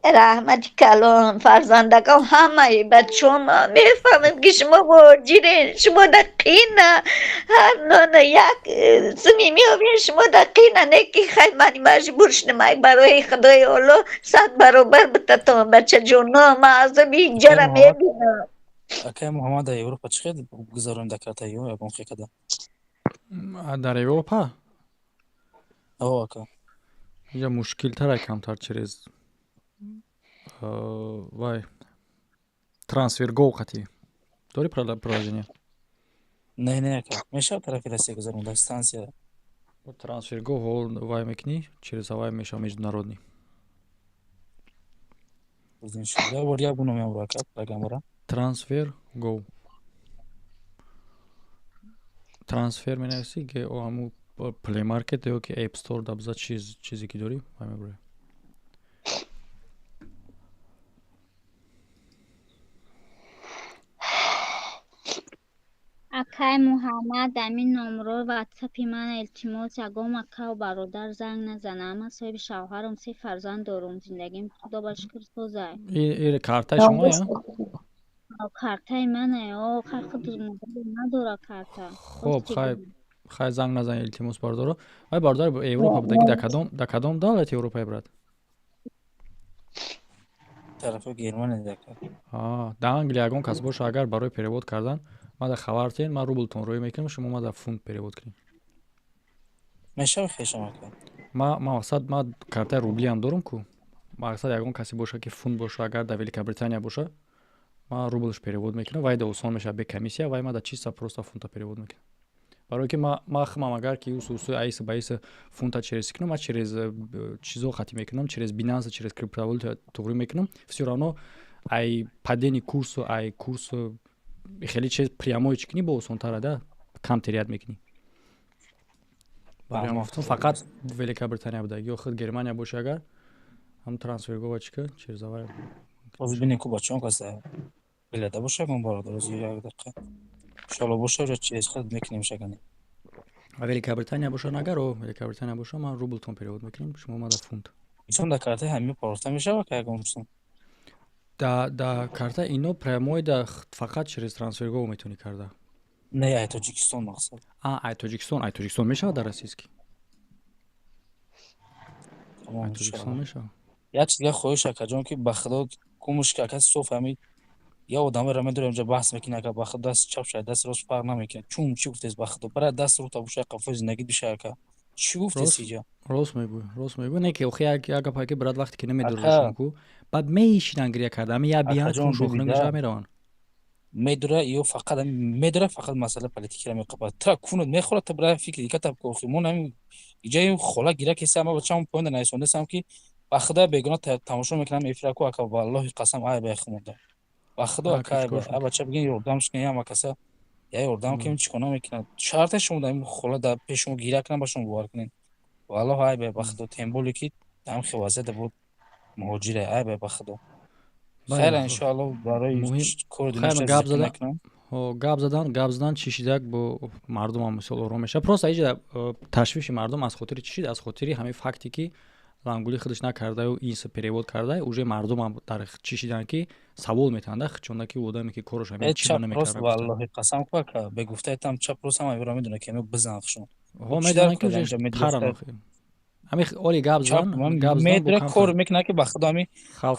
Раҳмати калон, фарзандакам, ҳамаи бачаҳо, мефаҳмем, ки шумо муҳоҷирен, шумо да қина, ҳар нона як суми меёбен, шумо да қина, не ки хай мани маҷбур шудам, ай барои Худои Олло 100 баробар битатон, бачаҷоно, ман азоби инҷара мебинам. Акай Муҳаммад, дар Европа чӣ хел гузаронем дар карта ё ягон хел када? Дар Европа? О, ака. Инҷа мушкилтара камтар, через вай TransferGo қатӣ. Дори приложение? Не, не, ака. Мешавад тарафи Россия гузаронда станция? TransferGo ҳол вай мекунӣ, через вай мешава международный. Бор як бу номеамро, ака, программара. TransferGo. Трансфер менависӣ, ГО, ҳаму Play Market ё ки App Store да биза чизе ки дорӣ, вай мебурӣ. Акай Муҳаммад, ҳамин номрои ватсапи ман, илтимос, ягон акаву бародар занг назанам. Ман соҳиби шавҳарам, се фарзанд дорум, зиндагим худо ба шукр созай. Ир картаи шумоя? Картаи мане, о, хай худ надора карта. Хоб, хай хай занг назан, илтимос, бародаро. Вай бародар Европа будаги, да кадом давлати Европае, брат? Тарафи Германия, ака. Да Англия ягон кас боша, агар барои перевод кардан мада хабар тиҳед, ман рублтон рӯй мекунам, шумо мада фунт перевод кунед. Мешава хешам, ака. Ма мақсад ма картаи рублиам дорум ку. Мақсад ягон касе боша ки фунт боша, агар дар Великобритания боша, ман рублш перевод мекунам, вай да осон мешава бе комиссия, вай мада чисто просто фунта перевод мекунам. Барое ки ма химам агар ки усу айса ба айса фунта через кунам, ма через чизо хати мекунам, через Binance, через криптовалюта туғрӣ мекунам, всё равно ай падени курсу, ай курсу хеле чиз прямой чӣ кунӣ, бо осонтара да кам терять мекунӣ. Барои гуфтам фақат Великобритания будаги ё худ Германия боша, агар ҳам TransferGo ва чӣ ка через авай. Боз бинем ку бачаҳом каса билета боша ягон бародар, ози як дақиқа. Иншоалло боша, ҷо через худ мекунем шагани. Великобритания боша нагар, о, Великобритания боша, ман рублтон перевод мекунем, шумо мада фунт. Инсон дар картаи ҳамин парохта мешава ка ягон сум? Да карта ино прямой да фақат через TransferGo метавонӣ карда. Не, ай Тоҷикистон мақсад. А, ай Тоҷикистон, ай Тоҷикистон мешавад дар российский? Ай Тоҷикистон мешавад. Як чиз дига хоҳиш, акаҷон, ки ба худо кумуш ки ака соф ҳамин я одаморо медорем, инҷа баҳс мекунем, ака, ба худо даст чап шавад, даст рост фарқ намекунад. Чун чӣ гуфтес, ба худо бара даст рӯта боша, қафои зиндагит биша, ака. Чӣ гуфтес иҷа? Рост мегӯй, рост мегӯй. Не ки охи як гапае ки брат вақте ки намедорашон ку, баъд мешинанд гиря карда, ҳамин як биҳанд кун шохна меша мераванд. Медора ё фақат медора, фақат масъала политикиро меқапад. Тра кунад мехӯрад, та бира фикри дига таб охи. Мо ҳамин иҷаи хола гира кеса, ама бачаам поинда нарисондасам ки ба худо бегуна тамошо мекунам эфира ку, ака, валлоҳи қасам, ай ба хумонда. Ба худо ака, ай ба бача бигин ёрдамш кунем, ама каса я ёрдам кунем, чӣ кона мекунад. Шарте шумо дар ин хола дар пеши шумо гиря кунам, ба шумо бовар кунед. Валлоҳ ай ба худо, темболе ки ҳам хел вазъият буд муҳоҷире, ай ба худо. Хайр, иншоалло барои кори дунё гап задан, гап задан, гап задан чишидак бо мардумам мисол ором мешавад. Просто иҷа ташвиши мардум аз хотири чӣ шид? Аз хотири ҳамин факте ки Лангули худаш накардаю инса перевод кардаю, уже мардумам дар чишидан ки савол метаҳанд, чунда ки одаме ки кораш ҳамин чӣ намекард. Валлоҳи қасам ку, ака, бе гуфтаи там чап рост ҳама ёро медонад ки ҳамин бизан хушон. Ҳо, медонанд ки уже таран охи. Ҳамин оли гап задан, гап задан медра кор мекунад ки ба худо ҳамин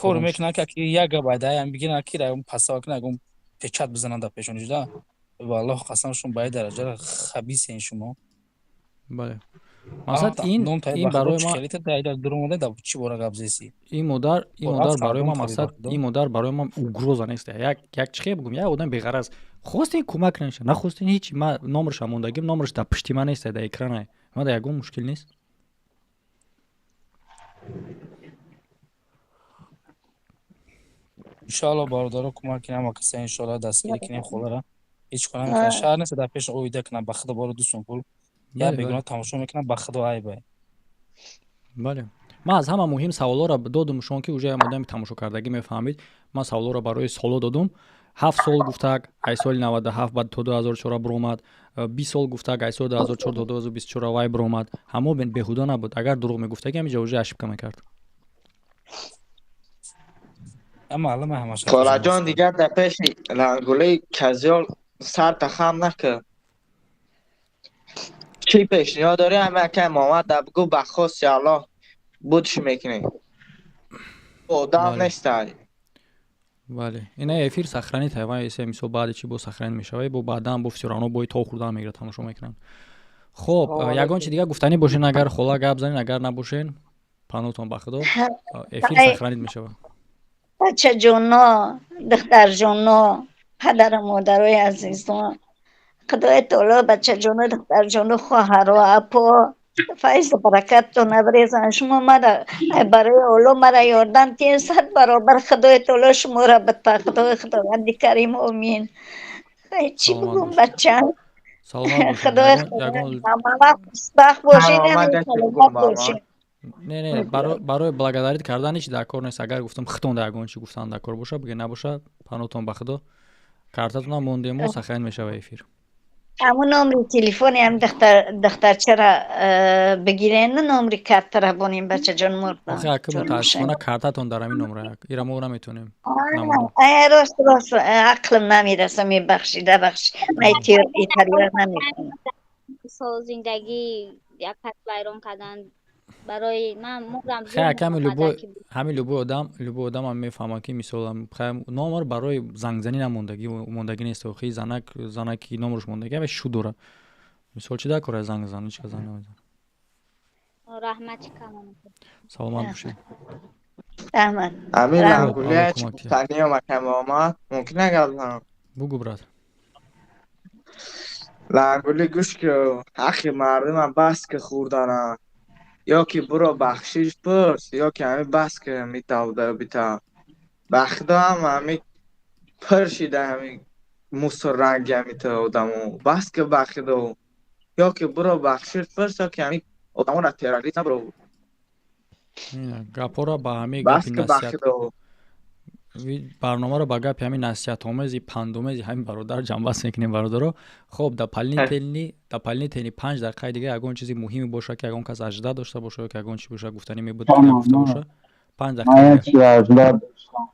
кор мекунад ки як гап айда ҳам бигиранд ки ягон пасава кунад, ягон печат бизананд дар пешониш да. Валлоҳ қасам, шумо ба ин дараҷа хабисен шумо. Бале. Масалан ин барои ма чӣ бора гап зесӣ? Ин модар, ин модар барои ма мақсад, ин модар барои ма угроза нест. Як як чӣ хел бигӯм, як одам беғараз. Хостин кӯмак кунед, нахостин ҳеч, ма номерша мондагим, номерш дар пушти ма нест, дар экранае. Ма дар ягон мушкил нест. Иншоалло бародаро кӯмак кунем, ама каса иншоалло дастгирӣ кунем холара. Ҳеч кора намекунад. Шаҳр нест дар пеш оида кунам, ба худо боро дусум пул. Я бегуна тамошо мекунам, ба худо айбай. Бале. Ман аз ҳама муҳим саволҳоро додум шон ки уже одами тамошокардагӣ мефаҳмид. Ман саволҳоро барои соло додум. 7 сол гуфтак, ай соли 97 баъд то 2004 биромад, 20 сол гуфтак, ай соли 2004 то 2024 вай биромад. Ҳамо беҳуда набуд. Агар дурӯғ мегуфтаги, ҳамиҷа уже ошибка мекард. Холаҷон, дигар дар пеши лангулаи казёл сарта хам накар. Чӣ пешниҳод дорӣ, ҳама акай Муҳаммад да бигӯ, ба хости Аллоҳ будш мекунем. Одам нестай. Бале, ина эфир сохранить ҳайван эсе, мисол, баъди чи бо сохранить мешавад, бо баъдан бо всё равно бои то хӯрдан мегирад, тамошо мекунанд. Хоб, ягон чи дигар гуфтанӣ бошен, агар хола гап занен, агар набошен, панотон ба худо, эфир сохранить мешавад. Бачаҷоно, духтарҷоно, падару модарои азизон, Худои таоло бачаҷоно, духтарҷоно, хоҳаро, апо, файзу баракаттон абрезан. Шумо мара барои Олло мара ёрдам тиҳен, сад баробар Худои таоло шуморо бита. Худои Худованди Карим, омин. Чӣ бигӯм, бача? Худои хушбахт бошед, саломат бошед. Не, не, барои благодарить кардан ҳеч дар кор нест. Агар гуфтам, хитон дар ягон чи гуфтан дар кор боша, биге, набоша, панотон ба худо, картатонам мондему, сохранить мешава эфир. Ҳамун номри телефони ҳам духтарчара бигирен, номри картара бонем, бачаҷон, мурдам. Охе, ака, мутаассифона, картатон дар ҳамин номра, ира мо наметонем. Рост, рост, ақлм намераса, мебахшид, бахш, италия наметонам. Сол зиндагӣ як кас вайрон кардан барои ман мурдам. Хай, ака, ҳами любой, ҳами любой одам, любой одамам мефаҳмад, ки мисол, номер барои зангзанӣ намондагӣ, мондагӣ нест. Охи, занак, занаки номерш мондагӣ ва шу дора, мисол, чи дар кора занг зан? Ҳеч кас занг намезанад. Раҳмати калон. Саломат бошед. Раҳмат. Ҳамин лангулия чи гуфтаниём, ака Муҳаммад, мумкин гап занам? Бугу, брат. Лангули, гӯш ки, ҳаққи мардумам бас ки хӯрдана, ё ки буро бахшиш пурс, ё ки ҳами бас ки митавда бита. Ба худо, ҳама ҳами пур шида ҳами мусор ранги ҳамита одамо. Бас ки, ба худо, ё ки буро бахшиш пурс, ё ки ҳами одаморо террорист набуро. Гапҳоро ба ҳамаи бас гапи ки, ба насиҳат худо. Барномаро ба гапи ҳамин насиҳатомези, пандомези ҳамин бародар ҷамъбаст мекунем, бародаро. Хоб, дополнительный 5 дақиқаи дига ягон чизи муҳиме боша, ки ягон кас ажда дошта боша ё ки ягон чи боша, гуфтанӣ мебуд, ки нагуфта боша, 5 дақиқа Ман дига. як чи ажда доштам,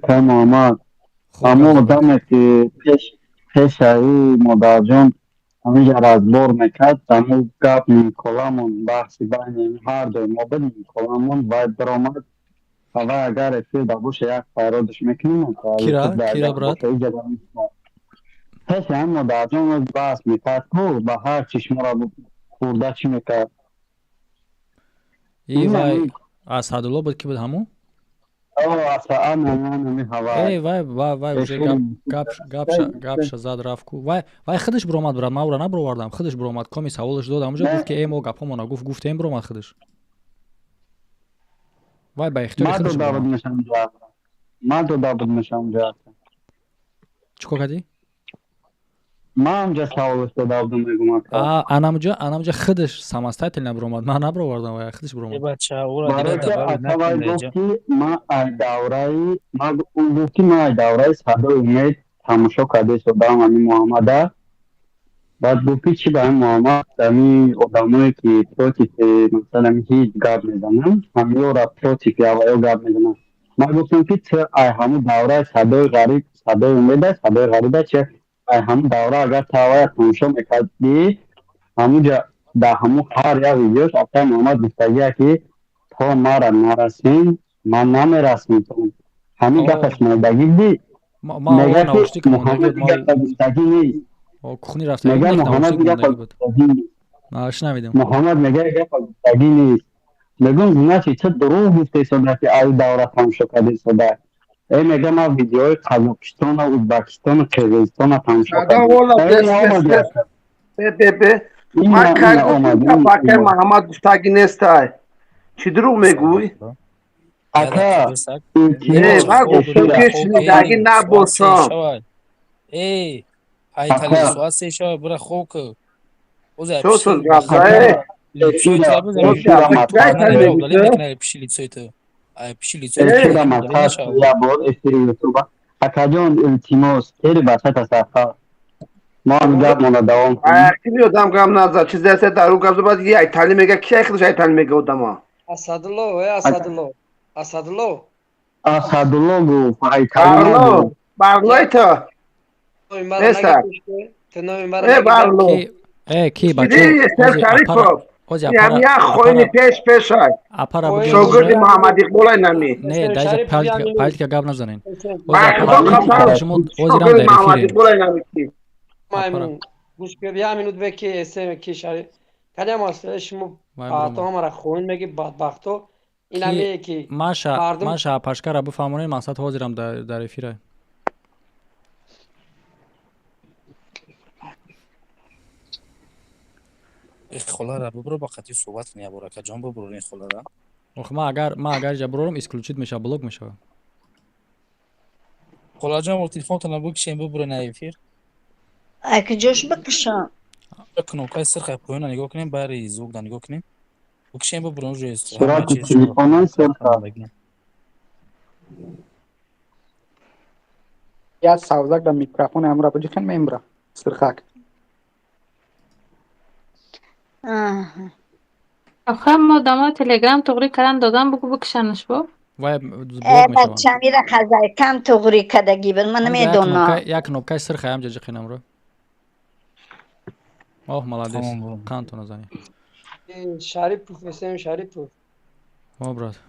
ка Муҳаммад. Ҳамон одаме, ки пеш пешаи модарҷон ҳаминҷа разбор мекард, ҳамун гап нимколамон, баҳси байни ҳардуи мо буд, нимколамон вай биромад ва вай агар эфир да боша, як файродаш мекунем. Кира, кира, брат? Пеши ҳам модарҷон баҳс мекард ку, ба ҳар чи шуморо хурда чӣ мекард. И вай Асадулло буд, ки буд ҳамун? Эй, вай, вай уже гапша зад, рафт ку. Вай худаш биромад, брат, ман ӯра набировардам, худаш биромад, коми саволаш дод, ҳамунҷо гуфт, ки э, мо гапҳомона гуфт, гуфтем, биромад худаш. Вай ба ихтиёри худаш биромад. Ман дода будмешам унҷа. Чӣ кор кардӣ? Ман унҷа саволаш дода будам, мегум. Анамҷа, анамҷа худаш самостоятельно биромад, ман набировардам, вай худаш биромад. Барои ки ака вай гуфт, ки ман ай давраи, ӯ гуфт, ки ман ай давраи Садои Умед тамошо карда истодам ҳамин Муҳаммада. Баъд гуфт, ки чӣ ба ҳамин Муҳаммад, ҳамин одамое, ки против, масалан, ҳамин ҳеҷ гап мезананд, ҳамиёра против яваё гап мезананд. Ман гуфтам, ки ту ай ҳамун давраи Садои Ғариб, Садои Умеда, Садои Ғариба чи, ай ҳамун давра агар тавая тамошо мекардӣ, ҳамунҷа дар ҳамун ҳар як видеош акай Муҳаммад гуфтагия, ки то мара нарасем, ман намерасем. Ҳамин гапаш шунидагӣ будӣ? Мега, ки Муҳаммад гапа гуфтагӣ нест. Кухни рафта. Мега, Муҳаммад гапа гуфтагӣ нест. Шунавидам. Муҳаммад мега, гапа гуфтагӣ нест. Мегум, значит, ча дурӯғ гуфта истода, ки ай давра тамошо карда истода. Э, мега, ман видеои Қазоқистону Ӯзбекистону Қирғизистоно тамошо кардам. Ман кай гуфтам, акай Муҳаммад гуфтагӣ нестай? Чӣ дурӯғ мегӯй? Ака. Ман гуфтам, ки шунидагӣ набошам. Эй, ҳайтали, соат се шава, бура хоб ку. Чо соз гап зае? Лицои ту пиши, лицои ту пиши, лицои. Эфира. Акаҷон, илтимос, тери бачата сафа. Мо ҳам гапмона давом кунем. Ки одам гап назад, чизе аст дар ӯ гап зад, баъд айтали мега, ки худаш айтали мега одама. Асадулло, э Асадулло. Асадулло. Асадулло гуфт, айтали нагуфт. Барлой то. Неста. Э Барло. Э ки бача? Ози апара хоини пеш пешай. Апара шогирди Муҳаммад Иқболай нами. Не, дайза политика гап назанен. Ози апара шумо озирам дар Муҳаммад Иқболай нами ки. Маймун, гӯш кун, як минут бе ки эсем ки шари. Кадем аст шумо то ҳамара хоин меги бадбахто. Ин ҳаме ки Маша, Маша апашкара бифаҳмонед, мақсад ҳозирам дар эфира. Холара бубро, ба қатъи суҳбат кунӣ, ябор акаҷон, бубро ин холара. Ох, ма агар ҷа бурорам, исключить мешава, блок мешава. Холаҷон, бо телефонтона бикшем, бубро на эфир. Акаҷош бикшам. Кнопкаи сирхай поёна нигоҳ кунем, бари звук да нигоҳ кунем. Бикшем, бубро уже. Сурати телефона сирха. Я савзак да микрофон амра бижихен мембра. Сирхак. Охир мо дамо телеграм туғри кардан додам, бугу бикшанаш бо. Вай блок мешаванд. Бачамира хазайкам туғри кадаги буд, ман намедонам. Як кнопкаи сирх ҳам ҷа ҷиқинам ро. Оҳ, молодец. Қандтона зани. Шарипов, эсем Шарипов. О, брат.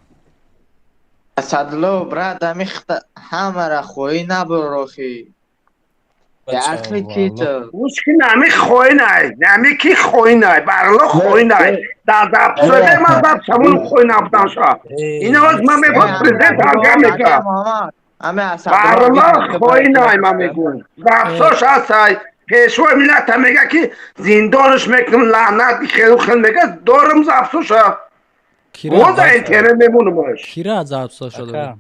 Асадло, брат, ами ҳамара хоҳӣ набур охи. Яхли ки ту. Уш ки нами хоинай, нами ки хоинай, барло хоинай. Дар запсоде ман запсамун хоина будан ша. Ин аваз ман мегӯям президент ҳаргам мега. Барло хоинай ман мегӯям. Запсош ҳастай. Пешвои миллата мега ки зиндонаш мекунам, лаънат хелу хел мега, дорам запсоша. Мо дар интернет мемонамаш. Кира запсоша дорад?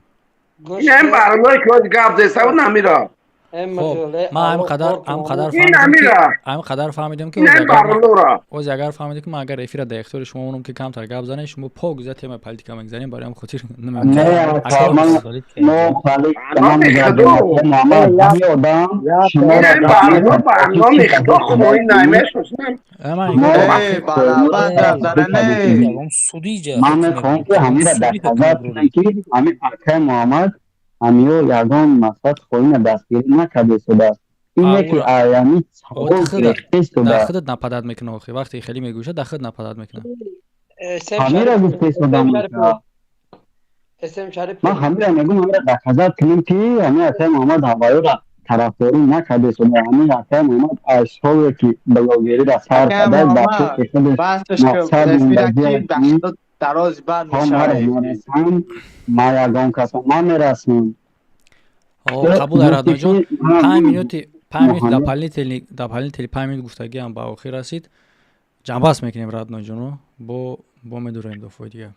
Ин ҳам барлое ки ҳози гап зесаву намира. Хоб, ман ҳамин қадар фаҳмидам ки ози агар фаҳмидам ки ман агар эфира дар ихтиёри шумо монам ки камтар гап занем, шумо пок за темаи политика мегзанем, барои ҳам хотир Ман мехоҳам ки ҳамира доказат кунам ки ҳамин акай Муҳаммад ҳамиё ягон мақсад хоина дастгирӣ накарда истодааст. Ине ки аями дар худат нападад мекунад охи, вақте хеле мегӯшад дар худ нападад мекунад. Ҳамира гуфта истодам. Ман ҳамира мегӯм, ҳамира доказат кунем ки ҳамин акай Муҳаммад ҳавайёра тарафдорӣ накарда истода. Ҳамин акай Муҳаммад аз ҳоле ки блогериро сар карда, дар пеши худаш мақсад мондагӣ дароз банд мешавад. Ман ягон касо намерасам. Қабул Радноҷон, 5 минути 5 минут дополнительный 5 минут гуфтагиам ба охир расид. Ҷамъбаст мекунем Радноҷоно, бо медурем дофои дигар.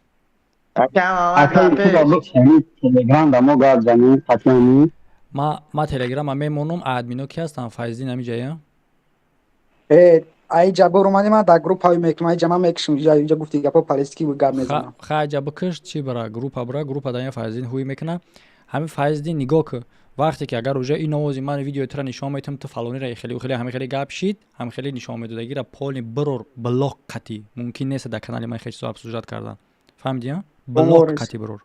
Телеграм да мо гап занем қатъиян. Ма телеграма мемонам, админо ки ҳастанд? Файздин ҳамиҷая? Ай ҷабор омадем, ман дар группа мекунам, ай ҷама мекушам, инҷа гуфти гапо политики гап мезанам. Хай ҷа бикаш, чи бара группа бара, группа дар Файздин ҳуй мекуна. Ҳамин Файздин нигоҳ ку, вақте ки агар уже ин овози ман видеои тура нишон метам, ту фалонира хеле хеле ҳамин хеле гап шид, ҳамин хеле нишон медодагира полни бирор блок қатӣ. Мумкин нест дар канали ман хеле чизо обсуждать кардан. Фаҳмидӣ? Блок қатӣ бирор.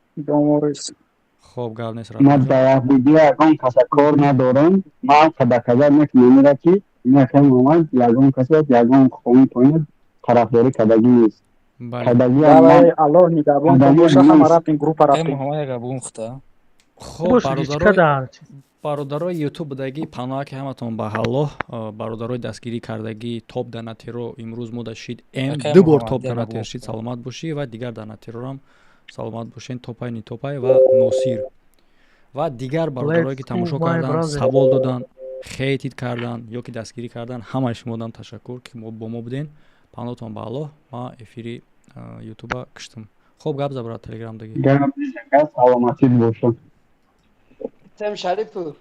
Хоб, гап нест. Ман дар видео ягон каса кор надорам. Ман доказат мекунам ира ки ин акай Муҳаммад ягон касат ягон хоин поина тарафдорӣ кардагӣ нест. Кардагӣ Аллоҳ нигаҳбон боша, ҳама рафтем группа рафтем. Хоб, бародарои ютуб будагӣ, паноҳаки ҳаматон ба ҳаллоҳ, бародарои дастгирӣ кардагӣ, топ данатеро имрӯз мо дашид м ду бор топ данатер шид, саломат бошӣ ва дигар данатерорам саломат бошен, топай нитопай ва Носир ва дигар бародарое ки тамошо кардан, савол додан, хейтид кардан ё ки дастгирӣ кардан, ҳамаи шумодам ташаккур ки бо мо буден. Паноҳтон ба Аллоҳ. Ман эфири ютуба киштам. Хоб, гап за брат, телеграм даги. Саломатӣ бошад. Сем Шарипов.